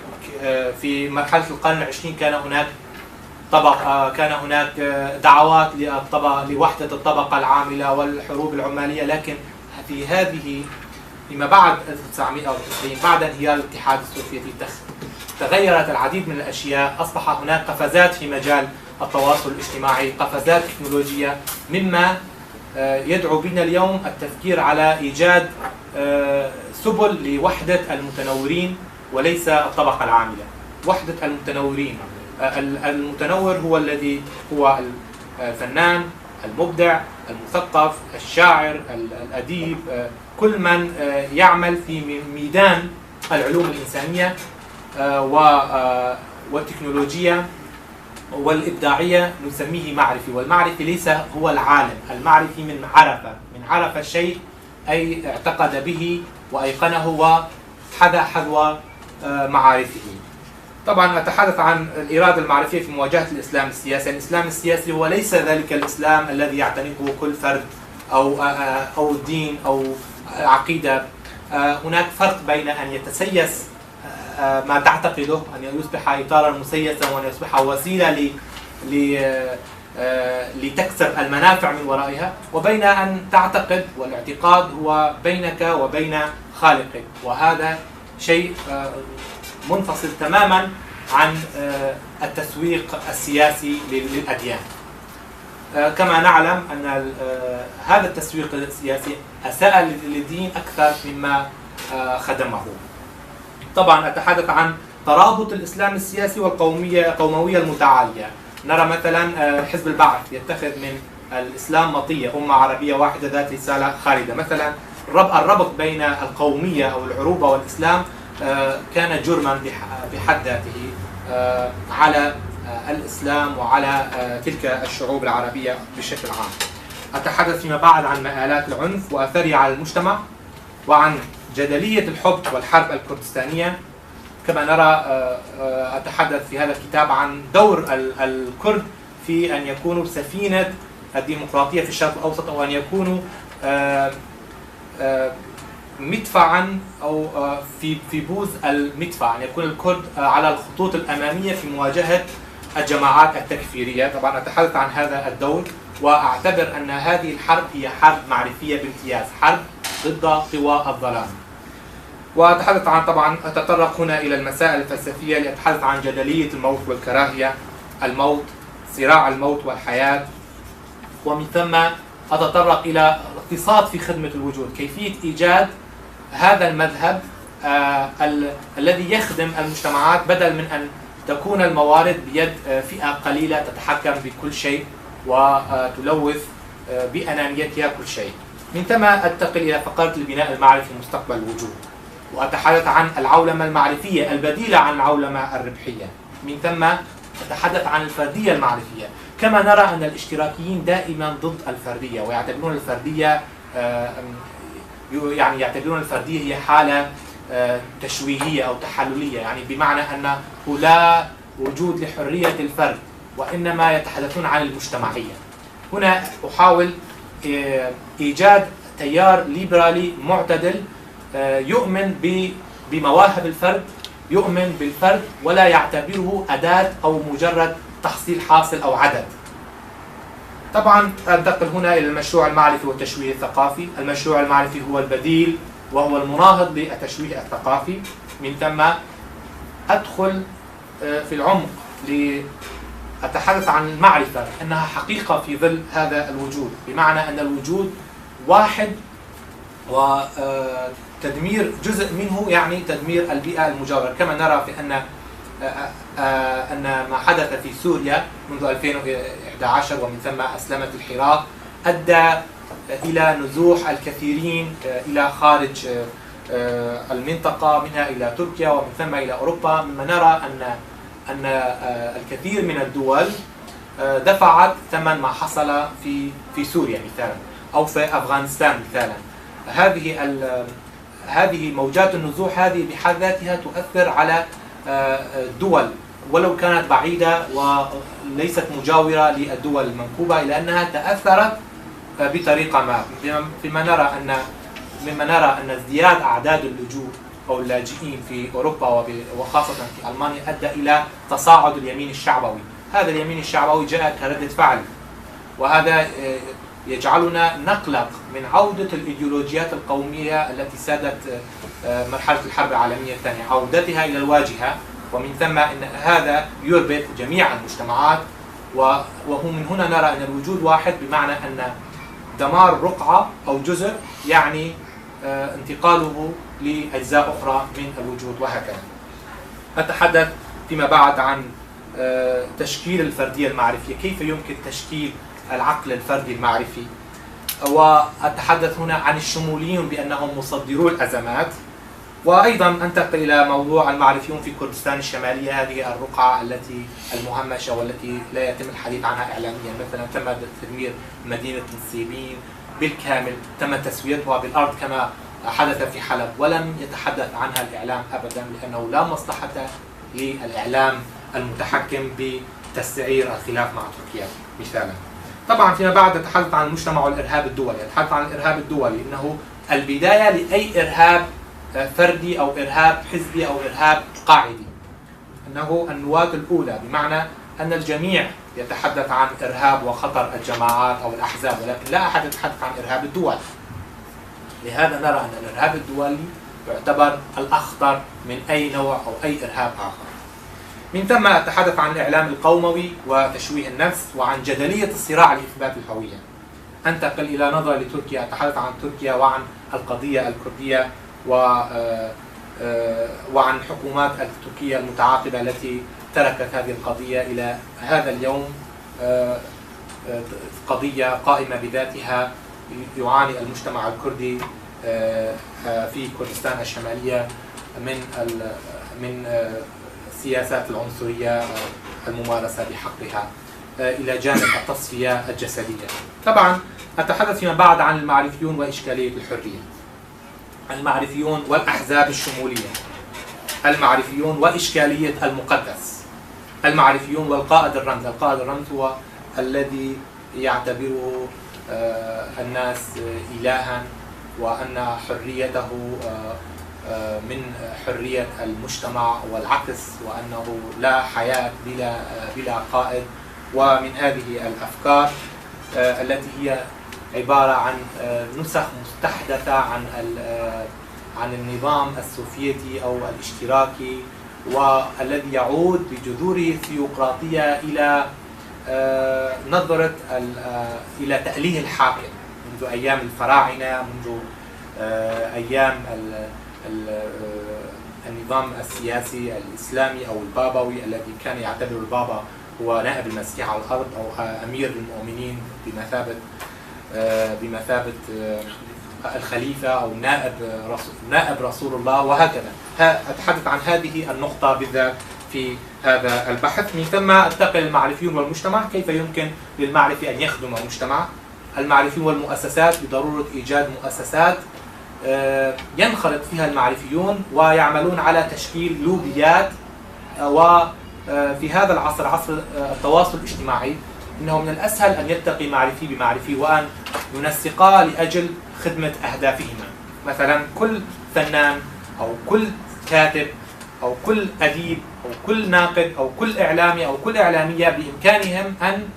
آه، في مرحلة القرن العشرين كان هناك طبق-، آه، كان هناك، آه، دعوات للطبق-، لوحدة الطبقة العاملة والحروب العمالية، لكن في هذه، فيما بعد ألف وتسعمية وتسعين، بعد انهيار الاتحاد السوفيتي، تخ-، تغيرت العديد من الأشياء، أصبح هناك قفزات في مجال التواصل الاجتماعي، قفزات تكنولوجية، مما، آه، يدعو بنا اليوم التفكير على إيجاد، آه، سبل لوحدة المتنورين وليس الطبقة العاملة. وحدة المتنورين. آه، ال-، المتنور هو الذي هو ال-، الفنان، المبدع، المثقف، الشاعر، ال-، الأديب، آه، كل من، آه، يعمل في مي-، ميدان العلوم الإنسانية، آه، و، آه، والتكنولوجية والإبداعية نسميه معرفي. والمعرفي ليس هو العالم، المعرفي من عرف، من عرف الشيء أي اعتقد به وأيقنه وحذا حذو، آه، معارفه. طبعًا أتحدث عن الإرادة المعرفية في مواجهة الإسلام السياسي. الإسلام السياسي هو ليس ذلك الإسلام الذي يعتنقه كل فرد أو، آه، آه، أو الدين أو العقيدة. آه، هناك فرق بين أن يتسيس، آه، ما تعتقده، أن يصبح إطارًا مسيسا وأن يصبح وسيلة ل-، ل-، آه، لتكسب المنافع من ورائها، وبين أن تعتقد، والاعتقاد هو بينك وبين خالقك، وهذا شيء، آه، منفصل تمامًا عن، آه، التسويق السياسي لل-، للأديان. آه، كما نعلم أن ال-، آه، هذا التسويق السياسي أساء لل-، للدين أكثر مما، آه، خدمه. طبعًا أتحدث عن ترابط الإسلام السياسي والقومية، القوموية المتعالية. نرى مثلًا، آه، حزب البعث يتخذ من الإسلام مطية، أمة عربية واحدة ذات رسالة خالدة. مثلًا، رب-، الربط بين القومية أو العروبة والإسلام، آه، كان جرما بح-، بحد ذاته، آه، على، آه، الإسلام وعلى، آه، تلك الشعوب العربية بشكل عام. أتحدث فيما بعد عن مآلات العنف وأثرها على المجتمع، وعن جدلية الحب والحرب الكردستانية. كما نرى، آه، آه، أتحدث في هذا الكتاب عن دور ال-، الكرد في أن يكونوا سفينة الديمقراطية في الشرق الأوسط، أو أن يكونوا، آه، آه، مدفعًا أو، آه، في، في بوز المدفع، أن يكون الكرد، آه، على الخطوط الأمامية في مواجهة الجماعات التكفيرية. طبعًا أتحدث عن هذا الدور، وأعتبر أن هذه الحرب هي حرب معرفية بامتياز، حرب ضد قوى الظلام. وأتحدث عن، طبعًا أتطرق هنا إلى المسائل الفلسفية لأتحدث عن جدلية الموت والكراهية، الموت، صراع الموت والحياة، ومن ثم أتطرق إلى الاقتصاد في خدمة الوجود، كيفية إيجاد هذا المذهب، آه، ال-، الذي يخدم المجتمعات بدل من أن تكون الموارد بيد، آه، فئة قليلة تتحكم بكل شيء وتلوث، آه، بأنانيتها كل شيء. من ثم أنتقل إلى فقرة البناء المعرفي مستقبل الوجود، وأتحدث عن العولمة المعرفية البديلة عن العولمة الربحية. من ثم أتحدث عن الفردية المعرفية، كما نرى أن الاشتراكيين دائمًا ضد الفردية ويعتبرون الفردية، آه، يعني يعتبرون الفردية هي حالة، آه، تشويهية أو تحللية، يعني بمعنى أنه لا وجود لحرية الفرد، وإنما يتحدثون عن المجتمعية. هنا أحاول، آه، إيجاد تيار ليبرالي معتدل، آه، يؤمن ب-، بمواهب الفرد، يؤمن بالفرد ولا يعتبره أداة أو مجرد تحصيل حاصل أو عدد. طبعًا أنتقل هنا إلى المشروع المعرفي والتشويه الثقافي. المشروع المعرفي هو البديل وهو المناهض للتشويه الثقافي. من ثم أدخل، آه، في العمق لأتحدث عن المعرفة أنها حقيقة في ظل هذا الوجود، بمعنى أن الوجود واحد، وتدمير جزء منه يعني تدمير البيئة المجاورة، كما نرى في أن، آه، آه، أن ما حدث في سوريا منذ ألفين وإحدى عشر ومن ثم أسلمت الحراك أدى إلى نزوح الكثيرين، آه، إلى خارج، آه، آه، المنطقة، منها إلى تركيا ومن ثم إلى أوروبا، مما نرى أن، أن، آه، الكثير من الدول، آه، دفعت ثمن ما حصل في، في سوريا مثالًا، أو في أفغانستان مثالًا. هذه ال-، هذه موجات النزوح هذه بحد ذاتها تؤثر على، آه، الدول، ولو كانت بعيدة وليست مجاورة للدول المنكوبة، إلا أنها تأثرت، آه، بطريقة ما. بما، فيما نرى أن، مما نرى أن ازدياد أعداد اللجوء أو اللاجئين في أوروبا وب-، وخاصة في ألمانيا أدى إلى تصاعد اليمين الشعبوي. هذا اليمين الشعبوي جاء كردة فعل، وهذا، آه، يجعلنا نقلق من عودة الإيديولوجيات القومية التي سادت، آه، مرحلة الحرب العالمية الثانية، عودتها إلى الواجهة، ومن ثم إن هذا يربك جميع المجتمعات، و-، وهو من هنا نرى أن الوجود واحد، بمعنى أن دمار رقعة أو جزء يعني، آه، انتقاله لأجزاء أخرى من الوجود، وهكذا. أتحدث فيما بعد عن، آه، تشكيل الفردية المعرفية، كيف يمكن تشكيل العقل الفردي المعرفي؟ وأتحدث هنا عن الشموليون بأنهم مصدرو الأزمات، وأيضًا أنتقل إلى موضوع المعرفيون في كردستان الشمالية، هذه الرقعة التي المهمشة والتي لا يتم الحديث عنها إعلاميًا. مثلًا تم تدمير مدينة نصيبين بالكامل، تم تسويتها بالأرض كما حدث في حلب، ولم يتحدث عنها الإعلام أبدًا، لأنه لا مصلحة للإعلام المتحكم بتسعير الخلاف مع تركيا مثالًا. طبعًا فيما بعد نتحدث عن المجتمع والإرهاب الدولي. نتحدث عن الإرهاب الدولي، إنه البداية لأي إرهاب، آه، فردي أو إرهاب حزبي أو إرهاب قاعدي، أنه النواة الأولى، بمعنى أن الجميع يتحدث عن إرهاب وخطر الجماعات أو الأحزاب، ولكن لا أحد يتحدث عن إرهاب الدول. لهذا نرى أن الإرهاب الدولي يعتبر الأخطر من أي نوع أو أي إرهاب آخر. من ثم أتحدث عن الإعلام القوموي وتشويه النفس، وعن جدلية الصراع لإثبات الهوية. أنتقل إلى نظرة لتركيا، أتحدث عن تركيا وعن القضية الكردية و، آه، آه، وعن حكومات تركيا المتعاقبة التي تركت هذه القضية إلى هذا اليوم، آه، آه، قضية قائمة بذاتها. يعاني المجتمع الكردي، آه، آه، في كردستان الشمالية من ال-، من، آه، السياسات العنصرية، آه، الممارسة بحقها، آه، إلى جانب التصفية الجسدية. طبعًا أتحدث فيما بعد عن المعرفيون وإشكالية الحرية. المعرفيون والأحزاب الشمولية. المعرفيون وإشكالية المقدس. المعرفيون والقائد الرمز. القائد الرمز هو الذي يعتبره، آه، الناس، آه، إلهًا، وأن حريته، آه، آه، من حرية المجتمع والعكس، وأنه لا حياة بلا، آه، بلا قائد. ومن هذه الأفكار، آه، التي هي عبارة عن، آه، نسخ مستحدثة عن ال-، آه، عن النظام السوفيتي أو الاشتراكي، والذي يعود بجذوره الثيوقراطية إلى، آه، نظرة ال-، آه، إلى تأليه الحاكم منذ أيام الفراعنة، منذ، آه، أيام ال-، ال-، آه، النظام السياسي الإسلامي أو البابوي، الذي كان يعتبر البابا هو نائب المسيح على الأرض أو، آه، أمير المؤمنين بمثابة، آه، بمثابة، آه، الخليفة أو نائب، آه، رسو-، نائب رسول الله وهكذا. ها-، أتحدث عن هذه النقطة بالذات في هذا البحث. من ثم أنتقل للمعرفيون والمجتمع، كيف يمكن للمعرفي أن يخدم المجتمع؟ المعرفيون والمؤسسات، بضرورة إيجاد مؤسسات، آه، ينخرط فيها المعرفيون ويعملون على تشكيل لوبيات، آه، و، آه، في هذا العصر، عصر، آه، التواصل الاجتماعي، إنه من الأسهل أن يلتقي معرفي بمعرفي وأن ينسقا لأجل خدمة أهدافهما. مثلًا، كل فنان أو كل كاتب أو كل أديب أو كل ناقد أو كل إعلامي أو كل إعلامية بإمكانهم أن،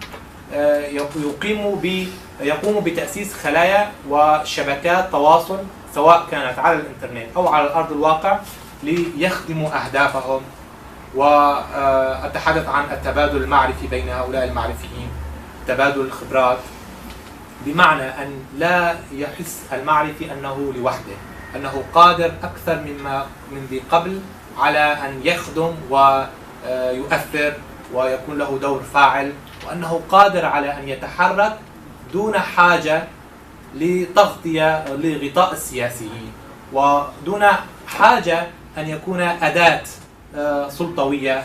آه، يق-، يقيموا ب-، يقوموا بتأسيس خلايا وشبكات تواصل، سواء كانت على الإنترنت أو على الأرض الواقع، ليخدموا أهدافهم. وأتحدث عن التبادل المعرفي بين هؤلاء المعرفيين، تبادل الخبرات، بمعنى أن لا يحس المعرفي أنه لوحده، أنه قادر أكثر مما من ذي قبل على أن يخدم ويؤثر ويكون له دور فاعل، وأنه قادر على أن يتحرك دون حاجة لتغطية لغطاء السياسي، ودون حاجة أن يكون أداة، آه، سلطوية،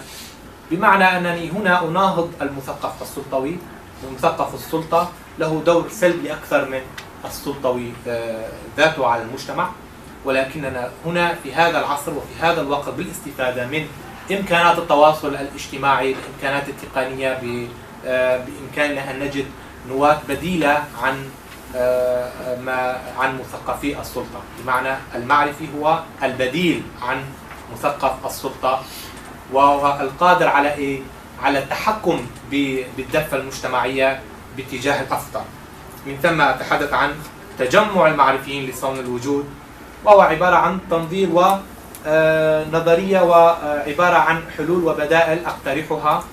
بمعنى أنني هنا أناهض المثقف السلطوي. المثقف السلطة له دور سلبي أكثر من السلطوي، آه، ذاته على المجتمع، ولكننا هنا في هذا العصر وفي هذا الوقت بالاستفادة من إمكانات التواصل الاجتماعي، الإمكانات التقنية، ب-، آه، بإمكاننا أن نجد نواة بديلة عن، آه، ما، عن مثقفي السلطة، بمعنى المعرفي هو البديل عن مثقف السلطة، وهو القادر على إيه؟ على التحكم ب-، بالدفة المجتمعية باتجاه الأفضل. من ثم أتحدث عن تجمع المعرفيين لصون الوجود، وهو عبارة عن تنظير و، آه، نظرية، وعبارة عن حلول وبدائل أقترحها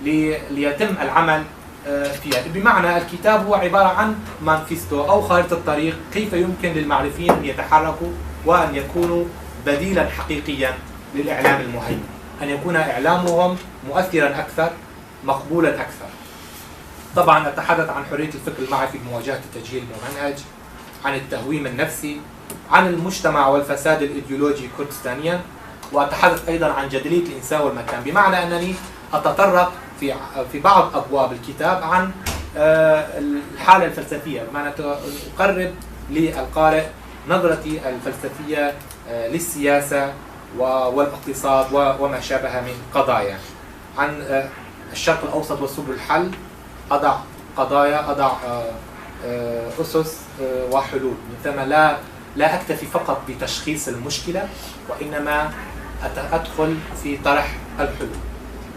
ل-، ليتم العمل، آه، فيها. بمعنى الكتاب هو عبارة عن مانفيستو أو خارطة طريق، كيف يمكن للمعرفيين أن يتحركوا وأن يكونوا بديلًا حقيقيًا للإعلام المهيمن، أن يكون إعلامهم مؤثرًا أكثر، مقبولًا أكثر. طبعًا أتحدث عن حرية الفكر المعرفي بمواجهة التجهيل الممنهج، عن التهويم النفسي، عن المجتمع والفساد الإيديولوجي كردستانيًا، وأتحدث أيضًا عن جدلية الإنسان والمكان، بمعنى أنني أتطرق في، في بعض أبواب الكتاب عن، آه، الحالة الفلسفية، بمعنى أقرب للقارئ نظرتي الفلسفية، آه، للسياسة و-، والاقتصاد و-، وما شابه من قضايا. عن، آه، الشرق الأوسط وسبل الحل، أضع قضايا، أضع، آه، آه، أسس، آه، وحلول. من ثم لا، لا أكتفي فقط بتشخيص المشكلة، وإنما أت-، أدخل في طرح الحلول.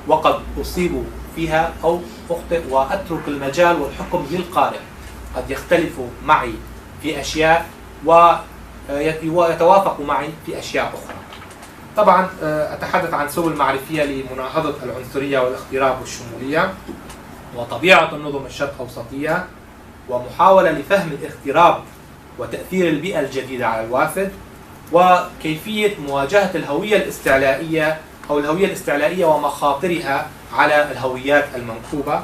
وقد أصيب فيها أو أخطئ، وأترك المجال والحكم للقارئ. قد يختلف معي في أشياء و، آه، يت-، ويتوافق معي في أشياء أخرى. طبعًا، آه، أتحدث عن سبل معرفية لمناهضة العنصرية والاغتراب والشمولية وطبيعة النظم الشرق أوسطية، ومحاولة لفهم الاغتراب وتأثير البيئة الجديدة على الوافد، وكيفية مواجهة الهوية الاستعلائية أو الهوية الاستعلائية ومخاطرها على الهويات المنكوبة،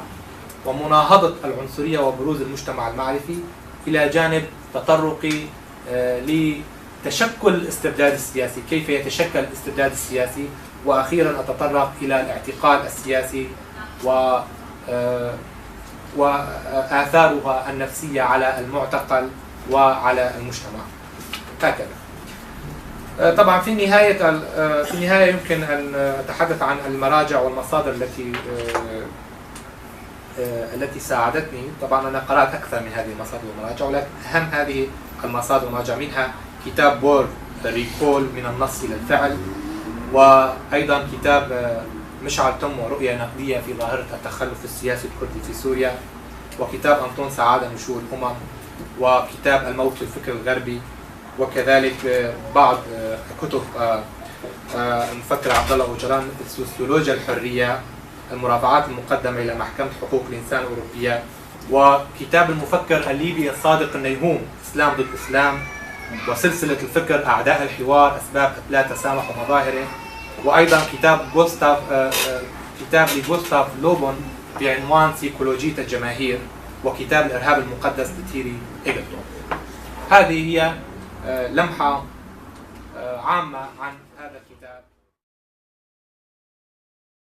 ومناهضة العنصرية وبروز المجتمع المعرفي، إلى جانب تطرقي، آه، لتشكل الاستبداد السياسي، كيف يتشكل الاستبداد السياسي، وأخيرًا أتطرق إلى الاعتقال السياسي و، آه، وآثارها النفسية على المعتقل وعلى المجتمع. هكذا. آه، طبعًا في نهاية ال-، آه، في النهاية يمكن أن أتحدث عن المراجع والمصادر التي، آه، آه، التي ساعدتني. طبعًا أنا قرأت أكثر من هذه المصادر والمراجع، ولكن أهم هذه المصادر والمراجع منها كتاب بور ريكول: من النص إلى الفعل، وأيضًا كتاب، آه، مشعل تمو: رؤية نقدية في ظاهرة التخلف السياسي الكردي في سوريا، وكتاب أنطون سعادة: نشوء الأمم، وكتاب الموت في الفكر الغربي، وكذلك، آه، بعض، آه، كتب، آه، آه، المفكر عبد الله أوجلان مثل سوسيولوجيا الحرية، المرافعات المقدمة إلى محكمة حقوق الإنسان الأوروبية، وكتاب المفكر الليبي الصادق النيهوم إسلام ضد إسلام، وسلسلة الفكر أعداء الحوار: أسباب لا تسامح ومظاهره، وأيضًا كتاب غوستاف، آه، آه، كتاب لغوستاف لوبون بعنوان سيكولوجية الجماهير، وكتاب الإرهاب المقدس لثيري إيجلتون. هذه هي، آه، لمحة، آه، عامة عن هذا الكتاب.